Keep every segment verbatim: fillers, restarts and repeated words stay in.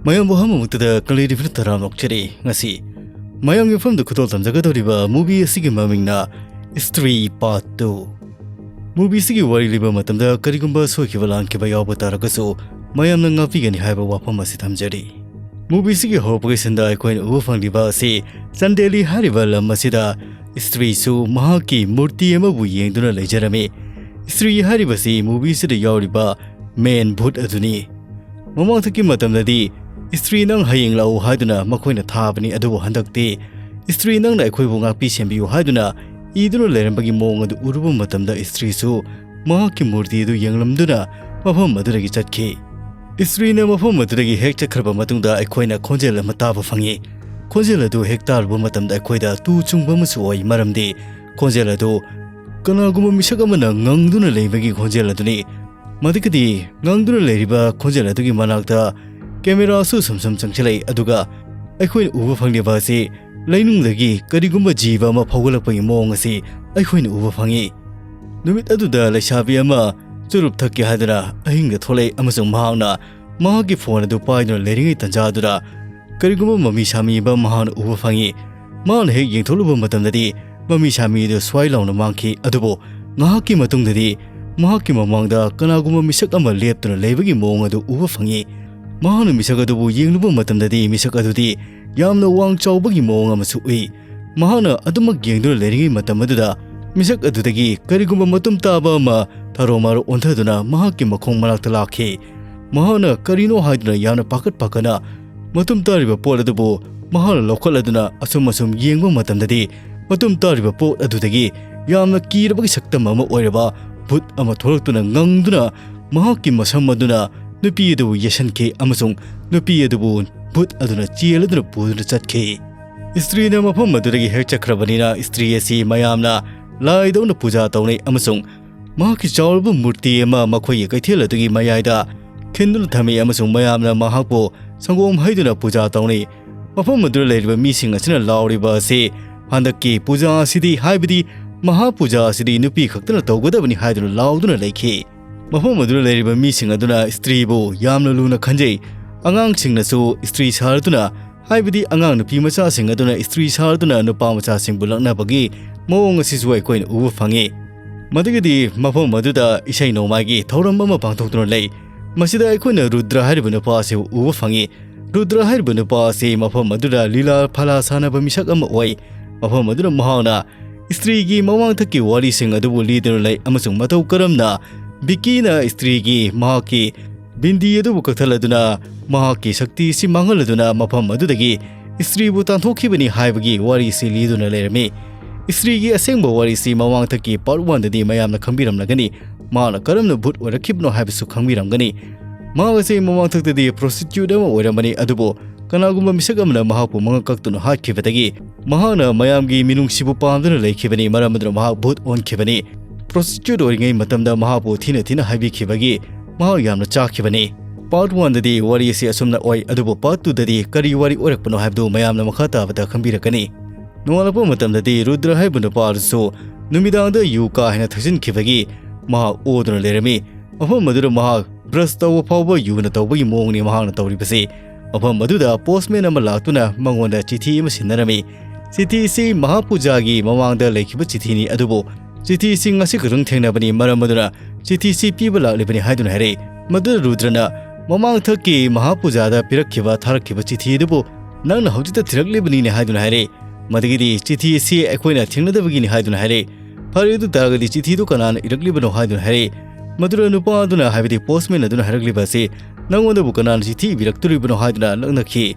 ꯃꯌꯥꯝꯕꯨ ꯑꯍꯥꯟꯕꯃꯛꯇꯗ ꯀꯪꯂꯩ ꯔꯤꯐꯤꯅ ꯇꯔꯥꯝꯅ ꯑꯣꯛꯆꯔꯤ꯫ ꯉꯁꯤ ꯃꯌꯥꯝꯒꯤ ꯃꯐꯝꯗ ꯈꯨꯗꯣꯜ ꯇꯝꯖꯒꯗꯧꯔꯤꯕ movie ꯑꯁꯤꯒꯤ ꯃꯃꯤꯡꯅ ꯏꯁꯇ꯭ꯔꯤ Part Two꯫ Movie ꯑꯁꯤꯒꯤ ꯋꯥꯔꯤ ꯂꯤꯕ ꯃꯇꯝꯗ ꯀꯔꯤꯒꯨꯝꯕ ꯁꯣꯏꯈꯤꯕ ꯂꯥꯟꯈꯤꯕ ꯌꯥꯎꯕ ꯇꯥꯔꯒꯁꯨ ꯃꯌꯥꯝꯅ ꯉꯥꯛꯄꯤꯒꯅꯤ ꯍꯥꯏꯕ ꯋꯥꯐꯝ ꯑꯁꯤ ꯊꯝꯖꯔꯤ꯫ Movie ꯑꯁꯤꯒꯤ ꯍꯧꯔꯛꯄꯒꯤ ꯁꯤꯟꯗ ꯑꯩꯈꯣꯏꯅ ꯎꯕ ꯐꯪꯂꯤꯕ ꯑꯁꯤ ꯆꯥꯟꯗꯦꯂꯤ ꯍꯥꯏꯔꯤꯕ ꯂꯝ ꯑꯁꯤꯗ ꯏꯁꯇ꯭ꯔꯤꯁꯨ ꯃꯍꯥꯛꯀꯤ ꯃꯨꯔꯇꯤ ꯑꯃꯕꯨ ꯌꯦꯡꯗꯨꯅ ꯂꯩꯖꯔꯝꯃꯤ꯫ ꯏꯁꯇ꯭ꯔꯤ ꯍꯥꯏꯔꯤꯕꯁꯤ movie ꯑꯁꯤꯗ ꯌꯥꯎꯔꯤꯕ main ꯚꯨꯠ ꯑꯗꯨꯅꯤ꯫ ꯃꯃꯥꯡꯊꯛꯀꯤ ꯃꯇꯝꯗꯗꯤ ꯏꯁꯇ꯭ꯔꯤ ꯅꯪ ꯍꯌꯦꯡ ꯂꯥꯛꯎ ꯍꯥꯏꯗꯨꯅ ꯃꯈꯣꯏꯅ ꯊꯥꯕꯅꯤ, ꯑꯗꯨꯕꯨ ꯍꯟꯗꯛꯇꯤ ꯏꯁꯇ꯭ꯔꯤ ꯅꯪꯅ ꯑꯩꯈꯣꯏꯕꯨ ꯉꯥꯛꯄꯤ ꯁꯦꯟꯕꯤꯌꯨ ꯍꯥꯏꯗꯨꯅ ꯏꯗꯨꯅ ꯂꯩꯔꯝꯕꯒꯤ ꯃꯑꯣꯡ ꯑꯗꯨ ꯎꯔꯨꯕ ꯃꯇꯝꯗ ꯏꯁꯇ꯭ꯔꯤꯁꯨ ꯃꯍꯥꯛꯀꯤ ꯃꯨꯔꯇꯤ ꯑꯗꯨ ꯌꯦꯡꯂꯝꯗꯨꯅ ꯃꯐꯝ ꯑꯗꯨꯗꯒꯤ ꯆꯠꯈꯤ꯫ ꯏꯁꯇ꯭ꯔꯤꯅ ꯃꯐꯝ ꯑꯗꯨꯗꯒꯤ ꯍꯦꯛ ꯆꯠꯈ꯭ꯔꯕ ꯃꯇꯨꯡꯗ ꯑꯩꯈꯣꯏꯅ ꯈꯣꯟꯖꯦꯜ ꯑꯃ ꯇꯥꯕ ꯐꯪꯉꯤ꯫ ꯈꯣꯟꯖꯦꯜ ꯑꯗꯨ ꯍꯦꯛ ꯇꯥꯔꯨꯕ ꯃꯇꯝꯗ ꯑꯩꯈꯣꯏꯗ ꯇꯨ ꯆꯨꯡꯕ ꯑꯃꯁꯨ ꯑꯣꯏ, ꯃꯔꯝꯗꯤ ꯈꯣꯟꯖꯦꯜ ꯑꯗꯨ ꯀꯅꯥꯒꯨꯝꯕ ꯃꯤꯁꯛ ꯑꯃꯅ ꯉꯪꯗꯨꯅ ꯂꯩꯕꯒꯤ ꯈꯣꯟꯖꯦꯜ ꯑꯗꯨꯅꯤ꯫ ꯃꯗꯨꯒꯤꯗꯤ ꯉꯪꯗꯨꯅ ꯂꯩꯔꯤꯕ ꯈꯣꯟꯖꯦꯜ ꯑꯗꯨꯒꯤ ꯃꯅꯥꯛꯇ cameraꯁꯨ ꯁꯨꯝ ꯁꯨꯝ ꯆꯪꯁꯤꯜꯂꯛꯏ, ꯑꯗꯨꯒ ꯑꯩꯈꯣꯏꯅ ꯎꯕ ꯐꯪꯂꯤꯕ ꯑꯁꯤ ꯂꯩꯅꯨꯡꯗꯒꯤ ꯀꯔꯤꯒꯨꯝꯕ ꯖꯤꯕ ꯑꯃ ꯐꯥꯎꯒꯠꯂꯛꯄꯒꯤ ꯃꯑꯣꯡ ꯑꯁꯤ ꯑꯩꯈꯣꯏꯅ ꯎꯕ ꯐꯪꯉꯤ꯫ ꯅꯨꯃꯤꯠ ꯑꯗꯨꯗ ꯂꯩꯁꯥꯕꯤ ꯑꯃ ꯆꯨꯔꯨꯞ ꯊꯛꯀꯦ ꯍꯥꯏꯗꯨꯅ ꯑꯍꯤꯡꯗ ꯊꯣꯛꯂꯛꯏ ꯑꯃꯁꯨꯡ ꯃꯍꯥꯛꯅ ꯃꯍꯥꯛꯀꯤ phone ꯑꯗꯨ ꯄꯥꯏꯗꯨꯅ ꯂꯩꯔꯤꯉꯩ ꯇꯥꯟꯖꯥꯗꯨꯗ ꯀꯔꯤꯒꯨꯝꯕ ꯃꯃꯤ ꯁꯥꯃꯤ ꯑꯃ ꯃꯍꯥꯛꯅ ꯎꯕ ꯐꯪꯉꯤ꯫ ꯃꯍꯥꯛꯅ ꯍꯦꯛ ꯌꯦꯡꯊꯣꯛꯂꯨꯕ ꯃꯇꯝꯗꯗꯤ ꯃꯃꯤ ꯁꯥꯃꯤ ꯑꯗꯨ ꯁ꯭ꯋꯥꯏ ꯂꯥꯎꯅ ꯃꯥꯡꯈꯤ꯫ ꯑꯗꯨꯕꯨ ꯉꯥꯏꯍꯥꯛꯀꯤ ꯃꯇꯨꯡꯗꯗꯤ ꯃꯍꯥꯛꯀꯤ ꯃꯃꯥꯡꯗ ꯀꯅꯥꯒꯨꯝꯕ ꯃꯤꯁꯛ ꯑꯃ ꯂꯦꯞꯇꯨꯅ ꯂꯩꯕꯒꯤ ꯃꯑꯣꯡ ꯑꯗꯨ ꯎꯕ ꯐꯪꯉꯤ꯫ ꯃꯍꯥꯛꯅ ꯃꯤꯁꯛ ꯑꯗꯨꯕꯨ ꯌꯦꯡꯂꯨꯕ ꯃꯇꯝꯗꯗꯤ ꯃꯤꯁꯛ ꯑꯗꯨꯗꯤ ꯌꯥꯝꯅ ꯋꯥꯡ ꯆꯥꯎꯕꯒꯤ ꯃꯑꯣꯡ ꯑꯃꯁꯨ ꯎꯏ꯫ ꯃꯍꯥꯛꯅ ꯑꯗꯨꯃꯛ ꯌꯦꯡꯗꯨꯅ ꯂꯩꯔꯤꯉꯩ ꯃꯇꯝ ꯑꯗꯨꯗ ꯃꯤꯁꯛ ꯑꯗꯨꯗꯒꯤ ꯀꯔꯤꯒꯨꯝꯕ ꯃꯇꯨꯝ ꯇꯥꯕ ꯑꯃ ꯊꯔꯣ ꯃꯥꯔꯣ ꯑꯣꯟꯊꯗꯨꯅ ꯃꯍꯥꯛꯀꯤ ꯃꯈꯣꯡ ꯃꯅꯥꯛꯇ ꯂꯥꯛꯈꯤ꯫ ꯃꯍꯥꯛꯅ ꯀꯔꯤꯅꯣ ꯍꯥꯏꯗꯨꯅ ꯌꯥꯝꯅ ꯄꯥꯈꯠ ꯄꯥꯈꯠꯅ ꯃꯇꯨꯝ ꯇꯥꯔꯤꯕ ꯄꯣꯠ ꯑꯗꯨꯕꯨ ꯃꯍꯥꯛꯅ ꯂꯧꯈꯠꯂꯗꯨꯅ ꯑꯁꯨꯝ ꯑꯁꯨꯝ ꯌꯦꯡꯕ ꯃꯇꯝꯗꯗꯤ ꯃꯇꯨꯝ ꯇꯥꯔꯤꯕ ꯄꯣꯠ ꯑꯗꯨꯗꯒꯤ ꯌꯥꯝꯅ ꯀꯤꯔꯕꯒꯤ ꯁꯛꯇꯝ ꯑꯃ ꯑꯣꯏꯔꯕ ꯚꯨꯠ ꯑꯃ ꯊꯣꯛꯂꯛꯇꯨꯅ ꯉꯪꯗꯨꯅ ꯃꯍꯥꯛꯀꯤ ꯃꯁꯝ ꯑꯗꯨꯅ ꯅꯨꯄꯤ ꯑꯗꯨꯕꯨ ꯌꯦꯠꯁꯟꯈꯤ ꯑꯃꯁꯨꯡ ꯅꯨꯄꯤ ꯑꯗꯨꯕꯨ ꯚꯨꯠ ꯑꯗꯨꯅ ꯆꯦꯜꯂꯗꯨꯅ ꯄꯨꯗꯨꯅ ꯆꯠꯈꯤ꯫ ꯏꯁꯇ꯭ꯔꯤꯅ ꯃꯐꯝ ꯑꯗꯨꯗꯒꯤ ꯍꯦꯛ ꯆꯠꯈ꯭ꯔꯕꯅꯤꯅ ꯏꯁꯇ꯭ꯔꯤ ꯑꯁꯤ ꯃꯌꯥꯝꯅ ꯂꯥꯏꯗꯧꯅ ꯄꯨꯖꯥ ꯇꯧꯅꯩ ꯑꯃꯁꯨꯡ ꯃꯍꯥꯛꯀꯤ ꯆꯥꯎꯔꯕ ꯃꯨꯔꯇꯤ ꯑꯃ ꯃꯈꯣꯏꯒꯤ ꯀꯩꯊꯦꯜ ꯑꯗꯨꯒꯤ ꯃꯌꯥꯏꯗ ꯈꯤꯟꯗꯨꯅ ꯊꯝꯃꯤ ꯑꯃꯁꯨꯡ ꯃꯌꯥꯝꯅ ꯃꯍꯥꯛꯄꯨ ꯁꯪꯒꯣꯝ ꯍꯩꯗꯨꯅ ꯄꯨꯖꯥ ꯇꯧꯅꯩ꯫ ꯃꯐꯝ ꯑꯗꯨꯗ ꯂꯩꯔꯤꯕ ꯃꯤꯁꯤꯡ ꯑꯁꯤꯅ ꯂꯥꯎꯔꯤꯕ ꯑꯁꯤ ꯍꯟꯗꯛꯀꯤ ꯄꯨꯖꯥ ꯑꯁꯤꯗꯤ, ꯍꯥꯏꯕꯗꯤ ꯃꯍꯥꯄꯨꯖꯥ ꯑꯁꯤꯗꯤ ꯅꯨꯄꯤ ꯈꯛꯇꯅ ꯇꯧꯒꯗꯕꯅꯤ ꯍꯥꯏꯗꯨꯅ ꯂꯥꯎꯗꯨꯅ ꯂꯩꯈꯤ꯫ ꯃꯐꯝ ꯑꯗꯨꯗ ꯂꯩꯔꯤꯕ ꯃꯤꯁꯤꯡ ꯑꯗꯨꯅ ꯏꯁꯇ꯭ꯔꯤꯕꯨ ꯌꯥꯝꯅ ꯂꯨꯅ ꯈꯟꯖꯩ꯫ ꯑꯉꯥꯡꯁꯤꯡꯅꯁꯨ ꯏꯁꯇ꯭ꯔꯤ ꯁꯥꯔꯗꯨꯅ, ꯍꯥꯏꯕꯗꯤ ꯑꯉꯥꯡ ꯅꯨꯄꯤ ꯃꯆꯥꯁꯤꯡ ꯑꯗꯨꯅ ꯏꯁꯇ꯭ꯔꯤ ꯁꯥꯔꯗꯨꯅ ꯅꯨꯄꯥ ꯃꯆꯥꯁꯤꯡꯕꯨ ꯂꯛꯅꯕꯒꯤ ꯃꯑꯣꯡ ꯑꯁꯤꯁꯨ ꯑꯩꯈꯣꯏꯅ ꯎꯕ ꯐꯪꯉꯤ꯫ ꯃꯗꯨꯒꯤꯗꯤ ꯃꯐꯝ ꯑꯗꯨꯗ ꯏꯁꯩ ꯅꯣꯡꯃꯥꯏꯒꯤ ꯊꯧꯔꯝ ꯑꯃ ꯄꯥꯡꯊꯣꯛꯇꯨꯅ ꯂꯩ꯫ ꯃꯁꯤꯗ ꯑꯩꯈꯣꯏꯅ ꯔꯨꯗ꯭ꯔ ꯍꯥꯏꯔꯤꯕ ꯅꯨꯄꯥ ꯑꯁꯤꯕꯨ ꯎꯕ ꯐꯪꯉꯤ꯫ ꯔꯨꯗ꯭ꯔ ꯍꯥꯏꯔꯤꯕ ꯅꯨꯄꯥ ꯑꯁꯤ ꯃꯐꯝ ꯑꯗꯨꯗ ꯂꯤꯂꯥ ꯐꯂꯥ ꯁꯥꯟꯅꯕ ꯃꯤꯁꯛ ꯑꯃ ꯑꯣꯏ꯫ ꯃꯐꯝ ꯑꯗꯨꯗ ꯃꯍꯥꯛꯅ ꯏꯁꯇ꯭ꯔꯤꯒꯤ ꯃꯃꯥꯡꯊꯛꯀꯤ ꯋꯥꯔꯤꯁꯤꯡ ꯑꯗꯨꯕꯨ ꯂꯤꯗꯨꯅ ꯂꯩ ꯑꯃꯁꯨꯡ ꯃꯇꯧ ꯀꯔꯝꯅ ꯕꯤꯀꯤꯅ ꯏꯁꯇ꯭ꯔꯤꯒꯤ ꯃꯍꯥꯛꯀꯤ ꯕꯤꯟꯗꯤ ꯑꯗꯨꯕꯨ ꯀꯛꯊꯠꯂꯗꯨꯅ ꯃꯍꯥꯛꯀꯤ ꯁꯛꯇꯤ ꯑꯁꯤ ꯃꯥꯡꯍꯜꯂꯗꯨꯅ ꯃꯐꯝ ꯑꯗꯨꯗꯒꯤ ꯏꯁꯇ꯭ꯔꯤꯕꯨ ꯇꯥꯟꯊꯣꯛꯈꯤꯕꯅꯤ ꯍꯥꯏꯕꯒꯤ ꯋꯥꯔꯤꯁꯤ ꯂꯤꯗꯨꯅ ꯂꯩꯔꯝꯃꯤ꯫ ꯏꯁꯇ꯭ꯔꯤꯒꯤ ꯑꯁꯦꯡꯕ ꯋꯥꯔꯤꯁꯤ ꯃꯃꯥꯡꯊꯛꯀꯤ part one ꯗꯗꯤ ꯃꯌꯥꯝꯅ ꯈꯪꯕꯤꯔꯝꯂꯒꯅꯤ꯫ ꯃꯍꯥꯛꯅ ꯀꯔꯝꯅ ꯚꯨꯠ ꯑꯣꯏꯔꯛꯈꯤꯕꯅꯣ ꯍꯥꯏꯕꯁꯨ ꯈꯪꯕꯤꯔꯝꯒꯅꯤ꯫ ꯃꯍꯥꯛ ꯑꯁꯤ ꯃꯃꯥꯡꯊꯛꯇꯗꯤ prostitute ꯑꯃ ꯑꯣꯏꯔꯝꯕꯅꯤ, ꯑꯗꯨꯕꯨ ꯀꯅꯥꯒꯨꯝꯕ ꯃꯤꯁꯛ ꯑꯃꯅ ꯃꯍꯥꯛꯄꯨ ꯃꯉꯛ ꯀꯛꯇꯨꯅ ꯍꯥꯠꯈꯤꯕꯗꯒꯤ ꯃꯍꯥꯛꯅ ꯃꯌꯥꯝꯒꯤ ꯃꯤꯅꯨꯡꯁꯤꯕꯨ ꯄꯥꯝꯗꯨꯅ ꯂꯩꯈꯤꯕꯅꯤ, ꯃꯔꯝ ꯑꯗꯨꯅ ꯃꯍꯥꯛ ꯚꯨꯠ ꯑꯣꯟꯈꯤꯕꯅꯤ꯫ Prostitute ꯑꯣꯏꯔꯤꯉꯩ ꯃꯇꯝꯗ ꯃꯍꯥꯛꯄꯨ ꯊꯤꯅ ꯊꯤꯅ ꯍꯥꯏꯕꯤꯈꯤꯕꯒꯤ ꯃꯍꯥꯛ ꯌꯥꯝꯅ ꯆꯥꯛꯈꯤꯕꯅꯤ꯫ Part one ꯗꯗꯤ ꯋꯥꯔꯤ ꯑꯁꯤ ꯑꯁꯨꯝꯅ ꯑꯣꯏ, ꯑꯗꯨꯕꯨ part two ꯗꯗꯤ ꯀꯔꯤ ꯋꯥꯔꯤ ꯑꯣꯏꯔꯛꯄꯅꯣ ꯍꯥꯏꯕꯗꯨ ꯃꯌꯥꯝꯅ ꯃꯈꯥ ꯇꯥꯕꯗ ꯈꯪꯕꯤꯔꯛꯀꯅꯤ꯫ ꯅꯣꯡꯉꯥꯜꯂꯛꯄ ꯃꯇꯝꯗꯗꯤ ꯔꯨꯗ꯭ꯔ ꯍꯥꯏꯕ ꯅꯨꯄꯥ ꯑꯗꯨꯁꯨ ꯅꯨꯃꯤꯗꯥꯡꯗ ꯌꯨ ꯀꯥ ꯍꯦꯟꯅ ꯊꯛꯆꯤꯟꯈꯤꯕꯒꯤ ꯃꯍꯥꯛ ꯑꯣꯗꯨꯅ ꯂꯩꯔꯝꯃꯤ꯫ ꯃꯐꯝ ꯑꯗꯨꯗ ꯃꯍꯥꯛ brush ꯇꯧꯕ ꯐꯥꯎꯕ ꯌꯨꯅ ꯇꯧꯕꯒꯤ ꯃꯑꯣꯡꯅꯤ ꯃꯍꯥꯛꯅ ꯇꯧꯔꯤꯕꯁꯤ꯫ ꯃꯐꯝ ꯑꯗꯨꯗ postman ꯑꯃ ꯂꯥꯛꯇꯨꯅ ꯃꯉꯣꯟꯗ ꯆꯤꯊꯤ ꯑꯃ ꯁꯤꯟꯅꯔꯝꯃꯤ꯫ ꯆꯤꯊꯤ ꯑꯁꯤ ꯃꯍꯥꯄꯨꯖꯥꯒꯤ ꯃꯃꯥꯡꯗ ꯂꯩꯈꯤꯕ ꯆꯤꯊꯤꯅꯤ, ꯑꯗꯨꯕꯨ ꯆꯤꯊꯤ ꯑꯁꯤ ꯉꯁꯤ ꯈꯛꯇꯪ ꯊꯦꯡꯅꯕꯅꯤ, ꯃꯔꯝ ꯑꯗꯨꯅ ꯆꯤꯊꯤ ꯑꯁꯤ ꯄꯤꯕ ꯂꯥꯛꯂꯤꯕꯅꯤ ꯍꯥꯏꯗꯨꯅ ꯍꯥꯏꯔꯛꯏ꯫ ꯃꯗꯨꯗ ꯔꯨꯗ꯭ꯔꯅ ꯃꯃꯥꯡꯊꯛꯀꯤ ꯃꯍꯥꯄꯨꯖꯥꯗ ꯄꯤꯔꯛꯈꯤꯕ, ꯊꯥꯔꯛꯈꯤꯕ ꯆꯤꯊꯤ ꯑꯗꯨꯕꯨ ꯅꯪꯅ ꯍꯧꯖꯤꯛꯇ ꯊꯤꯔꯛꯂꯤꯕꯅꯤꯅꯦ ꯍꯥꯏꯗꯨꯅ ꯍꯥꯏꯔꯛꯏ꯫ ꯃꯗꯨꯒꯤꯗꯤ ꯆꯤꯊꯤ ꯑꯁꯤ ꯑꯩꯈꯣꯏꯅ ꯊꯦꯡꯅꯗꯕꯒꯤꯅꯤ ꯍꯥꯏꯗꯨꯅ ꯍꯥꯏꯔꯛꯏ꯫ ꯐꯔꯦ, ꯑꯗꯨ ꯇꯥꯔꯒꯗꯤ ꯆꯤꯊꯤꯗꯨ ꯀꯅꯥꯅ ꯏꯔꯛꯂꯤꯕꯅꯣ ꯍꯥꯏꯗꯨꯅ ꯍꯥꯏꯔꯛꯏ꯫ ꯃꯗꯨꯗ ꯅꯨꯄꯥ ꯑꯗꯨꯅ, ꯍꯥꯏꯕꯗꯤ postman ꯑꯗꯨꯅ ꯍꯥꯏꯔꯛꯂꯤꯕ ꯑꯁꯤ, "ꯅꯪꯉꯣꯟꯗꯕꯨ ꯀꯅꯥꯅ ꯆꯤꯊꯤ ꯏꯕꯤꯔꯛꯇꯣꯔꯤꯕꯅꯣ?" ꯍꯥꯏꯗꯨꯅ ꯂꯛꯅꯈꯤ꯫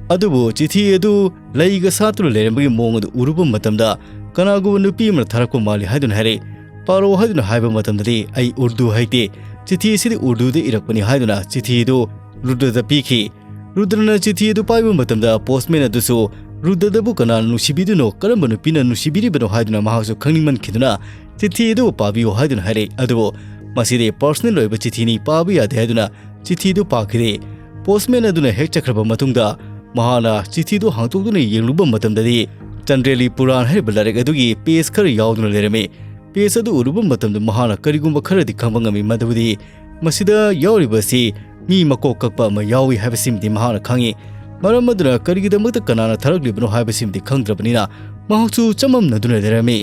ꯑꯗꯨꯕꯨ ꯆꯤꯊꯤ ꯑꯗꯨ ꯂꯩꯒ ꯁꯥꯠꯇꯨꯅ ꯂꯩꯔꯝꯕꯒꯤ ꯃꯑꯣꯡ ꯑꯗꯨ ꯎꯔꯨꯕ ꯃꯇꯝꯗ, "ꯀꯅꯥꯒꯨꯝꯕ ꯅꯨꯄꯤ ꯑꯃꯅ ꯊꯥꯔꯛꯄ ꯃꯥꯜꯂꯤ" ꯍꯥꯏꯗꯨꯅ ꯍꯥꯏꯔꯛꯏ꯫ ꯄꯥꯔꯛꯑꯣ ꯍꯥꯏꯗꯨꯅ ꯍꯥꯏꯕ ꯃꯇꯝꯗꯗꯤ, "ꯑꯩ ꯎꯔꯗꯨ ꯍꯩꯇꯦ, ꯆꯤꯊꯤ ꯑꯁꯤꯗꯤ ꯎꯔꯗꯨꯗ ꯏꯔꯛꯄꯅꯤ" ꯍꯥꯏꯗꯨꯅ ꯆꯤꯊꯤ ꯑꯗꯨ ꯔꯨꯗ꯭ꯔꯗ ꯄꯤꯈꯤ꯫ ꯔꯨꯗ꯭ꯔꯅ ꯆꯤꯊꯤ ꯑꯗꯨ ꯄꯥꯏꯕ ꯃꯇꯝꯗ, postman ꯑꯗꯨꯁꯨ ꯔꯨꯗ꯭ꯔꯗꯕꯨ ꯀꯅꯥꯅ ꯅꯨꯡꯁꯤꯕꯤꯗꯨꯅꯣ, ꯀꯔꯝꯕ ꯅꯨꯄꯤꯅ ꯅꯨꯡꯁꯤꯕꯤꯔꯤꯕꯅꯣ ꯍꯥꯏꯗꯨꯅ ꯃꯍꯥꯛꯁꯨ ꯈꯪꯅꯤꯡꯃꯟꯈꯤꯗꯨꯅ, "ꯆꯤꯊꯤ ꯑꯗꯨ ꯄꯥꯕꯤꯌꯨ" ꯍꯥꯏꯗꯨꯅ ꯍꯥꯏꯔꯛꯏ꯫ ꯑꯗꯨꯕꯨ ꯃꯁꯤꯗꯤ personal ꯑꯣꯏꯕ ꯆꯤꯊꯤꯅꯤ, ꯄꯥꯕ ꯌꯥꯗꯦ ꯍꯥꯏꯗꯨꯅ ꯆꯤꯊꯤꯗꯨ ꯄꯥꯈꯤꯗꯦ꯫ Postman ꯑꯗꯨꯅ ꯍꯦꯛ ꯆꯠꯈ꯭ꯔꯕ ꯃꯇꯨꯡꯗ, ꯃꯍꯥꯛꯅ ꯆꯤꯊꯤꯗꯨ ꯍꯥꯡꯗꯣꯛꯇꯨꯅ ꯌꯦꯡꯂꯨꯕ ꯃꯇꯝꯗꯗꯤ, ꯆꯟꯗ꯭ꯔꯦꯂꯤ ꯄꯨꯔꯥꯟ ꯍꯥꯏꯔꯤꯕ ꯂꯥꯏꯔꯤꯛ ꯑꯗꯨꯒꯤ page ꯈꯔ ꯌꯥꯎꯗꯨꯅ ꯂꯩꯔꯝꯃꯤ꯫ Page ꯑꯗꯨ ꯎꯔꯨꯕ ꯃꯇꯝꯗ ꯃꯍꯥꯛꯅ ꯀꯔꯤꯒꯨꯝꯕ ꯈꯔꯗꯤ ꯈꯪꯕ ꯉꯝꯃꯤ, ꯃꯗꯨꯗꯤ ꯃꯁꯤꯗ ꯌꯥꯎꯔꯤꯕ ꯑꯁꯤ ꯃꯤ ꯃꯀꯣꯛ ꯀꯛꯄ ꯑꯃ ꯌꯥꯎꯏ ꯍꯥꯏꯕꯁꯤꯃꯗꯤ ꯃꯍꯥꯛꯅ ꯈꯪꯏ꯫ ꯃꯔꯝ ꯑꯗꯨꯅ ꯀꯔꯤꯒꯤꯗꯃꯛꯇ ꯀꯅꯥꯅ ꯊꯥꯔꯛꯂꯤꯕꯅꯣ ꯍꯥꯏꯕꯁꯤꯃꯗꯤ ꯈꯪꯗ꯭ꯔꯕꯅꯤꯅ ꯃꯍꯥꯛꯁꯨ ꯆꯃꯝꯅꯗꯨꯅ ꯂꯩꯔꯝꯃꯤ꯫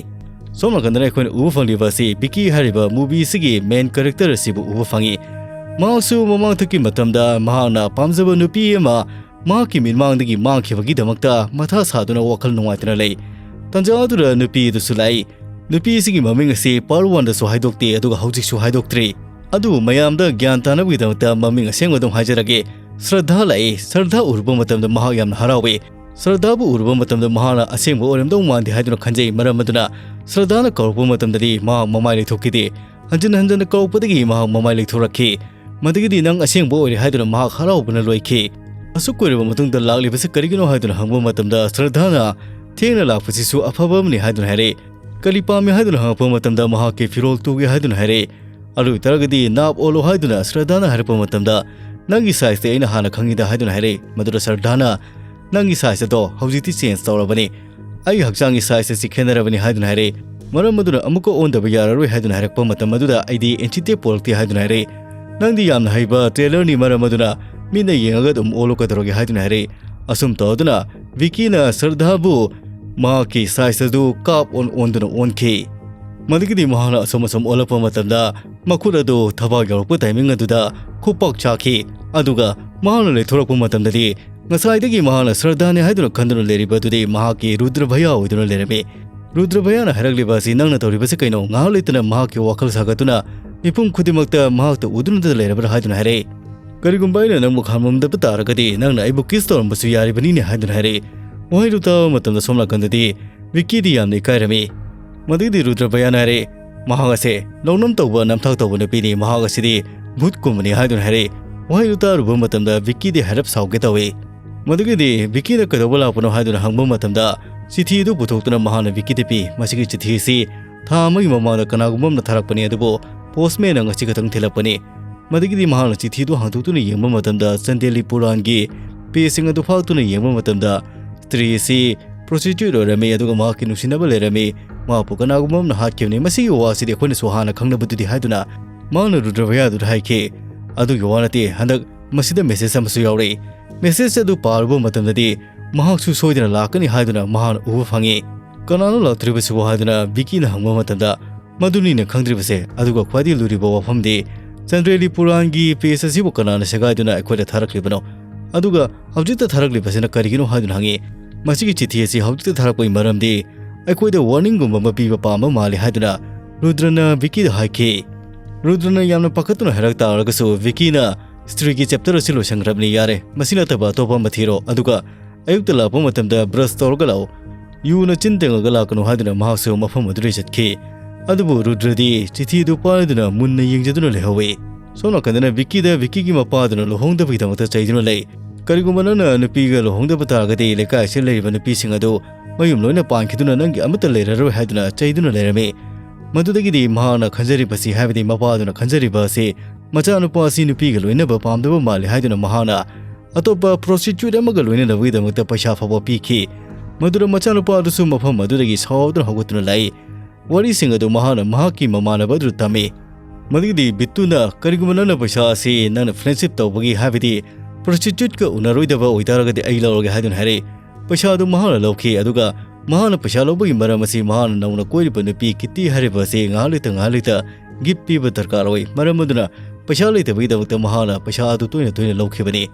ꯁꯣꯝ ꯅꯥꯀꯟꯗꯅ ꯑꯩꯈꯣꯏꯅ ꯎꯕ ꯐꯪꯂꯤꯕ ꯑꯁꯤ ꯕꯤꯀꯤ ꯍꯥꯏꯔꯤꯕ movie ꯑꯁꯤꯒꯤ main character ꯑꯁꯤꯕꯨ ꯎꯕ ꯐꯪꯏ꯫ ꯃꯍꯥꯛꯁꯨ ꯃꯃꯥꯡꯊꯛꯀꯤ ꯃꯇꯝꯗ ꯃꯍꯥꯛꯅ ꯄꯥꯝꯖꯕ ꯅꯨꯄꯤ ꯑꯃ ꯃꯍꯥꯛꯀꯤ ꯃꯤꯠꯃꯥꯡꯗꯒꯤ ꯃꯥꯡꯈꯤꯕꯒꯤꯗꯃꯛꯇ ꯃꯊꯥ ꯁꯥꯗꯨꯅ ꯋꯥꯈꯜ ꯅꯨꯡꯉꯥꯏꯇꯅ ꯂꯩ꯫ ꯇꯥꯟꯖꯥ ꯑꯗꯨꯗ ꯅꯨꯄꯤ ꯑꯗꯨꯁꯨ ꯂꯥꯛꯏ꯫ ꯅꯨꯄꯤ ꯑꯁꯤꯒꯤ ꯃꯃꯤꯡ ꯑꯁꯤ part one ꯗꯁꯨ ꯍꯥꯏꯗꯣꯛꯇꯦ, ꯑꯗꯨꯒ ꯍꯧꯖꯤꯛꯁꯨ ꯍꯥꯏꯗꯣꯛꯇ꯭ꯔꯤ꯫ ꯑꯗꯨꯕꯨ ꯃꯌꯥꯝꯗ ꯒ꯭ꯌꯥꯟ ꯇꯥꯅꯕꯒꯤꯗꯃꯛꯇ ꯃꯃꯤꯡ ꯑꯁꯦꯡꯕ ꯑꯗꯨꯝ ꯍꯥꯏꯖꯔꯒꯦ꯫ ꯁ꯭ꯔꯗꯥ ꯂꯥꯛꯏ꯫ ꯁ꯭ꯔꯗꯥ ꯎꯔꯨꯕ ꯃꯇꯝꯗ ꯃꯍꯥꯛ ꯌꯥꯝꯅ ꯍꯔꯥꯎꯏ꯫ ꯁ꯭ꯔꯗꯥꯕꯨ ꯎꯔꯨꯕ ꯃꯇꯝꯗ ꯃꯍꯥꯛꯅ ꯑꯁꯦꯡꯕ ꯑꯣꯏꯔꯝꯗꯧ ꯃꯥꯟꯗꯦ ꯍꯥꯏꯗꯨꯅ ꯈꯟꯖꯩ꯫ ꯃꯔꯝ ꯑꯗꯨꯅ ꯁ꯭ꯔꯗꯥꯅ ꯀꯧꯔꯛꯄ ꯃꯇꯝꯗꯗꯤ ꯃꯍꯥꯛ ꯃꯃꯥꯏ ꯂꯩꯊꯣꯛꯈꯤꯗꯦ꯫ ꯍꯟꯖꯤꯟ ꯍꯟꯖꯤꯟꯅ ꯀꯧꯔꯛꯄꯗꯒꯤ ꯃꯍꯥꯛ ꯃꯃꯥꯏ ꯂꯩꯊꯣꯔꯛꯈꯤ꯫ ꯃꯗꯨꯒꯤꯗꯤ ꯅꯪ ꯑꯁꯦꯡꯕ ꯑꯣꯏꯔꯦ ꯍꯥꯏꯗꯨꯅ ꯃꯍꯥꯛ ꯍꯔꯥꯎꯕꯅ ꯂꯣꯏꯈꯤ꯫ ꯑꯁꯨꯛ ꯀꯨꯏꯔꯕ ꯃꯇꯨꯡꯗ ꯂꯥꯛꯂꯤꯕꯁꯤ ꯀꯔꯤꯒꯤꯅꯣ ꯍꯥꯏꯗꯨꯅ ꯍꯪꯕ ꯃꯇꯝꯗ ꯁ꯭ꯔꯗꯥꯅ ꯊꯦꯡꯅ ꯂꯥꯛꯄꯁꯤꯁꯨ ꯑꯐꯕ ꯑꯃꯅꯤ ꯍꯥꯏꯗꯨꯅ ꯍꯥꯏꯔꯛꯏ꯫ ꯀꯔꯤ ꯄꯥꯝꯃꯤ ꯍꯥꯏꯗꯨꯅ ꯍꯪꯉꯛꯄ ꯃꯇꯝꯗ ꯃꯍꯥꯛꯀꯤ ꯐꯤꯔꯣꯜ ꯇꯨꯒꯦ ꯍꯥꯏꯗꯨꯅ ꯍꯥꯏꯔꯛꯏ꯫ ꯑꯗꯨ ꯑꯣꯏꯇꯥꯔꯒꯗꯤ ꯅꯥꯞ ꯑꯣꯜꯂꯣ ꯍꯥꯏꯗꯨꯅ ꯁ꯭ꯔꯗꯥꯅ ꯍꯥꯏꯔꯛꯄ ꯃꯇꯝꯗ ꯅꯪꯒꯤ size ꯇꯤ ꯑꯩꯅ ꯍꯥꯟꯅ ꯈꯪꯉꯤꯗ ꯍꯥꯏꯗꯨꯅ ꯍꯥꯏꯔꯛꯏ꯫ ꯃꯗꯨꯗ ꯁ꯭ꯔꯗꯥꯅ ꯅꯪꯒꯤ size ꯑꯗꯣ ꯍꯧꯖꯤꯛꯇꯤ change ꯇꯧꯔꯕꯅꯤ꯫ ꯑꯩꯒꯤ ꯍꯛꯆꯥꯡꯒꯤ size ꯑꯁꯤ ꯈꯦꯠꯅꯔꯕꯅꯤ ꯍꯥꯏꯗꯨꯅ ꯍꯥꯏꯔꯛꯏ꯫ ꯃꯔꯝ ꯑꯗꯨꯅ ꯑꯃꯨꯛꯀ ꯑꯣꯟꯗꯕ ꯌꯥꯔꯔꯣꯏ ꯍꯥꯏꯗꯨꯅ ꯍꯥꯏꯔꯛꯄ ꯃꯇꯝ ꯑꯗꯨꯗ ꯑꯩꯗꯤ anti-tape ꯄꯣꯔꯛꯇꯦ ꯍꯥꯏꯗꯨꯅ ꯍꯥꯏꯔꯛꯏ꯫ ꯅꯪꯗꯤ ꯌꯥꯝꯅ ꯍꯩꯕ tailor ꯅꯤ, ꯃꯔꯝ ꯑꯗꯨꯅ ꯃꯤꯠꯅ ꯌꯦꯡꯉꯒ ꯑꯗꯨꯝ ꯑꯣꯜꯂꯣ ꯀꯩꯗꯧꯔꯒꯦ ꯍꯥꯏꯗꯨꯅ ꯍꯥꯏꯔꯛꯏ꯫ ꯑꯁꯨꯝ ꯇꯧꯗꯨꯅ ꯕꯤꯀꯤꯅ ꯁ꯭ꯔꯗꯥꯕꯨ ꯃꯍꯥꯛꯀꯤ size ꯑꯗꯨ ꯀꯥꯞ ꯑꯣꯟ ꯑꯣꯟꯗꯨꯅ ꯑꯣꯟꯈꯤ꯫ ꯃꯗꯨꯒꯤꯗꯤ ꯃꯍꯥꯛꯅ ꯑꯁꯨꯝ ꯑꯁꯨꯝ ꯑꯣꯜꯂꯛꯄ ꯃꯇꯝꯗ ꯃꯈꯨꯠ ꯑꯗꯨ ꯊꯕꯥꯛ ꯌꯧꯔꯛꯄ timing ꯑꯗꯨꯗ ꯈꯨꯄꯥꯛ ꯆꯥꯈꯤ꯫ ꯑꯗꯨꯒ ꯃꯍꯥꯛꯅ ꯂꯩꯊꯣꯔꯛꯄ ꯃꯇꯝꯗꯗꯤ ꯉꯁꯥꯏꯗꯒꯤ ꯃꯍꯥꯛꯅ ꯁ꯭ꯔꯗꯥꯅꯤ ꯍꯥꯏꯗꯨꯅ ꯈꯟꯗꯨꯅ ꯂꯩꯔꯤꯕ ꯑꯗꯨꯗꯤ ꯃꯍꯥꯛꯀꯤ ꯔꯨꯗ꯭ꯔ ꯚꯌꯥ ꯑꯣꯏꯗꯨꯅ ꯂꯩꯔꯝꯃꯤ꯫ ꯔꯨꯗ꯭ꯔ ꯚꯌꯥꯅ ꯍꯥꯏꯔꯛꯂꯤꯕ ꯑꯁꯤ ꯅꯪꯅ ꯇꯧꯔꯤꯕꯁꯤ ꯀꯩꯅꯣ? ꯉꯥꯏꯍꯥꯛ ꯂꯩꯇꯅ ꯃꯍꯥꯛꯀꯤ ꯋꯥꯈꯜ ꯁꯥꯒꯠꯇꯨꯅ ꯃꯤꯄꯨꯝ ꯈꯨꯗꯤꯡꯃꯛꯇ ꯃꯍꯥꯛꯇ ꯎꯗꯨꯅꯇ ꯂꯩꯔꯕ꯭ꯔꯥ ꯍꯥꯏꯗꯨꯅ ꯍꯥꯏꯔꯛꯏ꯫ ꯀꯔꯤꯒꯨꯝꯕ ꯑꯩꯅ ꯅꯪꯕꯨ ꯈꯥꯝꯂꯝꯗꯕ ꯇꯥꯔꯒꯗꯤ ꯅꯪꯅ ꯑꯩꯕꯨ kiss ꯇꯧꯔꯝꯕꯁꯨ ꯌꯥꯔꯤꯕꯅꯤꯅꯦ ꯍꯥꯏꯗꯨꯅ ꯍꯥꯏꯔꯛꯏ꯫ ꯋꯥꯍꯩꯗꯨ ꯇꯥꯕ ꯃꯇꯝꯗ ꯁꯣꯝ ꯅꯥꯀꯟꯗꯗꯤ ꯕꯤꯀꯤꯗꯤ ꯌꯥꯝꯅ ꯏꯀꯥꯏꯔꯝꯃꯤ꯫ ꯃꯗꯨꯒꯤꯗꯤ ꯔꯨꯗ꯭ꯔ ꯚꯌꯥꯅ ꯍꯥꯏꯔꯛꯏ, ꯃꯍꯥꯛ ꯑꯁꯦ ꯂꯧꯅꯝ ꯇꯧꯕ ꯅꯝꯊꯥꯛ ꯇꯧꯕ ꯅꯨꯄꯤꯅꯤ, ꯃꯍꯥꯛ ꯑꯁꯤꯗꯤ ꯚꯨꯠꯀꯨꯝꯕꯅꯤ ꯍꯥꯏꯗꯨꯅ ꯍꯥꯏꯔꯛꯏ꯫ ꯋꯥꯍꯩꯗꯨ ꯇꯥꯔꯨꯕ ꯃꯇꯝꯗ ꯕꯤꯀꯤꯗꯤ ꯍꯥꯏꯔꯞ ꯁꯥꯎꯒꯦ ꯇꯧꯏ꯫ ꯃꯗꯨꯒꯤꯗꯤ ꯕꯤꯀꯤꯅ ꯀꯩꯗꯧꯕ ꯂꯥꯛꯄꯅꯣ ꯍꯥꯏꯗꯨꯅ ꯍꯪꯕ ꯃꯇꯝꯗ ꯆꯤꯊꯤ ꯑꯗꯨ ꯄꯨꯊꯣꯛꯇꯨꯅ ꯃꯍꯥꯛꯅ ꯕꯤꯀꯤꯗ ꯄꯤ꯫ ꯃꯁꯤꯒꯤ ꯆꯤꯊꯤ ꯑꯁꯤ ꯊꯥ ꯑꯃꯒꯤ ꯃꯃꯥꯡꯗ ꯀꯅꯥꯒꯨꯝꯕ ꯑꯃꯅ ꯊꯥꯔꯛꯄꯅꯤ, ꯑꯗꯨꯕꯨ postman ꯅ ꯉꯁꯤ ꯈꯛꯇꯪ ꯊꯤꯜꯂꯛꯄꯅꯤ꯫ ꯃꯗꯨꯒꯤꯗꯤ ꯃꯍꯥꯛꯅ ꯆꯤꯊꯤꯗꯨ ꯍꯥꯡꯗꯣꯛꯇꯨꯅ ꯌꯦꯡꯕ ꯃꯇꯝꯗ ꯆꯟꯗꯦꯂꯤ ꯄꯨꯔꯥꯟꯒꯤ page ꯁꯤꯡ ꯑꯗꯨ ꯐꯥꯛꯇꯨꯅ ꯌꯦꯡꯕ ꯃꯇꯝꯗ ꯁ꯭ꯇꯔꯤ ꯑꯁꯤ prostitute ꯑꯣꯏꯔꯝꯃꯤ, ꯑꯗꯨꯒ ꯃꯍꯥꯛꯀꯤ ꯅꯨꯡꯁꯤꯅꯕ ꯂꯩꯔꯝꯃꯤ꯫ ꯃꯍꯥꯛꯄꯨ ꯀꯅꯥꯒꯨꯝꯕ ꯑꯃꯅ ꯍꯥꯠꯈꯤꯕꯅꯤ꯫ ꯃꯁꯤꯒꯤ ꯋꯥ ꯑꯁꯤꯗꯤ ꯑꯩꯈꯣꯏꯅꯁꯨ ꯍꯥꯟꯅ ꯈꯪꯅꯕꯗꯨꯗꯤ ꯍꯥꯏꯗꯨꯅ ꯃꯍꯥꯛꯅ ꯔꯨꯗ꯭ꯔ ꯚꯌꯥꯗꯨꯗ ꯍꯥꯏꯈꯤ꯫ ꯑꯗꯨꯒꯤ ꯋꯥ ꯅꯠꯇꯦ, ꯍꯟꯗꯛ ꯃꯁꯤꯗ message ꯑꯃꯁꯨ ꯌꯥꯎꯔꯛꯏ꯫ Message ꯑꯗꯨ ꯄꯥꯔꯨꯕ ꯃꯇꯝꯗꯗꯤ ꯃꯍꯥꯛꯁꯨ ꯁꯣꯏꯗꯅ ꯂꯥꯛꯀꯅꯤ ꯍꯥꯏꯗꯨꯅ ꯃꯍꯥꯛꯅ ꯎꯕ ꯐꯪꯉꯤ꯫ "ꯀꯅꯥꯅꯣ ꯂꯥꯛꯇ꯭ꯔꯤꯕꯁꯤꯕꯨ?" ꯍꯥꯏꯗꯨꯅ ꯕꯤꯀꯤꯅ ꯍꯪꯕ ꯃꯇꯝꯗ, "ꯃꯗꯨꯅꯤꯅ ꯈꯪꯗ꯭ꯔꯤꯕꯁꯦ꯫ ꯑꯗꯨꯒ ꯈ꯭ꯋꯥꯏꯗꯒꯤ ꯂꯨꯔꯤꯕ ꯋꯥꯐꯝꯗꯤ, ꯆꯟꯗ꯭ꯔꯦꯂꯤ ꯄꯨꯔꯥꯟꯒꯤ page ꯑꯁꯤꯕꯨ ꯀꯅꯥꯅ ꯁꯦꯒꯥꯏꯗꯨꯅ ꯑꯩꯈꯣꯏꯗ ꯊꯥꯔꯛꯂꯤꯕꯅꯣ? ꯑꯗꯨꯒ ꯍꯧꯖꯤꯛꯇ ꯊꯥꯔꯛꯂꯤꯕꯁꯤꯅ ꯀꯔꯤꯒꯤꯅꯣ?" ꯍꯥꯏꯗꯨꯅ ꯍꯪꯉꯤ꯫ "ꯃꯁꯤꯒꯤ ꯆꯤꯊꯤ ꯑꯁꯤ ꯍꯧꯖꯤꯛꯇ ꯊꯥꯔꯛꯄꯒꯤ ꯃꯔꯝꯗꯤ ꯑꯩꯈꯣꯏꯗ warningꯒꯨꯝꯕ ꯑꯃ ꯄꯤꯕ ꯄꯥꯝꯕ ꯃꯥꯜꯂꯤ" ꯍꯥꯏꯗꯨꯅ ꯔꯨꯗ꯭ꯔꯅ ꯕꯤꯀꯤꯗ ꯍꯥꯏꯈꯤ꯫ ꯔꯨꯗ꯭ꯔꯅ ꯌꯥꯝꯅ ꯄꯥꯈꯠꯇꯨꯅ ꯍꯥꯏꯔꯛ ꯇꯥꯔꯒꯁꯨ, ꯕꯤꯀꯤꯅ, "ꯁ꯭ꯇ꯭ꯔꯤꯒꯤ chapter ꯑꯁꯤ ꯂꯣꯏꯁꯤꯟꯈ꯭ꯔꯕꯅꯤ, ꯌꯥꯔꯦ꯫ ꯃꯁꯤ ꯅꯠꯇꯕ ꯑꯇꯣꯞꯄ ꯑꯃ ꯊꯤꯔꯣ꯫ ꯑꯗꯨꯒ ꯑꯌꯨꯛꯇ ꯂꯥꯛꯄ ꯃꯇꯝꯗ brush ꯇꯧꯔꯒ ꯂꯥꯛꯎ꯫ ꯌꯨꯅ ꯆꯤꯟ ꯇꯦꯡꯉꯒ ꯂꯥꯛꯀꯅꯨ" ꯍꯥꯏꯗꯨꯅ ꯃꯍꯥꯛꯁꯨ ꯃꯐꯝ ꯑꯗꯨꯗꯒꯤ ꯆꯠꯈꯤ꯫ ꯑꯗꯨꯕꯨ ꯔꯨꯗ꯭ꯔꯗꯤ ꯆꯤꯊꯤ ꯑꯗꯨ ꯄꯥꯏꯗꯨꯅ ꯃꯨꯟꯅ ꯌꯦꯡꯖꯗꯨꯅ ꯂꯩꯍꯧꯏ꯫ ꯁꯣꯝ ꯅꯥꯀꯟꯗꯅ ꯕꯤꯀꯤꯗ ꯕꯤꯀꯤꯒꯤ ꯃꯄꯥꯗꯨꯅ ꯂꯨꯍꯣꯡꯗꯕꯒꯤꯗꯃꯛꯇ ꯆꯩꯗꯨꯅ ꯂꯩ꯫ "ꯀꯔꯤꯒꯨꯝꯕ ꯅꯪꯅ ꯅꯨꯄꯤꯒ ꯂꯨꯍꯣꯡꯗꯕ ꯇꯥꯔꯒꯗꯤ ꯂꯩꯀꯥꯏ ꯑꯁꯤꯗ ꯂꯩꯔꯤꯕ ꯅꯨꯄꯤꯁꯤꯡ ꯑꯗꯨ ꯃꯌꯨꯝ ꯂꯣꯏꯅ ꯄꯥꯟꯈꯤꯗꯨꯅ ꯅꯪꯒꯤ ꯑꯃꯠꯇ ꯂꯩꯔꯔꯣꯏ" ꯍꯥꯏꯗꯨꯅ ꯆꯩꯗꯨꯅ ꯂꯩꯔꯝꯃꯤ꯫ ꯃꯗꯨꯗꯒꯤꯗꯤ ꯃꯍꯥꯛꯅ ꯈꯟꯖꯔꯤꯕꯁꯤ, ꯍꯥꯏꯕꯗꯤ ꯃꯄꯥꯗꯨꯅ ꯈꯟꯖꯔꯤꯕ ꯑꯁꯤ, ꯃꯆꯥꯅꯨꯄꯥ ꯑꯁꯤ ꯅꯨꯄꯤꯒ ꯂꯣꯏꯅꯕ ꯄꯥꯝꯗꯕ ꯃꯥꯜꯂꯤ ꯍꯥꯏꯗꯨꯅ ꯃꯍꯥꯛꯅ ꯑꯇꯣꯞꯄ prostitute ꯑꯃꯒ ꯂꯣꯏꯅꯅꯕꯒꯤꯗꯃꯛꯇ ꯄꯩꯁꯥ ꯐꯥꯎꯕ ꯄꯤꯈꯤ꯫ ꯃꯗꯨꯗ ꯃꯆꯥꯅꯨꯄꯥ ꯑꯗꯨꯁꯨ ꯃꯐꯝ ꯑꯗꯨꯗꯒꯤ ꯁꯥꯎꯗꯨꯅ ꯍꯧꯒꯠꯇꯨꯅ ꯂꯥꯛꯏ꯫ ꯋꯥꯔꯤꯁꯤꯡ ꯑꯗꯨ ꯃꯍꯥꯛꯅ ꯃꯍꯥꯛꯀꯤ ꯃꯃꯥꯟꯅꯕ ꯑꯗꯨꯗ ꯇꯝꯃꯤ꯫ ꯃꯗꯨꯒꯤꯗꯤ ꯕꯤꯠꯇꯨꯅ, "ꯀꯔꯤꯒꯨꯝꯕ ꯅꯪꯅ ꯄꯩꯁꯥ ꯑꯁꯤ ꯅꯪꯅ friendship ꯇꯧꯕꯒꯤ, ꯍꯥꯏꯕꯗꯤ prostituteꯀ ꯎꯅꯔꯣꯏꯗꯕ ꯑꯣꯏꯇꯥꯔꯒꯗꯤ ꯑꯩ ꯂꯧꯔꯒꯦ" ꯍꯥꯏꯗꯨꯅ ꯍꯥꯏꯔꯛꯏ꯫ ꯄꯩꯁꯥ ꯑꯗꯨ ꯃꯍꯥꯛꯅ ꯂꯧꯈꯤ, ꯑꯗꯨꯒ ꯃꯍꯥꯛꯅ ꯄꯩꯁꯥ ꯂꯧꯕꯒꯤ ꯃꯔꯝ ꯑꯁꯤ ꯃꯍꯥꯛꯅ ꯅꯧꯅ ꯀꯣꯏꯔꯤꯕ ꯅꯨꯄꯤ ꯀꯤꯇꯤ ꯍꯥꯏꯔꯤꯕ ꯑꯁꯤ ꯉꯥꯏꯍꯥꯛ ꯂꯩꯇ ꯉꯥꯏꯍꯥꯛ ꯂꯩꯇ gift ꯄꯤꯕ ꯗꯔꯀꯥꯔ ꯑꯣꯏ꯫ ꯃꯔꯝ ꯑꯗꯨꯅ ꯄꯩꯁꯥ ꯂꯩꯇꯕꯒꯤꯗꯃꯛꯇ ꯃꯍꯥꯛꯅ ꯄꯩꯁꯥ ꯑꯗꯨ ꯇꯣꯏꯅ ꯇꯣꯏꯅ ꯂꯧꯈꯤꯕꯅꯤ꯫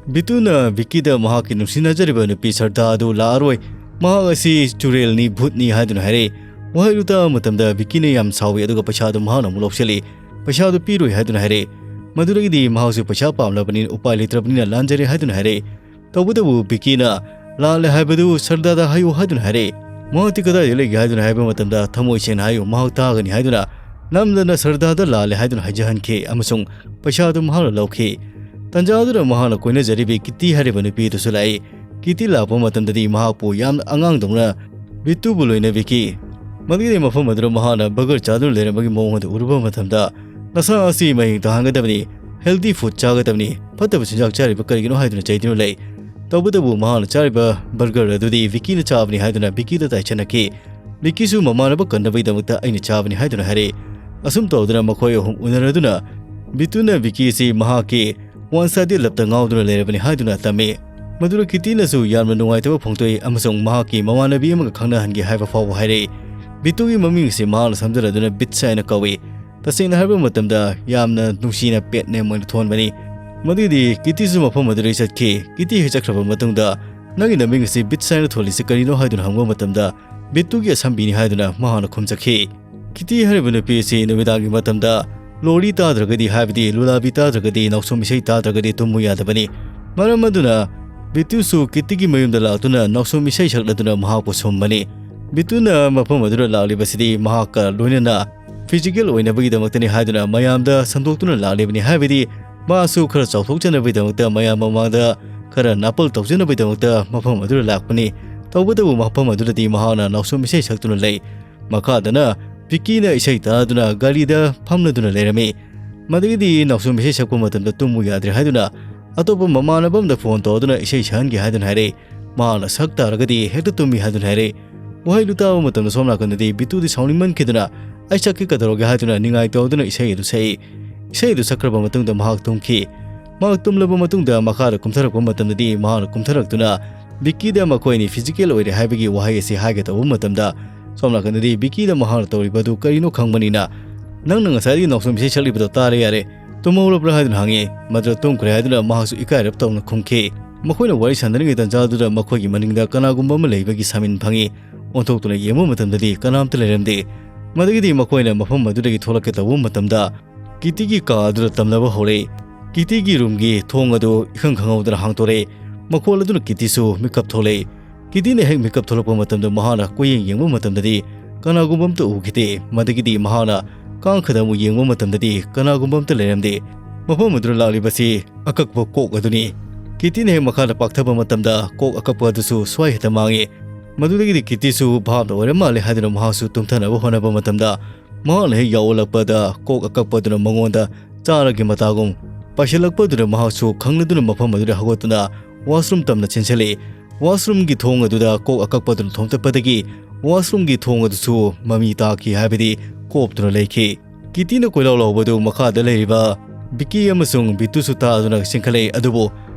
ꯕꯤꯇꯨꯅ ꯕꯤꯀꯤꯗ ꯃꯍꯥꯛꯀꯤ ꯅꯨꯡꯁꯤꯅꯖꯔꯤꯕ ꯅꯨꯄꯤ ꯁꯔꯗꯥ ꯑꯗꯨ ꯂꯥꯛꯑꯔꯣꯏ, ꯃꯍꯥꯛ ꯑꯁꯤ ꯆꯨꯔꯦꯜꯅꯤ, ꯚꯨꯠꯅꯤ ꯍꯥꯏꯗꯨꯅ ꯍꯥꯏꯔꯛꯏ꯫ ꯋꯥꯍꯩ ꯑꯗꯨ ꯇꯥꯕ ꯃꯇꯝꯗ ꯕꯤꯀꯤꯅ ꯌꯥꯝ ꯁꯥꯎꯏ, ꯑꯗꯨꯒ ꯄꯩꯁꯥꯗꯨ ꯃꯍꯥꯛꯅ ꯑꯃꯨꯛ ꯂꯧꯁꯤꯜꯂꯤ꯫ ꯄꯩꯁꯥꯗꯨ ꯄꯤꯔꯣꯏ ꯍꯥꯏꯗꯨꯅ ꯍꯥꯏꯔꯛꯏ꯫ ꯃꯗꯨꯗꯒꯤꯗꯤ ꯃꯍꯥꯛꯁꯨ ꯄꯩꯁꯥ ꯄꯥꯝꯂꯕꯅꯤꯅ ꯎꯄꯥꯏ ꯂꯩꯇ꯭ꯔꯕꯅꯤꯅ ꯂꯥꯟꯖꯔꯦ ꯍꯥꯏꯗꯨꯅ ꯍꯥꯏꯔꯛꯏ꯫ ꯇꯧꯕꯇꯕꯨ ꯕꯤꯀꯤꯅ "ꯂꯥꯜꯂꯦ ꯍꯥꯏꯕꯗꯨ ꯁꯔꯗꯥꯗ ꯍꯥꯏꯌꯨ" ꯍꯥꯏꯗꯨꯅ ꯍꯥꯏꯔꯛꯏ꯫ ꯃꯍꯥꯛꯇꯤ ꯀꯗꯥꯏꯗ ꯂꯩꯒꯦ ꯍꯥꯏꯗꯨꯅ ꯍꯥꯏꯕ ꯃꯇꯝꯗ ꯊꯃꯣꯏ ꯁꯦꯡꯅ ꯍꯥꯏꯌꯨ, ꯃꯍꯥꯛ ꯇꯥꯒꯅꯤ ꯍꯥꯏꯗꯨꯅ ꯅꯝꯗꯅ ꯁꯔꯗꯥꯗ "ꯂꯥꯜꯂꯦ" ꯍꯥꯏꯗꯨꯅ ꯍꯥꯏꯖꯍꯟꯈꯤ ꯑꯃꯁꯨꯡ ꯄꯩꯁꯥꯗꯨ ꯃꯍꯥꯛꯅ ꯂꯧꯈꯤ꯫ ꯇꯟꯖꯥ ꯑꯗꯨꯗ ꯃꯍꯥꯛꯅ ꯀꯣꯏꯅꯖꯔꯤꯕꯤ ꯀꯤꯇꯤ ꯍꯥꯏꯔꯤꯕ ꯅꯨꯄꯤ ꯑꯗꯨꯁꯨ ꯂꯥꯛꯏ꯫ ꯀꯤꯇꯤ ꯂꯥꯛꯄ ꯃꯇꯝꯗꯗꯤ ꯃꯍꯥꯛꯄꯨ ꯌꯥꯝꯅ ꯑꯉꯥꯡꯗꯧꯅ ꯕꯤꯇꯨꯕꯨ ꯂꯣꯏꯅꯕꯤꯈꯤ꯫ ꯃꯗꯨꯒꯤ ꯃꯐꯝ ꯑꯗꯨꯗ ꯃꯍꯥꯛꯅ burger ꯆꯥꯗꯨꯅ ꯂꯩꯔꯝꯕꯒꯤ ꯃꯑꯣꯡ ꯑꯗꯨ ꯎꯔꯨꯕ ꯃꯇꯝꯗ, "ꯅꯁꯥ ꯑꯁꯤ ꯃꯌꯦꯡ ꯇꯥꯍꯟꯒꯗꯕꯅꯤ, healthy food ꯆꯥꯒꯗꯕꯅꯤ, ꯐꯠꯇꯕ ꯆꯤꯟꯖꯥꯛ ꯆꯥꯔꯤꯕ ꯀꯔꯤꯒꯤꯅꯣ?" ꯍꯥꯏꯗꯨꯅ ꯆꯩꯗꯨꯅ ꯂꯩ꯫ ꯇꯧꯕꯇꯕꯨ ꯃꯍꯥꯛꯅ ꯆꯥꯔꯤꯕ burger ꯑꯗꯨꯗꯤ ꯕꯤꯀꯤꯅ ꯆꯥꯕꯅꯤ ꯍꯥꯏꯗꯨꯅ ꯕꯤꯀꯤꯗ ꯇꯥꯏꯁꯟꯅꯈꯤ꯫ ꯕꯤꯀꯤꯁꯨ ꯃꯃꯥꯟꯅꯕ ꯀꯟꯅꯕꯒꯤꯗꯃꯛꯇ "ꯑꯩꯅ ꯆꯥꯕꯅꯤ" ꯍꯥꯏꯗꯨꯅ ꯍꯥꯏꯔꯛꯏ꯫ ꯑꯁꯨꯝ ꯇꯧꯗꯨꯅ ꯃꯈꯣꯏ ꯑꯍꯨꯝ ꯎꯅꯔꯗꯨꯅ ꯕꯤꯇꯨꯅ ꯕꯤꯀꯤ ꯑꯁꯤ ꯃꯍꯥꯛꯀꯤ one sided love ꯇ ꯉꯥꯎꯗꯨꯅ ꯂꯩꯔꯕꯅꯤ ꯍꯥꯏꯗꯨꯅ ꯇꯝꯃꯤ꯫ ꯃꯗꯨꯗ ꯀꯤꯇꯤꯅꯁꯨ ꯌꯥꯝꯅ ꯅꯨꯡꯉꯥꯏꯇꯕ ꯐꯣꯡꯗꯣꯛꯏ ꯑꯃꯁꯨꯡ ꯃꯍꯥꯛꯀꯤ ꯃꯃꯥꯟꯅꯕꯤ ꯑꯃꯒ ꯈꯪꯅꯍꯟꯒꯦ ꯍꯥꯏꯕ ꯐꯥꯎꯕ ꯍꯥꯏꯔꯛꯏ꯫ ꯕꯤꯇꯨꯒꯤ ꯃꯃꯤꯡ ꯑꯁꯤ ꯃꯍꯥꯛꯅ ꯁꯝꯖꯤꯜꯂꯗꯨꯅ ꯕꯤꯠꯁ ꯍꯥꯏꯅ ꯀꯧꯏ꯫ ꯇꯁꯦꯡꯅ ꯍꯥꯏꯔꯕ ꯃꯇꯝꯗ ꯌꯥꯝꯅ ꯅꯨꯡꯁꯤꯅ pet name ꯑꯣꯏꯅ ꯊꯣꯟꯕꯅꯤ꯫ ꯃꯗꯨꯗꯤ ꯀꯤꯇꯤꯁꯨ ꯃꯐꯝ ꯑꯗꯨꯗꯒꯤ ꯆꯠꯈꯤ꯫ ꯀꯤꯇꯤ ꯍꯦꯛ ꯆꯠꯈ꯭ꯔꯕ ꯃꯇꯨꯡꯗ, "ꯅꯪꯒꯤ ꯅꯃꯤꯡ ꯑꯁꯤ ꯕꯤꯠꯁ ꯍꯥꯏꯅ ꯊꯣꯜꯂꯤꯁꯤ ꯀꯔꯤꯅꯣ?" ꯍꯥꯏꯗꯨꯅ ꯍꯪꯕ ꯃꯇꯝꯗ, "ꯕꯤꯇꯨꯒꯤ ꯑꯁꯝꯕꯤꯅꯤ" ꯍꯥꯏꯗꯨꯅ ꯃꯍꯥꯛꯅ ꯈꯨꯝꯖꯈꯤ꯫ ꯀꯤꯇꯤ ꯍꯥꯏꯔꯤꯕ ꯅꯨꯄꯤ ꯑꯁꯤ ꯅꯨꯃꯤꯗꯥꯡꯒꯤ ꯃꯇꯝꯗ ꯂꯣꯔꯤ ꯇꯥꯗ꯭ꯔꯒꯗꯤ, ꯍꯥꯏꯕꯗꯤ ꯂꯨꯂꯥꯕꯤ ꯇꯥꯗ꯭ꯔꯒꯗꯤ, ꯅꯥꯎꯁꯨꯝ ꯏꯁꯩ ꯇꯥꯗ꯭ꯔꯒꯗꯤ ꯇꯨꯝꯃꯨ ꯌꯥꯗꯕꯅꯤ꯫ ꯃꯔꯝ ꯑꯗꯨꯅ ꯕꯤꯇꯨꯁꯨ ꯀꯤꯇꯤꯒꯤ ꯃꯌꯨꯝꯗ ꯂꯥꯛꯇꯨꯅ ꯅꯥꯎꯁꯨꯝ ꯏꯁꯩ ꯁꯛꯂꯗꯨꯅ ꯃꯍꯥꯛꯄꯨ ꯁꯨꯝꯕꯅꯤ꯫ ꯕꯤꯇꯨꯅ ꯃꯐꯝ ꯑꯗꯨꯗ ꯂꯥꯛꯂꯤꯕꯁꯤꯗꯤ ꯃꯍꯥꯛꯀ ꯂꯣꯏꯅꯅ physical ꯑꯣꯏꯅꯕꯒꯤꯗꯃꯛꯇꯅꯤ ꯍꯥꯏꯗꯨꯅ ꯃꯌꯥꯝꯗ ꯁꯟꯗꯣꯛꯇꯨꯅ ꯂꯥꯛꯂꯤꯕꯅꯤ, ꯍꯥꯏꯕꯗꯤ ꯃꯥꯁꯨ ꯈꯔ ꯆꯥꯎꯊꯣꯛꯆꯅꯕꯒꯤꯗꯃꯛꯇ, ꯃꯌꯥꯝ ꯃꯃꯥꯡꯗ ꯈꯔ ꯅꯥꯄꯜ ꯇꯧꯖꯅꯕꯒꯤꯗꯃꯛꯇ ꯃꯐꯝ ꯑꯗꯨꯗ ꯂꯥꯛꯄꯅꯤ꯫ ꯇꯧꯕꯇꯕꯨ ꯃꯐꯝ ꯑꯗꯨꯗꯗꯤ ꯃꯍꯥꯛꯅ ꯅꯥꯎꯁꯨꯝ ꯏꯁꯩ ꯁꯛꯇꯨꯅ ꯂꯩ꯫ ꯃꯈꯥꯗꯅ ꯕꯤꯀꯤꯅ ꯏꯁꯩ ꯇꯥꯗꯨꯅ ꯒꯥꯔꯤꯗ ꯐꯝꯂꯗꯨꯅ ꯂꯩꯔꯝꯃꯤ꯫ ꯃꯗꯒꯤꯗꯤ ꯅꯥꯎꯁꯨꯝ ꯏꯁꯩ ꯁꯛꯄ ꯃꯇꯝꯗ ꯇꯨꯝꯃꯨ ꯌꯥꯗ꯭ꯔꯦ ꯍꯥꯏꯗꯨꯅ ꯑꯇꯣꯞꯄ ꯃꯃꯥꯟꯅꯕ ꯑꯃꯗ ꯐꯣꯟ ꯇꯧꯗꯨꯅ ꯏꯁꯩ ꯁꯛꯍꯟꯒꯦ ꯍꯥꯏꯗꯨꯅ ꯍꯥꯏꯔꯛꯏ꯫ ꯃꯍꯥꯛꯅ ꯁꯛ ꯇꯥꯔꯒꯗꯤ ꯍꯦꯛꯇ ꯇꯨꯝꯃꯤ ꯍꯥꯏꯗꯨꯅ ꯍꯥꯏꯔꯛꯏ꯫ ꯋꯥꯍꯩꯗꯨ ꯇꯥꯕ ꯃꯇꯝꯗ ꯁꯣꯝ ꯅꯥꯀꯟꯗꯗꯤ ꯕꯤꯇꯨꯗꯤ ꯁꯥꯎꯅꯤꯡꯃꯟꯈꯤꯗꯨꯅ, "ꯑꯩ ꯁꯛꯀꯦ ꯀꯩꯗꯧꯔꯒꯦ?" ꯍꯥꯏꯗꯨꯅ ꯅꯤꯡꯉꯥꯏ ꯇꯧꯗꯨꯅ ꯏꯁꯩ ꯑꯗꯨ ꯁꯛꯏ꯫ ꯏꯁꯩ ꯑꯗꯨ ꯁꯛꯈ꯭ꯔꯕ ꯃꯇꯨꯡꯗ ꯃꯍꯥꯛ ꯇꯨꯝꯈꯤ꯫ ꯃꯍꯥꯛ ꯇꯨꯝꯂꯕ ꯃꯇꯨꯡꯗ ꯃꯈꯥꯗ ꯀꯨꯝꯊꯔꯛꯄ ꯃꯇꯝꯗꯗꯤ ꯃꯍꯥꯛꯅ ꯀꯨꯝꯊꯔꯛꯇꯨꯅ ꯕꯤꯀꯤꯗ ꯃꯈꯣꯏ ꯑꯅꯤ physical ꯑꯣꯏꯔꯦ ꯍꯥꯏꯕꯒꯤ ꯋꯥꯍꯩ ꯑꯁꯤ ꯍꯥꯏꯒꯦ ꯇꯧꯕ ꯃꯇꯝꯗ, ꯁꯣꯝ ꯅꯥꯀꯟꯗꯗꯤ ꯕꯤꯀꯤꯗ ꯃꯍꯥꯛꯅ ꯇꯧꯔꯤꯕ ꯑꯗꯨ ꯀꯔꯤꯅꯣ ꯈꯪꯕꯅꯤꯅ, "ꯅꯪꯅ ꯉꯁꯥꯏꯗꯒꯤ ꯅꯥꯎꯁꯨꯝ ꯏꯁꯩ ꯁꯛꯂꯤꯕꯗꯣ ꯇꯥꯔꯦ ꯌꯥꯔꯦ, ꯇꯨꯝꯍꯧꯔꯕ꯭ꯔꯥ?" ꯍꯥꯏꯗꯨꯅ ꯍꯪꯉꯤ꯫ ꯃꯗꯨꯗ ꯇꯨꯝꯈ꯭ꯔꯦ ꯍꯥꯏꯗꯨꯅ ꯃꯍꯥꯛꯁꯨ ꯏꯀꯥꯏꯔꯞ ꯇꯧꯅ ꯈꯨꯝꯈꯤ꯫ ꯃꯈꯣꯏꯅ ꯋꯥꯔꯤ ꯁꯥꯟꯅꯔꯤꯉꯩ ꯇꯥꯟꯖꯥꯗꯨꯗ ꯃꯈꯣꯏꯒꯤ ꯃꯅꯤꯡꯗ ꯀꯅꯥꯒꯨꯝꯕ ꯑꯃ ꯂꯩꯕꯒꯤ ꯁꯥꯃꯤꯟ ꯐꯪꯉꯤ꯫ ꯑꯣꯟꯊꯣꯛꯇꯨꯅ ꯌꯦꯡꯕ ꯃꯇꯝꯗꯗꯤ ꯀꯅꯥꯝꯇ ꯂꯩꯔꯝꯗꯦ꯫ ꯃꯗꯒꯤꯗꯤ ꯃꯈꯣꯏꯅ ꯃꯐꯝ ꯑꯗꯨꯗꯒꯤ ꯊꯣꯛꯂꯛꯀꯦ ꯇꯧꯕ ꯃꯇꯝꯗ, ꯀꯤꯇꯤꯒꯤ ꯀꯥ ꯑꯗꯨꯗ ꯇꯝꯅꯕ ꯍꯧꯔꯛꯏ꯫ ꯀꯤꯇꯤꯒꯤ ꯔꯨꯝꯒꯤ ꯊꯣꯡ ꯑꯗꯨ ꯏꯈꯪ ꯈꯪꯍꯧꯗꯅ ꯍꯥꯡꯗꯣꯔꯛꯏ꯫ ꯃꯈꯣꯜ ꯑꯗꯨꯅ ꯀꯤꯇꯤꯁꯨ ꯃꯤꯀꯞ ꯊꯣꯛꯂꯛꯏ꯫ ꯀꯤꯇꯤꯅ ꯍꯦꯛ ꯃꯤꯀꯞ ꯊꯣꯛꯂꯛꯄ ꯃꯇꯝꯗ ꯃꯍꯥꯛꯅ ꯀꯣꯏꯌꯦꯡ ꯌꯦꯡꯕ ꯃꯇꯝꯗꯗꯤ ꯀꯅꯥꯒꯨꯝꯕ ꯑꯝꯇ ꯎꯈꯤꯗꯦ꯫ ꯃꯗꯒꯤꯗꯤ ꯃꯍꯥꯛꯅ ꯀꯥꯡꯈꯗ ꯑꯃꯨꯛ ꯌꯦꯡꯕ ꯃꯇꯝꯗꯗꯤ ꯀꯅꯥꯒꯨꯝꯕ ꯑꯝꯇ ꯂꯩꯔꯝꯗꯦ꯫ ꯃꯐꯝ ꯑꯗꯨꯗ ꯂꯥꯛꯂꯤꯕꯁꯤ ꯑꯀꯛꯄ ꯀꯣꯛ ꯑꯗꯨꯅꯤ꯫ ꯀꯤꯇꯤꯅ ꯍꯦꯛ ꯃꯈꯥꯗ ꯄꯥꯛꯊꯕ ꯃꯇꯝꯗ ꯀꯣꯛ ꯑꯀꯛꯄ ꯑꯗꯨꯁꯨ ꯁ꯭ꯋꯥꯏ ꯍꯦꯛꯇ ꯃꯥꯡꯉꯤ꯫ ꯃꯗꯨꯗꯒꯤꯗꯤ ꯀꯤꯇꯤꯁꯨ ꯚꯥꯞꯅ ꯑꯣꯏꯔ ꯃꯥꯜꯂꯦ ꯍꯥꯏꯗꯨꯅ ꯃꯍꯥꯛꯁꯨ ꯇꯨꯝꯊꯅꯕ ꯍꯣꯠꯅꯕ ꯃꯇꯝꯗ, ꯃꯍꯥꯛꯅ ꯍꯦꯛ ꯌꯥꯎ ꯑꯣꯜꯂꯛꯄꯗ ꯀꯣꯛ ꯑꯀꯛꯄꯗꯨꯅ ꯃꯉꯣꯟꯗ ꯆꯥꯔꯒꯤ ꯃꯇꯥꯒꯨꯝ ꯄꯥꯏꯁꯤꯜꯂꯛꯄꯗꯨꯗ ꯃꯍꯥꯛꯁꯨ ꯈꯪꯂꯗꯨꯅ ꯃꯐꯝ ꯑꯗꯨꯗ ꯍꯧꯒꯠꯇꯨꯅ washroom ꯇꯝꯅ ꯆꯦꯟꯁꯤꯜꯂꯛꯏ꯫ Washroomꯒꯤ ꯊꯣꯡ ꯑꯗꯨꯗ ꯀꯣꯛ ꯑꯀꯛꯄꯗꯨꯅ ꯊꯣꯝꯇꯠꯄꯗꯒꯤ washroomꯒꯤ ꯊꯣꯡ ꯑꯗꯨꯁꯨ ꯃꯃꯤ ꯇꯥꯈꯤ, ꯍꯥꯏꯕꯗꯤ ꯀꯣꯞꯇꯨꯅ ꯂꯩꯈꯤ꯫ ꯀꯤꯇꯤꯅ ꯀꯣꯏꯂꯥꯎ ꯂꯥꯎꯕꯗꯨ ꯃꯈꯥꯗ ꯂꯩꯔꯤꯕ ꯕꯤꯀꯤ ꯑꯃꯁꯨꯡ ꯕꯤꯇꯨꯁꯨ ꯇꯥꯗꯨꯅ ꯆꯦꯟꯈꯠꯂꯛꯏ꯫ ꯑꯗꯨꯕꯨ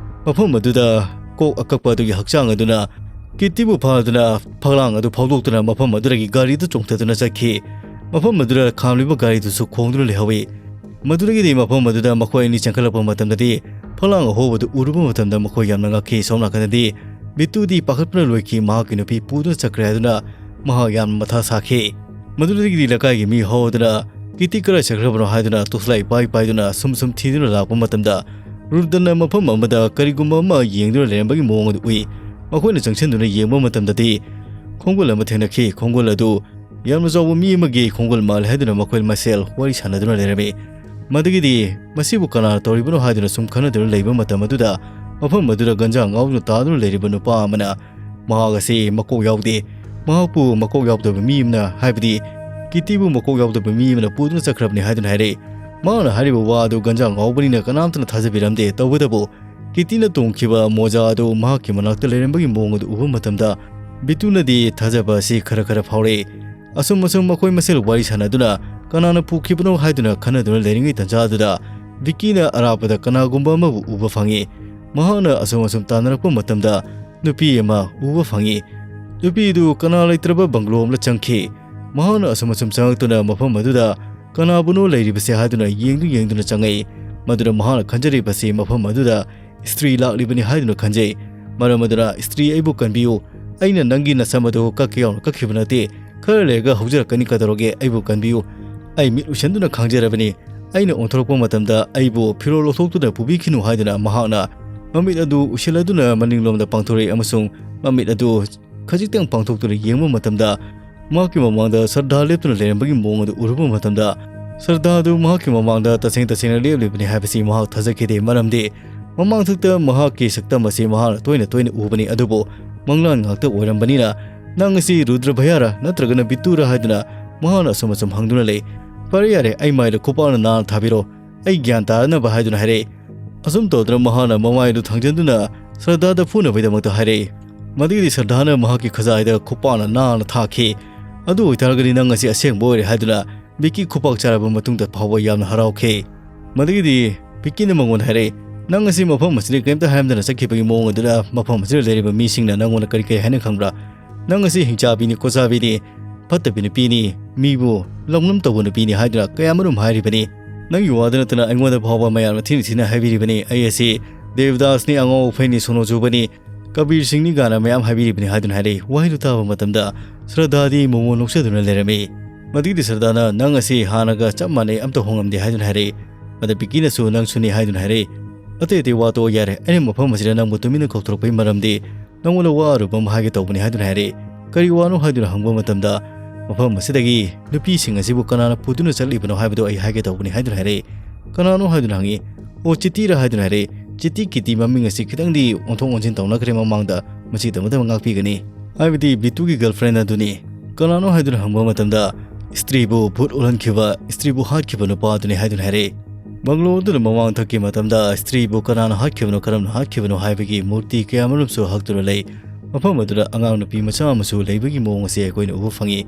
ꯃꯐꯝ ꯑꯗꯨꯗ ꯀꯣꯛ ꯑꯀꯛꯄ ꯑꯗꯨꯒꯤ ꯍꯛꯆꯥꯡ ꯑꯗꯨꯅ ꯀꯤꯇꯤꯕꯨ ꯐꯥꯗꯨꯅ ꯐꯛꯂꯥꯡ ꯑꯗꯨ ꯐꯥꯎꯗꯣꯛꯇꯨꯅ ꯃꯐꯝ ꯑꯗꯨꯗꯒꯤ ꯒꯥꯔꯤꯗꯨ ꯆꯣꯡꯊꯗꯨꯅ ꯆꯠꯈꯤ꯫ ꯃꯐꯝ ꯑꯗꯨꯗ ꯈꯥꯝꯂꯤꯕ ꯒꯥꯔꯤꯗꯨꯁꯨ ꯈꯣꯡꯗꯨꯅ ꯂꯩꯍꯧꯏ꯫ ꯃꯗꯨꯗꯒꯤꯗꯤ ꯃꯐꯝ ꯑꯗꯨꯗ ꯃꯈꯣꯏ ꯑꯅꯤ ꯆꯦꯟꯈꯠꯂꯛꯄ ꯃꯇꯝꯗꯗꯤ ꯐꯛꯂꯥꯡ ꯑꯍꯣꯕꯗꯨ ꯎꯔꯨꯕ ꯃꯇꯝꯗ ꯃꯈꯣꯏ ꯌꯥꯝꯅ ꯉꯛꯈꯤ꯫ ꯁꯣꯝ ꯅꯥꯀꯟꯗꯗꯤ ꯕꯤꯇꯨꯗꯤ ꯄꯥꯈꯠꯄꯅ ꯂꯣꯏꯈꯤ꯫ ꯃꯍꯥꯛꯀꯤ ꯅꯨꯄꯤ ꯄꯨꯗꯨꯅ ꯆꯠꯈ꯭ꯔꯦ ꯍꯥꯏꯗꯨꯅ ꯃꯍꯥꯛ ꯌꯥꯝꯅ ꯃꯊꯥ ꯁꯥꯈꯤ꯫ ꯃꯗꯨꯗꯒꯤꯗꯤ ꯂꯩꯀꯥꯏꯒꯤ ꯃꯤ ꯍꯧꯗꯨꯅ ꯀꯤꯇꯤ ꯀꯗꯥꯏ ꯆꯠꯈ꯭ꯔꯕꯅꯣ ꯍꯥꯏꯗꯨꯅ ꯇꯣꯁꯂꯥꯏ ꯄꯥꯏ ꯄꯥꯏꯗꯨꯅ ꯁꯨꯝ ꯁꯨꯝ ꯊꯤꯗꯨꯅ ꯂꯥꯛꯄ ꯃꯇꯝꯗ ꯔꯨꯗꯟꯅ ꯃꯐꯝ ꯑꯃꯗ ꯀꯔꯤꯒꯨꯝꯕ ꯑꯃ ꯌꯦꯡꯗꯨꯅ ꯂꯩꯔꯝꯕꯒꯤ ꯃꯑꯣꯡ ꯑꯗꯨ ꯎꯏ꯫ ꯃꯈꯣꯏꯅ ꯆꯪꯁꯤꯟꯗꯨꯅ ꯌꯦꯡꯕ ꯃꯇꯝꯗꯗꯤ ꯈꯣꯡꯒꯨꯜ ꯑꯃ ꯊꯦꯡꯅꯈꯤ꯫ ꯈꯣꯡꯒꯨꯜ ꯑꯗꯨ ꯌꯥꯝꯅ ꯆꯥꯎꯕ ꯃꯤ ꯑꯃꯒꯤ ꯈꯣꯡꯒꯨꯜ ꯃꯥꯜꯂꯦ ꯍꯥꯏꯗꯨꯅ ꯃꯈꯣꯏ ꯃꯁꯦꯜ ꯋꯥꯔꯤ ꯁꯥꯟꯅꯗꯨꯅ ꯂꯩꯔꯝꯃꯤ꯫ ꯃꯗꯨꯒꯤꯗꯤ ꯃꯁꯤꯕꯨ ꯀꯅꯥꯅ ꯇꯧꯔꯤꯕꯅꯣ ꯍꯥꯏꯗꯨꯅ ꯁꯨꯝ ꯈꯟꯅꯗꯨꯅ ꯂꯩꯕ ꯃꯇꯝ ꯑꯗꯨꯗ ꯃꯐꯝ ꯑꯗꯨꯗ ꯒꯟꯖꯥ ꯉꯥꯎꯗꯨꯅ ꯇꯥꯗꯨꯅ ꯂꯩꯔꯤꯕ ꯅꯨꯄꯥ ꯑꯃꯅ ꯃꯍꯥꯛ ꯑꯁꯤ ꯃꯀꯣꯛ ꯌꯥꯎꯗꯦ, ꯃꯍꯥꯛꯄꯨ ꯃꯀꯣꯛ ꯌꯥꯎꯗꯕ ꯃꯤ ꯑꯃꯅ, ꯍꯥꯏꯕꯗꯤ ꯀꯤꯇꯤꯕꯨ ꯃꯀꯣꯛ ꯌꯥꯎꯗꯕ ꯃꯤ ꯑꯃꯅ ꯄꯨꯗꯨꯅ ꯆꯠꯈ꯭ꯔꯕꯅꯤ ꯍꯥꯏꯗꯨꯅ ꯍꯥꯏꯔꯛꯏ꯫ ꯃꯍꯥꯛꯅ ꯍꯥꯏꯔꯤꯕ ꯋꯥ ꯑꯗꯨ ꯒꯟꯖꯥ ꯉꯥꯎꯕꯅꯤꯅ ꯀꯅꯥꯝꯇꯅ ꯊꯥꯖꯕꯤꯔꯝꯗꯦ꯫ ꯇꯧꯕꯇꯕꯨ ꯀꯤꯇꯤꯅ ꯇꯣꯡꯈꯤꯕ ꯃꯣꯖꯥ ꯑꯗꯨ ꯃꯍꯥꯛꯀꯤ ꯃꯅꯥꯛꯇ ꯂꯩꯔꯝꯕꯒꯤ ꯃꯑꯣꯡ ꯑꯗꯨ ꯎꯕ ꯃꯇꯝꯗ ꯕꯤꯇꯨꯅꯗꯤ ꯊꯥꯖꯕ ꯑꯁꯤ ꯈꯔ ꯈꯔ ꯐꯥꯎꯔꯛꯏ꯫ ꯑꯁꯨꯝ ꯑꯁꯨꯝ ꯃꯈꯣꯏ ꯃꯁꯦꯜ ꯋꯥꯔꯤ ꯁꯥꯟꯅꯗꯨꯅ ꯀꯅꯥꯅ ꯄꯨꯈꯤꯕꯅꯣ ꯍꯥꯏꯗꯨꯅ ꯈꯟꯅꯗꯨꯅ ꯂꯩꯔꯤꯉꯩ ꯇꯥꯟꯖꯥ ꯑꯗꯨꯗ ꯕꯤꯀꯤꯅ ꯑꯔꯥꯞꯄꯗ ꯀꯅꯥꯒꯨꯝꯕ ꯑꯃꯕꯨ ꯎꯕ ꯐꯪꯉꯤ꯫ ꯃꯍꯥꯛꯅ ꯑꯁꯨꯝ ꯑꯁꯨꯝ ꯇꯥꯟꯅꯔꯛꯄ ꯃꯇꯝꯗ ꯅꯨꯄꯤ ꯑꯃ ꯎꯕ ꯐꯪꯉꯤ꯫ ꯅꯨꯄꯤꯗꯨ ꯀꯅꯥ ꯂꯩꯇ꯭ꯔꯕ ꯕꯪꯒ꯭ꯂꯣ ꯑꯃꯗ ꯆꯪꯈꯤ꯫ ꯃꯍꯥꯛꯅ ꯑꯁꯨꯝ ꯑꯁꯨꯝ ꯆꯪꯉꯛꯇꯨꯅ ꯃꯐꯝ ꯑꯗꯨꯗ ꯀꯅꯥꯕꯨꯅꯣ ꯂꯩꯔꯤꯕꯁꯦ ꯍꯥꯏꯗꯨꯅ ꯌꯦꯡꯗꯨ ꯌꯦꯡꯗꯨꯅ ꯆꯪꯉꯛꯏ꯫ ꯃꯗꯨꯗ ꯃꯍꯥꯛꯅ ꯈꯟꯖꯔꯤꯕꯁꯤ ꯃꯐꯝ ꯑꯗꯨꯗ ꯁ꯭ꯇꯔꯤ ꯂꯥꯛꯂꯤꯕꯅꯤ ꯍꯥꯏꯗꯨꯅ ꯈꯟꯖꯩ꯫ ꯃꯔꯝ ꯑꯗꯨꯅ, "ꯁ꯭ꯇꯔꯤ, ꯑꯩꯕꯨ ꯀꯟꯕꯤꯌꯨ, ꯑꯩꯅ ꯅꯪꯒꯤ ꯅꯁꯝ ꯑꯗꯨ ꯀꯛꯀꯦ ꯌꯥꯎꯅ ꯀꯛꯈꯤꯕ ꯅꯠꯇꯦ, ꯈꯔ ꯂꯩꯔꯒ ꯍꯧꯖꯔꯛꯀꯅꯤ, ꯀꯗꯧꯔꯒꯦ, ꯑꯩꯕꯨ ꯀꯟꯕꯤꯌꯨ꯫ ꯑꯩ ꯃꯤꯠ ꯎꯏꯁꯟꯗꯨꯅ ꯈꯥꯡꯖꯔꯕꯅꯤ, ꯑꯩꯅ ꯑꯣꯟꯊꯣꯔꯛꯄ ꯃꯇꯝꯗ ꯑꯩꯕꯨ ꯐꯤꯔꯣꯜ ꯂꯧꯊꯣꯛꯇꯨꯅ ꯄꯨꯕꯤꯈꯤꯅꯨ" ꯍꯥꯏꯗꯨꯅ ꯃꯍꯥꯛꯅ ꯃꯃꯤꯠ ꯑꯗꯨ ꯎꯏꯁꯤꯜꯂꯗꯨꯅ ꯃꯅꯤꯡꯂꯣꯝꯗ ꯄꯥꯡꯊꯣꯔꯛꯏ ꯑꯃꯁꯨꯡ ꯃꯃꯤꯠ ꯑꯗꯨ ꯈꯖꯤꯛꯇꯪ ꯄꯥꯡꯊꯣꯛꯇꯨꯅ ꯌꯦꯡꯕ ꯃꯇꯝꯗ ꯃꯍꯥꯛꯀꯤ ꯃꯃꯥꯡꯗ ꯁꯔꯗꯥ ꯂꯦꯞꯇꯨꯅ ꯂꯩꯔꯝꯕꯒꯤ ꯃꯑꯣꯡ ꯑꯗꯨ ꯎꯔꯨꯕ ꯃꯇꯝꯗ ꯁꯔꯗꯥ ꯑꯗꯨ ꯃꯍꯥꯛꯀꯤ ꯃꯃꯥꯡꯗ ꯇꯁꯦꯡ ꯇꯁꯦꯡꯅ ꯂꯦꯞꯂꯤꯕꯅꯤ ꯍꯥꯏꯕꯁꯤ ꯃꯍꯥꯛ ꯊꯥꯖꯈꯤꯗꯦ꯫ ꯃꯔꯝꯗꯤ ꯃꯃꯥꯡꯊꯛꯇ ꯃꯍꯥꯛꯀꯤ ꯁꯛꯇꯝ ꯑꯁꯤ ꯃꯍꯥꯛꯅ ꯇꯣꯏꯅ ꯇꯣꯏꯅ ꯎꯕꯅꯤ, ꯑꯗꯨꯕꯨ ꯃꯪꯂꯥꯟ ꯉꯥꯛꯇ ꯑꯣꯏꯔꯝꯕꯅꯤꯅ, "ꯅꯪ ꯑꯁꯤ ꯔꯨꯗ꯭ꯔ ꯚꯌꯥꯔ ꯅꯠꯇ꯭ꯔꯒꯅ ꯕꯤꯇꯨꯔ?" ꯍꯥꯏꯗꯨꯅ ꯃꯍꯥꯛꯅ ꯑꯁꯨꯝ ꯑꯁꯨꯝ ꯍꯪꯗꯨꯅ ꯂꯩ꯫ "ꯐꯔꯦ, ꯌꯥꯔꯦ, ꯑꯩ ꯃꯥꯏꯗ ꯈꯨꯄꯥꯛꯅ ꯅꯥꯟꯅ ꯊꯥꯕꯤꯔꯣ, ꯑꯩ ꯒ꯭ꯌꯥꯟ ꯇꯥꯅꯕ" ꯍꯥꯏꯗꯨꯅ ꯍꯥꯏꯔꯛꯏ꯫ ꯑꯁꯨꯝ ꯇꯧꯗꯨꯅ ꯃꯍꯥꯛꯅ ꯃꯃꯥꯏꯗꯨ ꯊꯥꯡꯖꯟꯗꯨꯅ ꯁꯔꯗꯥꯗ ꯐꯨꯅꯕꯒꯤꯗꯃꯛꯇ ꯍꯥꯏꯔꯛꯏ꯫ ꯃꯗꯨꯒꯤꯗꯤ ꯁꯔꯗꯥꯅ ꯃꯍꯥꯛꯀꯤ ꯈꯖꯥꯏꯗ ꯈꯨꯄꯥꯛꯅ ꯅꯥꯟꯅ ꯊꯥꯈꯤ꯫ "ꯑꯗꯨ ꯑꯣꯏꯇꯥꯔꯒꯗꯤ ꯅꯪ ꯑꯁꯤ ꯑꯁꯦꯡꯕ ꯑꯣꯏꯔꯦ" ꯍꯥꯏꯗꯨꯅ ꯕꯤꯀꯤ ꯈꯨꯄꯥꯛ ꯆꯥꯔꯕ ꯃꯇꯨꯡꯗ ꯐꯥꯎꯕ ꯌꯥꯝꯅ ꯍꯔꯥꯎꯈꯤ꯫ ꯃꯗꯨꯒꯤꯗꯤ ꯕꯤꯀꯤꯅ ꯃꯉꯣꯟꯗ ꯍꯥꯏꯔꯛꯏ, "ꯅꯪ ꯑꯁꯤ ꯃꯐꯝ ꯑꯁꯤꯗ ꯀꯔꯤꯝꯇ ꯍꯥꯏꯔꯝꯗꯅ ꯆꯠꯈꯤꯕꯒꯤ ꯃꯑꯣꯡ ꯑꯗꯨꯗ ꯃꯐꯝ ꯑꯁꯤꯗ ꯂꯩꯔꯤꯕ ꯃꯤꯁꯤꯡꯅ ꯅꯪꯉꯣꯟꯗ ꯀꯔꯤ ꯀꯔꯤ ꯍꯥꯏꯅ ꯈꯪꯕ꯭ꯔꯥ? ꯅꯪ ꯑꯁꯤ ꯍꯤꯡꯆꯥꯕꯤꯅꯤ, ꯈꯣꯆꯥꯕꯤꯅꯤ, ꯐꯠꯇꯕꯤ ꯅꯨꯄꯤꯅꯤ, ꯃꯤꯕꯨ ꯂꯧꯅꯝ ꯇꯧꯕ ꯅꯨꯄꯤꯅꯤ" ꯍꯥꯏꯗꯨꯅ ꯀꯌꯥꯃꯔꯨꯝ ꯍꯥꯏꯔꯤꯕꯅꯤ꯫ ꯅꯪꯒꯤ ꯋꯥꯗ ꯅꯠꯇꯅ ꯑꯩꯉꯣꯟꯗ ꯐꯥꯎꯕ ꯃꯌꯥꯝꯅ ꯊꯤꯅ ꯊꯤꯅ ꯍꯥꯏꯕꯤꯔꯤꯕꯅꯤ꯫ "ꯑꯩ ꯑꯁꯤ ꯗꯦꯕꯗꯥꯁꯅꯤ, ꯑꯉꯥꯎ ꯑꯐꯩꯅꯤ, ꯁꯣꯅꯣ ꯆꯨꯕꯅꯤ, ꯀꯕꯤꯔ ꯁꯤꯡꯅꯤ" ꯀꯥꯏꯅ ꯃꯌꯥꯝ ꯍꯥꯏꯕꯤꯔꯤꯕꯅꯤ ꯍꯥꯏꯗꯨꯅ ꯍꯥꯏꯔꯛꯏ꯫ ꯋꯥꯍꯩꯗꯨ ꯇꯥꯕ ꯃꯇꯝꯗ ꯁ꯭ꯔꯗꯥꯗꯤ ꯃꯣꯃꯣꯟ ꯅꯣꯛꯆꯗꯨꯅ ꯂꯩꯔꯝꯃꯤ꯫ ꯃꯗꯨꯒꯤꯗꯤ ꯁ꯭ꯔꯗꯥꯅ, "ꯅꯪ ꯑꯁꯤ ꯍꯥꯟꯅꯒ ꯆꯞ ꯃꯥꯟꯅꯩ, ꯑꯝꯇ ꯍꯣꯡꯉꯝꯗꯦ" ꯍꯥꯏꯗꯨꯅ ꯍꯥꯏꯔꯛꯏ꯫ ꯑꯗ ꯕꯤꯀꯤꯅꯁꯨ, "ꯅꯪꯁꯨꯅꯤ" ꯍꯥꯏꯗꯨꯅ ꯍꯥꯏꯔꯛꯏ꯫ "ꯑꯇꯩ ꯑꯇꯩ ꯋꯥ ꯇꯣꯛꯑꯣ ꯌꯥꯔꯦ, ꯑꯩꯅ ꯃꯐꯝ ꯑꯁꯤꯗ ꯅꯪꯕꯨ ꯇꯨꯃꯤꯟꯅ ꯀꯧꯊꯣꯔꯛꯄꯒꯤ ꯃꯔꯝꯗꯤ ꯅꯪꯉꯣꯟꯗ ꯋꯥ ꯑꯔꯨꯕ ꯑꯃ ꯍꯥꯏꯒꯦ ꯇꯧꯕꯅꯤ" ꯍꯥꯏꯗꯨꯅ ꯍꯥꯏꯔꯛꯏ꯫ "ꯀꯔꯤ ꯋꯥꯅꯣ?" ꯍꯥꯏꯗꯨꯅ ꯍꯪꯕ ꯃꯇꯝꯗ, "ꯃꯐꯝ ꯑꯁꯤꯗꯒꯤ ꯅꯨꯄꯤꯁꯤꯡ ꯑꯁꯤꯕꯨ ꯀꯅꯥꯅ ꯄꯨꯗꯨꯅ ꯆꯠꯂꯤꯕꯅꯣ ꯍꯥꯏꯕꯗꯨ ꯑꯩ ꯍꯥꯏꯒꯦ ꯇꯧꯕꯅꯤ" ꯍꯥꯏꯗꯨꯅ ꯍꯥꯏꯔꯛꯏ꯫ "ꯀꯅꯥꯅꯣ?" ꯍꯥꯏꯗꯨꯅ ꯍꯪꯉꯤ꯫ "ꯑꯣ, ꯆꯤꯇꯤꯔꯥ" ꯍꯥꯏꯗꯨꯅ ꯍꯥꯏꯔꯛꯏ꯫ ꯆꯤꯇꯤ ꯀꯤꯇꯤ ꯃꯃꯤꯡ ꯑꯁꯤ ꯈꯤꯇꯪꯗꯤ ꯑꯣꯟꯊꯣꯛ ꯑꯣꯟꯁꯤꯟ ꯇꯧꯅꯈ꯭ꯔꯦ ꯃꯃꯥꯡꯗ, ꯃꯁꯤ ꯇꯞꯅ ꯇꯞꯅ ꯉꯥꯛꯄꯤꯒꯅꯤ꯫ ꯍꯥꯏꯕꯗꯤ ꯕꯤꯇꯨꯒꯤ girlfriend ꯑꯗꯨꯅꯤ꯫ "ꯀꯅꯥꯅꯣ?" ꯍꯥꯏꯗꯨꯅ ꯍꯪꯕ ꯃꯇꯝꯗ, "ꯏꯁꯇ꯭ꯔꯤꯕꯨ ꯚꯨꯠ ꯑꯣꯜꯍꯟꯈꯤꯕ, ꯏꯁꯇ꯭ꯔꯤꯕꯨ ꯍꯥꯠꯈꯤꯕ ꯅꯨꯄꯥ ꯑꯗꯨꯅꯤ" ꯍꯥꯏꯗꯨꯅ ꯍꯥꯏꯔꯛꯏ꯫ ꯕꯪꯒ꯭ꯂꯣ ꯑꯗꯨꯅ ꯃꯃꯥꯡ ꯊꯛꯀꯤ ꯃꯇꯝꯗ ꯏꯁꯇ꯭ꯔꯤꯕꯨ ꯀꯅꯥꯅ ꯍꯥꯠꯈꯤꯕꯅꯣ, ꯀꯔꯝꯅ ꯍꯥꯠꯈꯤꯕꯅꯣ ꯍꯥꯏꯕꯒꯤ ꯃꯨꯔꯇꯤ ꯀꯌꯥꯃꯔꯨꯝꯁꯨ ꯍꯛꯇꯨꯅ ꯂꯩ꯫ ꯃꯐꯝ ꯑꯗꯨꯗ ꯑꯉꯥꯡ ꯅꯨꯄꯤ ꯃꯆꯥ ꯑꯃꯁꯨ ꯂꯩꯕꯒꯤ ꯃꯑꯣꯡ ꯑꯁꯤ ꯑꯩꯈꯣꯏꯅ ꯎꯕ ꯐꯪꯉꯤ꯫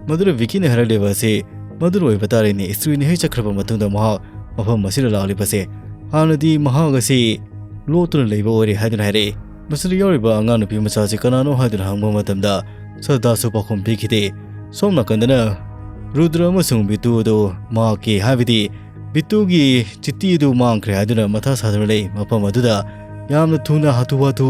ꯃꯗꯨꯗ ꯚꯤꯀꯤꯅ ꯍꯥꯏꯔꯛꯂꯤꯕ ꯑꯁꯤ ꯃꯗꯨꯅ ꯑꯣꯏꯕ ꯇꯥꯔꯦꯅꯦ꯫ ꯏꯁꯇ꯭ꯔꯤꯅ ꯍꯦꯛ ꯆꯠꯈ꯭ꯔꯕ ꯃꯇꯨꯡꯗ ꯃꯍꯥꯛ ꯃꯐꯝ ꯑꯁꯤꯗ ꯂꯥꯛꯂꯤꯕꯁꯦ, ꯍꯥꯟꯅꯗꯤ ꯃꯍꯥꯛ ꯑꯁꯤ ꯂꯣꯠꯇꯨꯅ ꯂꯩꯕ ꯑꯣꯏꯔꯦ ꯍꯥꯏꯗꯨꯅ ꯍꯥꯏꯔꯛꯏ꯫ ꯃꯁꯤꯗ ꯌꯥꯎꯔꯤꯕ ꯑꯉꯥꯡ ꯅꯨꯄꯤ ꯃꯆꯥꯁꯤ ꯀꯅꯥꯅꯣ ꯍꯥꯏꯗꯨꯅ ꯍꯪꯕ ꯃꯇꯝꯗ ꯁ꯭ꯔꯗꯥꯁꯨ ꯄꯥꯎꯈꯨꯝ ꯄꯤꯈꯤꯗꯦ꯫ ꯁꯣꯝ ꯅꯥꯀꯟꯗꯅ ꯔꯨꯗ꯭ꯔ ꯑꯃꯁꯨꯡ ꯕꯤꯇꯨ ꯑꯗꯨ ꯃꯍꯥꯛꯀꯤ, ꯍꯥꯏꯕꯗꯤ ꯕꯤꯇꯨꯒꯤ ꯆꯤꯇꯤ ꯑꯗꯨ ꯃꯥꯡꯈ꯭ꯔꯦ ꯍꯥꯏꯗꯨꯅ ꯃꯊꯥ ꯁꯥꯗꯨꯅ ꯂꯩ꯫ ꯃꯐꯝ ꯑꯗꯨꯗ ꯌꯥꯝꯅ ꯊꯨꯅ ꯍꯥꯊꯨ ꯍꯥꯊꯨ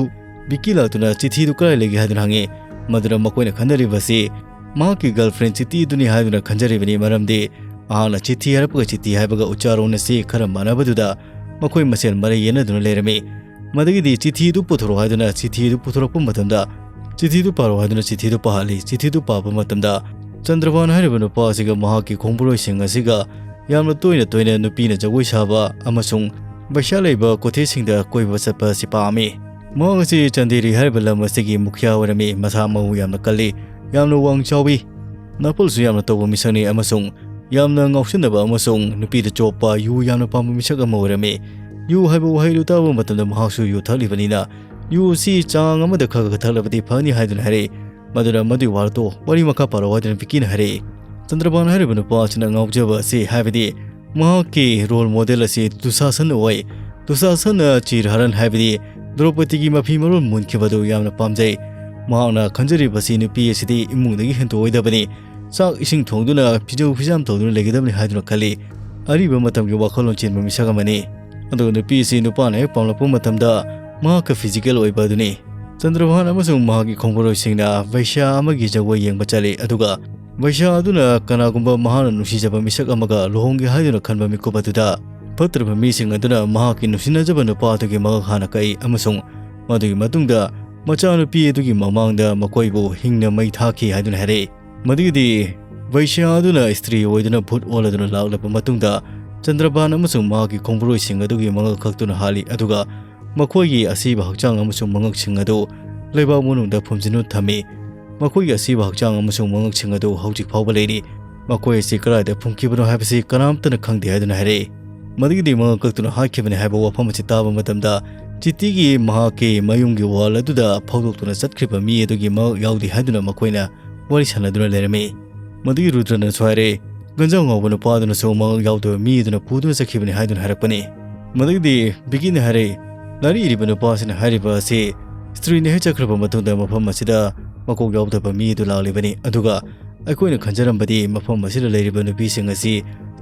ꯕꯤꯀꯤ ꯂꯥꯛꯇꯨꯅ ꯆꯤꯊꯤꯗꯨ ꯀꯗꯥꯏ ꯂꯩꯒꯦ ꯍꯥꯏꯗꯨꯅ ꯍꯪꯉꯤ꯫ ꯃꯗꯨꯗ ꯃꯈꯣꯏꯅ ꯈꯟꯅꯔꯤꯕꯁꯤ ꯃꯍꯥꯛꯀꯤ girlfriend ꯆꯤꯇꯤ ꯑꯗꯨꯅꯤ ꯍꯥꯏꯗꯨꯅ ꯈꯟꯖꯔꯤꯕꯅꯤ, ꯃꯔꯝꯗꯤ ꯃꯍꯥꯛꯅ ꯆꯤꯊꯤ ꯍꯥꯏꯔꯛꯄꯒ ꯆꯤꯇꯤ ꯍꯥꯏꯕꯒ ꯎꯆꯥꯔꯣꯟ ꯑꯁꯤ ꯈꯔ ꯃꯥꯟꯅꯕꯗꯨꯗ ꯃꯈꯣꯏ ꯃꯁꯦꯜ ꯃꯔꯩ ꯌꯦꯠꯅꯗꯨꯅ ꯂꯩꯔꯝꯃꯤ꯫ ꯃꯗꯒꯤꯗꯤ ꯆꯤꯊꯤꯗꯨ ꯄꯨꯊꯣꯔꯛꯑꯣ ꯍꯥꯏꯗꯨꯅ ꯆꯤꯊꯤꯗꯨ ꯄꯨꯊꯣꯔꯛꯄ ꯃꯇꯝꯗ, ꯆꯤꯊꯤꯗꯨ ꯄꯥꯔꯣ ꯍꯥꯏꯗꯨꯅ ꯆꯤꯊꯤꯗꯨ ꯄꯥꯍꯜꯂꯤ꯫ ꯆꯤꯊꯤꯗꯨ ꯄꯥꯕ ꯃꯇꯝꯗ ꯆꯟꯗ꯭ꯔꯕꯥꯟ ꯍꯥꯏꯔꯤꯕ ꯅꯨꯄꯥ ꯑꯁꯤꯒ ꯃꯍꯥꯛꯀꯤ ꯈꯣꯡꯕꯨꯂꯣꯏꯁꯤꯡ ꯑꯁꯤꯒ ꯌꯥꯝꯅ ꯇꯣꯏꯅ ꯇꯣꯏꯅ ꯅꯨꯄꯤꯅ ꯖꯒꯣꯏ ꯁꯥꯕ ꯑꯃꯁꯨꯡ ꯄꯩꯁꯥ ꯂꯩꯕ ꯀꯣꯊꯦꯁꯤꯡꯗ ꯀꯣꯏꯕ ꯆꯠꯄ ꯑꯁꯤ ꯄꯥꯝꯃꯤ꯫ ꯃꯍꯥꯛ ꯑꯁꯤ ꯆꯥꯟꯗꯦꯔꯤ ꯍꯥꯏꯔꯤꯕ ꯂꯝ ꯑꯁꯤꯒꯤ ꯃꯨꯈꯤꯌꯥ ꯑꯣꯏꯔꯝꯃꯤ꯫ ꯃꯁꯥ ꯃꯎ ꯌꯥꯝꯅ ꯀꯜꯂꯤ, ꯌꯥꯝꯅ ꯋꯥꯡ ꯆꯥꯎꯏ, ꯅꯥꯄꯜꯁꯨ ꯌꯥꯝꯅ ꯇꯧꯕ ꯃꯤꯁꯛꯅꯤ ꯑꯃꯁꯨꯡ ꯌꯥꯝꯅ ꯉꯥꯎꯁꯤꯟꯅꯕ ꯑꯃꯁꯨꯡ ꯅꯨꯄꯤꯗ ꯆꯣꯞꯄ, ꯌꯨ ꯌꯥꯝꯅ ꯄꯥꯝꯕ ꯃꯤꯁꯛ ꯑꯃ ꯑꯣꯏꯔꯝꯃꯤ꯫ ꯌꯨ ꯍꯥꯏꯕ ꯋꯥꯍꯩꯗꯨ ꯇꯥꯕ ꯃꯇꯝꯗ ꯃꯍꯥꯛꯁꯨ ꯌꯨ ꯊꯛꯂꯤꯕꯅꯤꯅ, "ꯌꯨ ꯑꯁꯤ ꯆꯥꯡ ꯑꯃꯗ ꯈꯔ ꯈꯔ ꯊꯛꯂꯕꯗꯤ ꯐꯅꯤ" ꯍꯥꯏꯗꯨꯅ ꯍꯥꯏꯔꯛꯏ꯫ ꯃꯗꯨꯅ, "ꯃꯗꯨꯒꯤ ꯋꯥꯔꯣꯜꯗꯣ ꯋꯥꯔꯤ ꯃꯈꯥ ꯄꯥꯔꯛꯑꯣ" ꯍꯥꯏꯗꯨꯅ ꯚꯤꯀꯤꯅ ꯍꯥꯏꯔꯛꯏ꯫ ꯆꯟꯗ꯭ꯔꯕꯥꯟ ꯍꯥꯏꯔꯤꯕ ꯅꯨꯄꯥ ꯑꯁꯤꯅ ꯉꯥꯎꯖꯕ ꯑꯁꯤ, ꯍꯥꯏꯕꯗꯤ ꯃꯍꯥꯛꯀꯤ ꯔꯣꯜ ꯃꯣꯗꯦꯜ ꯑꯁꯤ ꯗꯨꯁꯥꯁꯟ ꯑꯣꯏ꯫ ꯗꯨꯁꯥꯁꯟꯅ ꯆꯤꯔꯍꯔꯟ, ꯍꯥꯏꯕꯗꯤ ꯗ꯭ꯔꯧꯄꯗꯤꯒꯤ ꯃꯐꯤ ꯃꯔꯣꯜ ꯃꯨꯟꯈꯤꯕꯗꯨ ꯌꯥꯝꯅ ꯄꯥꯝꯖꯩ꯫ ꯃꯍꯥꯛꯅ ꯈꯟꯖꯔꯤꯕꯁꯤ ꯅꯨꯄꯤ ꯑꯁꯤꯗꯤ ꯏꯃꯨꯡꯗꯒꯤ ꯍꯦꯟꯗꯣꯛꯑꯣꯏꯗꯕꯅꯤ, ꯆꯥꯛ ꯏꯁꯤꯡ ꯊꯣꯡꯗꯨꯅ ꯐꯤꯖꯧ ꯐꯤꯖꯥꯝ ꯇꯧꯗꯨꯅ ꯂꯩꯒꯗꯕꯅꯤ ꯍꯥꯏꯗꯨꯅ ꯈꯜꯂꯤ꯫ ꯑꯔꯤꯕ ꯃꯇꯝꯒꯤ ꯋꯥꯈꯜꯂꯣꯟ ꯆꯦꯟꯕ ꯃꯤꯁꯛ ꯑꯃꯅꯤ꯫ ꯑꯗꯨꯒ ꯅꯨꯄꯤ ꯑꯁꯤ ꯅꯨꯄꯥꯅ ꯍꯦꯛ ꯄꯥꯝꯂꯛꯄ ꯃꯇꯝꯗ ꯃꯍꯥꯛꯀ ꯐꯤꯖꯤꯀꯦꯜ ꯑꯣꯏꯕ ꯑꯗꯨꯅꯤ꯫ ꯆꯟꯗ꯭ꯔꯚꯥꯟ ꯑꯃꯁꯨꯡ ꯃꯍꯥꯛꯀꯤ ꯈꯣꯡꯕꯔꯣꯏꯁꯤꯡꯅ ꯚꯩꯁ꯭ꯌꯥ ꯑꯃꯒꯤ ꯖꯒꯣꯏ ꯌꯦꯡꯕ ꯆꯠꯂꯤ, ꯑꯗꯨꯒ ꯚꯩꯁ꯭ꯌꯥ ꯑꯗꯨꯅ ꯀꯅꯥꯒꯨꯝꯕ ꯃꯍꯥꯛꯅ ꯅꯨꯡꯁꯤꯖꯕ ꯃꯤꯁꯛ ꯑꯃꯒ ꯂꯨꯍꯣꯡꯒꯦ ꯍꯥꯏꯗꯨꯅ ꯈꯟꯕ ꯃꯤꯀꯨꯞ ꯑꯗꯨꯗ, ꯐꯠꯇ꯭ꯔꯕ ꯃꯤꯁꯤꯡ ꯑꯗꯨꯅ ꯃꯍꯥꯛꯀꯤ ꯅꯨꯡꯁꯤꯅꯖꯕ ꯅꯨꯄꯥ ꯑꯗꯨꯒꯤ ꯃꯉꯛ ꯍꯥꯟꯅ ꯀꯛꯏ ꯑꯃꯁꯨꯡ ꯃꯗꯨꯒꯤ ꯃꯇꯨꯡꯗ ꯃꯆꯥꯅꯨꯄꯤ ꯑꯗꯨꯒꯤ ꯃꯃꯥꯡꯗ ꯃꯈꯣꯏꯕꯨ ꯍꯤꯡꯅ ꯃꯩ ꯊꯥꯈꯤ ꯍꯥꯏꯗꯨꯅ ꯍꯥꯏꯔꯛꯏ꯫ ꯃꯗꯨꯒꯤꯗꯤ ꯚꯩꯁ꯭ꯌꯥ ꯑꯗꯨꯅ ꯁ꯭ꯇ꯭ꯔꯤ ꯑꯣꯏꯗꯨꯅ ꯚꯨꯠ ꯑꯣꯜꯂꯗꯨꯅ ꯂꯥꯛꯂꯕ ꯃꯇꯨꯡꯗ, ꯆꯟꯗ꯭ꯔꯕꯥꯟ ꯑꯃꯁꯨꯡ ꯃꯍꯥꯛꯀꯤ ꯈꯣꯡꯕꯔꯣꯏꯁꯤꯡ ꯑꯗꯨꯒꯤ ꯃꯉꯛ ꯀꯛꯇꯨꯅ ꯍꯥꯠꯂꯤ, ꯑꯗꯨꯒ ꯃꯈꯣꯏꯒꯤ ꯑꯁꯤꯕ ꯍꯛꯆꯥꯡ ꯑꯃꯁꯨꯡ ꯃꯉꯛꯁꯤꯡ ꯑꯗꯨ ꯂꯩꯕꯥꯛ ꯃꯅꯨꯡꯗ ꯐꯨꯝꯖꯤꯟꯗꯨꯅ ꯊꯝꯃꯤ꯫ ꯃꯈꯣꯏꯒꯤ ꯑꯁꯤꯕ ꯍꯛꯆꯥꯡ ꯑꯃꯁꯨꯡ ꯃꯉꯛꯁꯤꯡ ꯑꯗꯨ ꯍꯧꯖꯤꯛ ꯐꯥꯎꯕ ꯂꯩꯔꯤ꯫ ꯃꯈꯣꯏ ꯑꯁꯤ ꯀꯗꯥꯏꯗ ꯐꯨꯝꯈꯤꯕꯅꯣ ꯍꯥꯏꯕꯁꯤ ꯀꯅꯥꯝꯇꯅ ꯈꯪꯗꯦ ꯍꯥꯏꯗꯨꯅ ꯍꯥꯏꯔꯛꯏ꯫ ꯃꯗꯨꯒꯤꯗꯤ ꯃꯉꯛ ꯀꯛꯇꯨꯅ ꯍꯥꯠꯈꯤꯕꯅꯤ ꯍꯥꯏꯕ ꯋꯥꯐꯝ ꯑꯁꯤ ꯇꯥꯕ ꯃꯇꯝꯗ, ꯆꯤꯇꯤꯒꯤ ꯃꯍꯥꯛꯀꯤ ꯃꯌꯨꯝꯒꯤ ꯋꯥꯜ ꯑꯗꯨꯗ ꯐꯥꯎꯗꯣꯛꯇꯨꯅ ꯆꯠꯈ꯭ꯔꯤꯕ ꯃꯤ ꯑꯗꯨꯒꯤ ꯃꯉꯛ ꯌꯥꯎꯗꯦ ꯍꯥꯏꯗꯨꯅ ꯃꯈꯣꯏꯅ ꯋꯥꯔꯤ ꯁꯥꯟꯅꯗꯨꯅ ꯂꯩꯔꯝꯃꯤ꯫ ꯃꯗꯨꯒꯤ ꯔꯨꯗ꯭ꯔꯅꯁꯨ ꯍꯥꯏꯔꯦ, ꯒꯟꯖꯥꯎ ꯉꯥꯎꯕ ꯅꯨꯄꯥ ꯑꯗꯨꯅꯁꯨ ꯃꯉꯛ ꯌꯥꯎꯗꯕ ꯃꯤ ꯑꯗꯨꯅ ꯄꯨꯗꯨꯅ ꯆꯠꯈꯤꯕꯅꯤ ꯍꯥꯏꯗꯨꯅ ꯍꯥꯏꯔꯛꯄꯅꯤ꯫ ꯃꯗꯨꯒꯤꯗꯤ ꯕꯤꯀꯤꯅ ꯍꯥꯏꯔꯦ, ꯂꯥꯏꯔꯤꯛ ꯏꯔꯤꯕ ꯅꯨꯄꯥ ꯑꯁꯤꯅ ꯍꯥꯏꯔꯤꯕ ꯑꯁꯤ ꯁ꯭ꯇ꯭ꯔꯤꯅ ꯍꯦꯛ ꯆꯠꯈ꯭ꯔꯕ ꯃꯇꯨꯡꯗ ꯃꯐꯝ ꯑꯁꯤꯗ ꯃꯀꯣꯛ ꯌꯥꯎꯗꯕ ꯃꯤ ꯑꯗꯨ ꯂꯥꯛꯂꯤꯕꯅꯤ, ꯑꯗꯨꯒ ꯑꯩꯈꯣꯏꯅ ꯈꯟꯖꯔꯝꯕꯗꯤ ꯃꯐꯝ ꯑꯁꯤꯗ ꯂꯩꯔꯤꯕ ꯅꯨꯄꯤꯁꯤꯡ ꯑꯁꯤ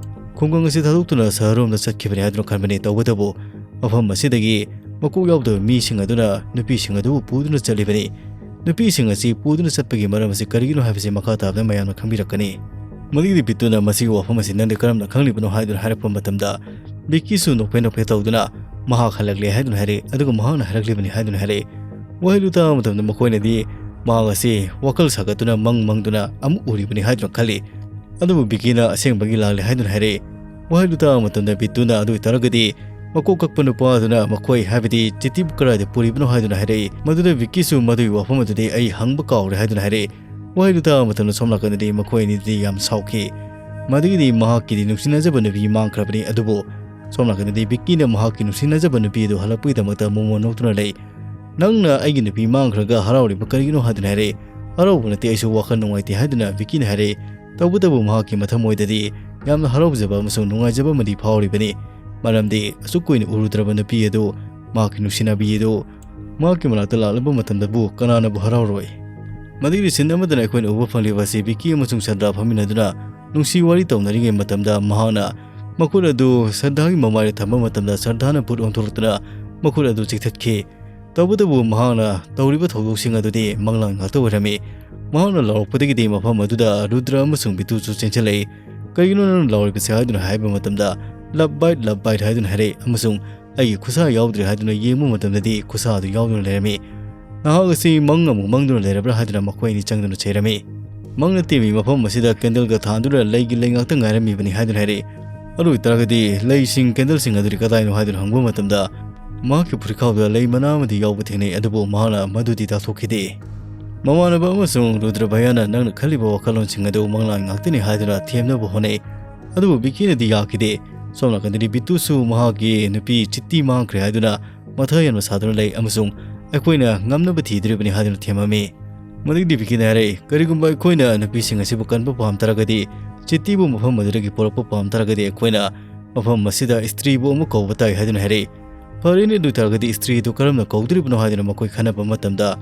ꯈꯨꯡꯒꯪ ꯑꯁꯤ ꯊꯥꯗꯣꯛꯇꯨꯅ ꯁꯍꯔꯔꯣꯝꯗ ꯆꯠꯈꯤꯕꯅꯤ ꯍꯥꯏꯗꯨꯅ ꯈꯟꯕꯅꯤ꯫ ꯇꯧꯕꯇꯕꯨ ꯃꯐꯝ ꯑꯁꯤꯗꯒꯤ ꯃꯀꯣꯛ ꯌꯥꯎꯗꯕ ꯃꯤꯁꯤꯡ ꯑꯗꯨꯅ ꯅꯨꯄꯤꯁꯤꯡ ꯑꯗꯨꯕꯨ ꯄꯨꯗꯨꯅ ꯆꯠꯂꯤꯕꯅꯤ꯫ ꯅꯨꯄꯤꯁꯤꯡ ꯑꯁꯤ ꯄꯨꯗꯨꯅ ꯆꯠꯄꯒꯤ ꯃꯔꯝ ꯑꯁꯤ ꯀꯔꯤꯒꯤꯅꯣ ꯍꯥꯏꯕꯁꯤ ꯃꯈꯥ ꯇꯥꯕꯗ ꯃꯌꯥꯝꯅ ꯈꯪꯕꯤꯔꯛꯀꯅꯤ꯫ ꯃꯗꯨꯒꯤꯗꯤ ꯕꯤꯇꯨꯅ ꯃꯁꯤꯒꯤ ꯋꯥꯐꯝ ꯑꯁꯤ ꯅꯪꯗꯤ ꯀꯔꯝꯅ ꯈꯪꯂꯤꯕꯅꯣ ꯍꯥꯏꯗꯨꯅ ꯍꯥꯏꯔꯛꯄ ꯃꯇꯝꯗ, ꯕꯤꯀꯤꯁꯨ ꯅꯣꯛꯐꯦ ꯅꯣꯛꯐꯦ ꯇꯧꯗꯨꯅ ꯃꯍꯥꯛ ꯍꯜꯂꯛꯂꯦ ꯍꯥꯏꯗꯨꯅ ꯍꯥꯏꯔꯛꯏ, ꯑꯗꯨꯒ ꯃꯍꯥꯛꯅ ꯍꯥꯏꯔꯛꯂꯤꯕꯅꯤ ꯍꯥꯏꯗꯨꯅ ꯍꯥꯏꯔꯛꯏ꯫ ꯋꯥꯍꯩꯗꯨ ꯇꯥꯕ ꯃꯇꯝꯗ ꯃꯈꯣꯏꯅꯗꯤ ꯃꯍꯥꯛ ꯑꯁꯤ ꯋꯥꯈꯜ ꯁꯥꯒꯠꯇꯨꯅ ꯃꯪ ꯃꯪꯗꯨꯅ ꯑꯃꯨꯛ ꯎꯔꯤꯕꯅꯤ ꯍꯥꯏꯗꯨꯅ ꯈꯜꯂꯤ꯫ ꯑꯗꯨꯕꯨ ꯕꯤꯀꯤꯅ ꯑꯁꯦꯡꯕꯒꯤ ꯂꯥꯛꯂꯦ ꯍꯥꯏꯗꯨꯅ ꯍꯥꯏꯔꯛꯏ꯫ ꯋꯥꯍꯩꯗꯨ ꯇꯥꯕ ꯃꯇꯝꯗ ꯕꯤꯇꯨꯅ ꯑꯗꯨ ꯑꯣꯏꯇꯥꯔꯒꯗꯤ ꯃꯀꯣꯛ ꯀꯛꯄ ꯅꯨꯄꯥ ꯑꯗꯨꯅ ꯃꯈꯣꯏ, ꯍꯥꯏꯕꯗꯤ ꯆꯤꯇꯤꯕꯨ ꯀꯗꯥꯏꯗ ꯄꯨꯔꯤꯕꯅꯣ ꯍꯥꯏꯗꯨꯅ ꯍꯥꯏꯔꯛꯏ꯫ ꯃꯗꯨꯗ ꯕꯤꯀꯤꯁꯨ ꯃꯗꯨꯒꯤ ꯋꯥꯐꯝ ꯑꯗꯨꯗꯤ ꯑꯩ ꯍꯪꯕ ꯀꯥꯎꯔꯦ ꯍꯥꯏꯗꯨꯅ ꯍꯥꯏꯔꯛꯏ꯫ ꯋꯥꯍꯩꯗꯨ ꯇꯥꯕ ꯃꯇꯝꯗ ꯁꯣꯝ ꯅꯥꯀꯟꯗꯗꯤ ꯃꯈꯣꯏ ꯑꯅꯤꯗꯤ ꯌꯥꯝ ꯁꯥꯎꯈꯤ꯫ ꯃꯗꯨꯒꯤꯗꯤ ꯃꯍꯥꯛꯀꯤꯗꯤ ꯅꯨꯡꯁꯤꯅꯖꯕ ꯅꯨꯄꯤ ꯃꯥꯡꯈ꯭ꯔꯕꯅꯤ, ꯑꯗꯨꯕꯨ ꯁꯣꯝ ꯅꯥꯀꯟꯗꯗꯤ ꯕꯤꯀꯤꯅ ꯃꯍꯥꯛꯀꯤ ꯅꯨꯡꯁꯤꯅꯖꯕ ꯅꯨꯄꯤ ꯑꯗꯨ ꯍꯜꯂꯛꯄꯒꯤꯗꯃꯛꯇ ꯃꯣꯃꯣꯟ ꯅꯣꯛꯇꯨꯅ ꯂꯩ꯫ "ꯅꯪꯅ ꯑꯩꯒꯤ ꯅꯨꯄꯤ ꯃꯥꯡꯈ꯭ꯔꯒ ꯍꯔꯥꯎꯔꯤꯕ ꯀꯔꯤꯒꯤꯅꯣ?" ꯍꯥꯏꯗꯨꯅ ꯍꯥꯏꯔꯛꯏ꯫ "ꯍꯔꯥꯎꯕ ꯅꯠꯇꯦ, ꯑꯩꯁꯨ ꯋꯥꯈꯜ ꯅꯨꯡꯉꯥꯏꯇꯦ" ꯍꯥꯏꯗꯨꯅ ꯕꯤꯀꯤꯅ ꯍꯥꯏꯔꯛꯏ꯫ ꯇꯧꯕꯇꯕꯨ ꯃꯍꯥꯛꯀꯤ ꯃꯊꯃꯣꯏꯗꯗꯤ ꯌꯥꯝꯅ ꯍꯔꯥꯎꯖꯕ ꯑꯃꯁꯨꯡ ꯅꯨꯡꯉꯥꯏꯖꯕ ꯑꯃꯗꯤ ꯐꯥꯎꯔꯤꯕꯅꯤ꯫ ꯃꯔꯝꯗꯤ ꯑꯁꯨꯛ ꯀꯨꯏꯅ ꯎꯔꯨꯗ꯭ꯔꯕ ꯅꯨꯄꯤ ꯑꯗꯨ, ꯃꯍꯥꯛꯀꯤ ꯅꯨꯡꯁꯤꯅꯕꯤ ꯑꯗꯨ ꯃꯍꯥꯛꯀꯤ ꯃꯅꯥꯛꯇ ꯂꯥꯛꯂꯕ ꯃꯇꯝꯗꯕꯨ ꯀꯅꯥꯅꯕꯨ ꯍꯔꯥꯎꯔꯣꯏ? ꯃꯗꯨꯒꯤ ꯁꯤꯟ ꯑꯃꯗꯅ ꯑꯩꯈꯣꯏꯅ ꯎꯕ ꯐꯪꯂꯤꯕ ꯑꯁꯤ ꯕꯤꯀꯤ ꯑꯃꯁꯨꯡ ꯁꯟꯗ꯭ꯔꯥ ꯐꯝꯃꯤꯟꯅꯗꯨꯅ ꯅꯨꯡꯁꯤ ꯋꯥꯔꯤ ꯇꯧꯅꯔꯤꯉꯩ ꯃꯇꯝꯗ ꯃꯍꯥꯛꯅ ꯃꯈꯨꯠ ꯑꯗꯨ ꯁꯟꯗ꯭ꯔꯥꯒꯤ ꯃꯃꯥꯏꯗ ꯊꯝꯕ ꯃꯇꯝꯗ ꯁꯟꯗ꯭ꯔꯥꯅ ꯚꯨꯠ ꯑꯣꯟꯊꯣꯔꯛꯇꯨꯅ ꯃꯈꯨꯠ ꯑꯗꯨ ꯆꯤꯛꯊꯠꯈꯤ꯫ ꯇꯧꯕꯇꯕꯨ ꯃꯍꯥꯛꯅ ꯇꯧꯔꯤꯕ ꯊꯧꯗꯣꯛꯁꯤꯡ ꯑꯗꯨꯗꯤ ꯃꯪꯂꯥꯟ ꯉꯥꯛꯇ ꯑꯣꯏꯔꯝꯃꯤ꯫ ꯃꯍꯥꯛꯅ ꯂꯥꯎꯔꯛꯄꯗꯒꯤꯗꯤ ꯃꯐꯝ ꯑꯗꯨꯗ ꯔꯨꯗ꯭ꯔ ꯑꯃꯁꯨꯡ ꯕꯤꯇꯨꯁꯨ ꯆꯦꯟꯁꯤꯜꯂꯛꯏ꯫ "ꯀꯔꯤꯒꯤꯅꯣ ꯅꯪꯅ ꯂꯥꯎꯔꯤꯕꯁꯦ?" ꯍꯥꯏꯗꯨꯅ ꯍꯥꯏꯕ ꯃꯇꯝꯗ, "Love bite, love bite" ꯍꯥꯏꯗꯨꯅ ꯍꯥꯏꯔꯛꯏ ꯑꯃꯁꯨꯡ ꯑꯩꯒꯤ ꯈꯨꯠꯁꯥ ꯌꯥꯎꯗ꯭ꯔꯦ ꯍꯥꯏꯗꯨꯅ ꯌꯦꯡꯕ ꯃꯇꯝꯗꯗꯤ ꯈꯨꯠꯁꯥ ꯑꯗꯨ ꯌꯥꯎꯗꯨꯅ ꯂꯩꯔꯝꯃꯤ꯫ ꯅꯍꯥꯛ ꯑꯁꯤ ꯃꯪ ꯑꯃꯨꯛ ꯃꯪꯗꯨꯅ ꯂꯩꯔꯕ꯭ꯔꯥ ꯍꯥꯏꯗꯨꯅ ꯃꯈꯣꯏ ꯑꯅꯤ ꯆꯪꯗꯨꯅ ꯆꯩꯔꯝꯃꯤ꯫ ꯃꯪ ꯅꯠꯇꯦ ꯃꯤ, ꯃꯐꯝ ꯑꯁꯤꯗ ꯀꯦꯟꯗꯜꯒ ꯊꯥꯟꯗꯨꯅ ꯂꯩꯒꯤ ꯂꯩ ꯉꯥꯛꯇ ꯉꯥꯏꯔꯝꯃꯤꯕꯅꯤ ꯍꯥꯏꯗꯨꯅ ꯍꯥꯏꯔꯛꯏ꯫ ꯑꯗꯨ ꯑꯣꯏꯇꯥꯔꯒꯗꯤ ꯂꯩꯁꯤꯡ, ꯀꯦꯟꯗꯜꯁꯤꯡ ꯑꯗꯨꯗꯤ ꯀꯗꯥꯏꯅꯣ ꯍꯥꯏꯗꯨꯅ ꯍꯪꯕ ꯃꯇꯝꯗ, ꯃꯍꯥꯛꯀꯤ ꯐꯨꯔꯤꯠꯈꯥꯎꯗ ꯂꯩ ꯃꯅꯥ ꯑꯃꯗꯤ ꯌꯥꯎꯕ ꯊꯦꯡꯅꯩ, ꯑꯗꯨꯕꯨ ꯃꯍꯥꯛꯅ ꯃꯗꯨꯗꯤ ꯇꯥꯊꯣꯛꯈꯤꯗꯦ꯫ ꯃꯃꯥꯟꯅꯕ ꯑꯃꯁꯨꯡ ꯔꯨꯗ꯭ꯔ ꯚꯌꯥꯅ ꯅꯪꯅ ꯈꯜꯂꯤꯕ ꯋꯥꯈꯜꯂꯣꯟꯁꯤꯡ ꯑꯗꯨ ꯃꯪꯂꯥꯟ ꯉꯥꯛꯇꯅꯤ ꯍꯥꯏꯗꯨꯅ ꯊꯦꯝꯅꯕ ꯍꯣꯠꯅꯩ, ꯑꯗꯨꯕꯨ ꯕꯤꯀꯤꯅꯗꯤ ꯌꯥꯈꯤꯗꯦ꯫ ꯁꯣꯝ ꯅꯥꯀꯟꯗꯗꯤ ꯕꯤꯇꯨꯁꯨ ꯃꯍꯥꯛꯀꯤ ꯅꯨꯄꯤ ꯆꯤꯠꯇꯤ ꯃꯥꯡꯈ꯭ꯔꯦ ꯍꯥꯏꯗꯨꯅ ꯃꯊꯥ ꯌꯥꯝꯅ ꯁꯥꯗꯨꯅ ꯂꯩ ꯑꯃꯁꯨꯡ ꯑꯩꯈꯣꯏꯅ ꯉꯝꯅꯕ ꯊꯤꯗꯣꯔꯤꯕꯅꯤ ꯍꯥꯏꯗꯨꯅ ꯊꯦꯝꯃꯝꯃꯤ꯫ ꯃꯗꯨꯒꯤꯗꯤ ꯕꯤꯀꯤꯅ ꯍꯥꯏꯔꯛꯏ, "ꯀꯔꯤꯒꯨꯝꯕ ꯑꯩꯈꯣꯏꯅ ꯅꯨꯄꯤꯁꯤꯡ ꯑꯁꯤꯕꯨ ꯀꯟꯕ ꯄꯥꯝ ꯇꯥꯔꯒꯗꯤ, ꯆꯤꯠꯇꯤꯕꯨ ꯃꯐꯝ ꯑꯗꯨꯗꯒꯤ ꯄꯨꯔꯛꯄ ꯄꯥꯝ ꯇꯥꯔꯒꯗꯤ, ꯑꯩꯈꯣꯏꯅ ꯃꯐꯝ ꯑꯁꯤꯗ ꯏꯁꯇ꯭ꯔꯤꯕꯨ ꯑꯃꯨꯛ ꯀꯧꯕ ꯇꯥꯏ" ꯍꯥꯏꯗꯨꯅ ꯍꯥꯏꯔꯛꯏ꯫ "ꯐꯔꯦꯅꯦ, ꯑꯗꯨ ꯑꯣꯏꯇꯥꯔꯒꯗꯤ ꯏꯁꯇ꯭ꯔꯤꯗꯨ ꯀꯔꯝꯅ ꯀꯧꯗꯣꯔꯤꯕꯅꯣ?" ꯍꯥꯏꯗꯨꯅ ꯃꯈꯣꯏ ꯈꯟꯅꯕ ꯃꯇꯝꯗ,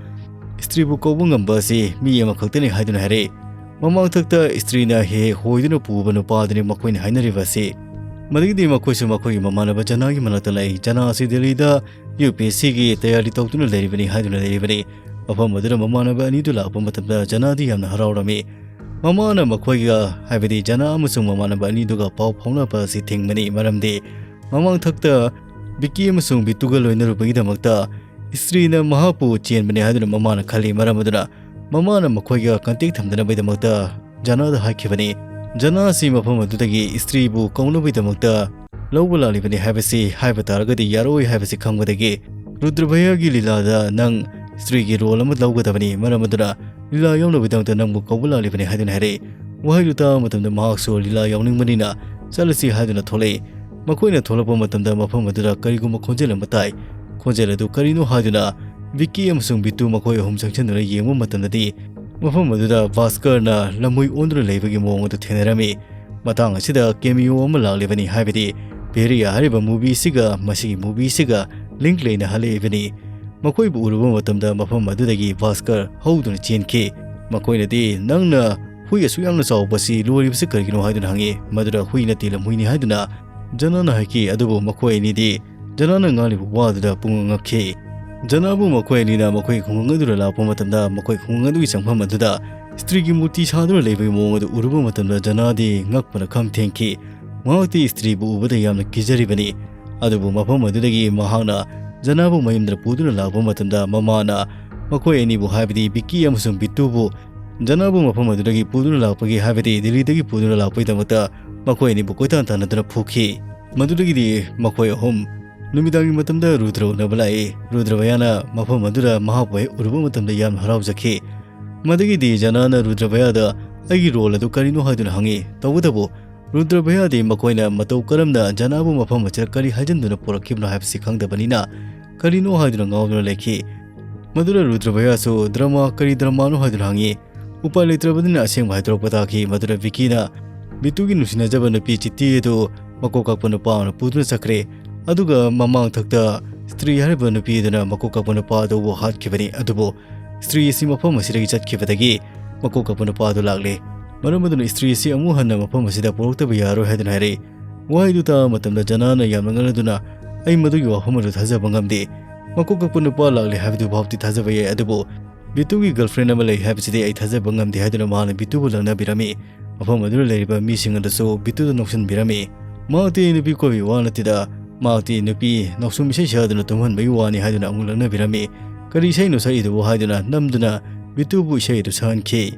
"ꯏꯁꯇ꯭ꯔꯤꯕꯨ ꯀꯧꯕ ꯉꯝꯕ ꯑꯁꯤ ꯃꯤ ꯑꯃꯈꯛꯇꯅꯤ" ꯍꯥꯏꯗꯨꯅ ꯍꯥꯏꯔꯛꯏ꯫ ꯃꯃꯥꯡꯊꯛꯇ ꯏꯁꯇ꯭ꯔꯤꯅ ꯍꯦꯛ ꯍꯦꯛ ꯍꯣꯏꯗꯨꯅ ꯄꯨꯕ ꯅꯨꯄꯥ ꯑꯗꯨꯅꯤ ꯃꯈꯣꯏꯅ ꯍꯥꯏꯅꯔꯤꯕ ꯑꯁꯤ꯫ ꯃꯗꯨꯒꯤꯗꯤ ꯃꯈꯣꯏꯁꯨ ꯃꯈꯣꯏꯒꯤ ꯃꯃꯥꯟꯅꯕ ꯖꯅꯥꯒꯤ ꯃꯅꯥꯛꯇ ꯂꯥꯛꯏ꯫ ꯖꯅꯥ ꯑꯁꯤ ꯗꯦꯜꯂꯤꯗ ꯌꯨ ꯄꯤ ꯑꯦꯁ ꯁꯤꯒꯤ ꯇꯌꯥꯔꯤ ꯇꯧꯗꯨꯅ ꯂꯩꯔꯤꯕꯅꯤ ꯍꯥꯏꯗꯨꯅ ꯂꯩꯔꯤꯕꯅꯤ꯫ ꯃꯐꯝ ꯑꯗꯨꯗ ꯃꯃꯥꯟꯅꯕ ꯑꯅꯤꯗꯨ ꯂꯥꯛꯄ ꯃꯇꯝꯗ ꯖꯅꯥꯗꯤ ꯌꯥꯝꯅ ꯍꯔꯥꯎꯔꯝꯃꯤ꯫ ꯃꯃꯥꯅ ꯃꯈꯣꯏꯒ, ꯍꯥꯏꯕꯗꯤ ꯖꯅꯥ ꯑꯃꯁꯨꯡ ꯃꯃꯥꯟꯅꯕ ꯑꯅꯤꯗꯨꯒ ꯄꯥꯎ ꯐꯥꯎꯅꯕ ꯑꯁꯤ ꯊꯤꯡꯕꯅꯤ, ꯃꯔꯝꯗꯤ ꯃꯃꯥꯡꯊꯛꯇ ꯕꯤꯀꯤ ꯑꯃꯁꯨꯡ ꯕꯤꯇꯨꯒ ꯂꯣꯏꯅꯔꯨꯕꯒꯤꯗꯃꯛꯇ ꯏꯁꯇ꯭ꯔꯤꯅ ꯃꯍꯥꯛꯄꯨ ꯆꯦꯟꯕꯅꯤ ꯍꯥꯏꯗꯨꯅ ꯃꯃꯥꯅ ꯈꯜꯂꯤ꯫ ꯃꯔꯝ ꯑꯗꯨꯅ ꯃꯃꯥꯅ ꯃꯈꯣꯏꯒ ꯀꯟꯇꯦꯛ ꯊꯝꯗꯅꯕꯒꯤꯗꯃꯛꯇ ꯖꯅꯥꯗ ꯍꯥꯏꯈꯤꯕꯅꯤ꯫ ꯖꯅꯥ ꯑꯁꯤ ꯃꯐꯝ ꯑꯗꯨꯗꯒꯤ ꯏꯁꯇ꯭ꯔꯤꯕꯨ ꯀꯧꯅꯕꯒꯤꯗꯃꯛꯇ ꯂꯧꯕ ꯂꯥꯛꯂꯤꯕꯅꯤ ꯍꯥꯏꯕꯁꯤ ꯍꯥꯏꯕ ꯇꯥꯔꯒꯗꯤ ꯌꯥꯔꯣꯏ ꯍꯥꯏꯕꯁꯤ ꯈꯪꯕꯗꯒꯤ, ꯔꯨꯗ꯭ꯔꯚꯌꯥꯒꯤ ꯂꯤꯂꯥꯗ ꯅꯪ ꯏꯁꯇ꯭ꯔꯤꯒꯤ ꯔꯣꯜ ꯑꯃ ꯂꯧꯒꯗꯕꯅꯤ, ꯃꯔꯝ ꯑꯗꯨꯅ ꯂꯤꯂꯥ ꯌꯥꯎꯅꯕꯒꯤꯗꯃꯛꯇ ꯅꯪꯕꯨ ꯀꯧꯕ ꯂꯥꯛꯂꯤꯕꯅꯤ ꯍꯥꯏꯗꯨꯅ ꯍꯥꯏꯔꯛꯏ꯫ ꯋꯥꯍꯩꯗꯨ ꯇꯥꯕ ꯃꯇꯝꯗ ꯃꯍꯥꯛꯁꯨ ꯂꯤꯂꯥ ꯌꯥꯎꯅꯤꯡꯕꯅꯤꯅ ꯆꯠꯂꯁꯤ ꯍꯥꯏꯗꯨꯅ ꯊꯣꯛꯂꯛꯏ꯫ ꯃꯈꯣꯏꯅ ꯊꯣꯛꯂꯛꯄ ꯃꯇꯝꯗ ꯃꯐꯝ ꯑꯗꯨꯗ ꯀꯔꯤꯒꯨꯝꯕ ꯈꯣꯟꯖꯦꯜ ꯑꯃ ꯇꯥꯏ꯫ ꯈꯣꯟꯖꯦꯜ ꯑꯗꯨ ꯀꯔꯤꯅꯣ ꯍꯥꯏꯗꯨꯅ ꯕꯤꯛꯀꯤ ꯑꯃꯁꯨꯡ ꯕꯤꯇꯨ ꯃꯈꯣꯏ ꯑꯍꯨꯝ ꯆꯪꯁꯤꯟꯗꯨꯅ ꯌꯦꯡꯕ ꯃꯇꯝꯗꯗꯤ, ꯃꯐꯝ ꯑꯗꯨꯗ ꯚꯥꯁꯀꯔꯅ ꯂꯝꯍꯨꯏ ꯑꯣꯟꯗꯨꯅ ꯂꯩꯕꯒꯤ ꯃꯑꯣꯡ ꯑꯗꯨ ꯊꯦꯡꯅꯔꯝꯃꯤ꯫ ꯃꯇꯥꯡ ꯑꯁꯤꯗ cameo ꯑꯃ ꯂꯥꯛꯂꯤꯕꯅꯤ, ꯍꯥꯏꯕꯗꯤ ꯚꯦꯔꯤꯌꯥ ꯍꯥꯏꯔꯤꯕ movieꯁꯤꯒ ꯃꯁꯤꯒꯤ movieꯁꯤꯒ link ꯂꯩꯅꯍꯜꯂꯛꯏꯕꯅꯤ꯫ ꯃꯈꯣꯏꯕꯨ ꯎꯔꯨꯕ ꯃꯇꯝꯗ ꯃꯐꯝ ꯑꯗꯨꯗꯒꯤ ꯚꯥꯁꯀꯔ ꯍꯧꯗꯨꯅ ꯆꯦꯟꯈꯤ꯫ ꯃꯈꯣꯏꯅꯗꯤ, "ꯅꯪꯅ ꯍꯨꯏ ꯑꯁꯨꯛ ꯌꯥꯝꯅ ꯆꯥꯎꯕꯁꯤ ꯂꯣꯏꯔꯤꯕꯁꯤ ꯀꯔꯤꯒꯤꯅꯣ?" ꯍꯥꯏꯗꯨꯅ ꯍꯪꯉꯤ꯫ ꯃꯗꯨꯗ ꯍꯨꯏ ꯅꯠꯇꯦ, ꯂꯝꯍꯨꯏꯅꯤ ꯍꯥꯏꯗꯨꯅ ꯖꯅꯥꯅ ꯍꯥꯏꯈꯤ꯫ ꯑꯗꯨꯕꯨ ꯃꯈꯣꯏ ꯑꯅꯤꯗꯤ ꯖꯅꯥꯅ ꯉꯥꯡꯂꯤꯕ ꯋꯥꯗꯨꯗ ꯄꯨꯡꯉꯛ ꯉꯛꯈꯤ꯫ ꯖꯅꯥꯕꯨ ꯃꯈꯣꯏ ꯑꯅꯤꯅ ꯃꯈꯣꯏ ꯈꯨꯡꯒꯪ ꯑꯗꯨꯗ ꯂꯥꯛꯄ ꯃꯇꯝꯗ, ꯃꯈꯣꯏ ꯈꯨꯡꯒꯪ ꯑꯗꯨꯒꯤ ꯆꯪꯐꯝ ꯑꯗꯨꯗ ꯁ꯭ꯇꯔꯤꯒꯤ ꯃꯨꯔꯇꯤ ꯁꯥꯗꯨꯅ ꯂꯩꯕꯒꯤ ꯃꯑꯣꯡ ꯑꯗꯨ ꯎꯔꯨꯕ ꯃꯇꯝꯗ ꯖꯅꯥꯗꯤ ꯉꯛꯄꯅ ꯈꯝ ꯊꯦꯡꯈꯤ꯫ ꯃꯍꯥꯛꯇꯤ ꯁ꯭ꯇꯔꯤꯕꯨ ꯎꯕꯗ ꯌꯥꯝꯅ ꯀꯤꯖꯔꯤꯕꯅꯤ꯫ ꯑꯗꯨꯕꯨ ꯃꯐꯝ ꯑꯗꯨꯗꯒꯤ ꯃꯍꯥꯛꯅ ꯖꯅꯥꯕꯨ ꯃꯌꯨꯝꯗ ꯄꯨꯗꯨꯅ ꯂꯥꯛꯄ ꯃꯇꯝꯗ, ꯃꯃꯥꯅ ꯃꯈꯣꯏ ꯑꯅꯤꯕꯨ, ꯍꯥꯏꯕꯗꯤ ꯕꯤꯛꯀꯤ ꯑꯃꯁꯨꯡ ꯕꯤꯠꯇꯨꯕꯨ, ꯖꯅꯥꯕꯨ ꯃꯐꯝ ꯑꯗꯨꯗꯒꯤ ꯄꯨꯗꯨꯅ ꯂꯥꯛꯄꯒꯤ, ꯍꯥꯏꯕꯗꯤ ꯗꯤꯜꯂꯤꯗꯒꯤ ꯄꯨꯗꯨꯅ ꯂꯥꯛꯄꯒꯤꯗꯃꯛꯇ ꯃꯈꯣꯏ ꯑꯅꯤꯕꯨ ꯀꯣꯏꯇꯥꯟ ꯇꯥꯟꯅꯗꯨꯅ ꯐꯨꯈꯤ꯫ ꯃꯗꯨꯗꯒꯤꯗꯤ ꯃꯈꯣꯏ ꯑꯍꯨꯝ ꯅꯨꯃꯤꯗꯥꯡꯒꯤ ꯃꯇꯝꯗ ꯔꯨꯗ꯭ꯔ ꯎꯅꯕ ꯂꯥꯛꯏ꯫ ꯔꯨꯗ꯭ꯔ ꯚꯌꯥꯅ ꯃꯐꯝ ꯑꯗꯨꯗ ꯃꯍꯥꯛꯄꯨ ꯍꯦꯛ ꯎꯔꯨꯕ ꯃꯇꯝꯗ ꯌꯥꯝꯅ ꯍꯔꯥꯎꯖꯈꯤ꯫ ꯃꯗꯨꯒꯤꯗꯤ ꯖꯅꯥꯅ ꯔꯨꯗ꯭ꯔ ꯚꯌꯥꯗ, "ꯑꯩꯒꯤ role ꯑꯗꯨ ꯀꯔꯤꯅꯣ?" ꯍꯥꯏꯗꯨꯅ ꯍꯪꯉꯤ꯫ ꯇꯧꯕꯇꯕꯨ ꯔꯨꯗ꯭ꯔ ꯚꯌꯥꯗꯤ ꯃꯈꯣꯏꯅ ꯃꯇꯧ ꯀꯔꯝꯅ ꯖꯅꯥꯕꯨ ꯃꯐꯝ ꯑꯁꯤꯗ ꯀꯔꯤ ꯍꯥꯏꯖꯤꯟꯗꯨꯅ ꯄꯨꯔꯛꯈꯤꯕꯅꯣ ꯍꯥꯏꯕꯁꯤ ꯈꯪꯗꯕꯅꯤꯅ, "ꯀꯔꯤꯅꯣ?" ꯍꯥꯏꯗꯨꯅ ꯉꯥꯎꯗꯨꯅ ꯂꯩꯈꯤ꯫ ꯃꯗꯨꯗ ꯔꯨꯗ꯭ꯔ ꯚꯌꯥꯁꯨ, "ꯗ꯭ꯔꯃꯥ? ꯀꯔꯤ ꯗ꯭ꯔꯃꯥꯅꯣ?" ꯍꯥꯏꯗꯨꯅ ꯍꯪꯉꯤ꯫ ꯎꯄꯥꯏ ꯂꯩꯇ꯭ꯔꯕꯅꯤꯅ ꯑꯁꯦꯡꯕ ꯍꯥꯏꯗꯣꯔꯛꯄ ꯇꯥꯈꯤ꯫ ꯃꯗꯨꯗ ꯕꯤꯀꯤꯅ ꯕꯤꯇꯨꯒꯤ ꯅꯨꯡꯁꯤꯅꯖꯕ ꯅꯨꯄꯤ ꯆꯤꯇꯤ ꯑꯗꯨ ꯃꯀꯣꯛ ꯀꯛꯄ ꯅꯨꯄꯥ ꯑꯃꯅ ꯄꯨꯗꯨꯅ ꯆꯠꯈ꯭ꯔꯦ꯫ ꯑꯗꯨꯒ ꯃꯃꯥꯡꯊꯛꯇ ꯁ꯭ꯇꯔꯤ ꯍꯥꯏꯔꯤꯕ ꯅꯨꯄꯤ ꯑꯗꯨꯅ ꯃꯀꯣꯛ ꯀꯛꯄ ꯅꯨꯄꯥ ꯑꯗꯨꯕꯨ ꯍꯥꯠꯈꯤꯕꯅꯤ꯫ ꯑꯗꯨꯕꯨ ꯁ꯭ꯇꯔꯤ ꯑꯁꯤ ꯃꯐꯝ ꯑꯁꯤꯗꯒꯤ ꯆꯠꯈꯤꯕꯗꯒꯤ ꯃꯀꯣꯛ ꯀꯛꯄ ꯅꯨꯄꯥ ꯑꯗꯨ ꯂꯥꯛꯂꯦ꯫ ꯃꯔꯝ ꯑꯗꯨꯅ ꯁ꯭ꯇꯔꯤ ꯑꯁꯤ ꯑꯃꯨꯛ ꯍꯟꯅ ꯃꯐꯝ ꯑꯁꯤꯗ ꯄꯨꯔꯛꯇꯕ ꯌꯥꯔꯣꯏ ꯍꯥꯏꯗꯨꯅ ꯍꯥꯏꯔꯛꯏ꯫ ꯋꯥꯍꯩꯗꯨ ꯇꯥꯕ ꯃꯇꯝꯗ ꯖꯅꯥꯅ ꯌꯥꯝꯅ ꯉꯛꯂꯗꯨꯅ, "ꯑꯩ ꯃꯗꯨꯒꯤ ꯋꯥꯐꯝ ꯑꯗꯨ ꯊꯥꯖꯕ ꯉꯝꯗꯦ꯫ ꯃꯀꯣꯛ ꯀꯛꯄ ꯅꯨꯄꯥ ꯂꯥꯛꯂꯦ ꯍꯥꯏꯕꯗꯨ ꯐꯥꯎꯗꯤ ꯊꯥꯖꯕ ꯌꯥꯏ, ꯑꯗꯨꯕꯨ ꯕꯤꯇꯨꯒꯤ girlfriend ꯑꯃ ꯂꯩ ꯍꯥꯏꯕꯁꯤꯗꯤ ꯑꯩ ꯊꯥꯖꯕ ꯉꯝꯗꯦ" ꯍꯥꯏꯗꯨꯅ ꯃꯍꯥꯛꯅ ꯕꯤꯇꯨꯕꯨ ꯂꯛꯅꯕꯤꯔꯝꯃꯤ꯫ ꯃꯐꯝ ꯑꯗꯨꯗ ꯂꯩꯔꯤꯕ ꯃꯤꯁꯤꯡ ꯑꯗꯨꯁꯨ ꯕꯤꯇꯨꯗ ꯅꯣꯛꯁꯤꯟꯕꯤꯔꯝꯃꯤ꯫ "ꯃꯍꯥꯛꯇꯤ ꯅꯨꯄꯤ ꯀꯣꯏꯕꯒꯤ ꯋꯥ ꯅꯠꯇꯦꯗ, ꯃꯍꯥꯛꯇꯤ ꯅꯨꯄꯤ ꯅꯥꯎꯁꯨꯝ ꯏꯁꯩ ꯁꯛꯗꯨꯅ ꯇꯨꯝꯍꯟꯕꯒꯤ ꯋꯥꯅꯤ" ꯍꯥꯏꯗꯨꯅ ꯑꯃꯨꯛ ꯂꯛꯅꯕꯤꯔꯝꯃꯤ꯫ "ꯀꯔꯤ ꯏꯁꯩꯅꯣ ꯁꯛꯏꯗꯨꯕꯨ?" ꯍꯥꯏꯗꯨꯅ ꯅꯝꯗꯨꯅ ꯕꯤꯇꯨꯕꯨ ꯏꯁꯩ ꯑꯗꯨ ꯁꯛꯍꯟꯈꯤ꯫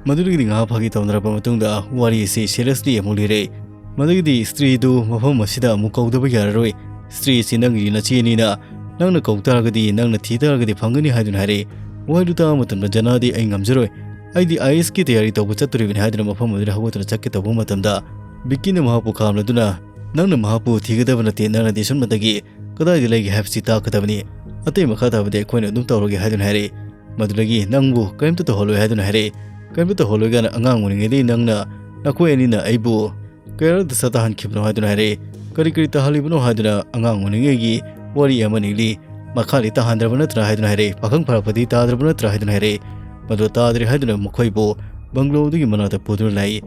ꯃꯗꯨꯗꯒꯤꯗꯤ ꯉꯥꯏꯍꯥꯛ ꯐꯥꯒꯤ ꯇꯧꯅꯔꯕ ꯃꯇꯨꯡꯗ ꯋꯥꯔꯤ ꯑꯁꯤ seriously ꯑꯃꯨꯛ ꯂꯤꯔꯦ꯫ ꯃꯗꯨꯒꯤꯗꯤ ꯁ꯭ꯇꯔꯤꯗꯨ ꯃꯐꯝ ꯑꯁꯤꯗ ꯑꯃꯨꯛ ꯀꯧꯗꯕ ꯌꯥꯔꯔꯣꯏ꯫ ꯁ꯭ꯇꯔꯤ ꯑꯁꯤ ꯅꯪꯒꯤ ꯅꯆꯦꯅꯤꯅ, ꯅꯪꯅ ꯀꯧ ꯇꯥꯔꯒꯗꯤ, ꯅꯪꯅ ꯊꯤ ꯇꯥꯔꯒꯗꯤ ꯐꯪꯒꯅꯤ ꯍꯥꯏꯗꯨꯅ ꯍꯥꯏꯔꯛꯏ꯫ ꯋꯥꯍꯩꯗꯨ ꯇꯥꯕ ꯃꯇꯝꯗ ꯖꯅꯥꯗꯤ, "ꯑꯩ ꯉꯝꯖꯔꯣꯏ, ꯑꯩꯗꯤ IASꯀꯤ ꯇꯌꯥꯔꯤ ꯇꯧꯕ ꯆꯠꯇꯣꯔꯤꯕꯅꯤ" ꯍꯥꯏꯗꯨꯅ ꯃꯐꯝ ꯑꯗꯨꯗ ꯍꯧꯒꯠꯇꯨꯅ ꯆꯠꯀꯦ ꯇꯧꯕ ꯃꯇꯝꯗ, ꯕꯤꯛꯀꯤꯅ ꯃꯍꯥꯛꯄꯨ ꯈꯥꯝꯂꯗꯨꯅ, "ꯅꯪꯅ ꯃꯍꯥꯛꯄꯨ ꯊꯤꯒꯗꯕ ꯅꯠꯇꯦ, ꯅꯪꯅ ꯗꯤꯁꯟꯃꯗꯒꯤ ꯀꯗꯥꯏꯗ ꯂꯩꯒꯦ ꯍꯥꯏꯕꯁꯤ ꯇꯥꯛꯀꯗꯕꯅꯤ꯫ ꯑꯇꯩ ꯃꯈꯥ ꯇꯥꯕꯗꯤ ꯑꯩꯈꯣꯏꯅ ꯑꯗꯨꯝ ꯇꯧꯔꯒꯦ" ꯍꯥꯏꯗꯨꯅ ꯍꯥꯏꯔꯛꯏ꯫ ꯃꯗꯨꯗꯒꯤ ꯅꯪꯕꯨ ꯀꯔꯤꯝꯇ ꯇꯧꯍꯜꯂꯣꯏ ꯍꯥꯏꯗꯨꯅ ꯍꯥꯏꯔꯛꯏ꯫ ꯀꯔꯤꯝꯇ ꯇꯧꯍꯜꯂꯣꯏ ꯀꯥꯏꯅ ꯑꯉꯥꯡ ꯑꯣꯏꯔꯤꯉꯩꯗꯒꯤ ꯅꯪꯅ, ꯅꯈꯣꯏ ꯑꯅꯤꯅ ꯑꯩꯕꯨ ꯀꯌꯥꯔꯛ ꯗꯁꯥ ꯇꯥꯍꯟꯈꯤꯕꯅꯣ ꯍꯥꯏꯗꯨꯅ ꯍꯥꯏꯔꯛꯏ꯫ ꯀꯔꯤ ꯀꯔꯤ ꯇꯥꯍꯜꯂꯤꯕꯅꯣ ꯍꯥꯏꯗꯨꯅ ꯑꯉꯥꯡ ꯑꯣꯏꯔꯤꯉꯩꯒꯤ ꯋꯥꯔꯤ ꯑꯃ ꯅꯤꯛꯂꯤ꯫ ꯃꯈꯥꯗꯤ ꯇꯥꯍꯟꯗ꯭ꯔꯕ ꯅꯠꯇ꯭ꯔꯥ ꯍꯥꯏꯗꯨꯅ ꯍꯥꯏꯔꯛꯏ꯫ ꯄꯥꯈꯪ ꯐꯥꯔꯛꯄꯗꯤ ꯇꯥꯗ꯭ꯔꯕ ꯅꯠꯇ꯭ꯔꯥ ꯍꯥꯏꯗꯨꯅ ꯍꯥꯏꯔꯛꯏ꯫ ꯃꯗꯨ ꯇꯥꯗ꯭ꯔꯦ ꯍꯥꯏꯗꯨꯅ ꯃꯈꯣꯏꯕꯨ ꯕꯪꯒ꯭ꯂꯣꯗꯨꯒꯤ ꯃꯅꯥꯛꯇ ꯄꯨꯗꯨꯅ ꯂꯥꯛꯏ꯫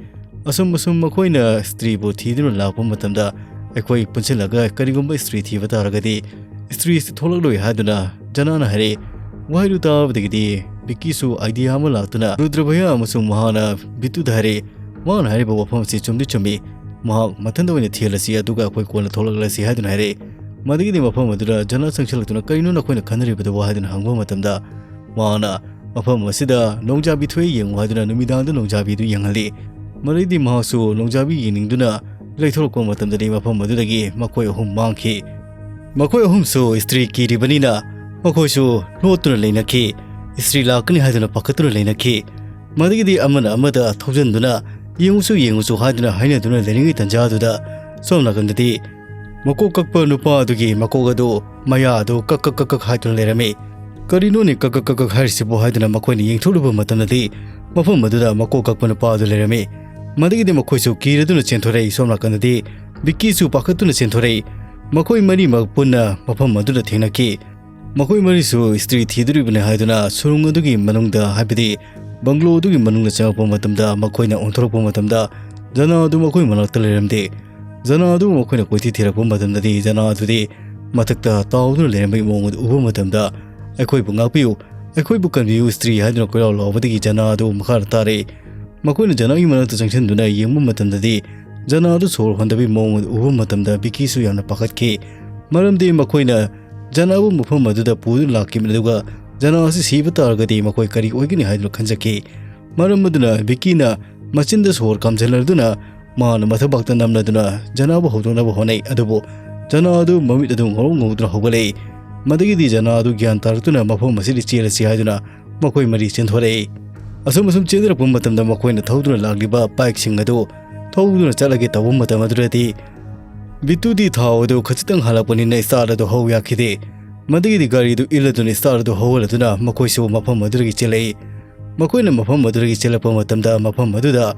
ꯑꯁꯨꯝ ꯑꯁꯨꯝ ꯃꯈꯣꯏꯅ ꯁ꯭ꯇꯔꯤꯕꯨ ꯊꯤꯗꯨꯅ ꯂꯥꯛꯄ ꯃꯇꯝꯗ, ꯑꯩꯈꯣꯏ ꯄꯨꯟꯁꯤꯜꯂꯒ ꯀꯔꯤꯒꯨꯝꯕ ꯁ꯭ꯇꯔꯤ ꯊꯤꯕ ꯇꯥꯔꯒꯗꯤ ꯁ꯭ꯇꯔꯤꯁꯤ ꯊꯣꯛꯂꯛꯂꯣꯏ ꯍꯥꯏꯗꯨꯅ ꯖꯅꯥꯅ ꯍꯥꯏꯔꯛꯏ꯫ ꯋꯥꯍꯩꯗꯨ ꯇꯥꯕꯗꯒꯤꯗꯤ ꯕꯤꯀꯤꯁꯨ ꯑꯥꯏꯗꯤꯌꯥ ꯑꯃ ꯂꯥꯛꯇꯨꯅ ꯔꯨꯗ꯭ꯔ ꯚꯩꯌꯥ ꯑꯃꯁꯨꯡ ꯃꯍꯥꯛꯅ ꯕꯤꯇꯨꯗ ꯍꯥꯏꯔꯛꯏ꯫ ꯃꯍꯥꯛꯅ ꯍꯥꯏꯔꯤꯕ ꯋꯥꯐꯝ ꯑꯁꯤ ꯆꯨꯝꯗꯤ ꯆꯨꯝꯃꯤ꯫ ꯃꯍꯥꯛ ꯃꯊꯟꯇ ꯑꯣꯏꯅ ꯊꯤꯍꯜꯂꯁꯤ, ꯑꯗꯨꯒ ꯑꯩꯈꯣꯏ ꯀꯣꯟꯅ ꯊꯣꯛꯂꯛꯂꯁꯤ ꯍꯥꯏꯗꯨꯅ ꯍꯥꯏꯔꯛꯏ꯫ ꯃꯗꯨꯒꯤꯗꯤ ꯃꯐꯝ ꯑꯗꯨꯗ ꯖꯅꯥ ꯆꯪꯁꯤꯜꯂꯛꯇꯨꯅ, "ꯀꯔꯤꯅꯣ ꯅꯈꯣꯏꯅ ꯈꯟꯅꯔꯤꯕꯗꯨꯕꯨ?" ꯍꯥꯏꯗꯨꯅ ꯍꯪꯕ ꯃꯇꯝꯗ, ꯃꯍꯥꯛꯅ ꯃꯐꯝ ꯑꯁꯤꯗ ꯅꯣꯡꯖꯥꯕꯤ ꯊꯣꯛꯑꯦ ꯌꯦꯡꯉꯨ ꯍꯥꯏꯗꯨꯅ ꯅꯨꯃꯤꯗꯥꯡꯗ ꯅꯣꯡꯖꯥꯕꯤꯗꯨ ꯌꯦꯡꯍꯜꯂꯤ꯫ ꯃꯗꯩꯗꯤ ꯃꯍꯥꯛꯁꯨ ꯅꯣꯡꯖꯥꯕꯤ ꯌꯦꯡꯅꯤꯡꯗꯨꯅ ꯂꯩꯊꯣꯔꯛꯄ ꯃꯇꯝꯗꯗꯤ ꯃꯐꯝ ꯑꯗꯨꯗꯒꯤ ꯃꯈꯣꯏ ꯑꯍꯨꯝ ꯃꯥꯡꯈꯤ꯫ ꯃꯈꯣꯏ ꯑꯍꯨꯝꯁꯨ ꯁ꯭ꯇꯔꯤ ꯀꯤꯔꯤꯕꯅꯤꯅ ꯃꯈꯣꯏꯁꯨ ꯂꯣꯠꯇꯨꯅ ꯂꯩꯅꯈꯤ꯫ ꯁ꯭ꯇꯔꯤ ꯂꯥꯛꯀꯅꯤ ꯍꯥꯏꯗꯨꯅ ꯄꯥꯈꯠꯇꯨꯅ ꯂꯩꯅꯈꯤ꯫ ꯃꯗꯒꯤꯗꯤ ꯑꯃꯅ ꯑꯃꯗ ꯊꯧꯖꯟꯗꯨꯅ, "ꯌꯦꯡꯉꯨꯁꯨ, ꯌꯦꯡꯉꯨꯁꯨ" ꯍꯥꯏꯗꯨꯅ ꯍꯥꯏꯅꯗꯨꯅ ꯂꯩꯔꯤꯉꯩ ꯇꯟꯖꯥꯗꯨꯗ, ꯁꯣꯝ ꯅꯥꯀꯟꯗꯗꯤ ꯃꯀꯣꯛ ꯀꯛꯄ ꯅꯨꯄꯥ ꯑꯗꯨꯒꯤ ꯃꯀꯣꯛ ꯑꯗꯨ, ꯃꯌꯥ ꯑꯗꯨ ꯀꯛ ꯀꯛ ꯀꯛ ꯀꯛ ꯍꯥꯏꯗꯨꯅ ꯂꯩꯔꯝꯃꯤ꯫ "ꯀꯔꯤꯅꯣꯅꯦ ꯀꯛ ꯀꯛ ꯀꯛ ꯀꯛ ꯍꯥꯏꯔꯤꯁꯤꯕꯣ?" ꯍꯥꯏꯗꯨꯅ ꯃꯈꯣꯏꯅ ꯌꯦꯡꯊꯣꯛꯂꯨꯕ ꯃꯇꯝꯗꯗꯤ, ꯃꯐꯝ ꯑꯗꯨꯗ ꯃꯀꯣꯛ ꯀꯛꯄ ꯅꯨꯄꯥ ꯑꯗꯨ ꯂꯩꯔꯝꯃꯤ꯫ ꯃꯗꯒꯤꯗꯤ ꯃꯈꯣꯏꯁꯨ ꯀꯤꯔꯗꯨꯅ ꯆꯦꯟꯊꯣꯔꯛꯏ꯫ ꯁꯣꯝ ꯅꯥꯀꯟꯗꯗꯤ ꯕꯤꯛꯀꯤꯁꯨ ꯄꯥꯈꯠꯇꯨꯅ ꯆꯦꯟꯊꯣꯔꯛꯏ꯫ ꯃꯈꯣꯏ ꯃꯔꯤꯃꯛ ꯄꯨꯟꯅ ꯃꯐꯝ ꯑꯗꯨꯗ ꯊꯦꯡꯅꯈꯤ꯫ ꯃꯈꯣꯏ ꯃꯔꯤꯁꯨ ꯁ꯭ꯇꯔꯤ ꯊꯤꯗꯣꯔꯤꯕꯅꯤ ꯍꯥꯏꯗꯨꯅ ꯁꯨꯔꯨꯡ ꯑꯗꯨꯒꯤ ꯃꯅꯨꯡꯗ, ꯍꯥꯏꯕꯗꯤ ꯕꯪꯒ꯭ꯂꯣ ꯑꯗꯨꯒꯤ ꯃꯅꯨꯡꯗ ꯆꯪꯉꯛꯄ ꯃꯇꯝꯗ, ꯃꯈꯣꯏꯅ ꯑꯣꯟꯊꯣꯔꯛꯄ ꯃꯇꯝꯗ ꯖꯅꯥ ꯑꯗꯨ ꯃꯈꯣꯏ ꯃꯅꯥꯛꯇ ꯂꯩꯔꯝꯗꯦ꯫ ꯖꯅꯥ ꯑꯗꯨ ꯃꯈꯣꯏꯅ ꯀꯣꯏꯊꯤ ꯊꯤꯔꯛꯄ ꯃꯇꯝꯗꯗꯤ ꯖꯅꯥ ꯑꯗꯨꯗꯤ ꯃꯊꯛꯇ ꯇꯥꯎꯗꯨꯅ ꯂꯩꯔꯝꯕꯒꯤ ꯃꯑꯣꯡ ꯑꯗꯨ ꯎꯕ ꯃꯇꯝꯗ, "ꯑꯩꯈꯣꯏꯕꯨ ꯉꯥꯛꯄꯤꯌꯨ, ꯑꯩꯈꯣꯏꯕꯨ ꯀꯟꯕꯤꯌꯨ ꯁ꯭ꯇꯔꯤ" ꯍꯥꯏꯗꯨꯅ ꯀꯣꯏꯂꯥꯎ ꯂꯥꯎꯕꯗꯒꯤ ꯖꯅꯥ ꯑꯗꯨ ꯃꯈꯥꯗ ꯇꯥꯔꯛꯏ꯫ ꯃꯈꯣꯏꯅ ꯖꯅꯥꯒꯤ ꯃꯅꯥꯛꯇ ꯆꯪꯁꯤꯟꯗꯨꯅ ꯌꯦꯡꯕ ꯃꯇꯝꯗꯗꯤ, ꯖꯅꯥ ꯑꯗꯨ ꯁꯣꯔ ꯍꯣꯟꯗꯕꯒꯤ ꯃꯑꯣꯡ ꯑꯗꯨ ꯎꯕ ꯃꯇꯝꯗ ꯕꯤꯀꯤꯁꯨ ꯌꯥꯝꯅ ꯄꯥꯈꯠꯈꯤ꯫ ꯃꯔꯝꯗꯤ ꯃꯈꯣꯏꯅ ꯖꯅꯥꯕꯨ ꯃꯐꯝ ꯑꯗꯨꯗ ꯄꯨꯗꯨꯅ ꯂꯥꯛꯈꯤꯕꯅꯤ, ꯑꯗꯨꯒ ꯖꯅꯥ ꯑꯁꯤ ꯁꯤꯕ ꯇꯥꯔꯒꯗꯤ ꯃꯈꯣꯏ ꯀꯔꯤ ꯑꯣꯏꯒꯅꯤ ꯍꯥꯏꯗꯨꯅ ꯈꯟꯖꯈꯤ꯫ ꯃꯔꯝ ꯑꯗꯨꯅ ꯕꯤꯀꯤꯅ ꯃꯆꯤꯟꯗ ꯁꯣꯔ ꯀꯥꯝꯁꯤꯜꯂꯗꯨꯅ ꯃꯥꯅ ꯃꯊꯕꯥꯛꯇ ꯅꯝꯂꯗꯨꯅ ꯖꯅꯥꯕꯨ ꯍꯧꯗꯣꯛꯅꯕ ꯍꯣꯠꯅꯩ, ꯑꯗꯨꯕꯨ ꯖꯅꯥ ꯑꯗꯨ ꯃꯃꯤꯠ ꯑꯗꯨ ꯉꯧꯔꯣꯛ ꯉꯧꯗꯨꯅ ꯍꯧꯒꯠꯂꯛꯏ꯫ ꯃꯗꯒꯤꯗꯤ ꯖꯅꯥ ꯑꯗꯨ ꯒ꯭ꯌꯥꯟ ꯇꯥꯔꯛꯇꯨꯅ ꯃꯐꯝ ꯑꯁꯤꯗ ꯆꯦꯜꯂꯁꯤ ꯍꯥꯏꯗꯨꯅ ꯃꯈꯣꯏ ꯃꯔꯤ ꯆꯦꯟꯊꯣꯔꯛꯏ꯫ ꯑꯁꯨꯝ ꯑꯁꯨꯝ ꯆꯦꯟꯅꯔꯛꯄ ꯃꯇꯝꯗ ꯃꯈꯣꯏꯅ ꯊꯧꯗꯨꯅ ꯂꯥꯛꯂꯤꯕ ꯕꯥꯏꯛꯁꯤꯡ ꯑꯗꯨ ꯊꯧꯗꯨꯅ ꯆꯠꯂꯒꯦ ꯇꯧꯕ ꯃꯇꯝ ꯑꯗꯨꯗꯗꯤ ꯕꯤꯇꯨꯗꯤ ꯊꯥꯎ ꯑꯗꯨ ꯈꯖꯤꯛꯇꯪ ꯍꯥꯜꯂꯛꯄꯅꯤꯅ ꯁ꯭ꯇꯥꯔꯠ ꯑꯗꯨ ꯍꯧ ꯌꯥꯈꯤꯗꯦ꯫ ꯃꯗꯨꯒꯤꯗꯤ ꯒꯥꯔꯤꯗꯨ ꯏꯜꯂꯗꯨꯅ start ꯑꯗꯨ ꯍꯧꯍꯜꯂꯗꯨꯅ ꯃꯈꯣꯏꯁꯨ ꯃꯐꯝ ꯑꯗꯨꯗꯒꯤ ꯆꯦꯜꯂꯛꯏ꯫ ꯃꯈꯣꯏꯅ ꯃꯐꯝ ꯑꯗꯨꯗꯒꯤ ꯆꯦꯜꯂꯛꯄ ꯃꯇꯝꯗ ꯃꯐꯝ ꯑꯗꯨꯗ